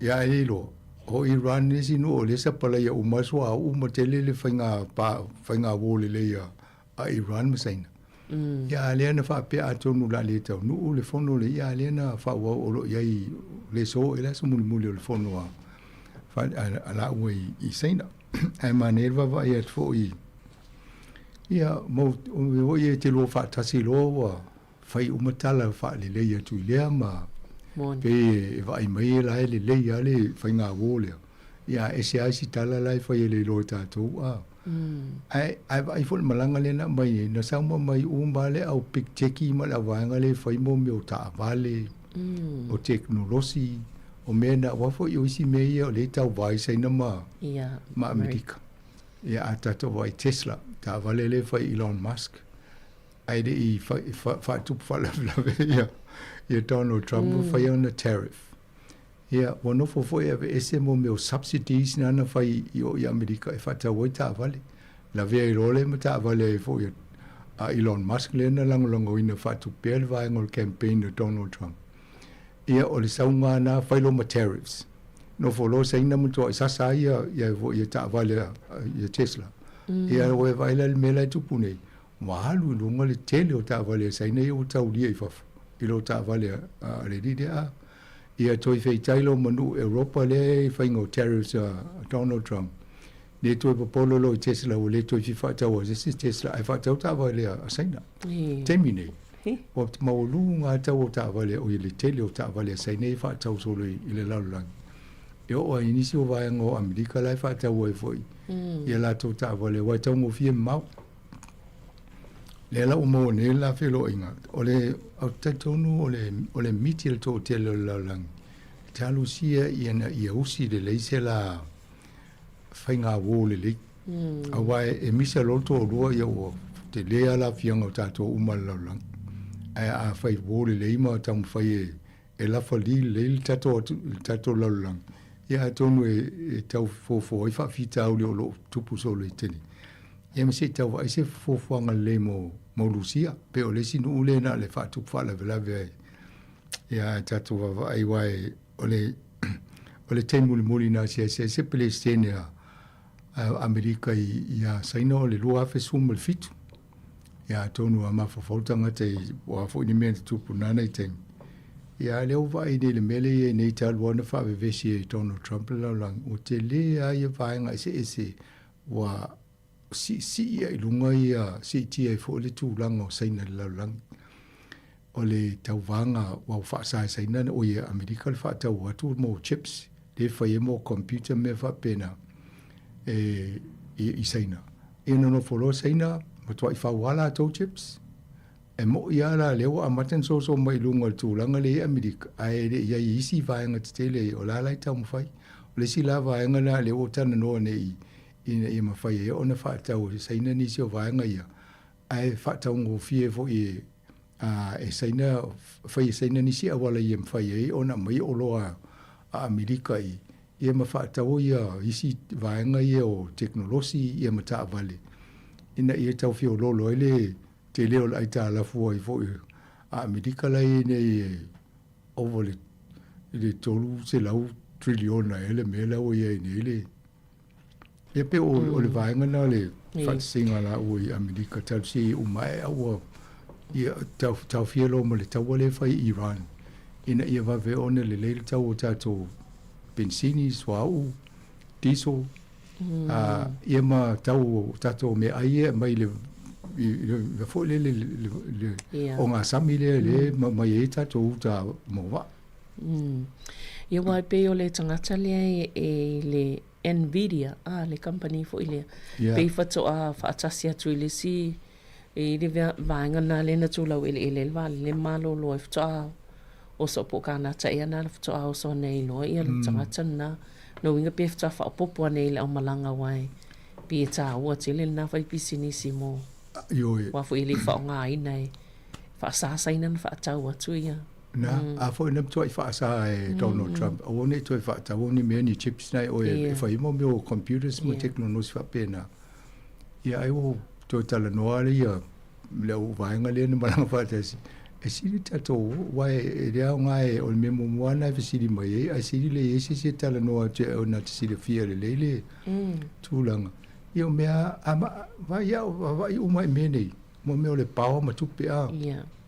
[SPEAKER 17] Ia ae le iloa, o Iran le isi nuu o lea e sapalaia uma suauu ma tele le faiga pa faiga uo lelei a Iran ma Saina. Ia a lea na faapea atonu o le a le taunuu le fono le ia a lea na faaauau o lo o i ai le aso e le aso mulimuli o le fono a a laua i Saina. Ae manaia le vaavaai atu foi ia mo foi e te lua faatasi loa ua fai uma tala faalelei atu i lea ma pei e vaai mai e la e lelei lava le faiga uo lea. Ia a ese lava isi tala la e fai e le iloa e tatou a. Ae ae vaai foi i le malaga lea na aumai nei, na saunoa mai uma lava le au Big Techie ma le auvaega lea e fai mo mea o taavale, o tekonolosi, o mea na, aua foi o isi mea ia o lea e tauva ai Saina ma, ma Amerika. Ia a tatou vaai i Tesla, taavale lea e fai e Elon Musk, ae le i faatupu faalavelave ia, ia Donald Trump, ua fai ana tariff. Ia, ua nofo foi e aveese mo mea o subsidies na na fai i o i Amerika e faatau ai taavale. Lavea ai loa lea ma taavale ai foi a Elon Musk lea na lagolagoina faatupea le vaega o le campaign a Donald Trump. Ia, o le sauga na fai loa ma tariffs. Nofo loa Saina matuai sasa ai ia, ia, ia taavale a ia Tesla. Ia, ua e vaai la i le mea la e tupu nei, ua alu i luga le tele o taavale a Saina ia ua taulia i fafo i lo taavale a le alii lea. Ia toe feitai lo ma nuu Europa lea i faiga o tariffs a Donald Trump. Le toe popolo loa i Tesla ua le toe fia faataua se isi Tesla ae faatau taavale a Saina. Taimi nei, ua maualuga lava tau o taavale oi le tele o taavale a Saina ia e faatau solo i le lalolagi. E oo lava i nisi o vaega o Amerika la e faatau ai foi ia latou taavale aua e taugofie mamao. Lea la ua maua nei le la feiloaiga, o le, ou te talitonu o le, o le miti o le toatele o le lalolagi, e talosia ina ia usi lelei se la faiga uo lelei. Aua e, e misa loa le toalua, ia ua tele lava le aafiaga o tatou uma i le lalolagi. Ae a fai uo lelei ma taumafai e, e lafali lelei le tatou, le tatou lalolagi, ia atonu e, e tau fuafua ai faafitauli o lo o tupu solo i tele. Ia ma se i tau vaai se fuafuaga lelei mo, mo Lusia, pe o le isi nuu lea na o le faatupu faalavelave ai. Ia ae tatou vaavaai aua e, o le, o le taimi mulimuli na asiasi ai se Peresetene a, a Amerika i, ia Saina o le 2017. Ia atonu a mafaufau le tagata i o a foi ni mea na tutupu na nei taimi. Ia a lea ua vaai nei i le mea lea e i ai nei talu lava ona faavevesi e Donald Trump le lalolagi, ua tele lava ia vaega eseese ua siisii ai i luga ia, siitia ai foi le tulaga o Saina i le lalolagi. O le tauvaga ua faasa e Saina, oi e Amerika le faatau atu mo chips lea e fai ai mo computer ma mea faapena e, i, i Saina. Ia nonofo loa Saina, matuai fau lava latou chips. E mo'i lava la lea ua amata ona soso mai i luga o le tulaga lea i Amerika, ae le i ai i isi vaega tetele o la la e taumafai. O le isi la vaega lena lea ua talanoa nei ina ia mafai ai ona faatau e Saina nisi o vaega ia, ae faataugofie foi e e Saina, fai e Saina nisi auala ia mafai ai ona aumai oloa a Amerika i ia ma faatau ia isi vaega ia o tekonolosi ia ma taavale ina ia tau feoloolo ai le tele o le aitalafu ai foi a Amerika la e i ai nei e ova i le 300 triliona ea le mea la ua i ai nei le Ia pei o, o le vaega lena o le faataitaiga la ua i Amerika talosia ia uma ae a ua ia tau, taofia loa ma le taua lea e fai i Iran ina ia vave ona lelei le tau o tatou penisini, suauu, diesel, a, ia ma tau o tatou meaai ia e aumai i le i le mea foi lele le, le, le
[SPEAKER 5] Ia.
[SPEAKER 17] ogasami lea lea e mai ai tatou uta mo vaa.
[SPEAKER 5] Ia aua e pei o le tagata lea e, e i le. Nvidia, a le kamupani foi lea, pei faatoa faatasi atu i le isi i le vaega lena lea na tulau eleele ai le vaalele ma malolo ai faatoa oso po o Kanata ea na faatoa oso ane ai loa ia le tagata lena. Lona uiga pe faatoa faaopoopo ane i le aumalaga aua e pei e taua tele lena fai pisinisi mo aua foi e le i faaaogaina e faasasaina ona faatau atu ia.
[SPEAKER 17] Na, a foi na matuai faasa e Donald Trump, aua ne i toe faataua ni mea ni chips na e oe e fai ai mo mea o computers ma tekonolosi faapena. Ia ai ua toe talanoa le ia le au vaega lea na malaga faatasi, e sili tatou aua e le aoga e o le mea muamua lava lena e fesili mai ai, ae sili le i ai se isi e talanoa atu ia oe na te silafia lelei le tulaga. Ia o mea a vaai au, vaavaai uma i mea nei, mo mea o le power ma tupe a.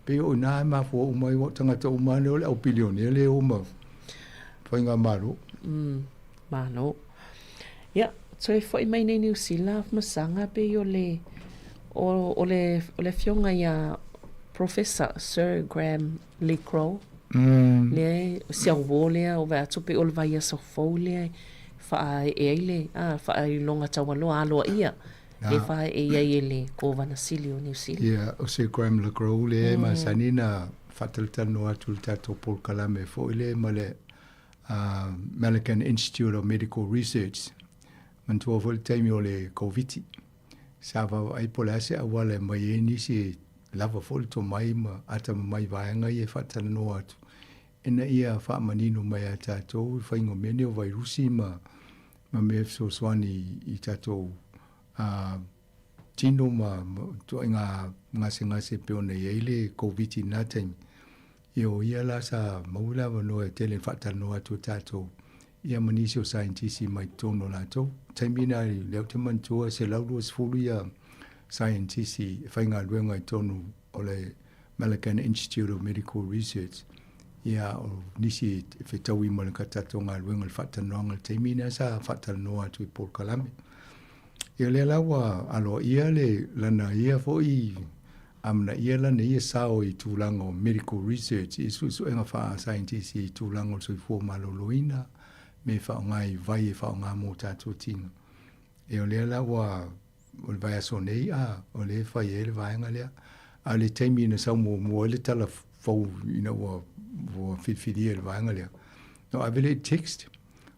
[SPEAKER 17] Pei o i ina e mafua uma ai aua o tagata uma lava lea o le au bilionea lea e o ma faigamalo.
[SPEAKER 5] Malo. Ia, toe foi mai nei Niu Sila masaga pei o le o, o le o le afioga ia Professor Sir Graham Le Crow. Lea si au uō lea o vaai atu pei o le vaiaso fou lea e faaee ai le a faailoga taualoa aloaia le faaee ai e le Kovana Sili o Niu Sila.
[SPEAKER 17] Ia, o Sir Graham Le Crow lea e masani ona faatalatalanoa atu i le tatou polokalame foi lea ma le American Institute of Medical Research. Manatua foi le taimi o le Koviti, sa vaavaai po o le a se auala e aumai ai nisi e lava foi le tomai ma atamamai i vaega ia e faatalanoa atu ina ia faamanino mai ia tatou le faiga o mea nei o vairusi ma ma mea e fesoasoani i tatou tino ma ituaiga gasegase e pei ona i ai le Koviti i lena taimi. Ia o ia la sa maua le avanoa e tele ina faatalanoa atu e tatou ia ma nisi o saienitisi mai totonu o latou. Taimi lena lea ou te manatua e 120 ia saienitisi e faigaluega i totonu o le Milligan Institute of Medical Research. Ia o nisi e fetaui ma le tatou galuega i le faatalanoaga i le taimi lena sa faatalanoa atu i polokalame. Ia lea la ua aloaia le lana ia foi amanaia lana ia sao i tulaga o medical research, i suesuega faa-saienitisi i tulaga o le soifua maloloina, me faaaoga i vai e faaaoga mo tatou tino. Ia o lea la ua o le vaiaso nei a o lea e fai ai le vaega lea. A o le taimi na sau muamua ai le tala fou ina ua ua filifilia i le vaega lea, na ave lea i text,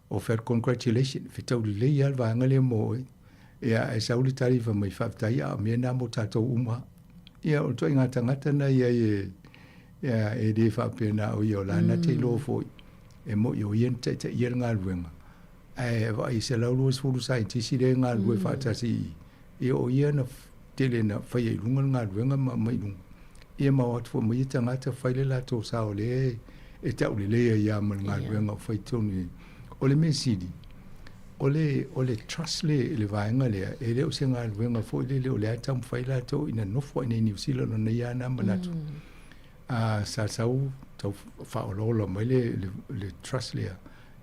[SPEAKER 17] o fai atu congratulation, fetau lelei lava le vaega lea mo oe. Ia, ae sau le tali fai mai, faafetai, a o mea na mo tatou uma. Ia, o le ituaiga tagata na i ai e, ia, e le faapea na o ia o la na te iloa foi, e moi o ia na taitaia le galuega. Ae vaai i 120 saienitisi lea e galulue faatasi i i, ia o ia na tele na faia i luga le galuega ma aumai i luga. Ia ma o atu foi ma ia tagata fai le latou sao lea e taulelei ai lava ma le galuega o fai tonu i ai. O le mea sili, o le, o le trust le, le vaega lea, e le o se galuega foi lele o lea e taumafai latou ina nofo ai i inei i Niu Sila lona ia lava na manatu. A sa sau tau faaolaola mai le, le, le trust lea,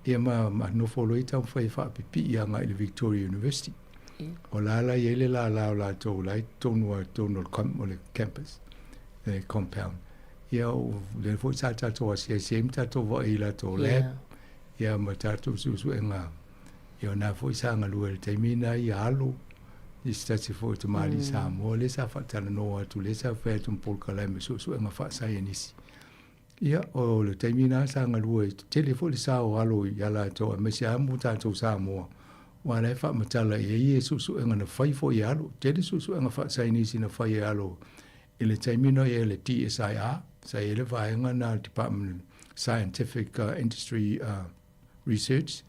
[SPEAKER 17] ia ma, ma nofo loa ia taumafai e faapipii agai i le Victoria University. O la la i ai le lala o latou la i totonu lava i totonu o le, o le campus, le compound. Ia o lea foi sa tatou asiasi ai ma tatou vaai i latou lab, ia ma tatou suesuega. Ia o na foi sa galue i le taimi na ia alo, i se tasi foi o tamalii Samoa lea sa faatalanoa atu, lea sa fai atu ma polokalame suesuega faasaienisi. Ia, o le taimi lena sa galue, tele foi le sao o alo ia latou aemaise lava mo tatou Samoa, aua o la e faamatala i ai suesuega na fai foi e alo. Tele suesuega faasaienisi na fai e alo i le taimi na i ai le DSIR, sa i ai le vaega lena Department of Scientific Industry Research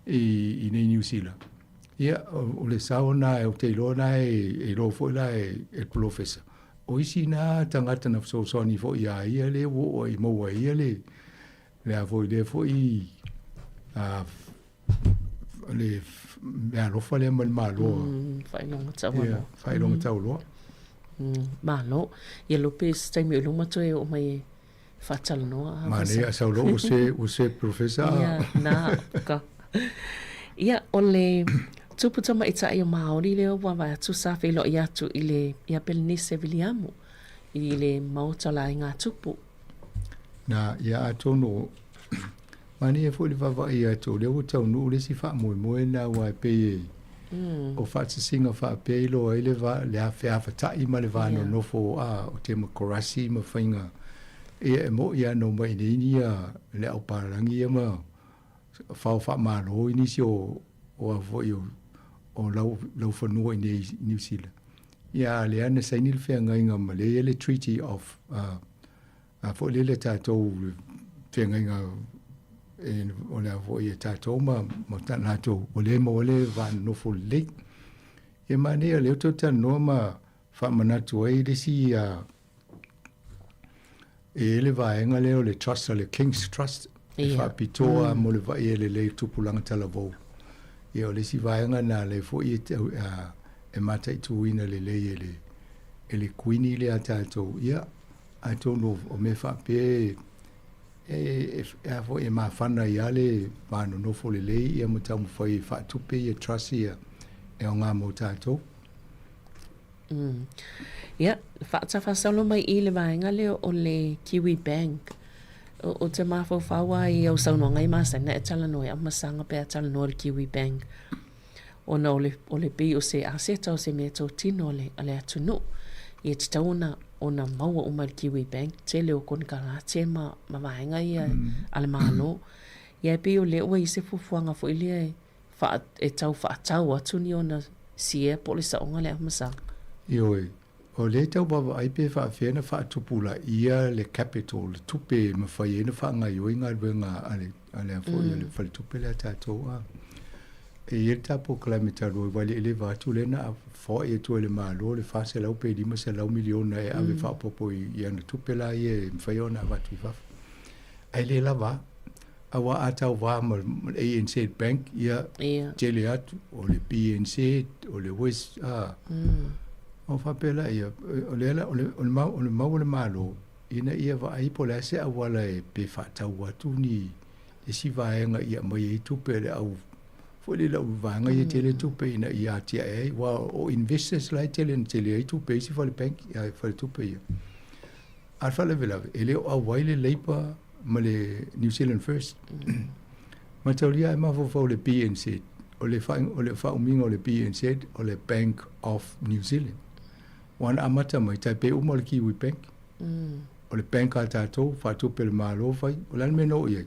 [SPEAKER 17] i nei Niu Sila. Ia, o le sao lena, ou te iloa lena e iloa foi la e le polofesa. O isi na tagata na fesoasoani foi iā ia lea ua oo ai maua ai ia le, le a foi lea foi a, le meaalofa lea mai le Malo.
[SPEAKER 5] Faailoga taualoa.
[SPEAKER 17] Ia, faailoga taualoa.
[SPEAKER 5] Malo. Ia lope se taimi o luma toe oo mai e faatalanoa.
[SPEAKER 17] Manaia a sau loa ua se, ua se professor.
[SPEAKER 5] Ia, na, ka. Ia, o le tupu tamaitai o Māori lea ua vaai atu sa feiloai atu i le, ia Pelenise Viliamu i le maota o le Aiga Tupu.
[SPEAKER 17] Na, ia atonu Manaia foi le vaavaai atu o lea ua taunuu le isi faamoemoe lena aua e pei e o faasisiga faapea iloa ai le va le feavatai ma le va nonofo a o temokarasi ma faiga ia e mo'i lava na omai i inei ia le aupalagi ia ma fao faamalo i nisi o o a foi o o lau laufanua i inei i Niu Sila. Ia a lea na saini le feagaiga ma lea e i ai le Treaty of a foi lele tatou feagaiga e, o le a foi e tatou ma, ma latou, o lea e maua le va nonofo lelei. Ia manaia o lea ua toe talanoa ma faamanatu ai le isi e i ai le vaega lea o le trust o le King's Trust e faapitoa mo le vaai lelei o tupulaga talavou. Ia o le isi vaega lena lea foi e, e mataituina lelei e le e le Kuini lea a tatou. Ia atonu o mea faapea e e a foi e mafana ai lava le va nonofo lelei ia ma taumafai e faatupe ia trust ia e aoga mo tatou.
[SPEAKER 5] Ia, faatafasolo mai i le vaega lea o le Kiwi Bank. Ou te mafaufau lava i au saunoaga i masani na e talanoa ai a masaga pe a talanoa i le Kiwi Bank. Ona o le, o le pei o se aseta o se meatotino a le, a le atunuu. Ia tatau ona, ona maua uma e le Kiwi Bank tele o konekarate ma, ma vaega ia a le Malo. Ia e pei o lea ua i ai se fuafuaga foi lea e Wha, e tau whaatau atu ni ona siea po o le saoga le amasaga.
[SPEAKER 17] Ioe, o lea e tau vaavaai pe faafefea ona faatupulaia le capital, le tupe e mafai ai ona faagaoioi galuega a le, a le a foi, a le faletupe lea a tatou a. E i ai le tatou polokalame talu ai, aua e le i leva atu lea na foai atu ai e le Malo le 400 pe 500 miliona e ave faaopoopo i ana tupe la ia e mafai ona avatu i fafo. Ae le lava lava. Aua a tauva ma le ANZ Bank, ia, tele atu, o le BNZ, o le West, a, o faapea laia, o lea la, o le, o le mau, o le mau a le Malo, ina ia vaai po o le a se auala e pe faatau atu ni isi vaega ia aumai ai tupe a le au, foi lele au vaega ia tele tupe ina ia atiae ai, aua o investors la e tele ina tele ai tupe i isi fale bank, faletupe ia. A o le faalavelave, e le o auai le Labour ma le New Zealand First. Mataulia e mafaufau le BNZ, o le, fa, o le faaumiga o le BNZ o le Bank of New Zealand. Ua na amata mai, tai pe uma o le Kiwi Bank. O le bank a tatou, faatupe le Malo fai, o le a le mea na oo i ai?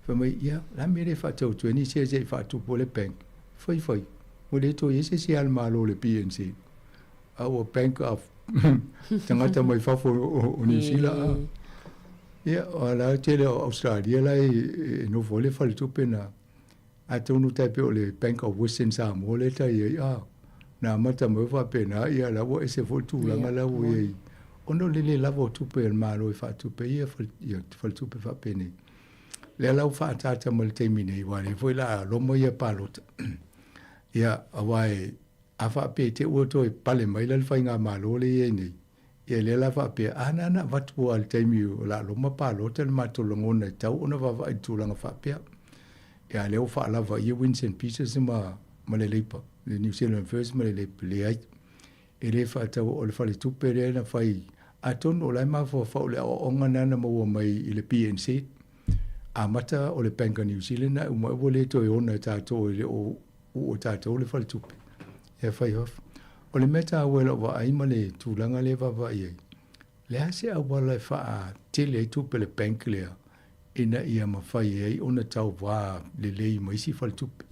[SPEAKER 17] Fai mai, ia, o le a le mea lea e faatau atu ai ni shares e faatupu ai le bank? Fai fai, ua le toe i ai se isi a le Malo o le BNZ. A ua bank of tagata mai fafo o Niu Sila a. Ia, o la tele o Australia la e nofo ai le faletupe na. Atonu tai pei o le Bank of Western Samoa lea tai ai a. Na amata mai faapena, ia la ua ese foi le tulaga la ua i ai. Ona o le le lava o tupe a le Malo e faatupe ai ia faletupe faapenei. Lea la ua faaataata mai le taimi nei, aua o lea foi o le a loma ia palota. Ia, aua e A faapea i te ua toe pale mai la le faigamalo lea e i ai nei, ia lea la faapea, a na na avatu lava i le taimi o la loma palota le matou lagona e tatau ona vaavaai i le tulaga faapea. Ia a lea ua faalava ia Winston Peters ma, ma le Labour, le New Zealand First ma le Labour, leai. E le faatau, o le faletupe lea na fai, atonu o la e mafaufau i le aoaoga lena na maua mai i le BNZ, amata o le Bank of New Zealand ae uma ua le toe ona e tatou e le o uu e tatou le faletupe e fai fafo. O le mea taua i lau vaai ma le tulaga lea e vaavaai ai, le a se auala e faatele ai tupe a le bank lea ina ia mafai ai ona tauva lelei ma isi faletupe.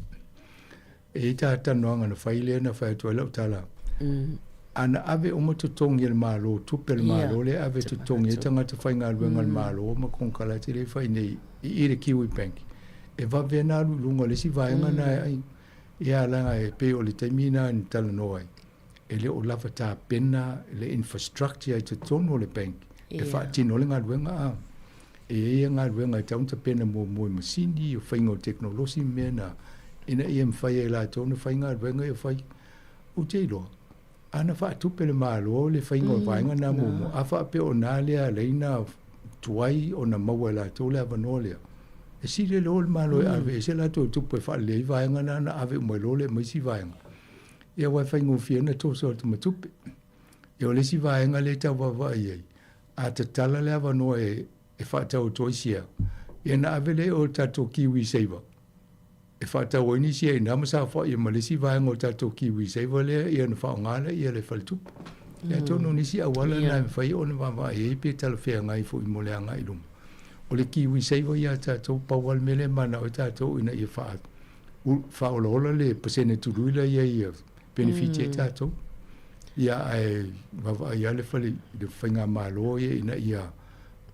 [SPEAKER 17] E i ai ta talanoaga na fai lea na fai atu ai lau tala, a na ave uma totogi a le Malo, tupe a le Malo lea e ave e totogi ai tagata faigaluega a le Malo ma konekarate lea e fai nei i le Kiwi Bank, e vave ona alu i luga o le isi vaega na e ai. Ia leaga e pei o le taimi lena na talanoa ai, e le o lava tapena le infrastructure i totonu o le bank e faatino ai le galuega a. E i ai galuega e tatau ona tapena muamua i masini, o faiga o tekonolosi ma mea na, ina ia mafai ai e latou ona fai galuega ia fai. Ou te iloa, a na faatupe le Malo le faiga o vaega na muamua, a faapea o na lea alai na tuai ona maua e latou le avanoa lea, e sili loa le Malo e ave ese latou tupe e faalelei ai vaega na na ave uma ai loa lea ma isi vaega. Ia aua e faigofie ona toso atu ma tupe. Ia o le isi vaega lea e tau vaavaai i ai, a tatala le avanoa e faatau atu ai share, Ia na ave lea o tatou Kiwi Saver e faatau ai nisi ai ina ma saofai ma le isi vaega o tatou Kiwi Saver lea ia ona faaaoga lea le faletupe. Ia atonu o nisi auala na e mafai ona vaavaai ai pe talafeagai foi mo le agai i luma. O le Kiwi Saver ia a tatou, pau lava le mea lea e manao ai tatou ina ia faa, faaolaola le pasene tului la ia ia penefiti ai tatou. Ia ae vaavaai lava le fale, le faigamalo ia ina ia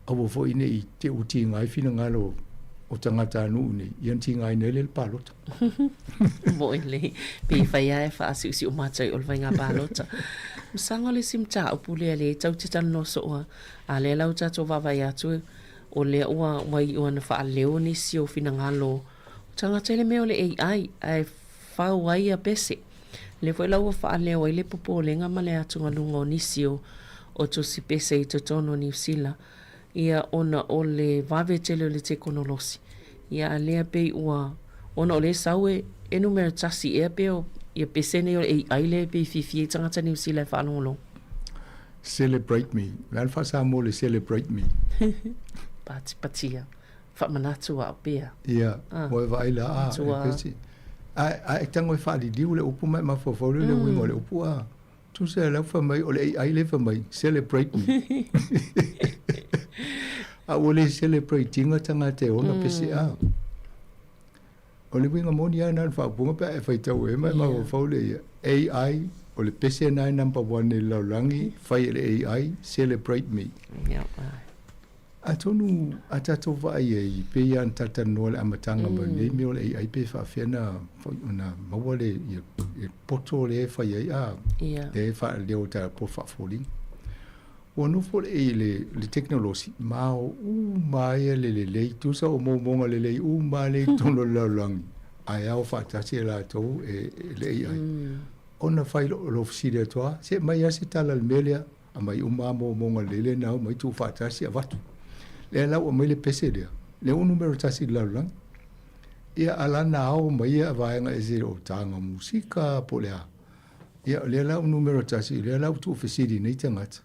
[SPEAKER 17] aua foi ne i te ua tiga ai finagalo o tagatanuu nei, ia ona tigaina ai lea le palota.
[SPEAKER 5] Moe lelei, pe fai lava e faasiusiu matai o le faiga palota. Masaga o le isi mataupu lea lea e tau te talanoa soo a, a lea la ua tatou vaavaai atu o lea ua ua iu ona faaleo nisi o finagalo o tagata i le mea o le AI ae fau ai ia pese. Lea foi la ua faaleo ai le popolega ma le atugaluga o nisi o o tusi pese i totonu o Niu Sila, ia ona o le vave tele o le tekonolosi. Ia a lea pei ua, ona o lea e sau e, e numera tasi ea pe o ia pese nei o le AI lea pei e fiafia ai tagata Niu Sila e faalogologo.
[SPEAKER 17] Celebrate me. O le a le faa-Samoa o le celebrate me?
[SPEAKER 5] Patipatia. Faamanatu au pea.
[SPEAKER 17] Ia, ua e vaai la, a, e pesi. Ae, ae tago e faaliliu le upu ma e mafaufau lea i le uiga o le upu, a. Tusa e lau fai mai, o le AI lea fai mai, celebrate me. A ua le celebrate ina tagata e ona pese, a. O le uiga moni lava lena o le faaupuga pe a e faitau ai ma e mafaufau lea ia, AI, o le pese lena e number one i le lalolagi, fai e le AI, celebrate me. Atonu a tatou vaai ai, pei lava ona talatalanoa i le amataga mai o lenei mea o le AI pe faapefea ona ona maua le ia le poto lea e fai ai a lea e faaleo e tatou faafoliga. Ua nofo le le le tekonolosi ma o uma ai le lelei, tusa o momoga lelei uma lea i totonu o le lalolagi, ae ao faatasi e latou e le AI. Ona fai lou fesili atu lava, se aumai lava se tala i le mea lea. Aumai uma lava momoga lelei lea na aumai tuufaatasi avatu. Lea la ua aumai le pese lea, lea ua numera tasi i le lalolagi. Ia a la na ao mai ia vaega eseese o taga musika po o le a. Ia o lea la ua numera tasi, lea la ua tuufesili nei tagata.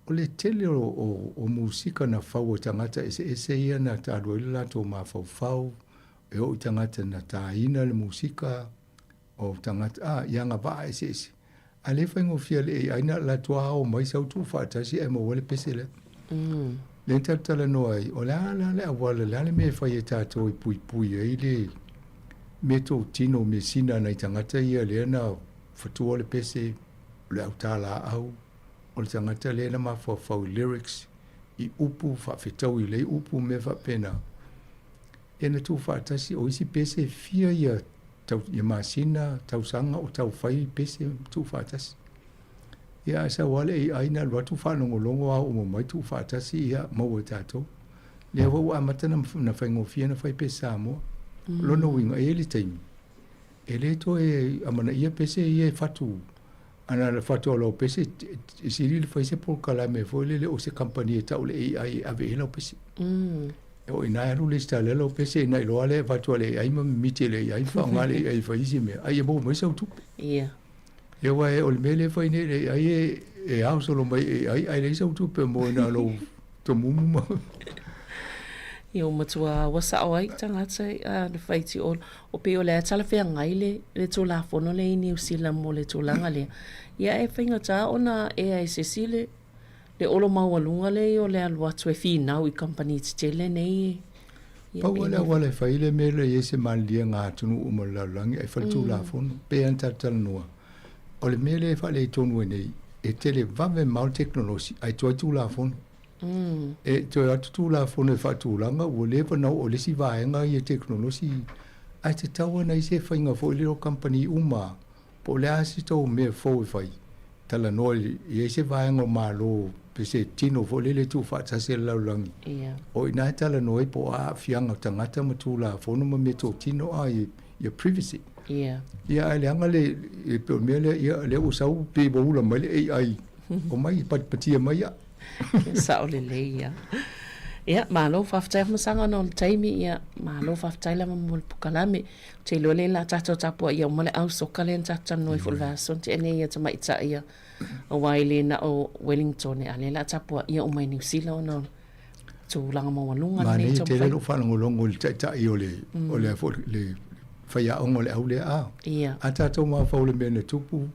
[SPEAKER 17] O le tele o, o, o musika na fau e tagata eseese ia na talu ai le latou mafaufau, e oo i tagata na tāina le musika, o tagata, a, i agavaa eseese. A le faigofie le AI na latou ao mai sau tuufaatasi ae maua le pese lea. Lea na tatou talanoa ai, o le a la le auala, le a le mea e fai e tatou e puipui ai le mea totino mesina a nai tagata ia lea na fatua le pese, o le autalaau, o le tagata lea na mafaufau i lyrics, i upu, faafetaui lelei upu, mea faapena. Ia na tuufaatasi, o isi pese e fia ia tau, ia masina, tausaga o tau fai pese tuufaatasi. Ia ae sau lava le AI na alu atu faalogologo ao uma mai tuufaatasi ia maua e tatou. Lea foi ua amata na, na faigofie na fai pese Samoa. Lona uiga, e i ai le taimi, e le toe amanaia pese ia e fatu ana le fatu o lau pese e sili le fai se polokalame foi lele o se kamupani e tau le AI e ave i ai lau pese. E o ina e alu lesitala ai lau pese ina iloa lea e avatu e le AI ma mimiti e le AI faaaoga le AI e fai isi mea, a ia maua mai sau tupe.
[SPEAKER 5] Ia.
[SPEAKER 17] Ia aua o le mea lea e fai nei le AI e, e ao solo mai e AI ae leai sau tupe mo ina lou tomumu ma
[SPEAKER 5] Ia ua matua ua sao ai tagata a le fai ti o o pei o le a talafeagai le le Tulafono lea i Niu Sila mo le tulaga lea. Ia e faigata ona ea e se isi le le olo maualuga lea o le alu atu e finau i kamupani tetele nei.
[SPEAKER 17] Ia Pau lava le auala e fai le mea lea e i ai se maliliega a atunuu uma o le lalolagi ae fai le Tulafono. Pei lava ona tatou talanoa, o le mea lea e faaletonu ai nei, e televave mamao le tekonolosi ae tuai Tulafono. E toe atu Tulafono e faatulaga ua leva ona oo i le isi vaega ia tekonolosi ae tatau ona i ai se faiga foi lea o kamupani uma po o le a se tou mea fou e fai, talanoa i ai se vaega o Malo pe se tino foi lele e tuufaatasi e le lalolagi. O i ina e talanoa ai po o a aafiaga o tagata ma Tulafono ma meatotino a ia privacy. Ia ae leaga le e pei o le mea lea ia lea ua sau pei ua ula mai le AI omai patipatia mai au.
[SPEAKER 5] Sao lelei ia. Ia, malo faafetai Afamasaga ona o le taimi, ia, malo faafetai lava mo le pokalame. Ou te iloa lea o le a tatou tapuai uma le au soka lea na tatou talanoa ai foi i le vaiaso na tea nei ia tamaitai ia, aua e le na o Wellington, a o lea o le a tapuaia uma i Niu Sila ona o le tulaga maualuga lenei
[SPEAKER 17] Manaia tele
[SPEAKER 5] taumafaiga.
[SPEAKER 17] lou faalogologo i le taitai o le o le a foi le faiaoga o le au lea a.
[SPEAKER 5] Ia.
[SPEAKER 17] A tatou mafaufau i le mea na tupu,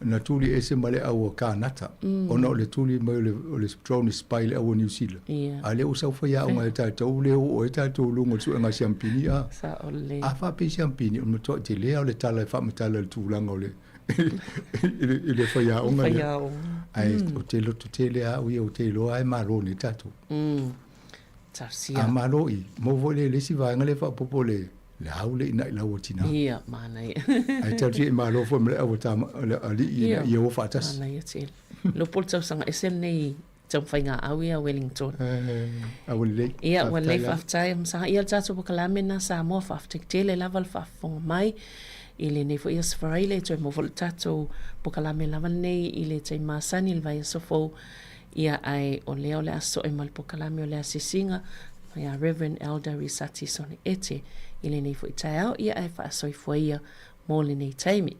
[SPEAKER 17] na tuli ese ma le au a Kānata, ona o le tuli mai o le, o le drone spy i le au a Niu Sila.
[SPEAKER 5] Ia.
[SPEAKER 17] A lea ua sau faiaoga e tatou, lea ua oo ai tatou i luga o le suega siampini a.
[SPEAKER 5] Sao lelei.
[SPEAKER 17] A faapei siampini, o le matuai tele lava o le tala e faamatala i le tulaga o le i le faiaoga lea.
[SPEAKER 5] Faiaoga.
[SPEAKER 17] Ae ou te loto tele lava au ia ou te iloa lava e malo nei tatou.
[SPEAKER 5] Talosia.
[SPEAKER 17] A malo i, maua foi lea i le isi vaega lea e faaopoopo le le au le ina'i lau o tinā.
[SPEAKER 5] Ia, manaia.
[SPEAKER 17] Ae talosia i malo foi ma le au a tama, le alii ina ia o faatasi.
[SPEAKER 5] Manaia tele. Iloa po o le tausaga ese lenei taumafaiga au ia Wellington.
[SPEAKER 17] A ua lelei.
[SPEAKER 5] Ia, ua lelei, faafetai Amasaga. Ia, le tatou polokalame lena Samoa, faafetai tele lava le faafofoga mai i lenei foi Aso Faraile. E toe maua foi le tatou polokalame lava lenei i le taimi masani i le vaiaso fou. Ia, ae o lea o le a soe ma le polokalame o le asiasiga ia Reverend Elder Risati Sone Ete i lenei foi taeao, ia ae faasoifua ia mo lenei taimi.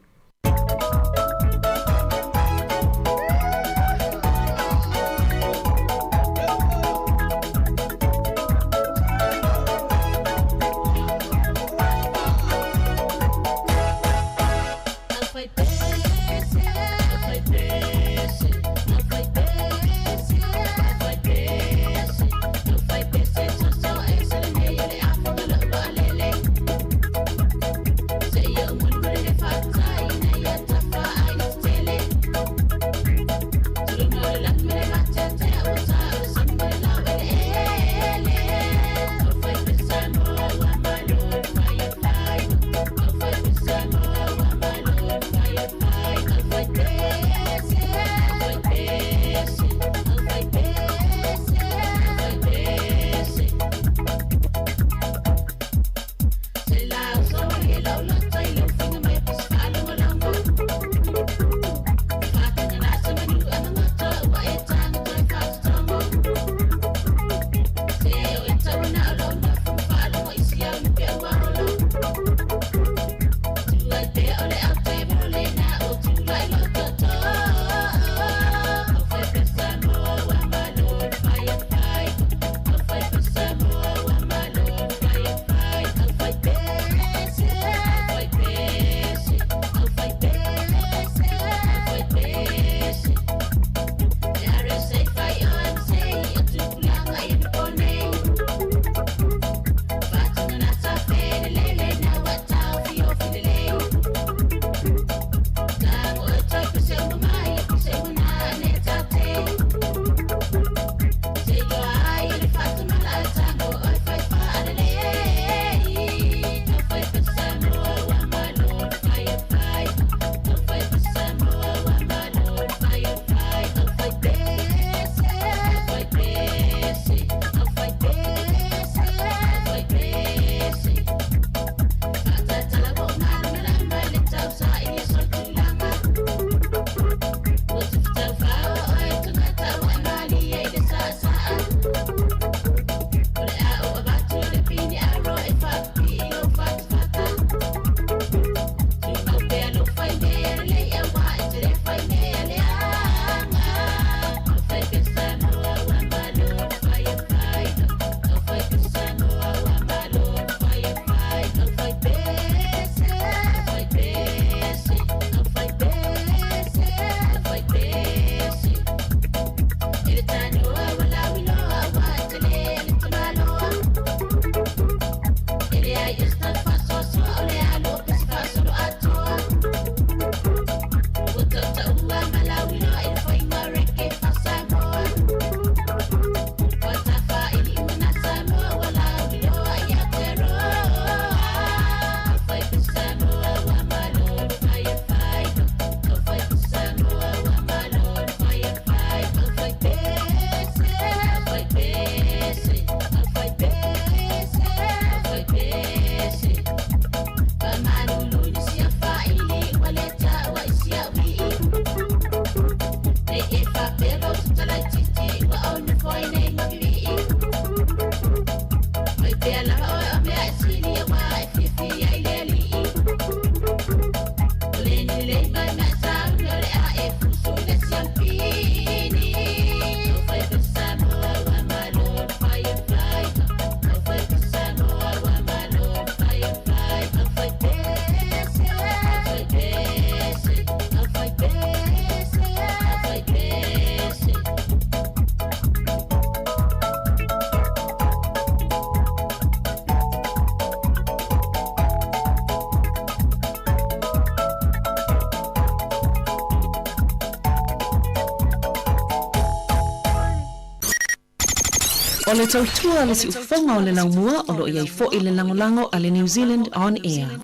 [SPEAKER 5] O le tautua a le siufofoga o le laumua o lo o i ai foi le lagolago a le New Zealand On Air.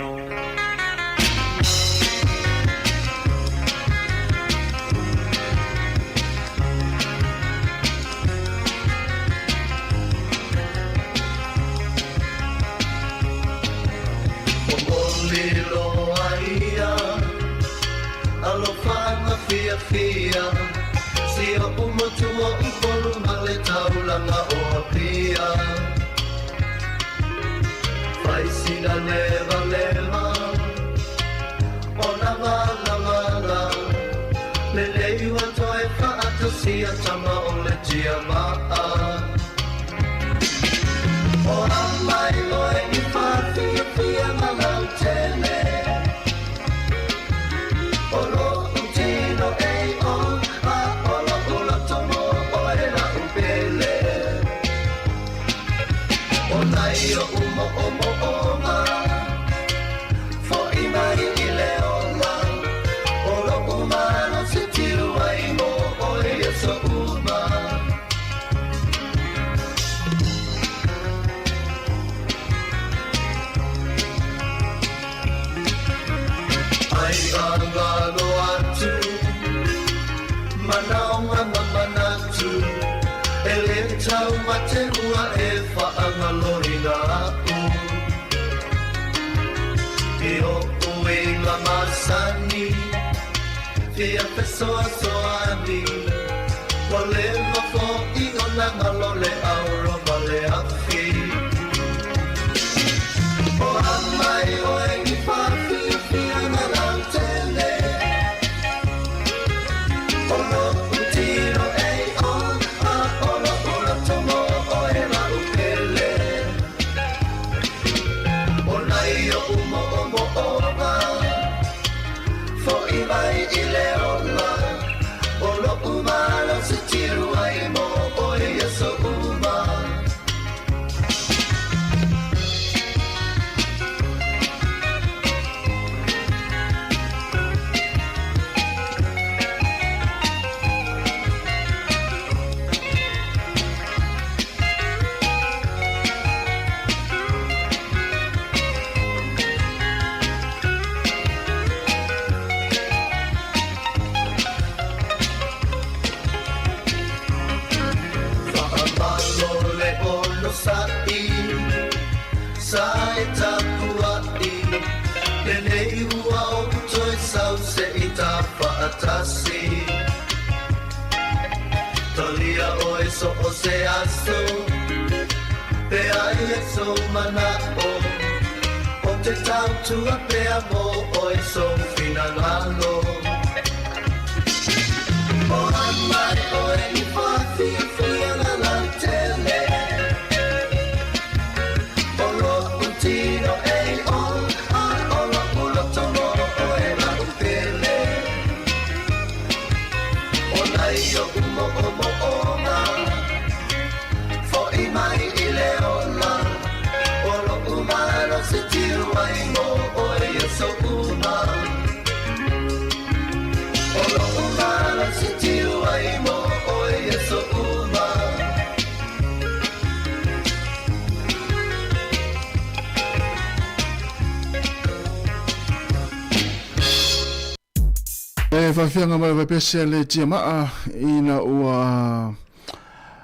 [SPEAKER 13] E faafiaga mai vaipese le tiamaa ina ua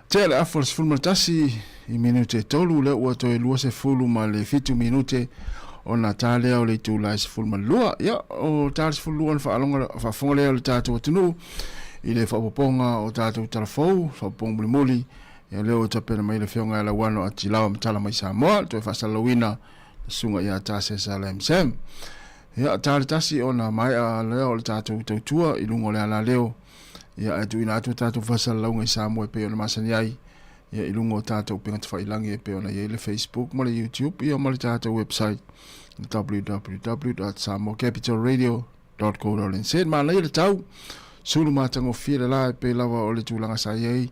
[SPEAKER 13] tea le afa o le 11 i minute 3 lea ua toe 27 minute ona ta lea o le itula e 12. Ia, o ta le 12 na faaloga faafofoga lea o le tatou atunuu i le faaopoopoga o tatou talafou, faaopoopoga mulimuli, ia lea ua tapena mai le afioga ia Lauano Atilao Matala mai Samoa, le toe faasalalauina le susuga ia Tasesa Lamsam. Ia, ta le tasi ona maea lea o le tatou tautua i luga o le alaleo, ia ae tuuina atu a tatou faasalalauga i Samoa e pei ona masani ai, ia i luga o tatou upega tafailagi e pei ona i ai le Facebook ma le YouTube, ia ma le tatou website www.samoacapitalradio.co.nz. Manaia le tau, sulu matagofie le la e pei lava o le tulaga sa i ai,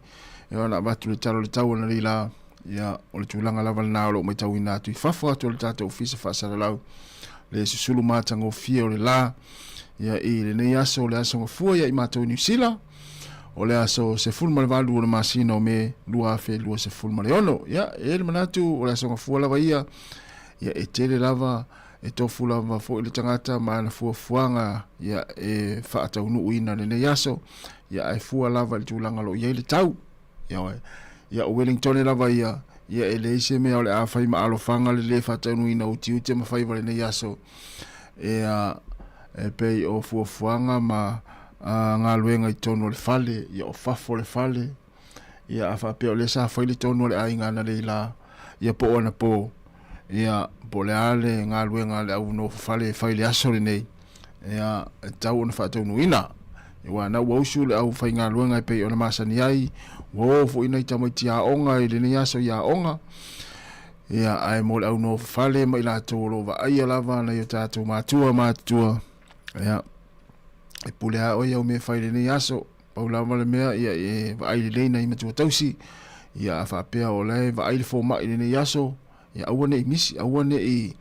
[SPEAKER 13] e ona avatu le tala o le tau ana lila, ia o le tulaga lava lena o lo o matauina atu i fafo atu o le tatou ofisa faasalalau le susulu matagofie o le la ia i lenei aso o le aso gafua ia i matou i Niu Sila. O le aso 18 o le masina o Me 2026. Ia, e i ai le manatu o le aso Gafua lava ia, ia e tele lava, e tofu lava foi le tagata ma ana fuafuaga ia e faataunuuina lenei aso, ia ae fua lava i le tulaga o lo o i ai le tau. Ia, ia o Wellingtone lava ia, ia e leai se mea o le a fai ma alofaga le lē faataunuuina o utiuti ma faiva i lenei aso, ia e pei o fuafuaga ma galuega i totonu o le fale, ia o fafo o le fale, ia a faapea o lea sa fai le tonu a le aiga analeila, ia po o anapo, ia po o le a le galuega a le au nofo fale e fai i le aso lenei, ia e tatau ona faataunuuina. Aua na ua usu le aufaigaluega e pei ona masani ai, ua o foi nai tamaiti aoga i lenei aso i aoga, ia ae mo le au nofo fale ma i latou o lo o vaaia lava nai o tatou matua matutua, ia e pule lava oe i au mea e fai i lenei aso. Pau lava le mea, ia e vaai lelei nai matua tausi, ia a faapea o la e vaai le fomai i lenei aso, ia aua ne i misi, aua ne i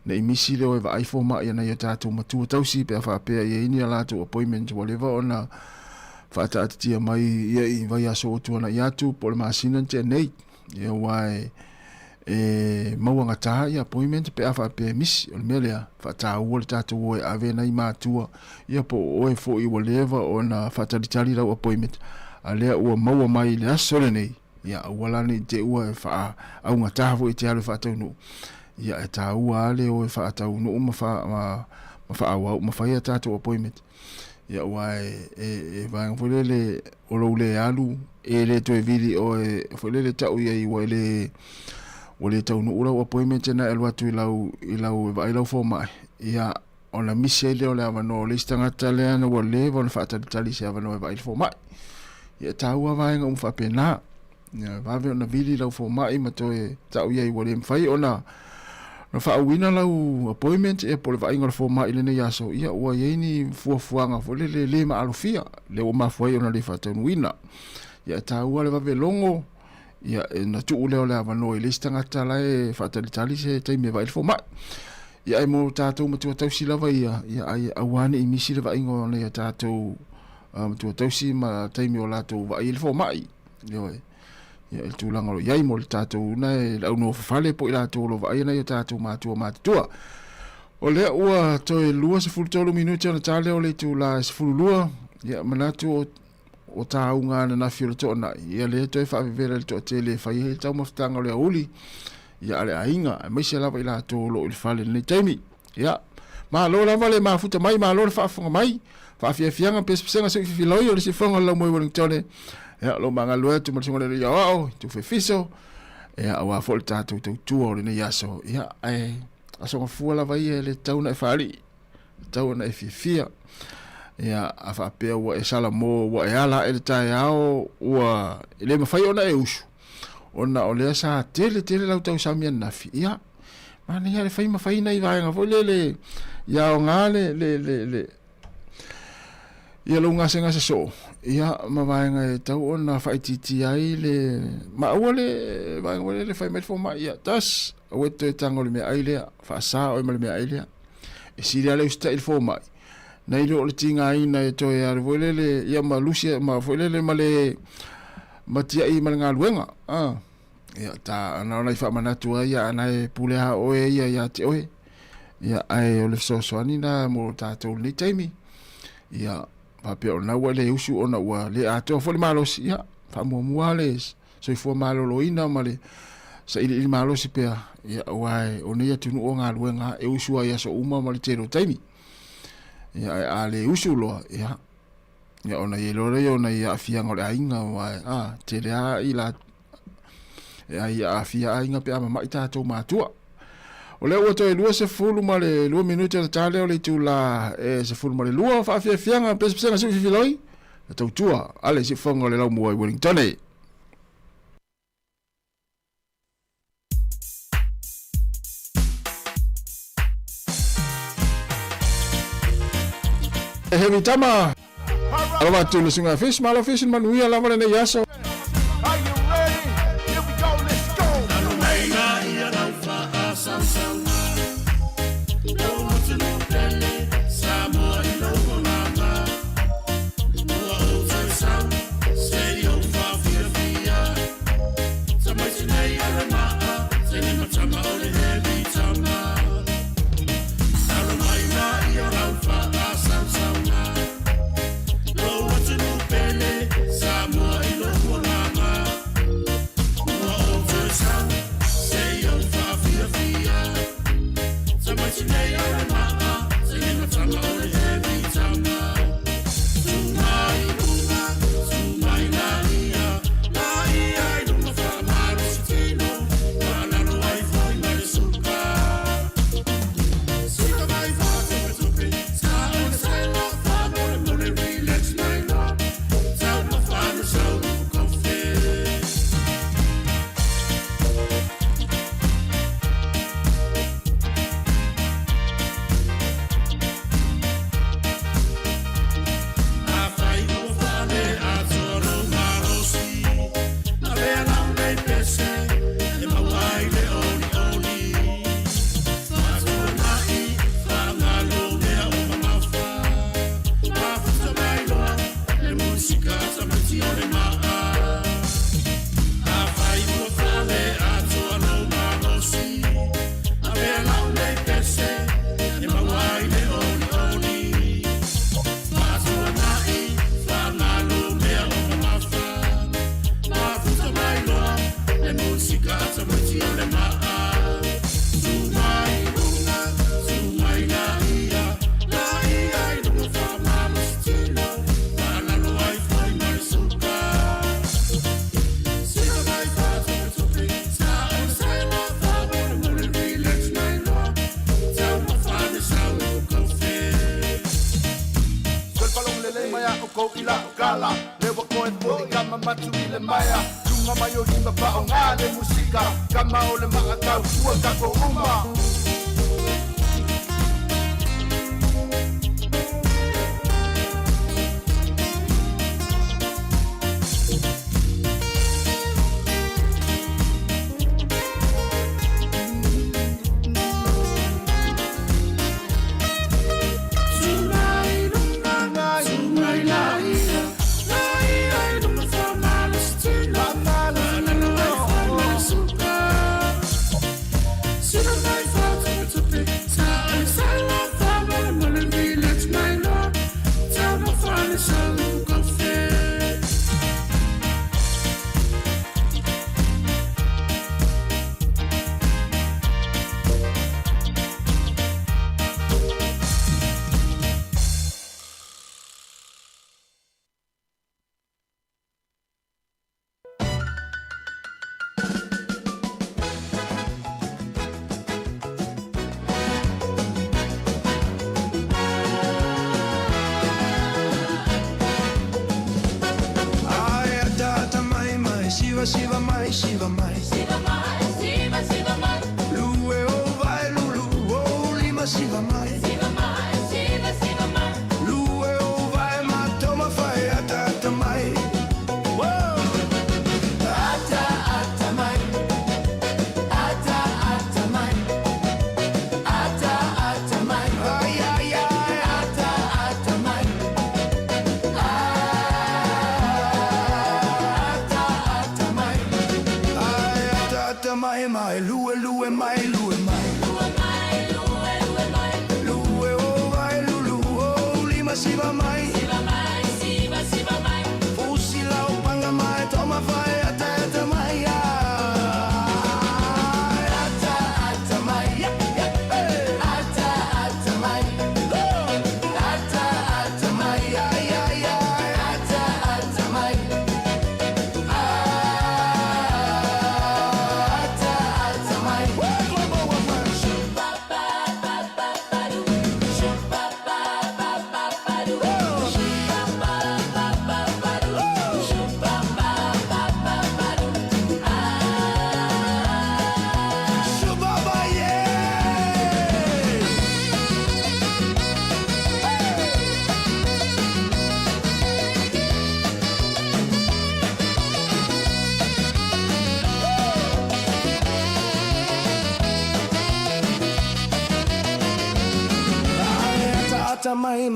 [SPEAKER 13] ne i misi le o e vaai fomai a nai o tatou matua tausi pe a faapea e i ai ni a latou appointment ua leva ona faataatitia mai ia i vaiaso ua tuanai atu po o le masina na tea nei. Ia aua e e mauagata ia appointment pe a faapea e misi. O le mea lea, faataua le tatou o e ave nai matua, ia po o oe foi ua leva ona faatalitali lau appointment, a lea ua maua mai i le aso lenei, ia aua la ne i te i ua e faaaugata foi e te alu e faataunuu. Ia e taua lava le o e faataunuu ma fa, ma, ma faaauau ma fai a tatou appointment. Ia aua e, e, e vaega foi lele o lou le alu, e le toe vili oe foi lele tau i ai ua e le ua le taunuu lau appointment na e alu atu i lau i lau e vaai lau fomai, ia ona misi ai lea o le avanoa o le isi tagata lea na ua leva ona faatalitali i se avanoa e vaai le fomai. Ia e taua vaega uma faapena. Ia vave ona vili lau fomai ma toe tau i ai ua le mafai ona na faauuina lau appointment ia po o le vaaiga o le fomai i lenei aso, ia ua i ai ni fuafuaga foi lele le maalofia, lea ua mafua ai ona le faataunuuina. Ia e taua le vave logo, ia e na tuu lea o le avanoa i le isi tagata la e faatalitali se taimi e vaai le fomai. Ia ae mo tatou matua tausi lava ia, ia ai aua ne i misi le vaaiga o nai a tatou matua tausi ma taimi o latou vaai i le fomai. Ioe. Ia, i le tulaga o lo o i ai mo le tatou na e le au nofofale po o i latou o lo o vaaia nai o tatou matua matutua. O lea ua toe 23 minute ona ta lea o le itula e 12, ia manatu o o tāuga ananafi o le toanai, ia lea toe faavevela i le toatele e fai ai le taumafataga o le aoauli, ia a le aiga, aemaise lava i latou o lo o i le fale i lenei taimi. Ia, malo lava le mafuta mai, malo le faafofoga mai, faafiafiaga pesepesega seu fifiloi o le sifoga o le laumoe Wellingtone. Ia, lo magalue atu ma le susuga le Aoao, tufe fiso, ia, aua foi le tatou tautua o lenei aso. Ia, ae aso gafua lava ia e le tatau ona e faalii, tatau ona e fiafia. Ia, a faapea ua e salamo, ua e ala ae le taeao, ua e le mafai ona e usu, ona o lea sa tele tele lau tausami ananafi, ia, Manaia le fai ma fai nai vaega foi lele ia aoga le le le le ia lou gasegase soo ia ma vaega e tau ona faaitiitia ai le ma aua le vaega foi lele fai mai le fomai ia tas aua e te toe tago i le meaai lea faasa oe ma le meaai lea e sili lava le usitai i le fomai nai lo o le tigaina e toe alu foi lele ia ma lusi ma foi lele ma le ma tiai ma le galuega a Ia, ta, na ona i faamanatu ai, ia, ana e pule a oe ia ia te oe. Ia, ae o le fesoasoani na mo tatou lenei taimi. Ia, faapea o na ua le usu ona ua le atoa foi le malosi, ia, faamuamua le soifua maloloina ma le sailiili malosi pea, ia, aua o nei atunuu o galuega e usu ai aso uma ma le tele o taimi. Ia, ae a le usu loa, ia, Ia ona i ai loa lea o nai aafiaga o le aiga aua a tele lava i la e ai aafia aiga pe a mama'i tatou matua. O lea ua toe 22 minute ona ta lea o le itula e 12 faafiafiaga pesepesega siu fifiloi na tautua a le siufofoga o le Laumua i Wellingtone. Heavy tama. Alofa atu le susuga Fish, malo Fish, manuia lava lenei aso.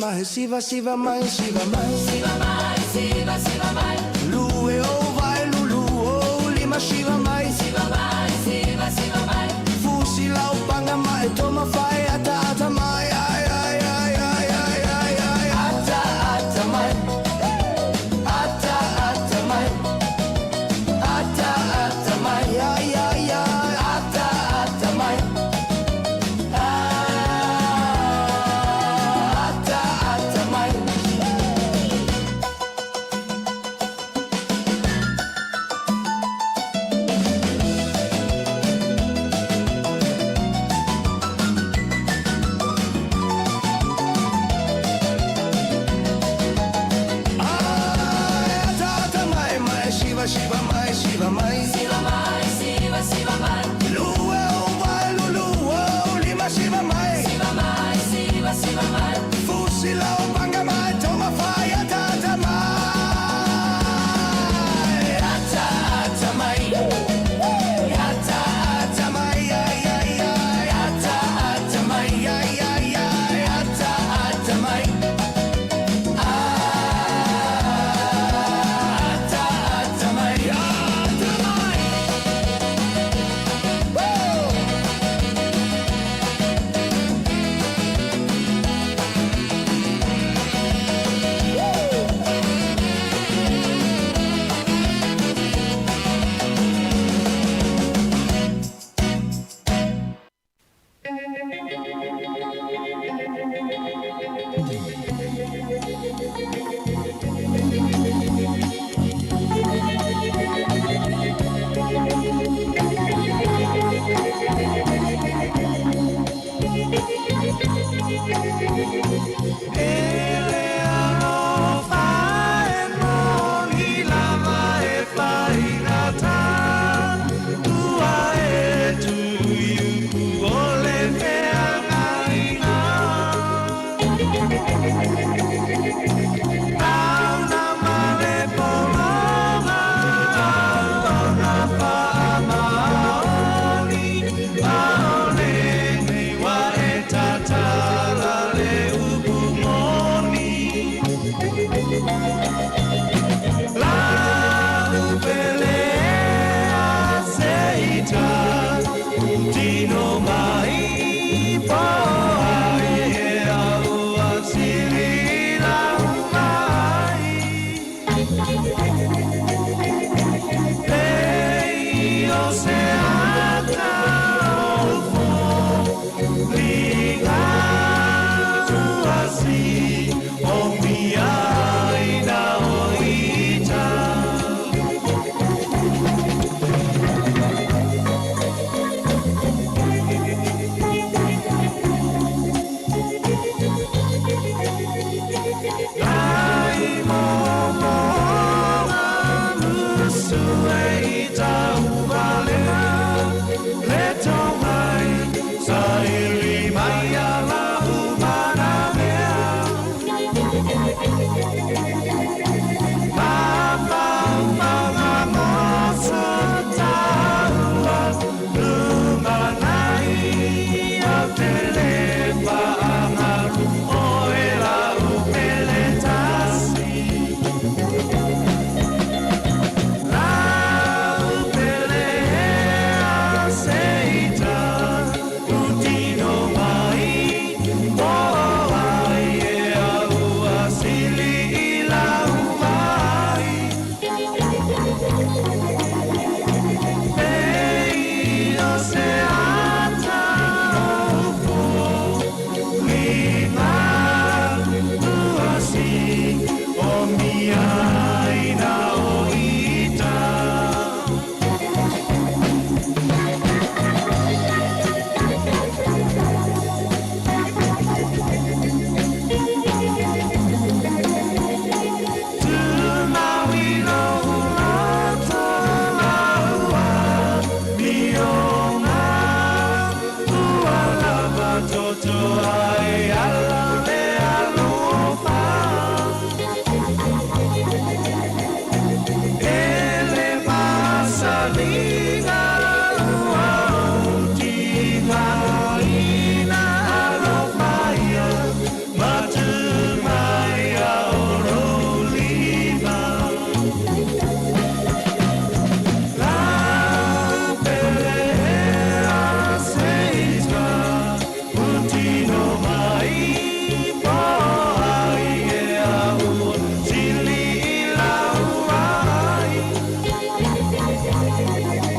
[SPEAKER 14] Mai siva siva mai siva mai
[SPEAKER 2] siva mai siva siva mai
[SPEAKER 14] lue o vai lulu o lima siva mai
[SPEAKER 2] siva mai siva siva mai
[SPEAKER 14] fusi lau panga mai toma fai ata ata mai ai ai ai ai ai ai ai
[SPEAKER 2] ata ata mai ata ata mai ata ata mai
[SPEAKER 14] ai ai ai
[SPEAKER 2] ata ata mai ata ata mai.
[SPEAKER 14] Ata ata mai mai siva siva mai siva mai
[SPEAKER 2] siva mai siva siva mai
[SPEAKER 14] lue o vai lulu o lima siva mai
[SPEAKER 2] siva mai siva siva mai
[SPEAKER 14] fusi lau panga mai toma fai ata ata mai
[SPEAKER 2] ata ata mai ata ata mai
[SPEAKER 14] ai ai ai
[SPEAKER 2] ata ata mai
[SPEAKER 14] ai ai ai
[SPEAKER 2] ata ata mai ata ata mai
[SPEAKER 14] ata mai. Thank you.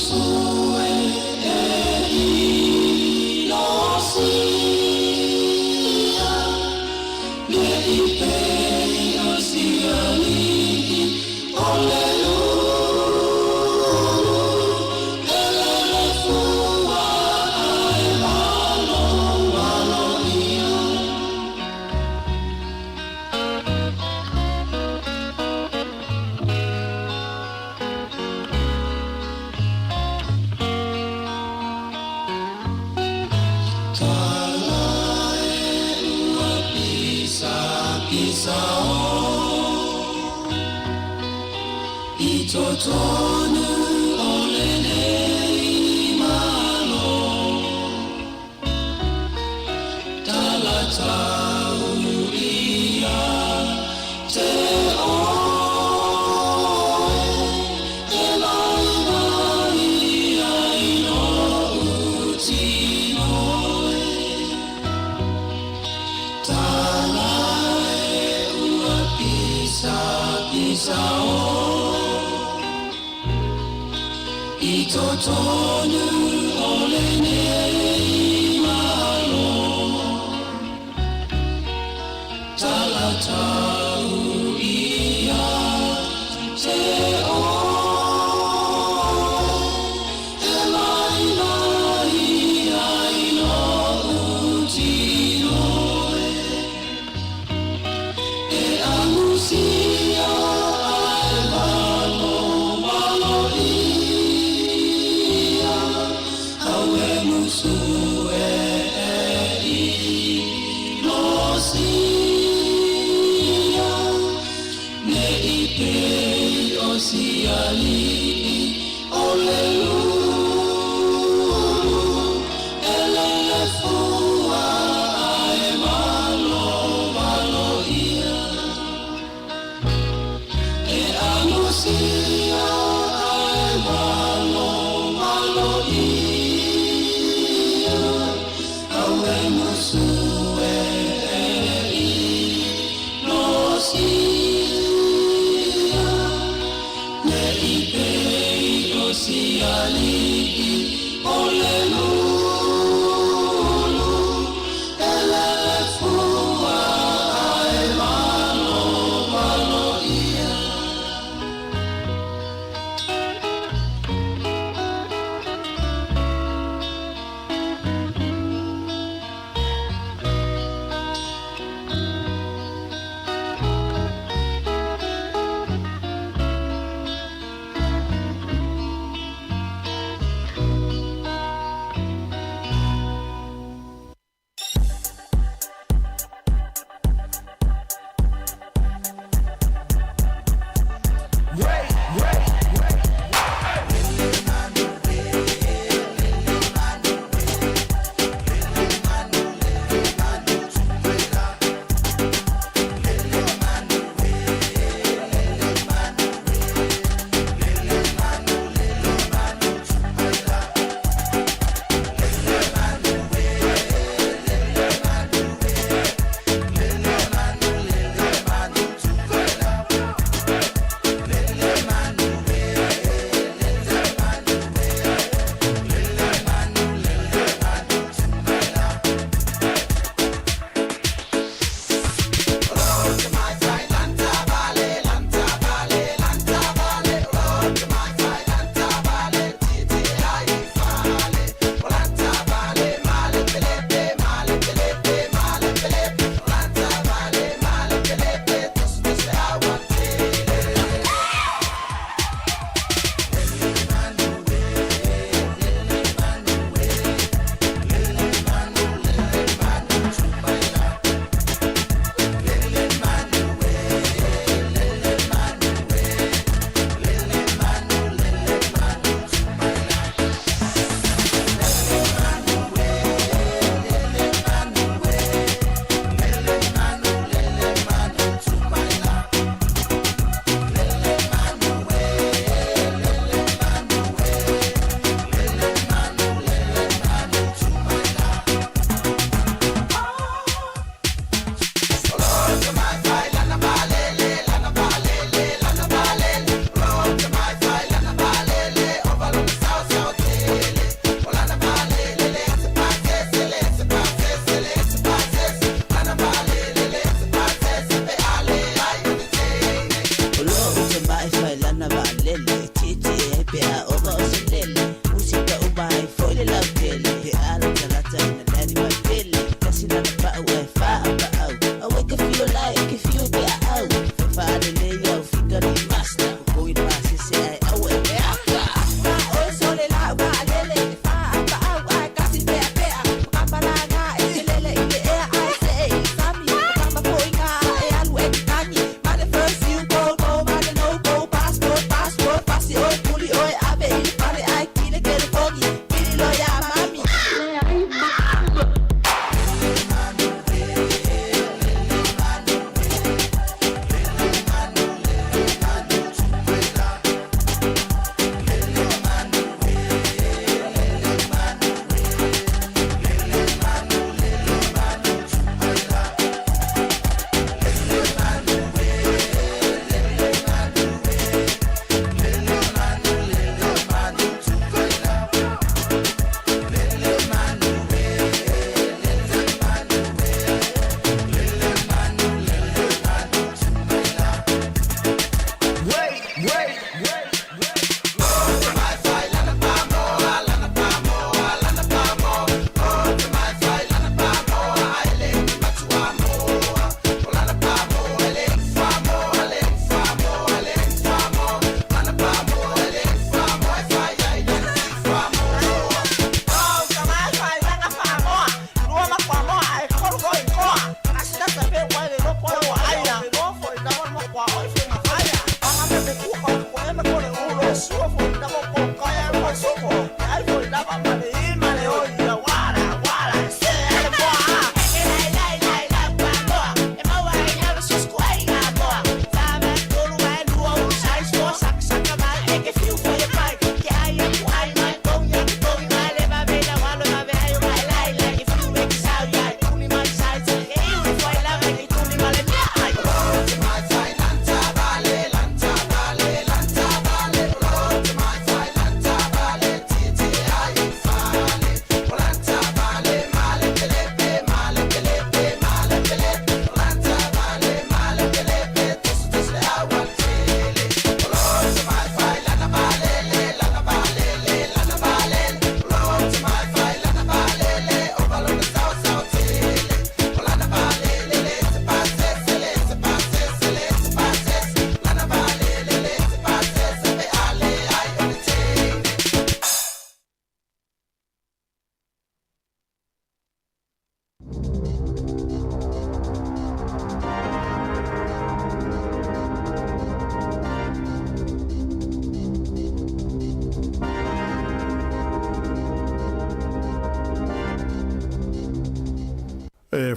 [SPEAKER 2] musue e i losia Ne i pei o sialii o le ulu E lele fua ae malo malo ia. Tala e ua pisa pisa o I totonu o lenei Malo Tala tau ia te oe E lailai ai lo'u tino e Tala e ua pisa pisa o I totonu o lenei Malo Tala tau ia te oe E lailai ai lo'u tino e E amusia ae malo malo ia Au e musu e e i losia Ne i pei o sialii o le ulu E lele fua ae malo malo ia E amusia ae malo malo ia Au e musu e e i losia Ne i pei o sialii o le ulu E lele fua ae malo malo ia.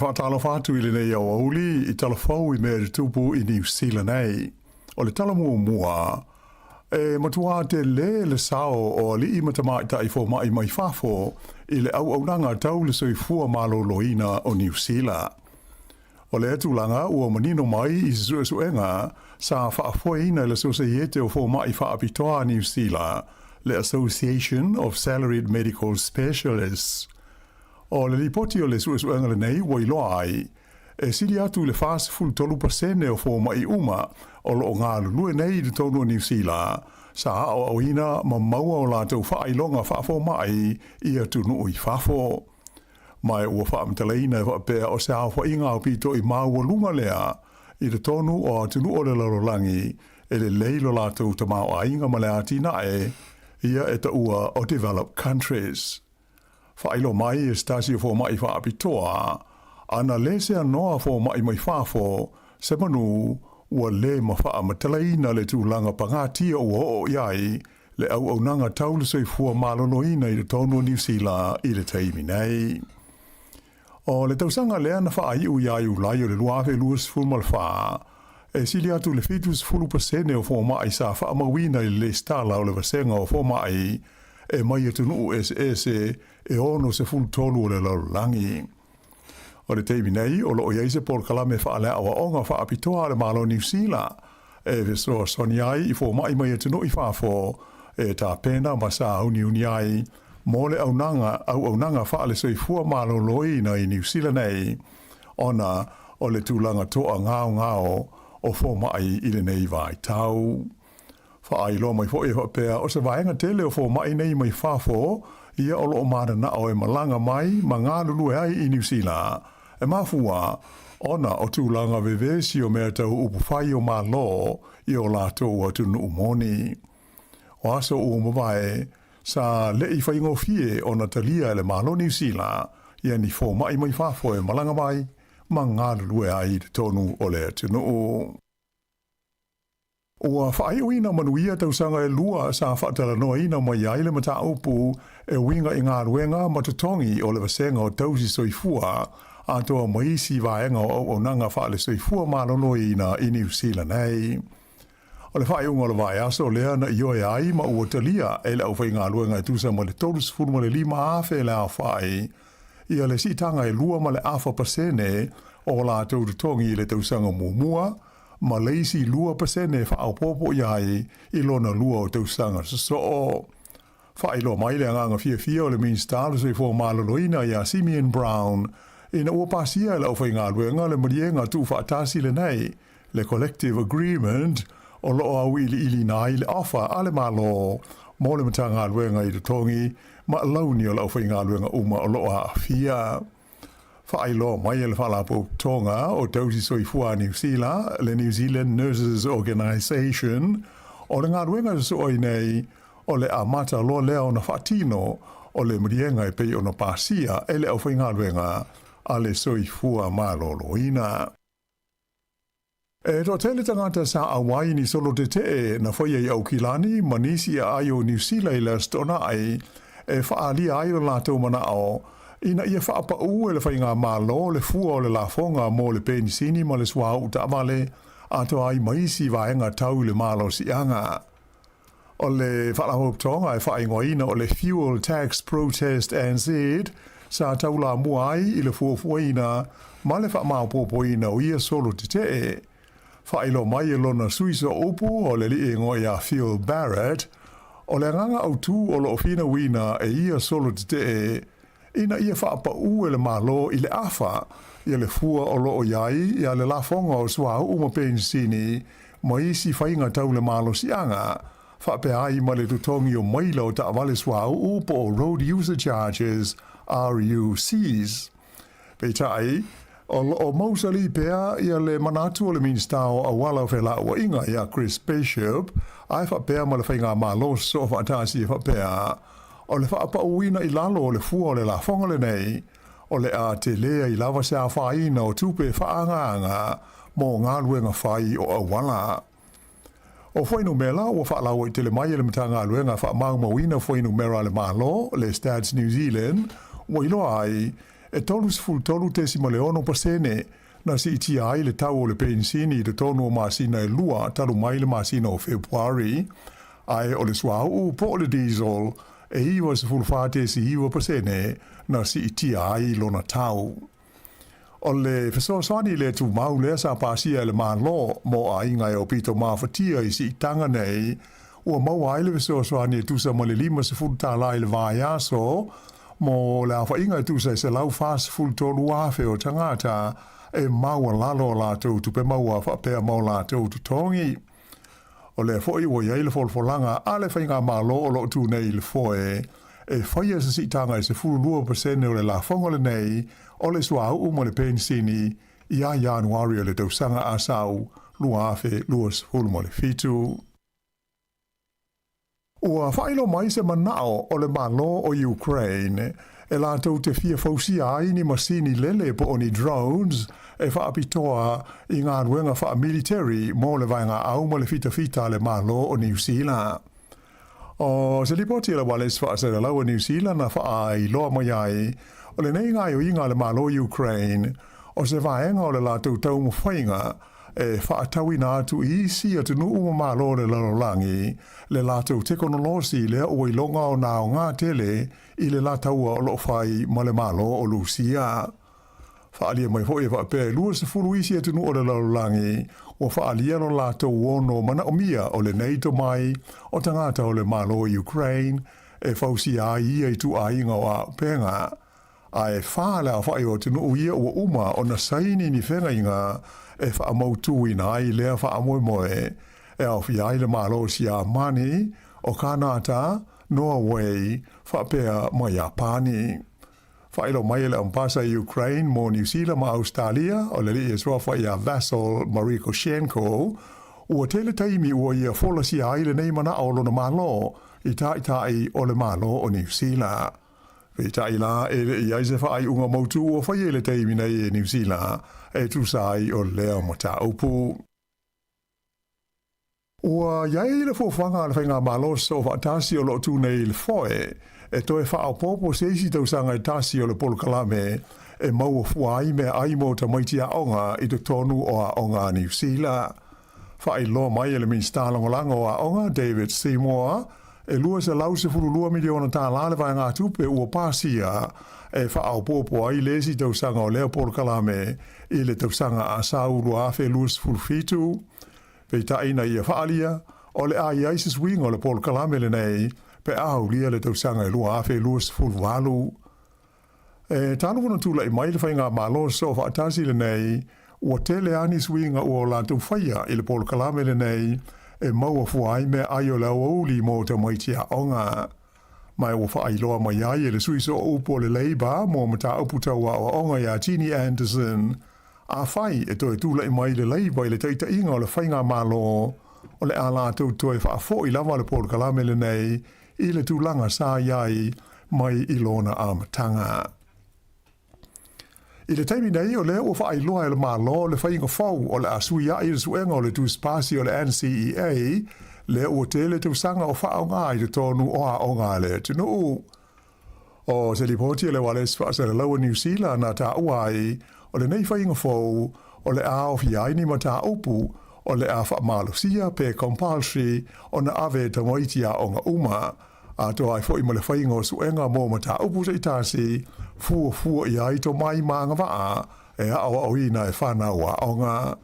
[SPEAKER 12] faatalofa atu i lenei aoauli i tala fou i mea e tutupu i Niu Sila nei. O le tala muamua, e matuā telē le sao o alii ma tamaitai fomaʻi mai fafo i le auaunaga tau le soifua malōlōina o Niu Sila. O lea tulaga ua manino mai i se suesuega sa faafoeina e le Sosaiete o Fomaʻi Faapitoa a Niu Sila, le Association of Salaried Medical Specialists. O le lipoti o le suesuega lenei ua iloa ai, e sili atu i le 43% o fomaʻi uma o lo o galulue nei i totonu o Niu Sila sa aoaoina ma maua o latou faailoga faafomaʻi i atunuu i fafo. Ma e ua faamatalaina e faapea o se aofaiga aupito i maualuga lea i totonu o atunuu o le lalolagi e lelei lo latou tamaoaiga ma le atinae ia e taua o developed countries. Faailoa mai e se tasi o fomaʻi faapitoa, ana lē seanoa fomaʻi mai fafo, se manu ua lē mafaamatalaina le tulaga pagatia ua oo i ai le auaunaga tau le soifua maloloina i totonu o Niu Sila i le taimi nei. O le tausaga lea na faaiu iā Iulai o le 2024, e sili atu i le 70% o fomaʻi sa faamauina i le lesitala o le vasega o fomaʻi e mai atunuu eseese e 63 o le lalolagi. O le taimi nei, o lo o i ai se polokalame faaleaoaoga faapitoa a le Malo o Niu Sila e fesoasoani ai i fomaʻi mai atunuu i fafo e tapena ma sāuniuni ai mo le aunaga auaunaga faale-soifua maloloina i Niu Sila nei ona o le tulaga toagaogao o fomaʻi i lenei vaitau. Faailoa mai foi e faapea o se vaega tele o fomaʻi nei mai fafo ia o lo o mananao e malaga mai ma galulue ai i Niu Sila e mafua ona o tulaga vevesi o mea tau upufai o Malo i o latou atunuu moni. O aso ua mavae, sa leʻi faigofie ona talia e le Malo Niu Sila ia ni fomaʻi mai fafo e malaga mai ma galulue ai i totonu o le atunuu. Ua faaiuina manuia tausaga e lua sa faatalanoaina mai ai le mataupu e uiga i galuega ma totogi o le vasega o tausi soifua atoa ma isi vaega o auaunaga faale-soifua maloloina i Niu Sila nei. O le faaiuga o le vaiaso lea na ioe ai ma ua talia e le aufaigaluega e tusa ma le 35,000 le aofai ia le siitaga e 2.5% o latou totogi i le tausaga muamua ma le isi 2% e faaopoopo i ai i lona lua o tausaga sosoo. Faailoa mai le agaga fiafia o le Minisita o le Soifua Maloloina iā Simeon Brown ina ua pasia e le aufaigaluega le maliega tuufaatasi lenei, le Collective Agreement, o lo o auiliiliina ai le ofa a le Malo mo le Matagaluega i totogi ma alauni o le aufaigaluega uma o lo o aafia. Faailoa mai e le Faalapotopotoga o Tausi Soifua a Niu Sila, le New Zealand Nurses Organisation, o le galuega e sosoo ai nei, o le amata loa lea ona faatino o le maliega e pei ona pasia e le aufaigaluega a le Soifua Maloloina. E toatele tagata sa auai ni solo tetee na faia i Aukilani ma nisi aai o Niu Sila i le Aso Toonai e faaalia ai lo latou manao ina ia faapaū e le faigamalo le fua o le lafoga mo le penisini ma le suauu taavale atoa ai ma isi vaega tau i le malosiaga. O le faalapotopotoga e faaigoaina o le Fuel Tax Protest NZ sa taulamua ai i le fuafuaina ma le faamaopoopoina o ia solo tetee. Faailoa mai e lona sui sooupu o le alii igoa iā Phil Barrett, o le agaga autū o lo o finauina e ia solo tetee ina ia faapaū e le Malo i le afa ia le fua o lo o i ai ia le lafoga o suauu ma penisini ma isi faiga tau le malosiaga, faapea ai ma le totogi o maila o taavale suauu po o Road User Charges, RUCs. Peitai, o lo o mausali pea ia le manatu o le Minisita o Auala o Felauaiga iā Chris Bishop, ae faapea ma le Faigamalo Soofaatasi e faapea, O le faapaūina i lalo o le fua o le lafoga lenei, o le a tele ai lava se afaina o tupe faaagaaga mo galuega fai o auala. O fuainumera ua faalauaitele mai e le Matagaluega Faamaumauina Fuainumera a le Malo, le Stats New Zealand, ua iloa ai, E 33.6 pasene na siitia ai le tau o le penisini i totonu o masina e lua talu mai le masina o Fepuari, ae o le suauu po o le diesel e 94.9% na siitia ai lona tau. O le fesoasoani le tumau lea sa pasia e le Malo mo aiga e aupito mafatia i siitaga nei, ua maua ai le fesoasoani e tusa ma le $50 i le vaiaso mo le aofaiga e tusa e 143,000 o tagata e maualalo a latou tupe maua faapea ma o latou totogi. O lea foi ua i ai le folafolaga a le Faigamalo o lo o tu nei i le foe e faia se siitaga e 12% o le lafoga lenei o le suauu ma le penisini ia Ianuari o le tausaga a sau 2027. Ua faailoa mai se manao o le Malo o Ukraine e latou te fia fausia ai ni masini lele po o ni drones e faapitoa i galuega faamiliteri mo le vaegaau ma le fitafita a le Malo o Niu Sila. O se lipoti a le Ualesi Faasalalau a Niu Sila na faailoa mai ai, o lenei gaoioiga a le Malo o Ukraine o se vaega o le latou taumafaiga e faatauina atu i isi atunuu ma malo o le lalolagi le latou tekonolosi lea ua iloga ona aoga tele i le la taua o lo o fai ma le Malo o Lusia. Faaalia mai foi e faapea e 20 isi atunuu o le lalolagi ua faaalia lo latou ono manaomia o lenei tomai o tagata o le Malo o Ukraine e fausia ai ia ituaiga o auupega Ae fa le aofai o atunuu ia ua uma ona saini ni feagaiga e faamautuina ai lea faamoemoe e aofia ai le Malo o Siamani, o Kanata, Noawei, faapea ma Iapani. Faailoa mai e le Ambasa i Ukraine mo Niu Sila ma Ausetalia, o le alii e suafa ia Vasyl Marikoshenko, ua tele taimi ua ia folasia ai lenei manao o lona Malo i taitai o le Malo o Niu Sila. Peitai la, e le i ai se faaiuga mautū ua faia i le taimi nei e Niu Sila e tusa ai o lea mataupu. Ua i ai le fuafuaga a le Faigamalo Soofaatasi o lo o tu nei i le foe e toe faaopoopo se isi tausaga e tasi o le polokalame e maua fua ai meaai mo tamaiti aoga i totonu o aoga a Niu Sila. Faailoa mai e le Minisita Lagolago o Aoga, David Seymour, e $212 miliona tālā le vaegatupe ua pasia e faaopoopo ai le isi tausaga o lea polokalame i le tausaga a sau 2027. Peitai ina ia faaalia, o le a i ai se suiga o le polokalame lenei pe a aulia le tausaga e 2028. E talu ona tulai mai le Faigamalo Soofaatasi lenei, ua tele lava ni suiga ua o latou faia i le polokalame lenei e maua fua ai meaai o le aoauli mo tamaiti aoga. Ma ua faailoa mai ai e le sui sooupu o le Labour mo mataupu tau aoaoga ia Ginny Andersen, afai e toe tulai mai le Labour i le taitaiga o le Faigamalo, o le a latou toe faafoi lava le polokalame lenei i le tulaga sa i ai mai i lona amataga. I le taimi nei, o lea ua faailoa e le Malo le faiga fou o le a sui ai le suega o le tusipasi o le NCEA, lea ua tele tausaga o faaaoga i totonu o aoga a le atunuu. O se lipoti a le Ualesi Faasalalau a Niu Sila na taua ai, o lenei faiga fou, o le a aofia ai ni mataupu o le a faamalosia pe compulsory ona ave e tamaiti aoga uma, atoa ai foi ma le faiga o suega mo mataupu taitasi, fuafua i ai tomai ma agavaa e aoaoina e fanau aoga.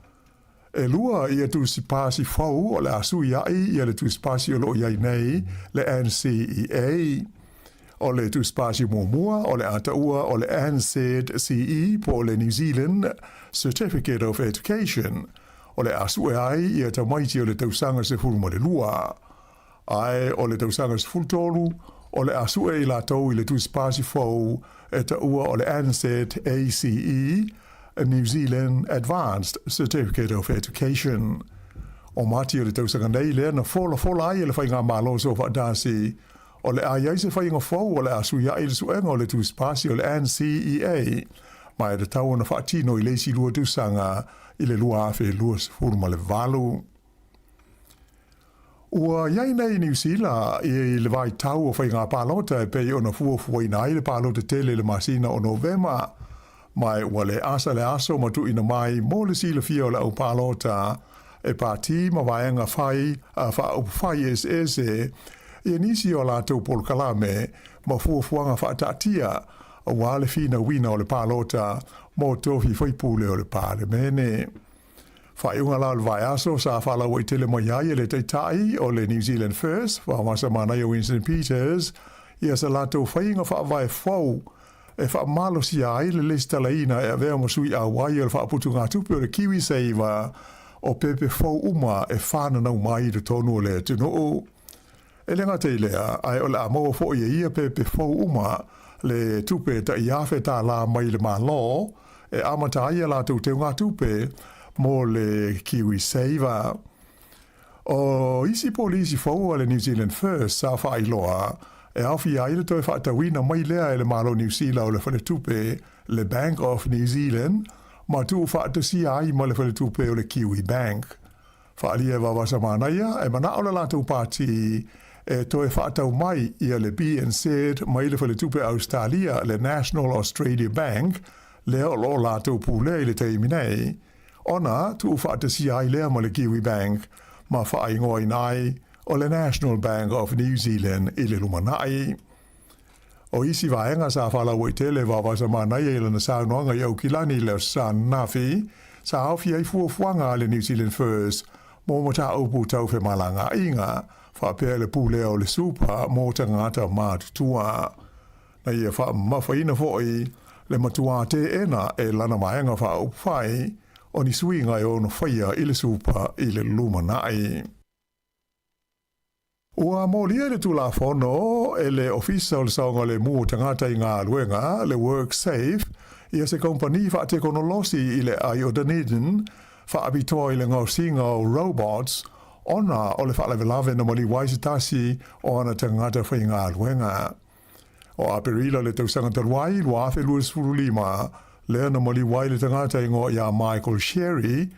[SPEAKER 12] E lua ia tusipasi fou o le a sui ai ia le tusipasi o lo o i ai nei, le NCEA. O le tusipasi muamua o le a taua o le NZCE po o le New Zealand Certificate of Education, o le a sue ai ia tamaiti o le tausaga 12. Ae o le tausaga 13, o le a sue i latou i le tusipasi fou e taua o le NZACE, New Zealand Advanced Certificate of Education. O Mati o le tausaga nei lea na folafola ai e le Faigamalo Soofaatasi, o le a i ai se faiga fou o le a sui ai le suega o le tusipasi o le NCEA, ma e tatau ona faatino i le isi lua tausaga i le 2028. Ua i ai nei Niu Sila i le vaitau o faiga palota e pei ona fuafuaina ai le palota tele i le masina o Novema, ma ua le asa le aso ma tuuina mai mo le silafia o le au palota e pati ma vaega fai a faaupufai eseese ia nisi o latou polokalame ma fuafuaga faataatia aua le finauina o le palota mo tofi faipule o le Palemene. Faaiuga la o le vaiaso sa faalauaitele mai ai e le Taitai o le New Zealand First, Vaomasamanaia Winston Peters, ia sa latou faiga faavae fou e faamalosia ai le lesitalaina e avea ma sui auai o le faaputugatupe o le KiwiSaver o pepe fou uma e fananau mai i totonu o le atunuu. E le gata i lea, ae o le a maua foi e ia pepe fou uma le tupe tai $1,000 mai le Malo e amata ai a latou teugatupe mo le KiwiSaver. O isi polisi fou a le New Zealand First sa faailoa e aofia ai le toe faatauina mai lea e le Malo Niu Sila o le faletupe le Bank of New Zealand ma tuufaatasia ai ma le faletupe o le Kiwi Bank. Faaalia e Vaovasamanaia e manao le latou pati e toe faatau mai ia le BNZ mai le faletupe Ausetalia le National Australia Bank lea o loo latou pulea i le taimi nei, ona tuufaatasia ai lea ma le Kiwi Bank ma faaigoaina ai o le National Bank of New Zealand i le lumanai. O isi vaega sa faalauaitele Vaovasamanaia i lana saunoaga i Aukilani i le Aso Sa ananafi, sa aofia ai fuafuaga a le New Zealand First mo mataupu tau femalagaaiga, faapea le pulea o le supa mo tagata matutua. Na ia faamamafaina foi le matuā teena e lana vaega faaupufai o ni suiga e ono faia i le supa i le lumanai. Ua molia le Tulafono e le Ofisa o le Saogalemu o Tagata i Galuega, le WorkSafe, ia se kamupani faatekonolosi i le ai o Dunedin, faapitoa i le gaosiga o robots ona o le faalavelave na maliu ai se tasi o ana tagata faigaluega. O Aperila le tausaga talu ai, 2025, lea na maliu ai le tagata igoa iā Michael Sherry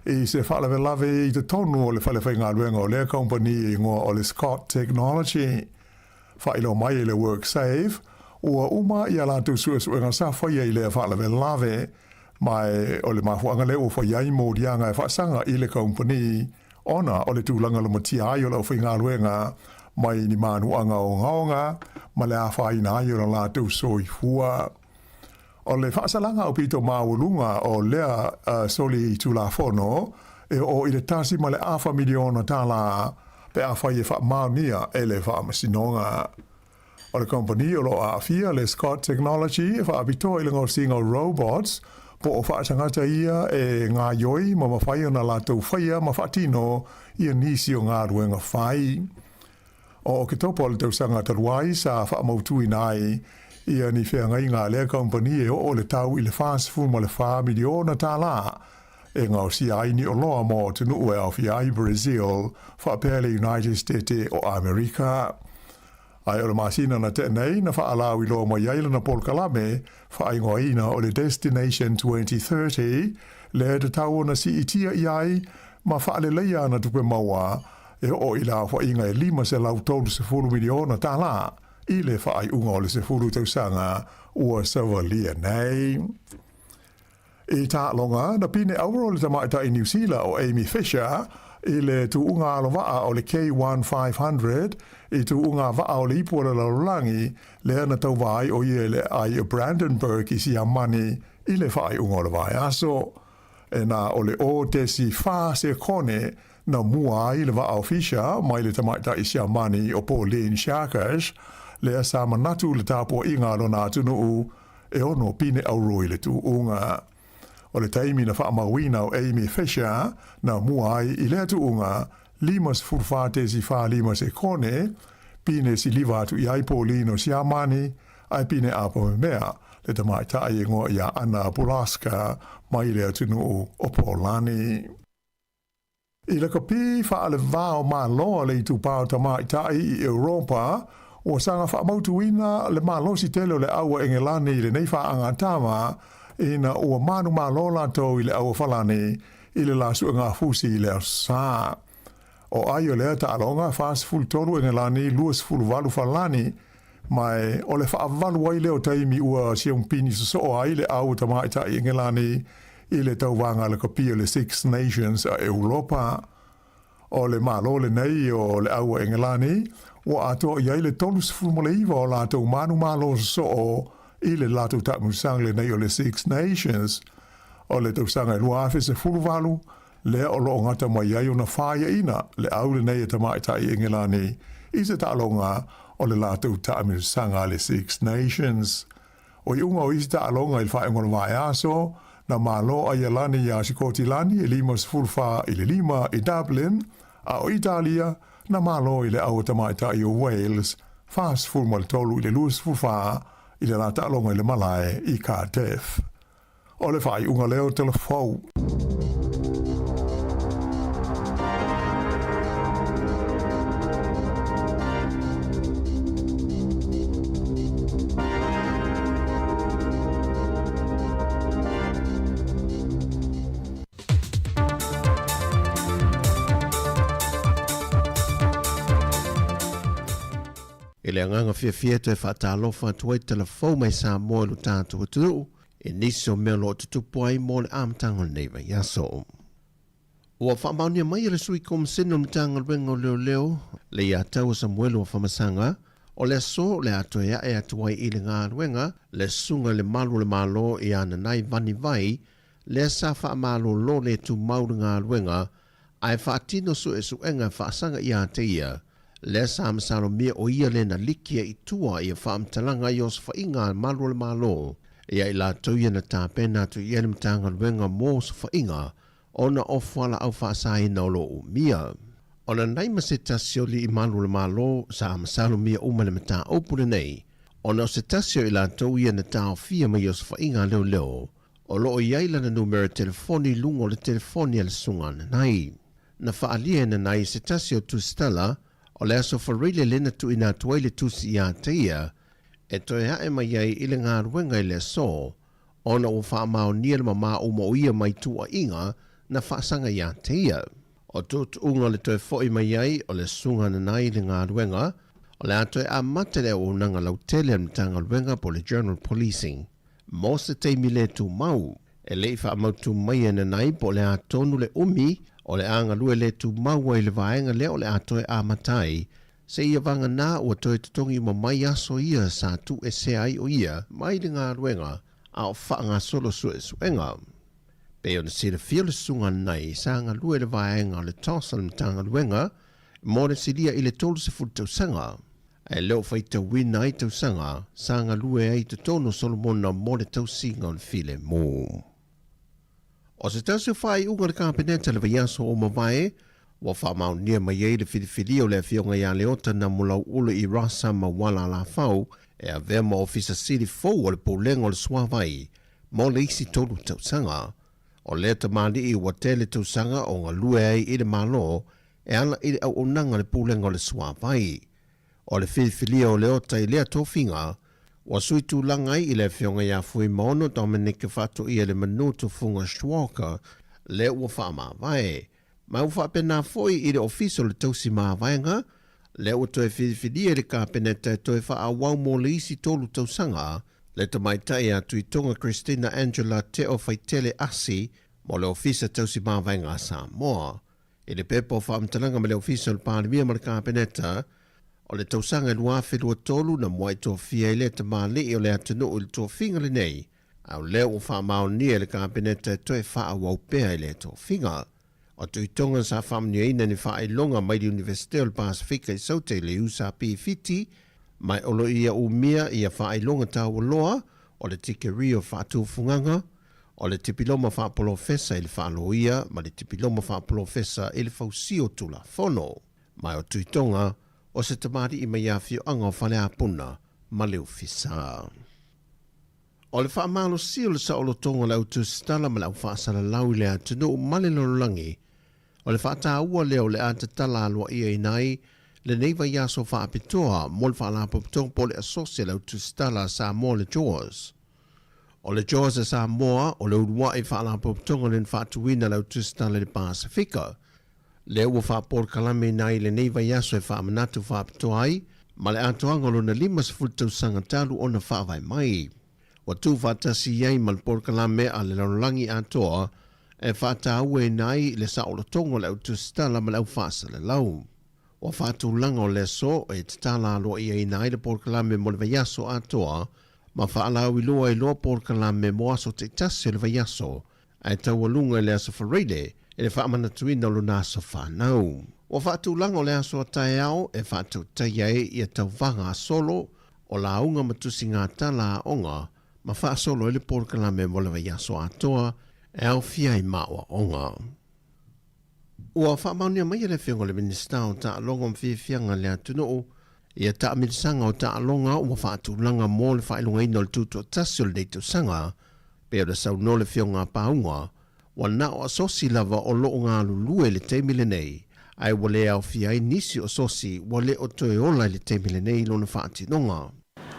[SPEAKER 12] i se faalavelave i totonu o le fale faigaluega o lea kamupani e igoa o le Scott Technology. Faailoa mai e le WorkSafe, ua uma ia latou suesuega sa faia i lea faalavelave, ma o le mafuaaga lea ua fai ai moliaga e faasaga i le kamupani ona o le tulaga lamatia ai o le aufaigaluega mai ni manuaga ogaoga ma le afaina ai o lo latou soifua. O le faasalaga aupito maualuga o lea soli Tulafono e oo i le $1.5 miliona pe afai e faamaonia e le Faamasinoga. O le kamupani o lo o aafia le Scott Technology e faapitoa i le gaosiga o robots po o faatagata ia e gaioi ma mafai ona latou faia ma faatino ia nisi o galuega fai. O Oketopa o le tausaga talu ai sa faamautuina ai ia ni feagaiga a lea kamupani e oo le tau i le $44 miliona e gaosia ai ni oloa mo atunuu e aofia ai Brazil faapea le United State o Amerika. Ae o le masina na tea nei na faalauiloa mai ai lana polokalame faaigoaina o le Destination 2030 lea e tatau ona siitia i ai ma faaleleia ana tupe maua e oo i le aofaiga e $530 miliona i le faaiuga o le 10 tausaga ua savalia nei. I taaloga, na pine auro le tamaitai Niu Sila o Amy Fisher i le tuuga alovaa o le K1 500 i tuuga vaa o le ipu o le lalolagi lea na tauva ai o ia i le aai o Brandenburg i Siamani i le faaiuga o le vaiaso. E na o le 0.4 sekone na mua ai le vaa o Fisher mai le tamaitai Siamani o Pauline Sharkash lea sa manatu le tapuaiga a lona atunuu e ono pine auro i le tuuga. O le taimi na faamauina o Amy Fisher na mua ai i lea tuuga 54.45 sekone, pine siliva atu i ai Pauline o Siamani, ae pine apo memea le tamaitai igoa iā Anna Pulaska mai le atunuu o Polani. I le kapi faalevao malo a le itupa o tamaitai i Europa, ua saga faamautuina le malosi tele o le aua Engelani i lenei faagatama ina ua manumalo latou i le aua Falani i le la suegafusi i le Aso Sa. O ai o lea taaloga, 43 Engelani, 28 Falani, ma o le faavalu ai lea o taimi ua siompini sosoo ai le au a tamaitai Engelani i le tauvaga a le kopi o le Six Nations a Europa. O le Malo lenei o le au a Engelani, ua atoa i ai le 39 o latou manumalo sosoo i le latou taamilosaga lenei o le Six Nations. O le tausaga e 2018, lea o lo o gata mai ai ona faiaina le au lenei e tamaitai Engelani i se taaloga o le latou taamilosaga a le Six Nations. O iuga o isi taaloga i le faaiuga o le vaiaso, na malo Aialani iā Sikotilani e 54 i le 5 i Dublin, a o Italia na malo i le au a tamaitai o Wales 43 i le 24 i le la taaloga i le malae i Cardiff. O le faaiuga lea o Tala Fou.
[SPEAKER 10] I le agaga fiafia e toe faatalofa atu ai tala fou mai Samoa i lo tatou atunuu i nisi o mea o lo o tutupu ai mo le amataga o lenei vaiaso. Ua faamaonia mai e le Sui Komasene o le Matagaluega o Leoleo, Leiataua Samuelu Afamasaga, o le aso o le a toe ae atu ai i le galuega le Susuga i le Malu o le Malo ia Nanai Vani Vai, lea sa faamalolo le tumau le galuega ae faatino suesuega e faasaga ia te ia, lea sa masalomia o ia le na liki ai i tua ia faamatalaga i osofaiga a Malu o le Malo ia i latou ia na tapena atu i ai le Matagaluega mo Osofaiga ona o fualaau faasaina o lo o umia. O Nanai ma se tasi o alii malu o le Malo sa masalomia uma le mataupu lenei, ona o se tasi o i latou ia na taofia mai osofaiga a leoleo O lo o i ai lana numera telefoni i luga o le telefoni a le Susuga Nanai. Na faaalia e Nanai se tasi o tusitala o le Aso Faraile lea na tuuina atu ai le tusi iā te ia e toe ae mai ai i le galuega i le aso ona ua faamaonia le mamā uma o ia mai tuuaiga na faasaga iā te ia. O tuutuuga o le toe fo'i mai ai o le Susuga Nanai i le galuega, o le a toe amata le auaunaga lautele a le Matagaluega po o le General Policing. Mo se taimi le tumau, e le i faamautu mai e Nanai po o le a tonu le umi o le a galue le tumau ai le vaega lea o le a toe amata ai, seia vagana ua toe totogi uma mai aso ia sa tuuesea ai o ia mai le galuega a o faagasolo suesuega. Pei ona silafia le susuga Nanai sa galue le vaega o le TOS a le Matagaluega mo le silia i le 30 tausaga. E le o faitauina ai tausaga sa galue ai i totonu o Solomona mo le tausiga o le filemu. O se tasi o faaiuga a le Kapeneta i le vaiaso ua mavae, ua faamaonia mai ai le filifilia o le Afioga ia Leota Namulau'ulu i Rasa Mauala Alafau e avea ma Ofisa Sili fou o le Pulega o le Suavai mo le isi tolu tausaga. O lea tamalii ua tele tausaga o galue ai i le Malo e ala i le auaunaga a le Pulega o le Suavai. O le filifilia o Leota i lea tofiga, ua sui tulaga ai i le Afioga ia Fuimaono Dominic Faatoialemanu Tufuga Schwalger, lea ua faamavae. Ma ua faapena foi i le Ofisa o le Tausi Mavaega, lea ua toe filifilia e le Kapeneta e toe faaauau mo le isi tolu tausaga, le tamaitai a Tuitoga Christina Angela Teo Faitele Asi mo le Ofisa Tausi Mavaega a Samoa. I le pepa o faamatalaga ma le Ofisa o le Palemia ma le Kapeneta, o le tausaga e 2023 na muai tofia ai lea tamalii o le atunuu i le tofiga lenei, a o lea ua faamaonia e le Kapeneta e toe faaauau pea i lea tofiga. O Tuitoga sa faamanuiaina ni faailoga mai le Iunivesite o le Pasefika i Saute i le USAP Fiti, ma o lo ia umia ia faailoga taualoa o le tikerii o faatufugaga, O le tipiloma faapolofesa i le faaloia ma le tipiloma faapolofesa i le fausia o Tulafono. Ma o Tuitoga, o se tamalii mai afioaga o Faleapuna ma Leufisa. O le faamalosia o le saolotoga o le au tusitala ma le au faasalalau i le atunuu ma le lalolagi, o le faataua lea o le a tatala aloaiaina ai lenei vaiaso faapitoa mo le Faalapotopotoga po o le Asosi a le Au Tusitala a Samoa le JAWS. O le JAWS a Samoa, o le uluai faalapotopotoga lea na faatuina e le Au Tusitala i le Pasefika. Lea ua faapolokalameina ai lenei vaiaso e faamanatu faapitoa ai ma le atoaga o lona 50 tausaga talu ona faavae mai. Ua tuufaatasi ai ma le polokalame a le lalolagi atoa e faatauaina ai le saolotoga o le au tusitala ma le au faasalalau. Ua faatulaga o le aso e tatala aloaiaina ai le polokalame mo le vaiaso atoa ma faalauiloa ai loa polokalame mo aso taitasi o le vaiaso ae taualuga i le aso Faraile i le faamanatuina o lona aso fanau. Ua faatulaga o le aso a taeao e faatautaia ai ia tauvaga solo o lauga ma tusiga tala aoga ma faasolo ai le polokalame mo le vaiaso atoa e aofia ai ma aoaoga. Ua faamaonia mai e le Afioga i le Minisita o Taaloga ma Fiafiaga a le Atunuu ia taamilisaga o taaloga ua faatulaga mo le faailogaina o le tutoatasi o lenei tausaga, pei ona saunoa le Afioga a Pauga, ua na o asosi lava o lo o galulue i le taimi lenei, ae ua le aofia ai nisi o asosi ua le o toe ola i le taimi lenei i lona faatinoga.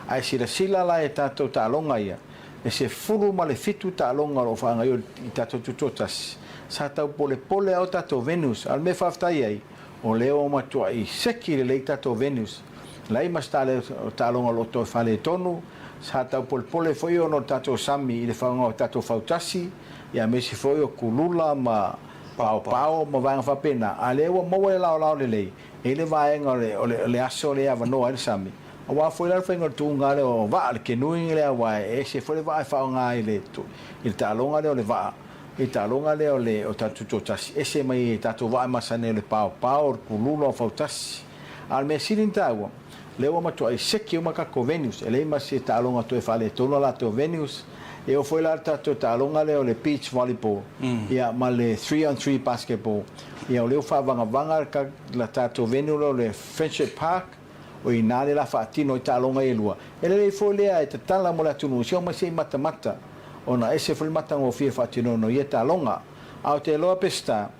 [SPEAKER 11] Ae silasila la e tatou taaloga ia, e 17 taaloga o lo o faagaioia i tatou tutoatasi. Sa tau polepole lava o tatou venues, a o le mea e faafetai ai, o lea ua matuai seki lelei tatou venues. Leai ma se taaloga o lo o toe faaletonu, sa tau polepole foi ona o le tatou sami i le faaaoga o tatou fautasi, ia aemaise foi o kulula ma paopao ma vaega faapena, a o lea ua maua le laolao lelei, e i ai le vaega o le aso lea e avanoa ai le sami. Aua foi la le faiga o le tuuga lea o vaa, le canoeing lea aua e ese foi le vaa e faaaoga i le i le taaloga lea o le vaa, i le taaloga lea o le o tatou tutoatasi, ese mai i tatou vaa e masani ai o le paopao, o le kulula, o fautasi. A o le mea sili ona taua, lea ua matuai seki uma tatou venues, e leai ma se taaloga toe faaletonu a latou venues. E oo foi la le tatou taaloga lea o le beach volleyball, ia ma le three on three basketball, ia o lea ua faavagavaga le tatou venue lea o le Friendship Park, O i ina le la faatino ai taaloga ia e lua. E lelei foi lea e tatala mo le atunuu se omai se i matamata ona ese foi le matagofie faatinoina o ia taaloga. A o te iloa Peseta,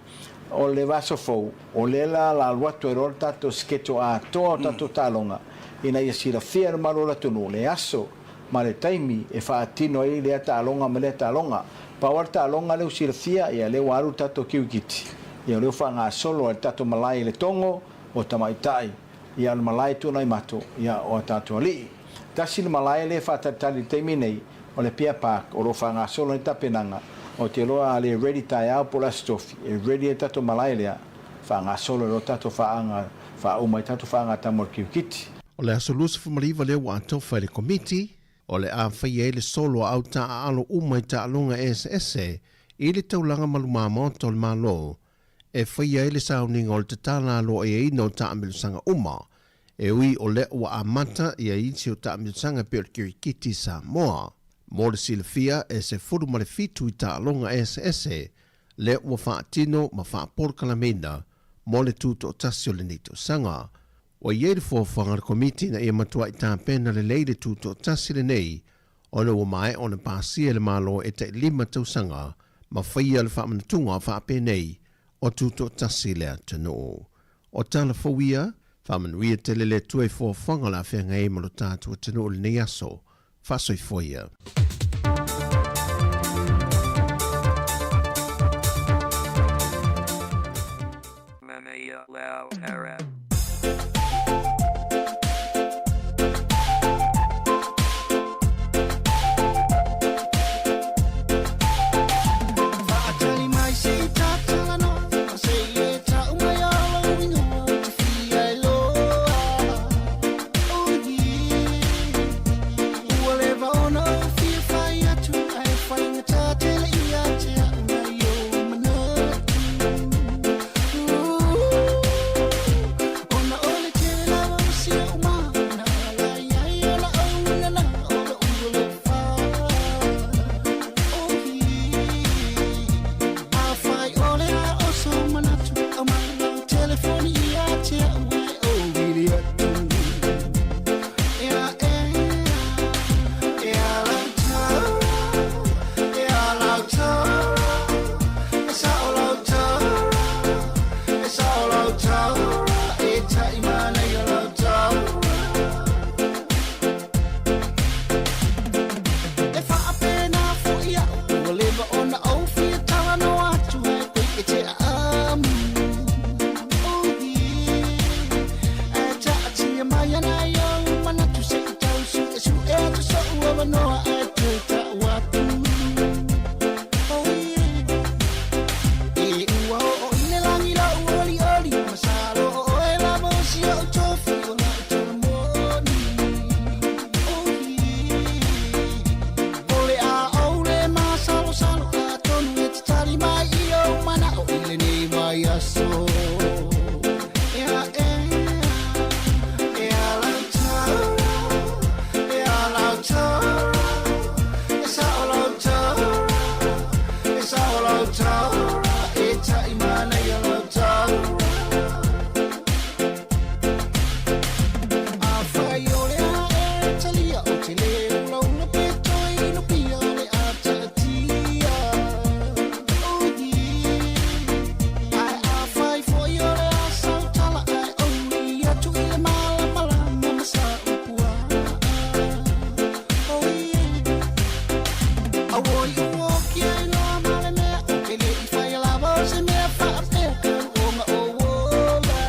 [SPEAKER 11] o le vaaso fou, o lea la la alu atu ai loa le tatou schedule atoa o tatou taaloga ina ia silafia e le mamalu o le atunuu le aso ma le taimi e faatino ai lea taaloga ma lea taaloga. Pau lava le taaloga lea ua silafia, ia lea ua alu le tatou kirikiti, ia o lea ua faagasolo ai le tatou malae i Letogo, o tamaitai, ia o le malae Tuanaimato, ia o a tatou alii. Tasi le malae lea e faatalitali i le taimi nei, o le Apia Park, o lo o faagasolo ai tapenaga, ou te iloa a le ready taeao po o le Aso Tofi, e ready ai le tatou malae lea, faagasolo ai loa tatou faaga, faauma ai tatou faagatama o le kirikiti.
[SPEAKER 10] O le aso 29 lea ua atofa e le Komiti, o le a faia ai le solo a au taaalo uma i taaloga eseese i le taulaga malumamaota o le Malo e faia ai le sauniga o le tatala aloaiaina o taamilosaga uma, e ui o lea ua amata ia isi o taamilosaga e pei o le kirikiti Samoa. Mo le silafia, e 17 i taaloga eseese lea ua faatino ma faapolokalameina mo le tutoatasi o lenei tausaga. Ua i ai le fuafuaga a le Komiti ina ia matuai tapena lelei le tutoatasi lenei ona ua maea ona pasia e le Malo e tai lima tausaga ma faia le faamanatuga faapenei o tutoatasi le atunuu. O tala fou ia, faamanuia tele le Atua i fuafuaga o le a feagai ai ma lo tatou atunuu i lenei aso. Faasoifua ia.
[SPEAKER 2] Faatali mai se i tatalanoa, se i e tau mai o lou ingoa, ou te fia iloa. Oh yeah. Ua leva ona ou fia fai atu, ae faigata tele ia te au nai ou manatu. Ooh. avanoa ae toe ta'u atu. Oh yeah. E ua oo i le lagi la'u olioli, masalo o oe lava o si o'u tofi o la'u tolomoni. Oh yeah. O le a ou le masalosalo atonu e te tali mai i ou mana'o i lenei vaiaso. Ea ea, e ala u taura, e ala u taura, e sa'o lau taura, e sa'o lau taura, e ta'imanaia lau taura. Afai o le a e talia ou te lē ulaula pe toe inupia o le a ta'atia. Oh yeah. Ae afai foi o le a sau tala ae ou uli atu i le malamalama ma sa upu a'a. Oh yeah. Auoi ua oki ai loa ma le mea ou te le i faia lava o se mea faapea talu ona ou ola.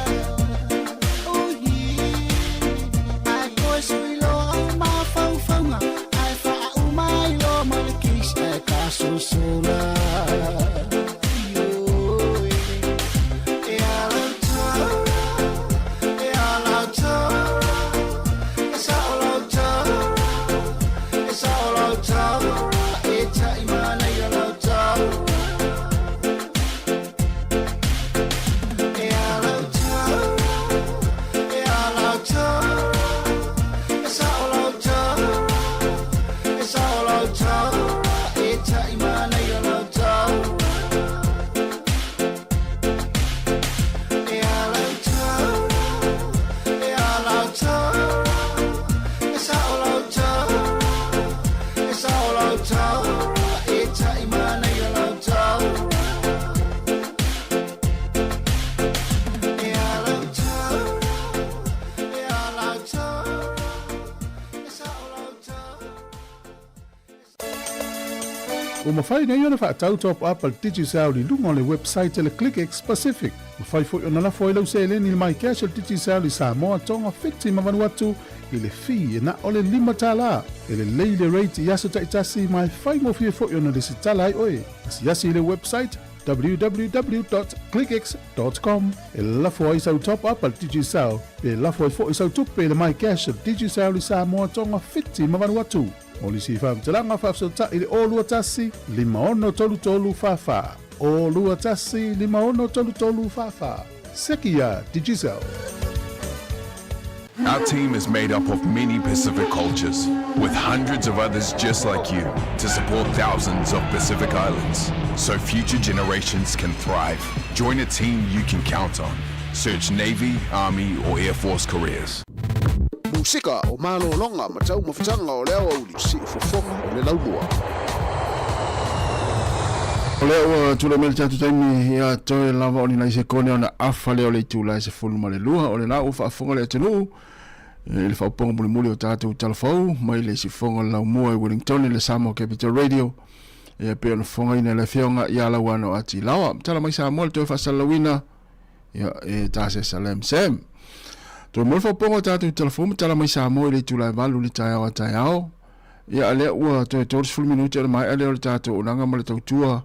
[SPEAKER 2] Oh yeah. Ae toe sui loa au mafaufauga ae faauma ai loa ma le case ae tasosola. Ioe. E ala u taura, e ala u taura, e sa'o lau taura, e sa'o lau taura, e ta'imanaia lau taura. E ala u taura, e ala u taura, e sa'o lau taura, e sa'o lau taura, e ta'imanaia lau taura. E ala u taura, e ala u taura, e sa'o lau taura, e sa'o lau taura, e ta'imanaia lau taura. E ala u taura, e ala u taura, e sa'o lau taura.
[SPEAKER 3] Ua mafai nei ona faatau top up a le Digicel i luga o le website a le ClickX Pacific. Mafai foi ona lafo ai lau seleni i le MyCash a le Digicel i Samoa, Tonga, Fiti ma Vanuatu i le fee e na o le $5. E lelei le rate i aso taitasi ma e faigofie foi ona lesitala ai oe. Asiasi i le website www.clickx.com e lafo ai sau top up a le Digicel pe lafo ai foi sau tupe i le MyCash a le Digicel i Samoa, Tonga, Fiti ma Vanuatu. Mo nisi faamatalaga faafesootai i le 021 5633 44. 021 5633 44. Seki iā Digicel.
[SPEAKER 1] Our team is made up of many Pacific cultures, with hundreds of others just like you to support thousands of Pacific Islands so future generations can thrive. Join a team you can count on. Search Navy, Army, or Air Force careers.
[SPEAKER 13] Musika o malologa ma taumafataga o le aoauli, siufofoga o le laumua. O lea ua tulai mai le tatou taimi ia toe lava o ni nai sekone ona afa lea o le itula e 12, o le la ua faafofoga le atunuu i le faaupuga mulimuli o tatou talafou mai le siufofoga o le laumua i Wellington i le Samoa Capital Radio ia pei ona fofogaina e le afioga ia Lauano Atilawa. Tala mai Samoa le toe faasalalauina ia e tase Salem Sam. Toe mo le faaupuga o tatou talafou ma tala mai Samoa i le itula e 8 le taeao a taeao. Ia, lea ua toe 30 minute ona maea lea o le tatou auaunaga ma le tautua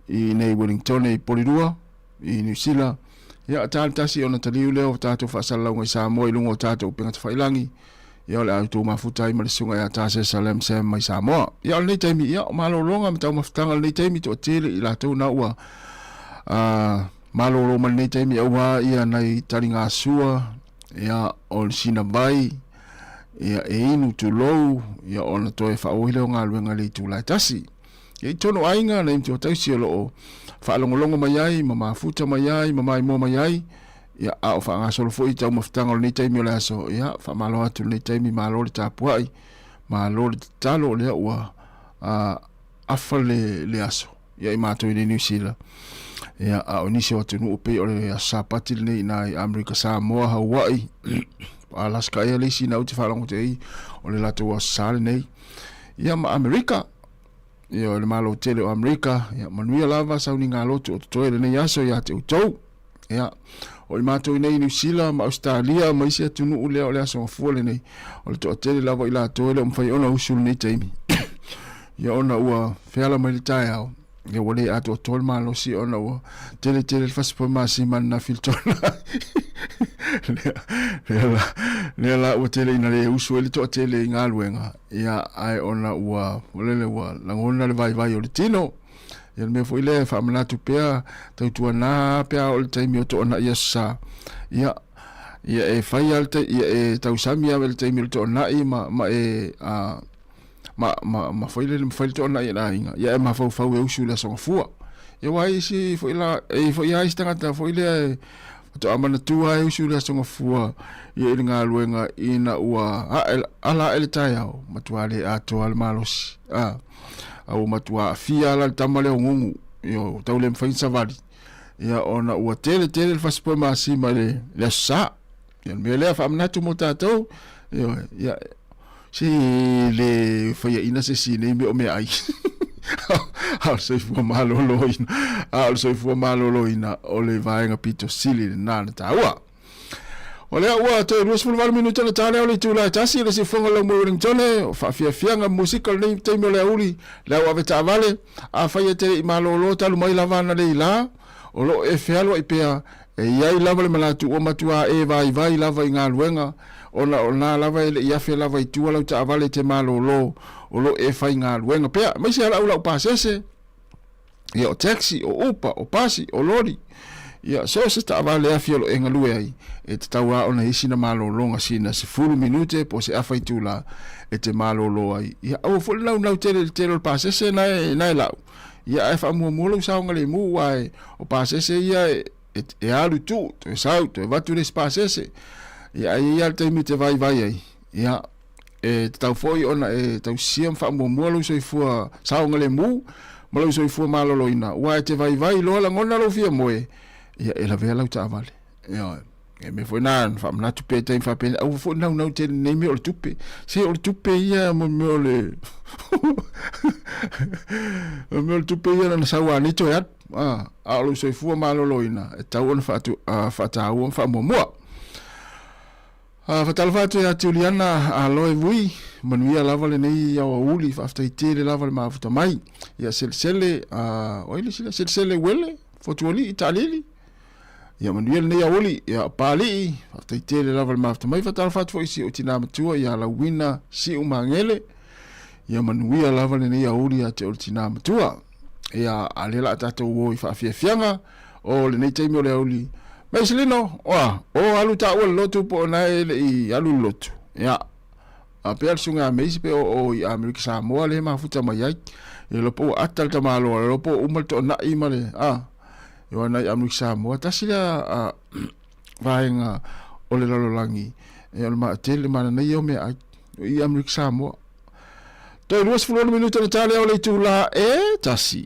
[SPEAKER 13] i nei Wellingtone i Porirua, i Niu Sila. Ia, ta le tasi ona taliu lea o tatou faasalalauga i Samoa i luga o tatou upega tafailangi. Ia, o le a outou mafuta ai ma le susuga ia Tase Salem Sam mai Samoa. Ia, o lenei taimi, ia, o malologa ma taumafataga o lenei taimi toatele i latou na ua malolo mai lenei taimi aua ia nai taligasua, ia, o le sinavai, ia, e inu tulou, ia, ona toe faaauau lea o galuega i le itula e tasi. Ia, i totonu o aiga, nai matua tausi o lo o faalogologo mai ai, ma mafuta mai ai, ma maimoa mai ai, ia, a o faagasolo foi taumafataga o lenei taimi o le aso, ia, faamalo atu lenei taimi, malo le tapuai, malo le tatalo, o lea ua afa le, le aso ia i matou i nei Niu Sila. Ia, a o nisi o atunuu pei o le aso Sapati lenei ina i Amerika Samoa, Hawaii, Alaska ea le isi na ou te faalogo te ai o le latou aso Sa lenei. Ia ma Amerika, ia o le malo tele o Amerika, ia manuia lava sauniga lotu o totoe lenei aso ia te outou. Ia, o i matou i nei i Niu Sila ma Ausetalia ma isi atunuu lea o le Aso Gafua lenei, o le toatele lava i latou e le o mafai ona usu i lenei taimi. Ia ona ua feala mai le taeao, ia ua le atoatoa le malosi ona ua tele tele le fasipoe masima ananafi i le toanai. Lea, lea la, lea la ua tele ina le usu ai le toatele i galuega, ia ae ona ua, lele ua lagona le vaivai o le tino. Ia le mea foi lea e faamanatu pea, tautuana pe a oo i le taimi o toanai Aso Sa, ia, ia e fai lava le tai, ia e tausami lava i le taimi o le toanai ma, ma e, a, ma, ma, ma foi lele, ma fai le toanai a le aiga, ia e mafaufau e usu i le Aso Gafua. Ia aua e i ai isi foi la, e i ai foi lava isi tagata foi lea e faatoa manatua lava e usu i le Aso Gafua ia i le galuega ina ua ae, ala ae le taeao, matua le atoa le malosi. A. A ua matua aafia la le tama lea o Gugu, ia ua tau le mafai ona savali, ia ona ua tele tele le fasipoe masima i le, le Aso Sa. Ia le mea lea faamanatu mo tatou, ioe, ia se le faiaina se isi i nei mea o meaai. A o le soifua maloloina, a o le soifua maloloina o le vaega pito sili lena na taua. O lea ua toe 28 minute ona ta lea o le itula e tasi i le siufofoga o le Laumua Wellingtone, o faafiafiaga musika o lenei taimi o le aoauli, le au avetaavale, afai e te le i malolo talu mai lava analeila, o lo o e fealuai pea, e i ai lava le manatu ua matua e vaivai lava i galuega, ona o na lava e le i afe lava i tua lau taavale e te malolo, o lo o e faigaluega pea, aemaise lava lau laupasese. Ia, o taxi, o Uber, o pasi, o loli, ia, so o se taavale afi o lo o e galue ai, e tatau lava ona i ai sina malologa sina 10 minute po o se afa itula e te malolo ai. Ia, aua foi le naunau tele i le tele o le pasese na e, na e lau, ia, ae faamuamua lou saogalemu, aua e, o pasese ia e, e, e alu tuu, toe sau, toe avatu le isi pasese. Ia, ae i ai lava le taimi e te vaivai ai, ia, E tatau foi ona e tausisia ma faamuamua lou soifua saogalemu ma lou soifua maloloina, aua e te vaivai loa lagona lou fia moe, ia e lavea lau taavale. Ioe. E mea foi na, na faamanatu pea i taimi faapena, aua foi le naunau tele i nei mea o le tupe. Se o le tupe ia mo mea o le o mea o le tupe ia na sau lava nei toe alu. A, a o lou soifua maloloina, e tatau ona faatu, faataua ma faamuamua. Faatalofa atu ia Juliana Aloe Vui, manuia lava lenei aoauli, faafetai tele lava le mafuta mai. Ia Selesele, o ai le isi lea? Selesele Uele, Fotualii, Taalili. Ia manuia lenei aoauli, ia Paalii, faafetai tele lava le mafuta mai. Faatalofa atu foi i si ou tina matua ia Lauina Siu Magele. Ia manuia lava lenei aoauli ia te oe le tina matua. Ia, a lea la a tatou o i faafiafiaga o lenei taimi o le aoauli. Maiselino, oa, o alu taua i le lotu po o na e le i alu i le lotu. Ia, a pea le susuga ia Meisi pe o o i Amerika Samoa lea e mafuta mai ai. Ia lopo ua ata le tamaloa, lopo ua uma le toanai ma le, a, e o ana i Amerika Samoa. Tasi lea a, vaega o le lalolagi, e o le ma, tele mananaia o meaai i Amerika Samoa. Toe 26 minute ona ta lea o le itula e tasi.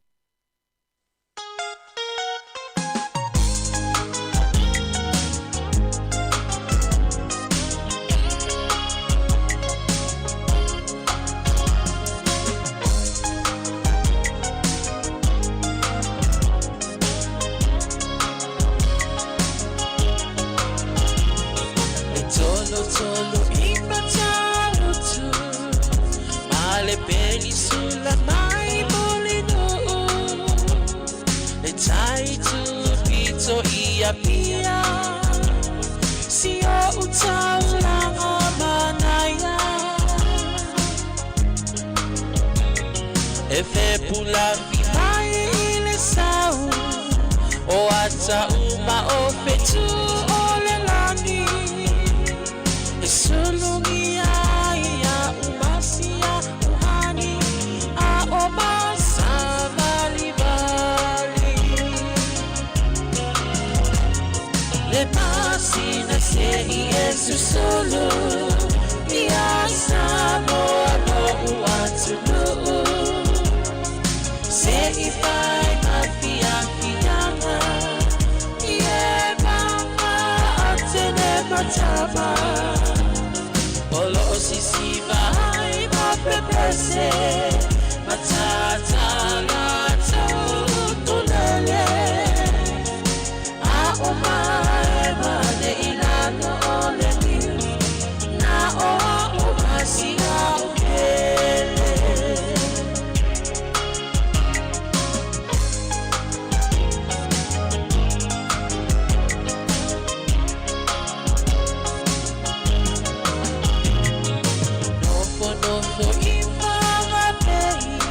[SPEAKER 18] i Whanganui,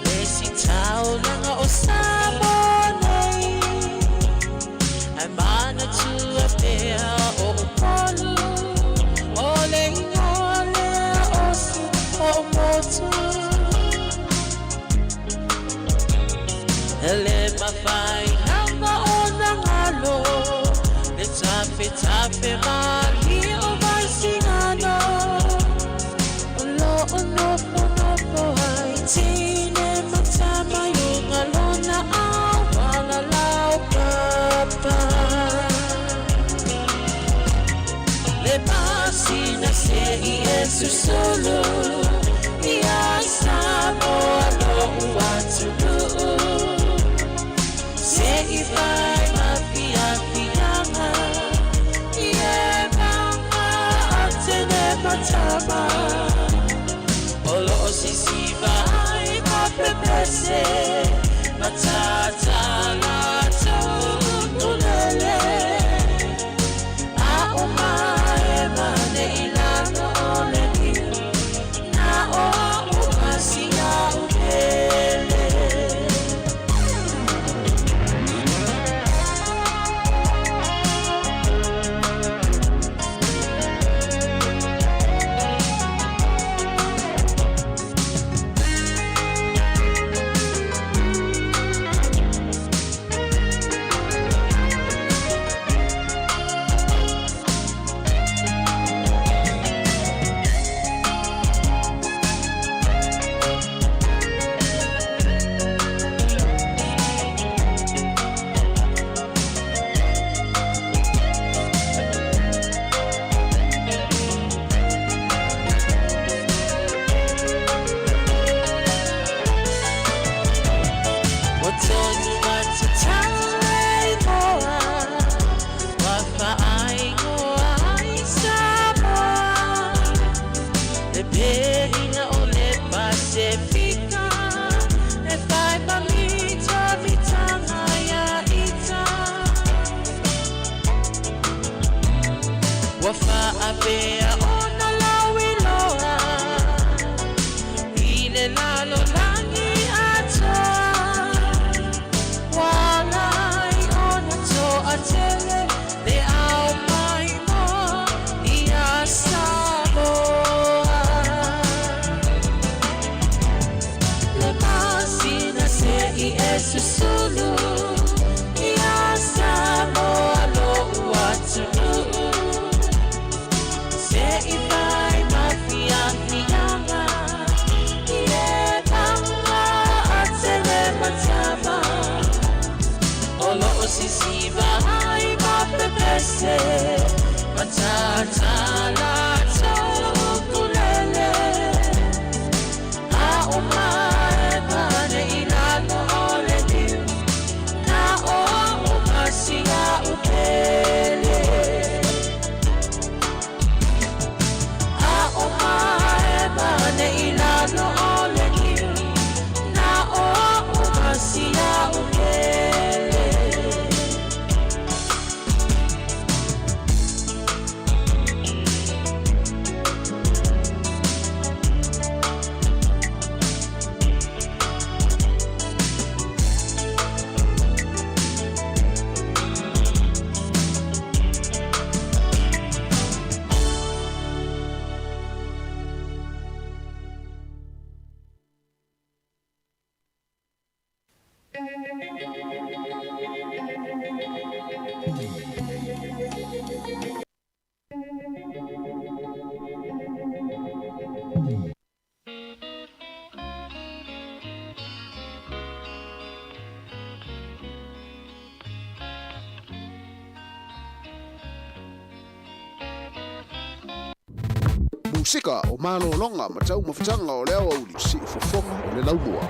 [SPEAKER 18] Le isi taulaga o Samoa nei, Ae manatua pea o Upolu, O le ingoa lea o si ou motu. Le mafai lava ona galo, Le tafetafe malie o Vaisigano, O lo o nofonofo ai teine ma tama i luga lona auala laupapa. Le masina se i e susulu, Ia Samoa lo'u atunuu, Se i fai ma fiafiaga, I e maga a tene ma tama, O loo sisiva ai ma pepese, Ma tata latou ukulele, A o mae mane i lalo o le niu, Na o au ma si au pele. Ua tonu atu tau e ingoa, Ua faaigoa ai Samoa, Le pehina o le Pasefika, E whai ma mita mitanga ia ita. Ua faapea ona lauiloa, I le lalolagi atoa, Ua ala ai ona toatele le ao maimoa ia Samoa. Le masina se i e susulu, Ia Samoa lo'u atunuu, Se i fai ma fiafiaga, I e maga a tele ma tama, O loo sisiva ai ma pepese, Ma tata latou ukulele, A o mae mane i lalo o le niu, Na o au ma si au pele. A o mae mane i lalo o le niu, Na o au ma si au pele.
[SPEAKER 13] Musika o malologa ma taumafataga o le aoauli siufofoga o le laumua.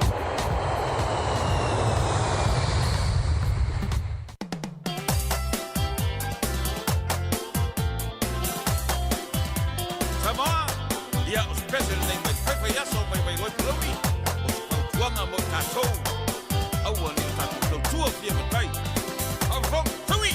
[SPEAKER 19] Samoa, ia o se pese lenei mai faifaiaso mai Vailoe Palauli, o se fautuaga mo i tatou, aua ne i o tatou tautua fia matai. Faafofoga, taui!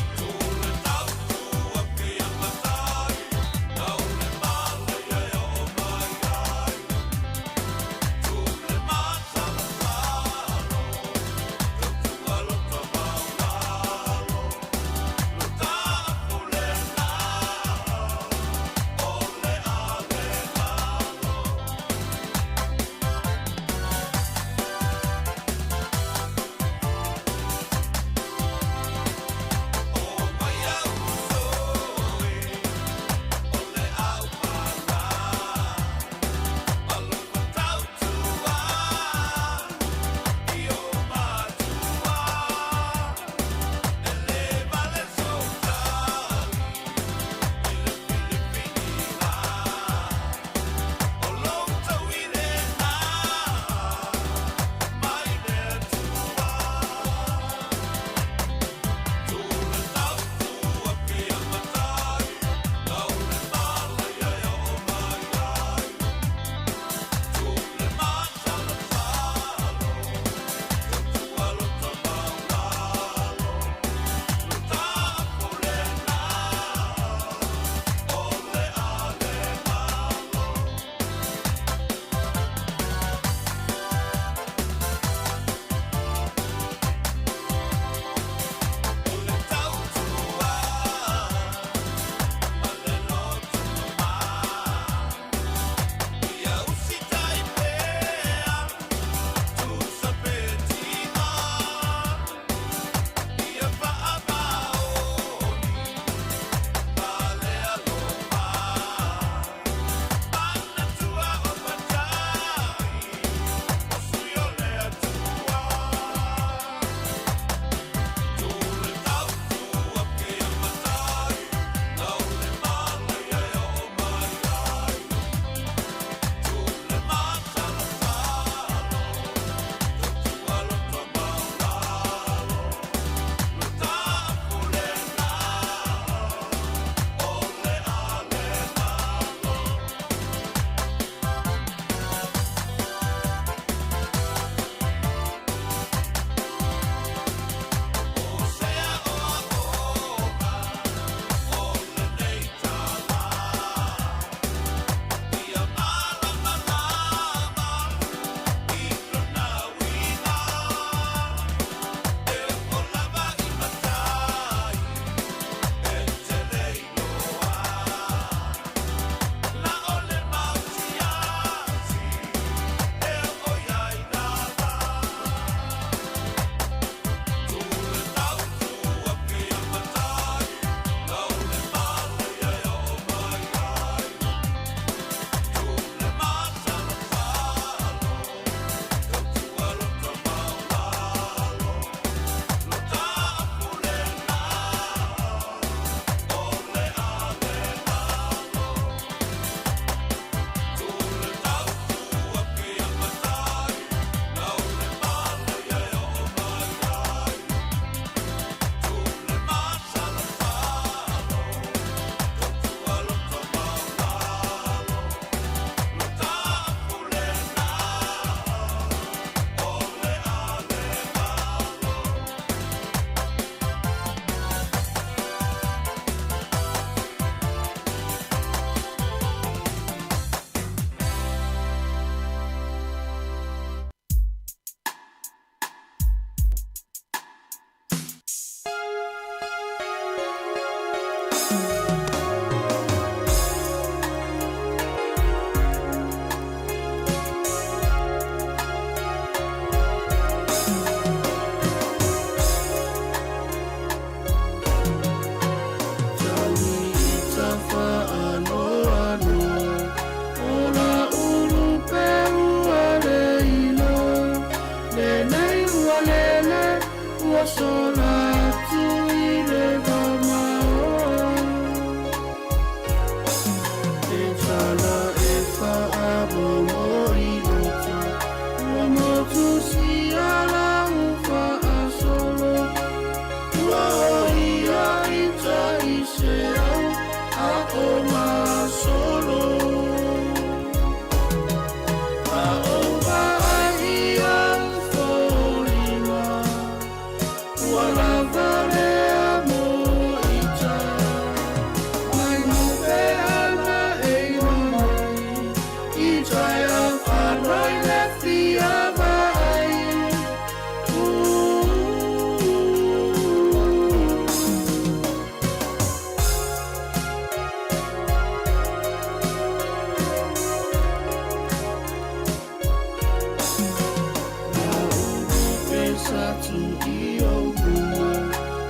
[SPEAKER 18] atu i ou luma.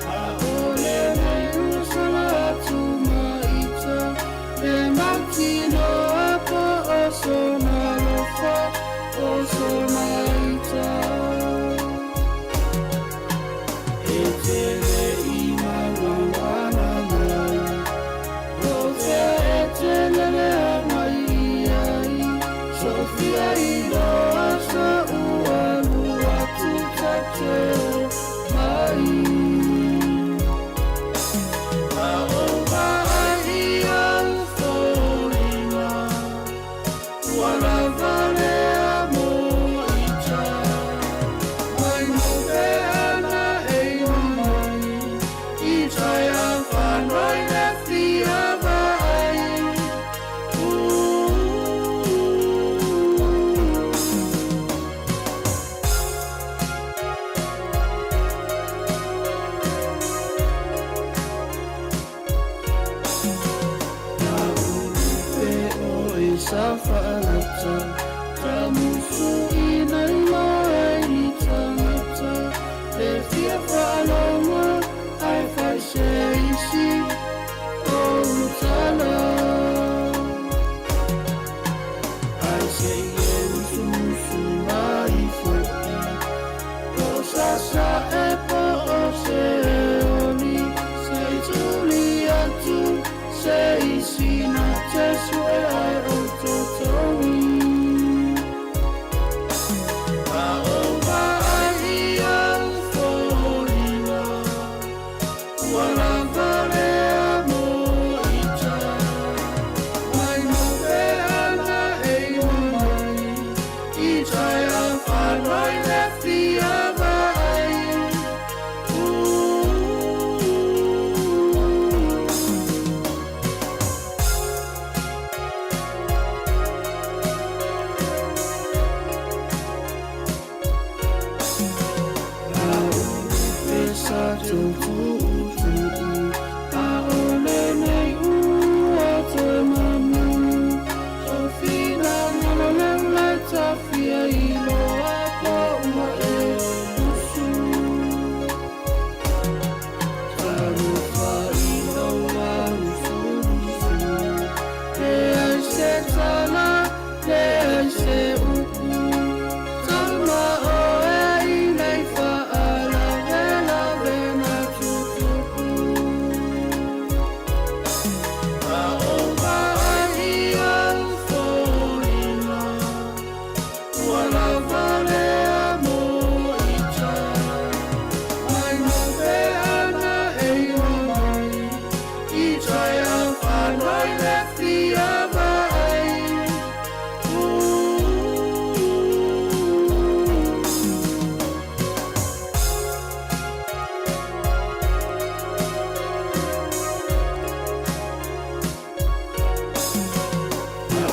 [SPEAKER 18] ʻAʻole nei ua sala atu ma ita, Le mautinoa po o sona alofa, o sona ita. E tele i mauawana mai, O fea e te lele a mai ai, Sofia i loa sa ua lua tu tate o mai. A o vaai i au foliga, ua lava lea mo ita. Mai nope ana e mai, i tai a whanoi le fia vaai. Pe o e sa whaalata, ta musu i nei mai i tangata, le fia whaalonga, ai whai se isi o utala. Ai se e musu musu mai fo'i, o sasa e po o se oli, se i tuli atu, se isi na te sue ai o totogi. A o vaai i au foliga, ua lava lea mo ita. Mai nope ana e mai, i tai a whanoi le fia vaai. Pe sa tautuutuu, ʻaʻole nei ua toe mamu. O finagalo leu le tafia i loa po ua e usu. Talofa i lou alusulusu, leai se tala, leai se upu. Tauma oe i nei faalavelave na tutupu. A o vaai i au foliga, ua lava lea mo ita. Mai nope ana e mai, i tai a whanoi le fia vaai.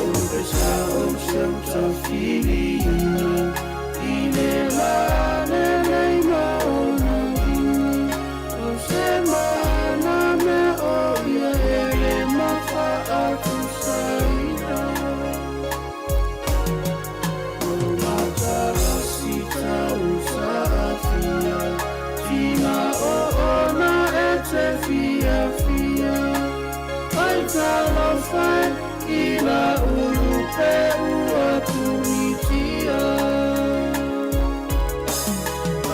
[SPEAKER 18] Ube sa o seu tafiliina, i le la lelei ma ona uiga. O se mana mea o ia e le mawhaatusaina. O matarasi tau saafia, tina o ona e te fiafia. Ai talofa e i la ulu pe ua punitia.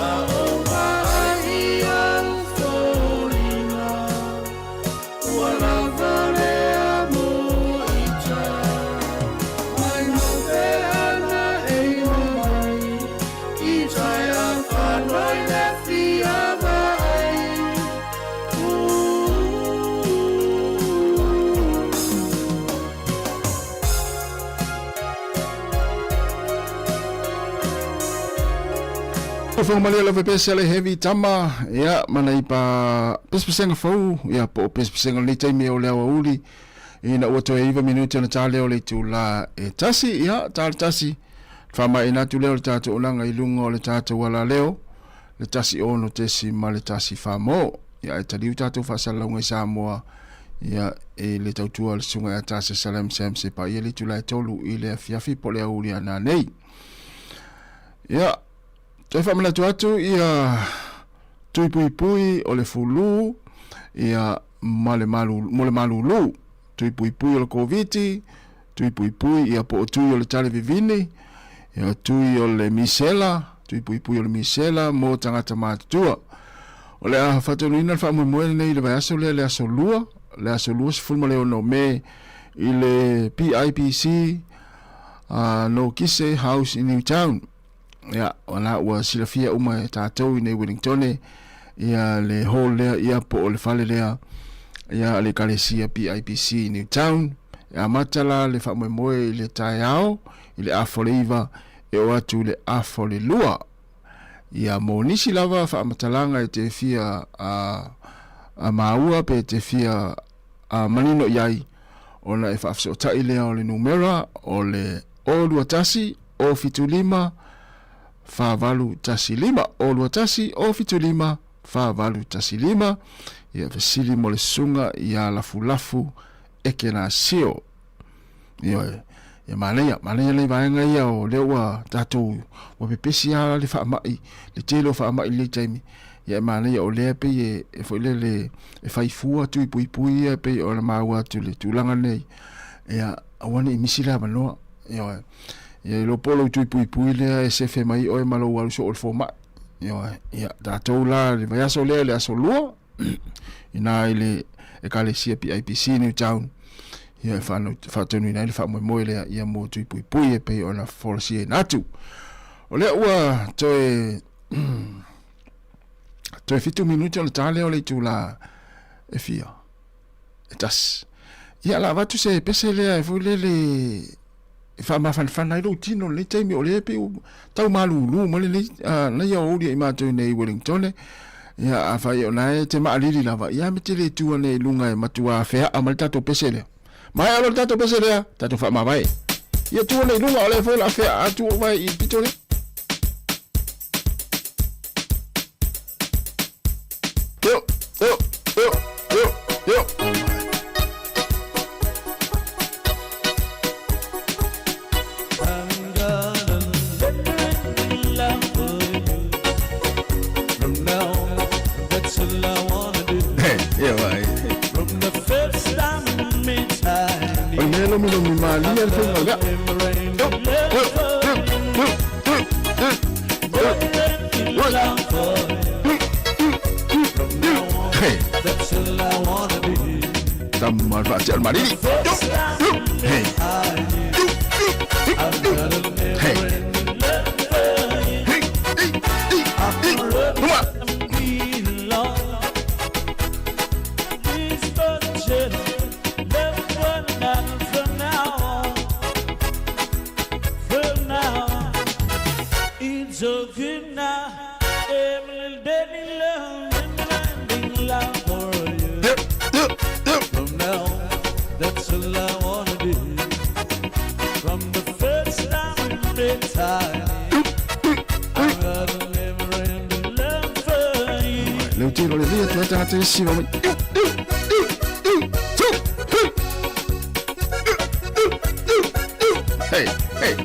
[SPEAKER 18] A o vaai i au foliga, ua lava lea mo ita. Mai nope ana e mai, i tai a whanoi le fia vaai.
[SPEAKER 13] Fofoga malie lava pese ale heavy tama ia mana i pa pesepesega fou ia po o pesepesega o lenei taimi o le aoauli ina ua toe 9 minute ona ta lea o le itula e tasi ia ta le tasi faamaeina atu lea o le tatou olaga i luga o le tatou alaleo le 16 tesi ma le 14 mo ia ae taliu tatou faasalalauga i Samoa ia e le tautua le susuga ia Tase Salam Sam se paia le itula e 3 i le afiafi po o le aoauli a nanei. Ia, Toe faamanatu atu ia tui puipui o le fulu ia ma le malu, mo le malulu, tui puipui o le Koviti, tui puipui ia po o tui o le tale vivini, ia tui o le misela, tui puipui o le misela mo tagata matutua. O le a faatonuina le faamoemoe lenei i le vaiaso lea le aso 2, le aso 26 o Me i le PIPC Nokise House i Newtown. Ia, o la ua silafia uma e tātou i nei Wellingtone, ia le hall lea, ia po o le fale lea, ia le ekalesia PIPC i Newtown. E amata la le faamoemoe i le taeao, i le afa o le 9, e oo atu i le afa o le 2. Ia, mo nisi lava faamatalaga e te fia a, a maua pe te fia a manino i ai, ona e faafesootai lea o le numera o le 021 075 4815 021 075 4815. Ia fesili mo le susuga ia Lafulafu Ekenasio. Ioe. Ia manaia, manaia nei vaega ia o lea ua tatou ua pepesi lava le faamai, le tele o faamai i lenei taimi. Ia e manaia o lea pei e, e foi lele e fai fua tui puipui ia pei ona maua atu le tulaga nei. Ia aua ne i misi le avanoa. Ioe. Ia iloa po o lou tui puipui lea e sefe mai oe ma lou alu soo i le fomai. Ioe. Ia tatou la le vaiaso lea le aso 2 ina i le ekalesia PIPC Newtown ia e faatonuina ai le faamoemoe lea ia mo tui puipui e pei ona folasiaina atu. O lea ua toe toe 7 minute ona ta lea o le itula e fia e tasi. Ia la avatu se pese lea e foi lele e faamafanafana ai lou tino i lenei taimi o lea e pei ua tau malulu mai lenei lenei aoauli i matou nei i Wellington. Ia afai o na e te maalili lava, ia me te le tu ane i luga e matua feaa mai le tatou pese lea. Maea loa le tatou pese lea, tatou faamavae. Ia tu ane i luga o lea foi o le a feaa atu ou vae i pito lea. Yo, yo, yo, yo, yo. Hey, yeah, vai. O le mea lomilomi malie le faiga o lea. Yo, yo, yo, yo, yo, yo, yo. Hey. Tama le faatea o le malili. Hey. Hey. Hey. Hey. Hey. Luma. Le tiro le via tu tagata e siva mai. Hey, hey.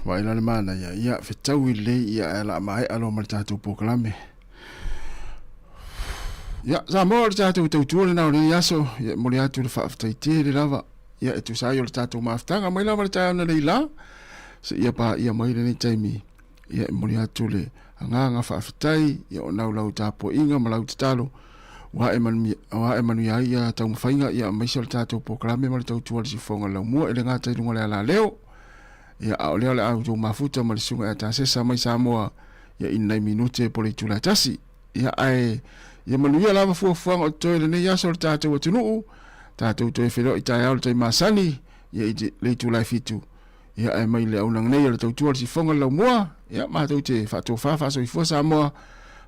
[SPEAKER 13] Vaai la le manaia, ia, fetaui lelei, ia, ae o le a maea loa ma le tatou polokalame. Ia, Samoa, o le tatou tautua lena o lenei aso, ia, e momoli atu le faafetai tele lava, ia, e tusa ai o le tatou mafutaga mai lava le taeao analeila la, seia paia mai lenei taimi, ia, e momoli atu le agaga faafetai, ia, ona o lau tapuaiga ma lau tatalo, ua ae manuia, ua ae manuia ai ia taumafaiga, ia, aemaise o le tatou polokalame ma le tautua a le Siufofoga o le Laumua, e le gata i luga o le alaleo, ia, a o lea o le a outou mafuta ma le Susuga ia Tasesa mai Samoa, ia, i ni nai minute po o le itula e tasi. Ia, ae, ia manuia lava fuafuaga o totoe i lenei aso o le tatou atunuu, tatou toe feiloai taeao i le taimi masani, ia, i le itula e fitu. Ia, ae mai le auaunaga nei a le tautua a le Siufofoga o le Laumua, ia, matou te faatofa faasoifua Samoa,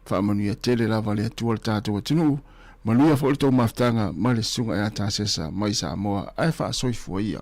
[SPEAKER 13] faamanuia tele lava le Atua i le tatou atunuu, manuia foi le tou mafutaga ma le Susuga ia Tasesa mai Samoa, ae faasoifua ia.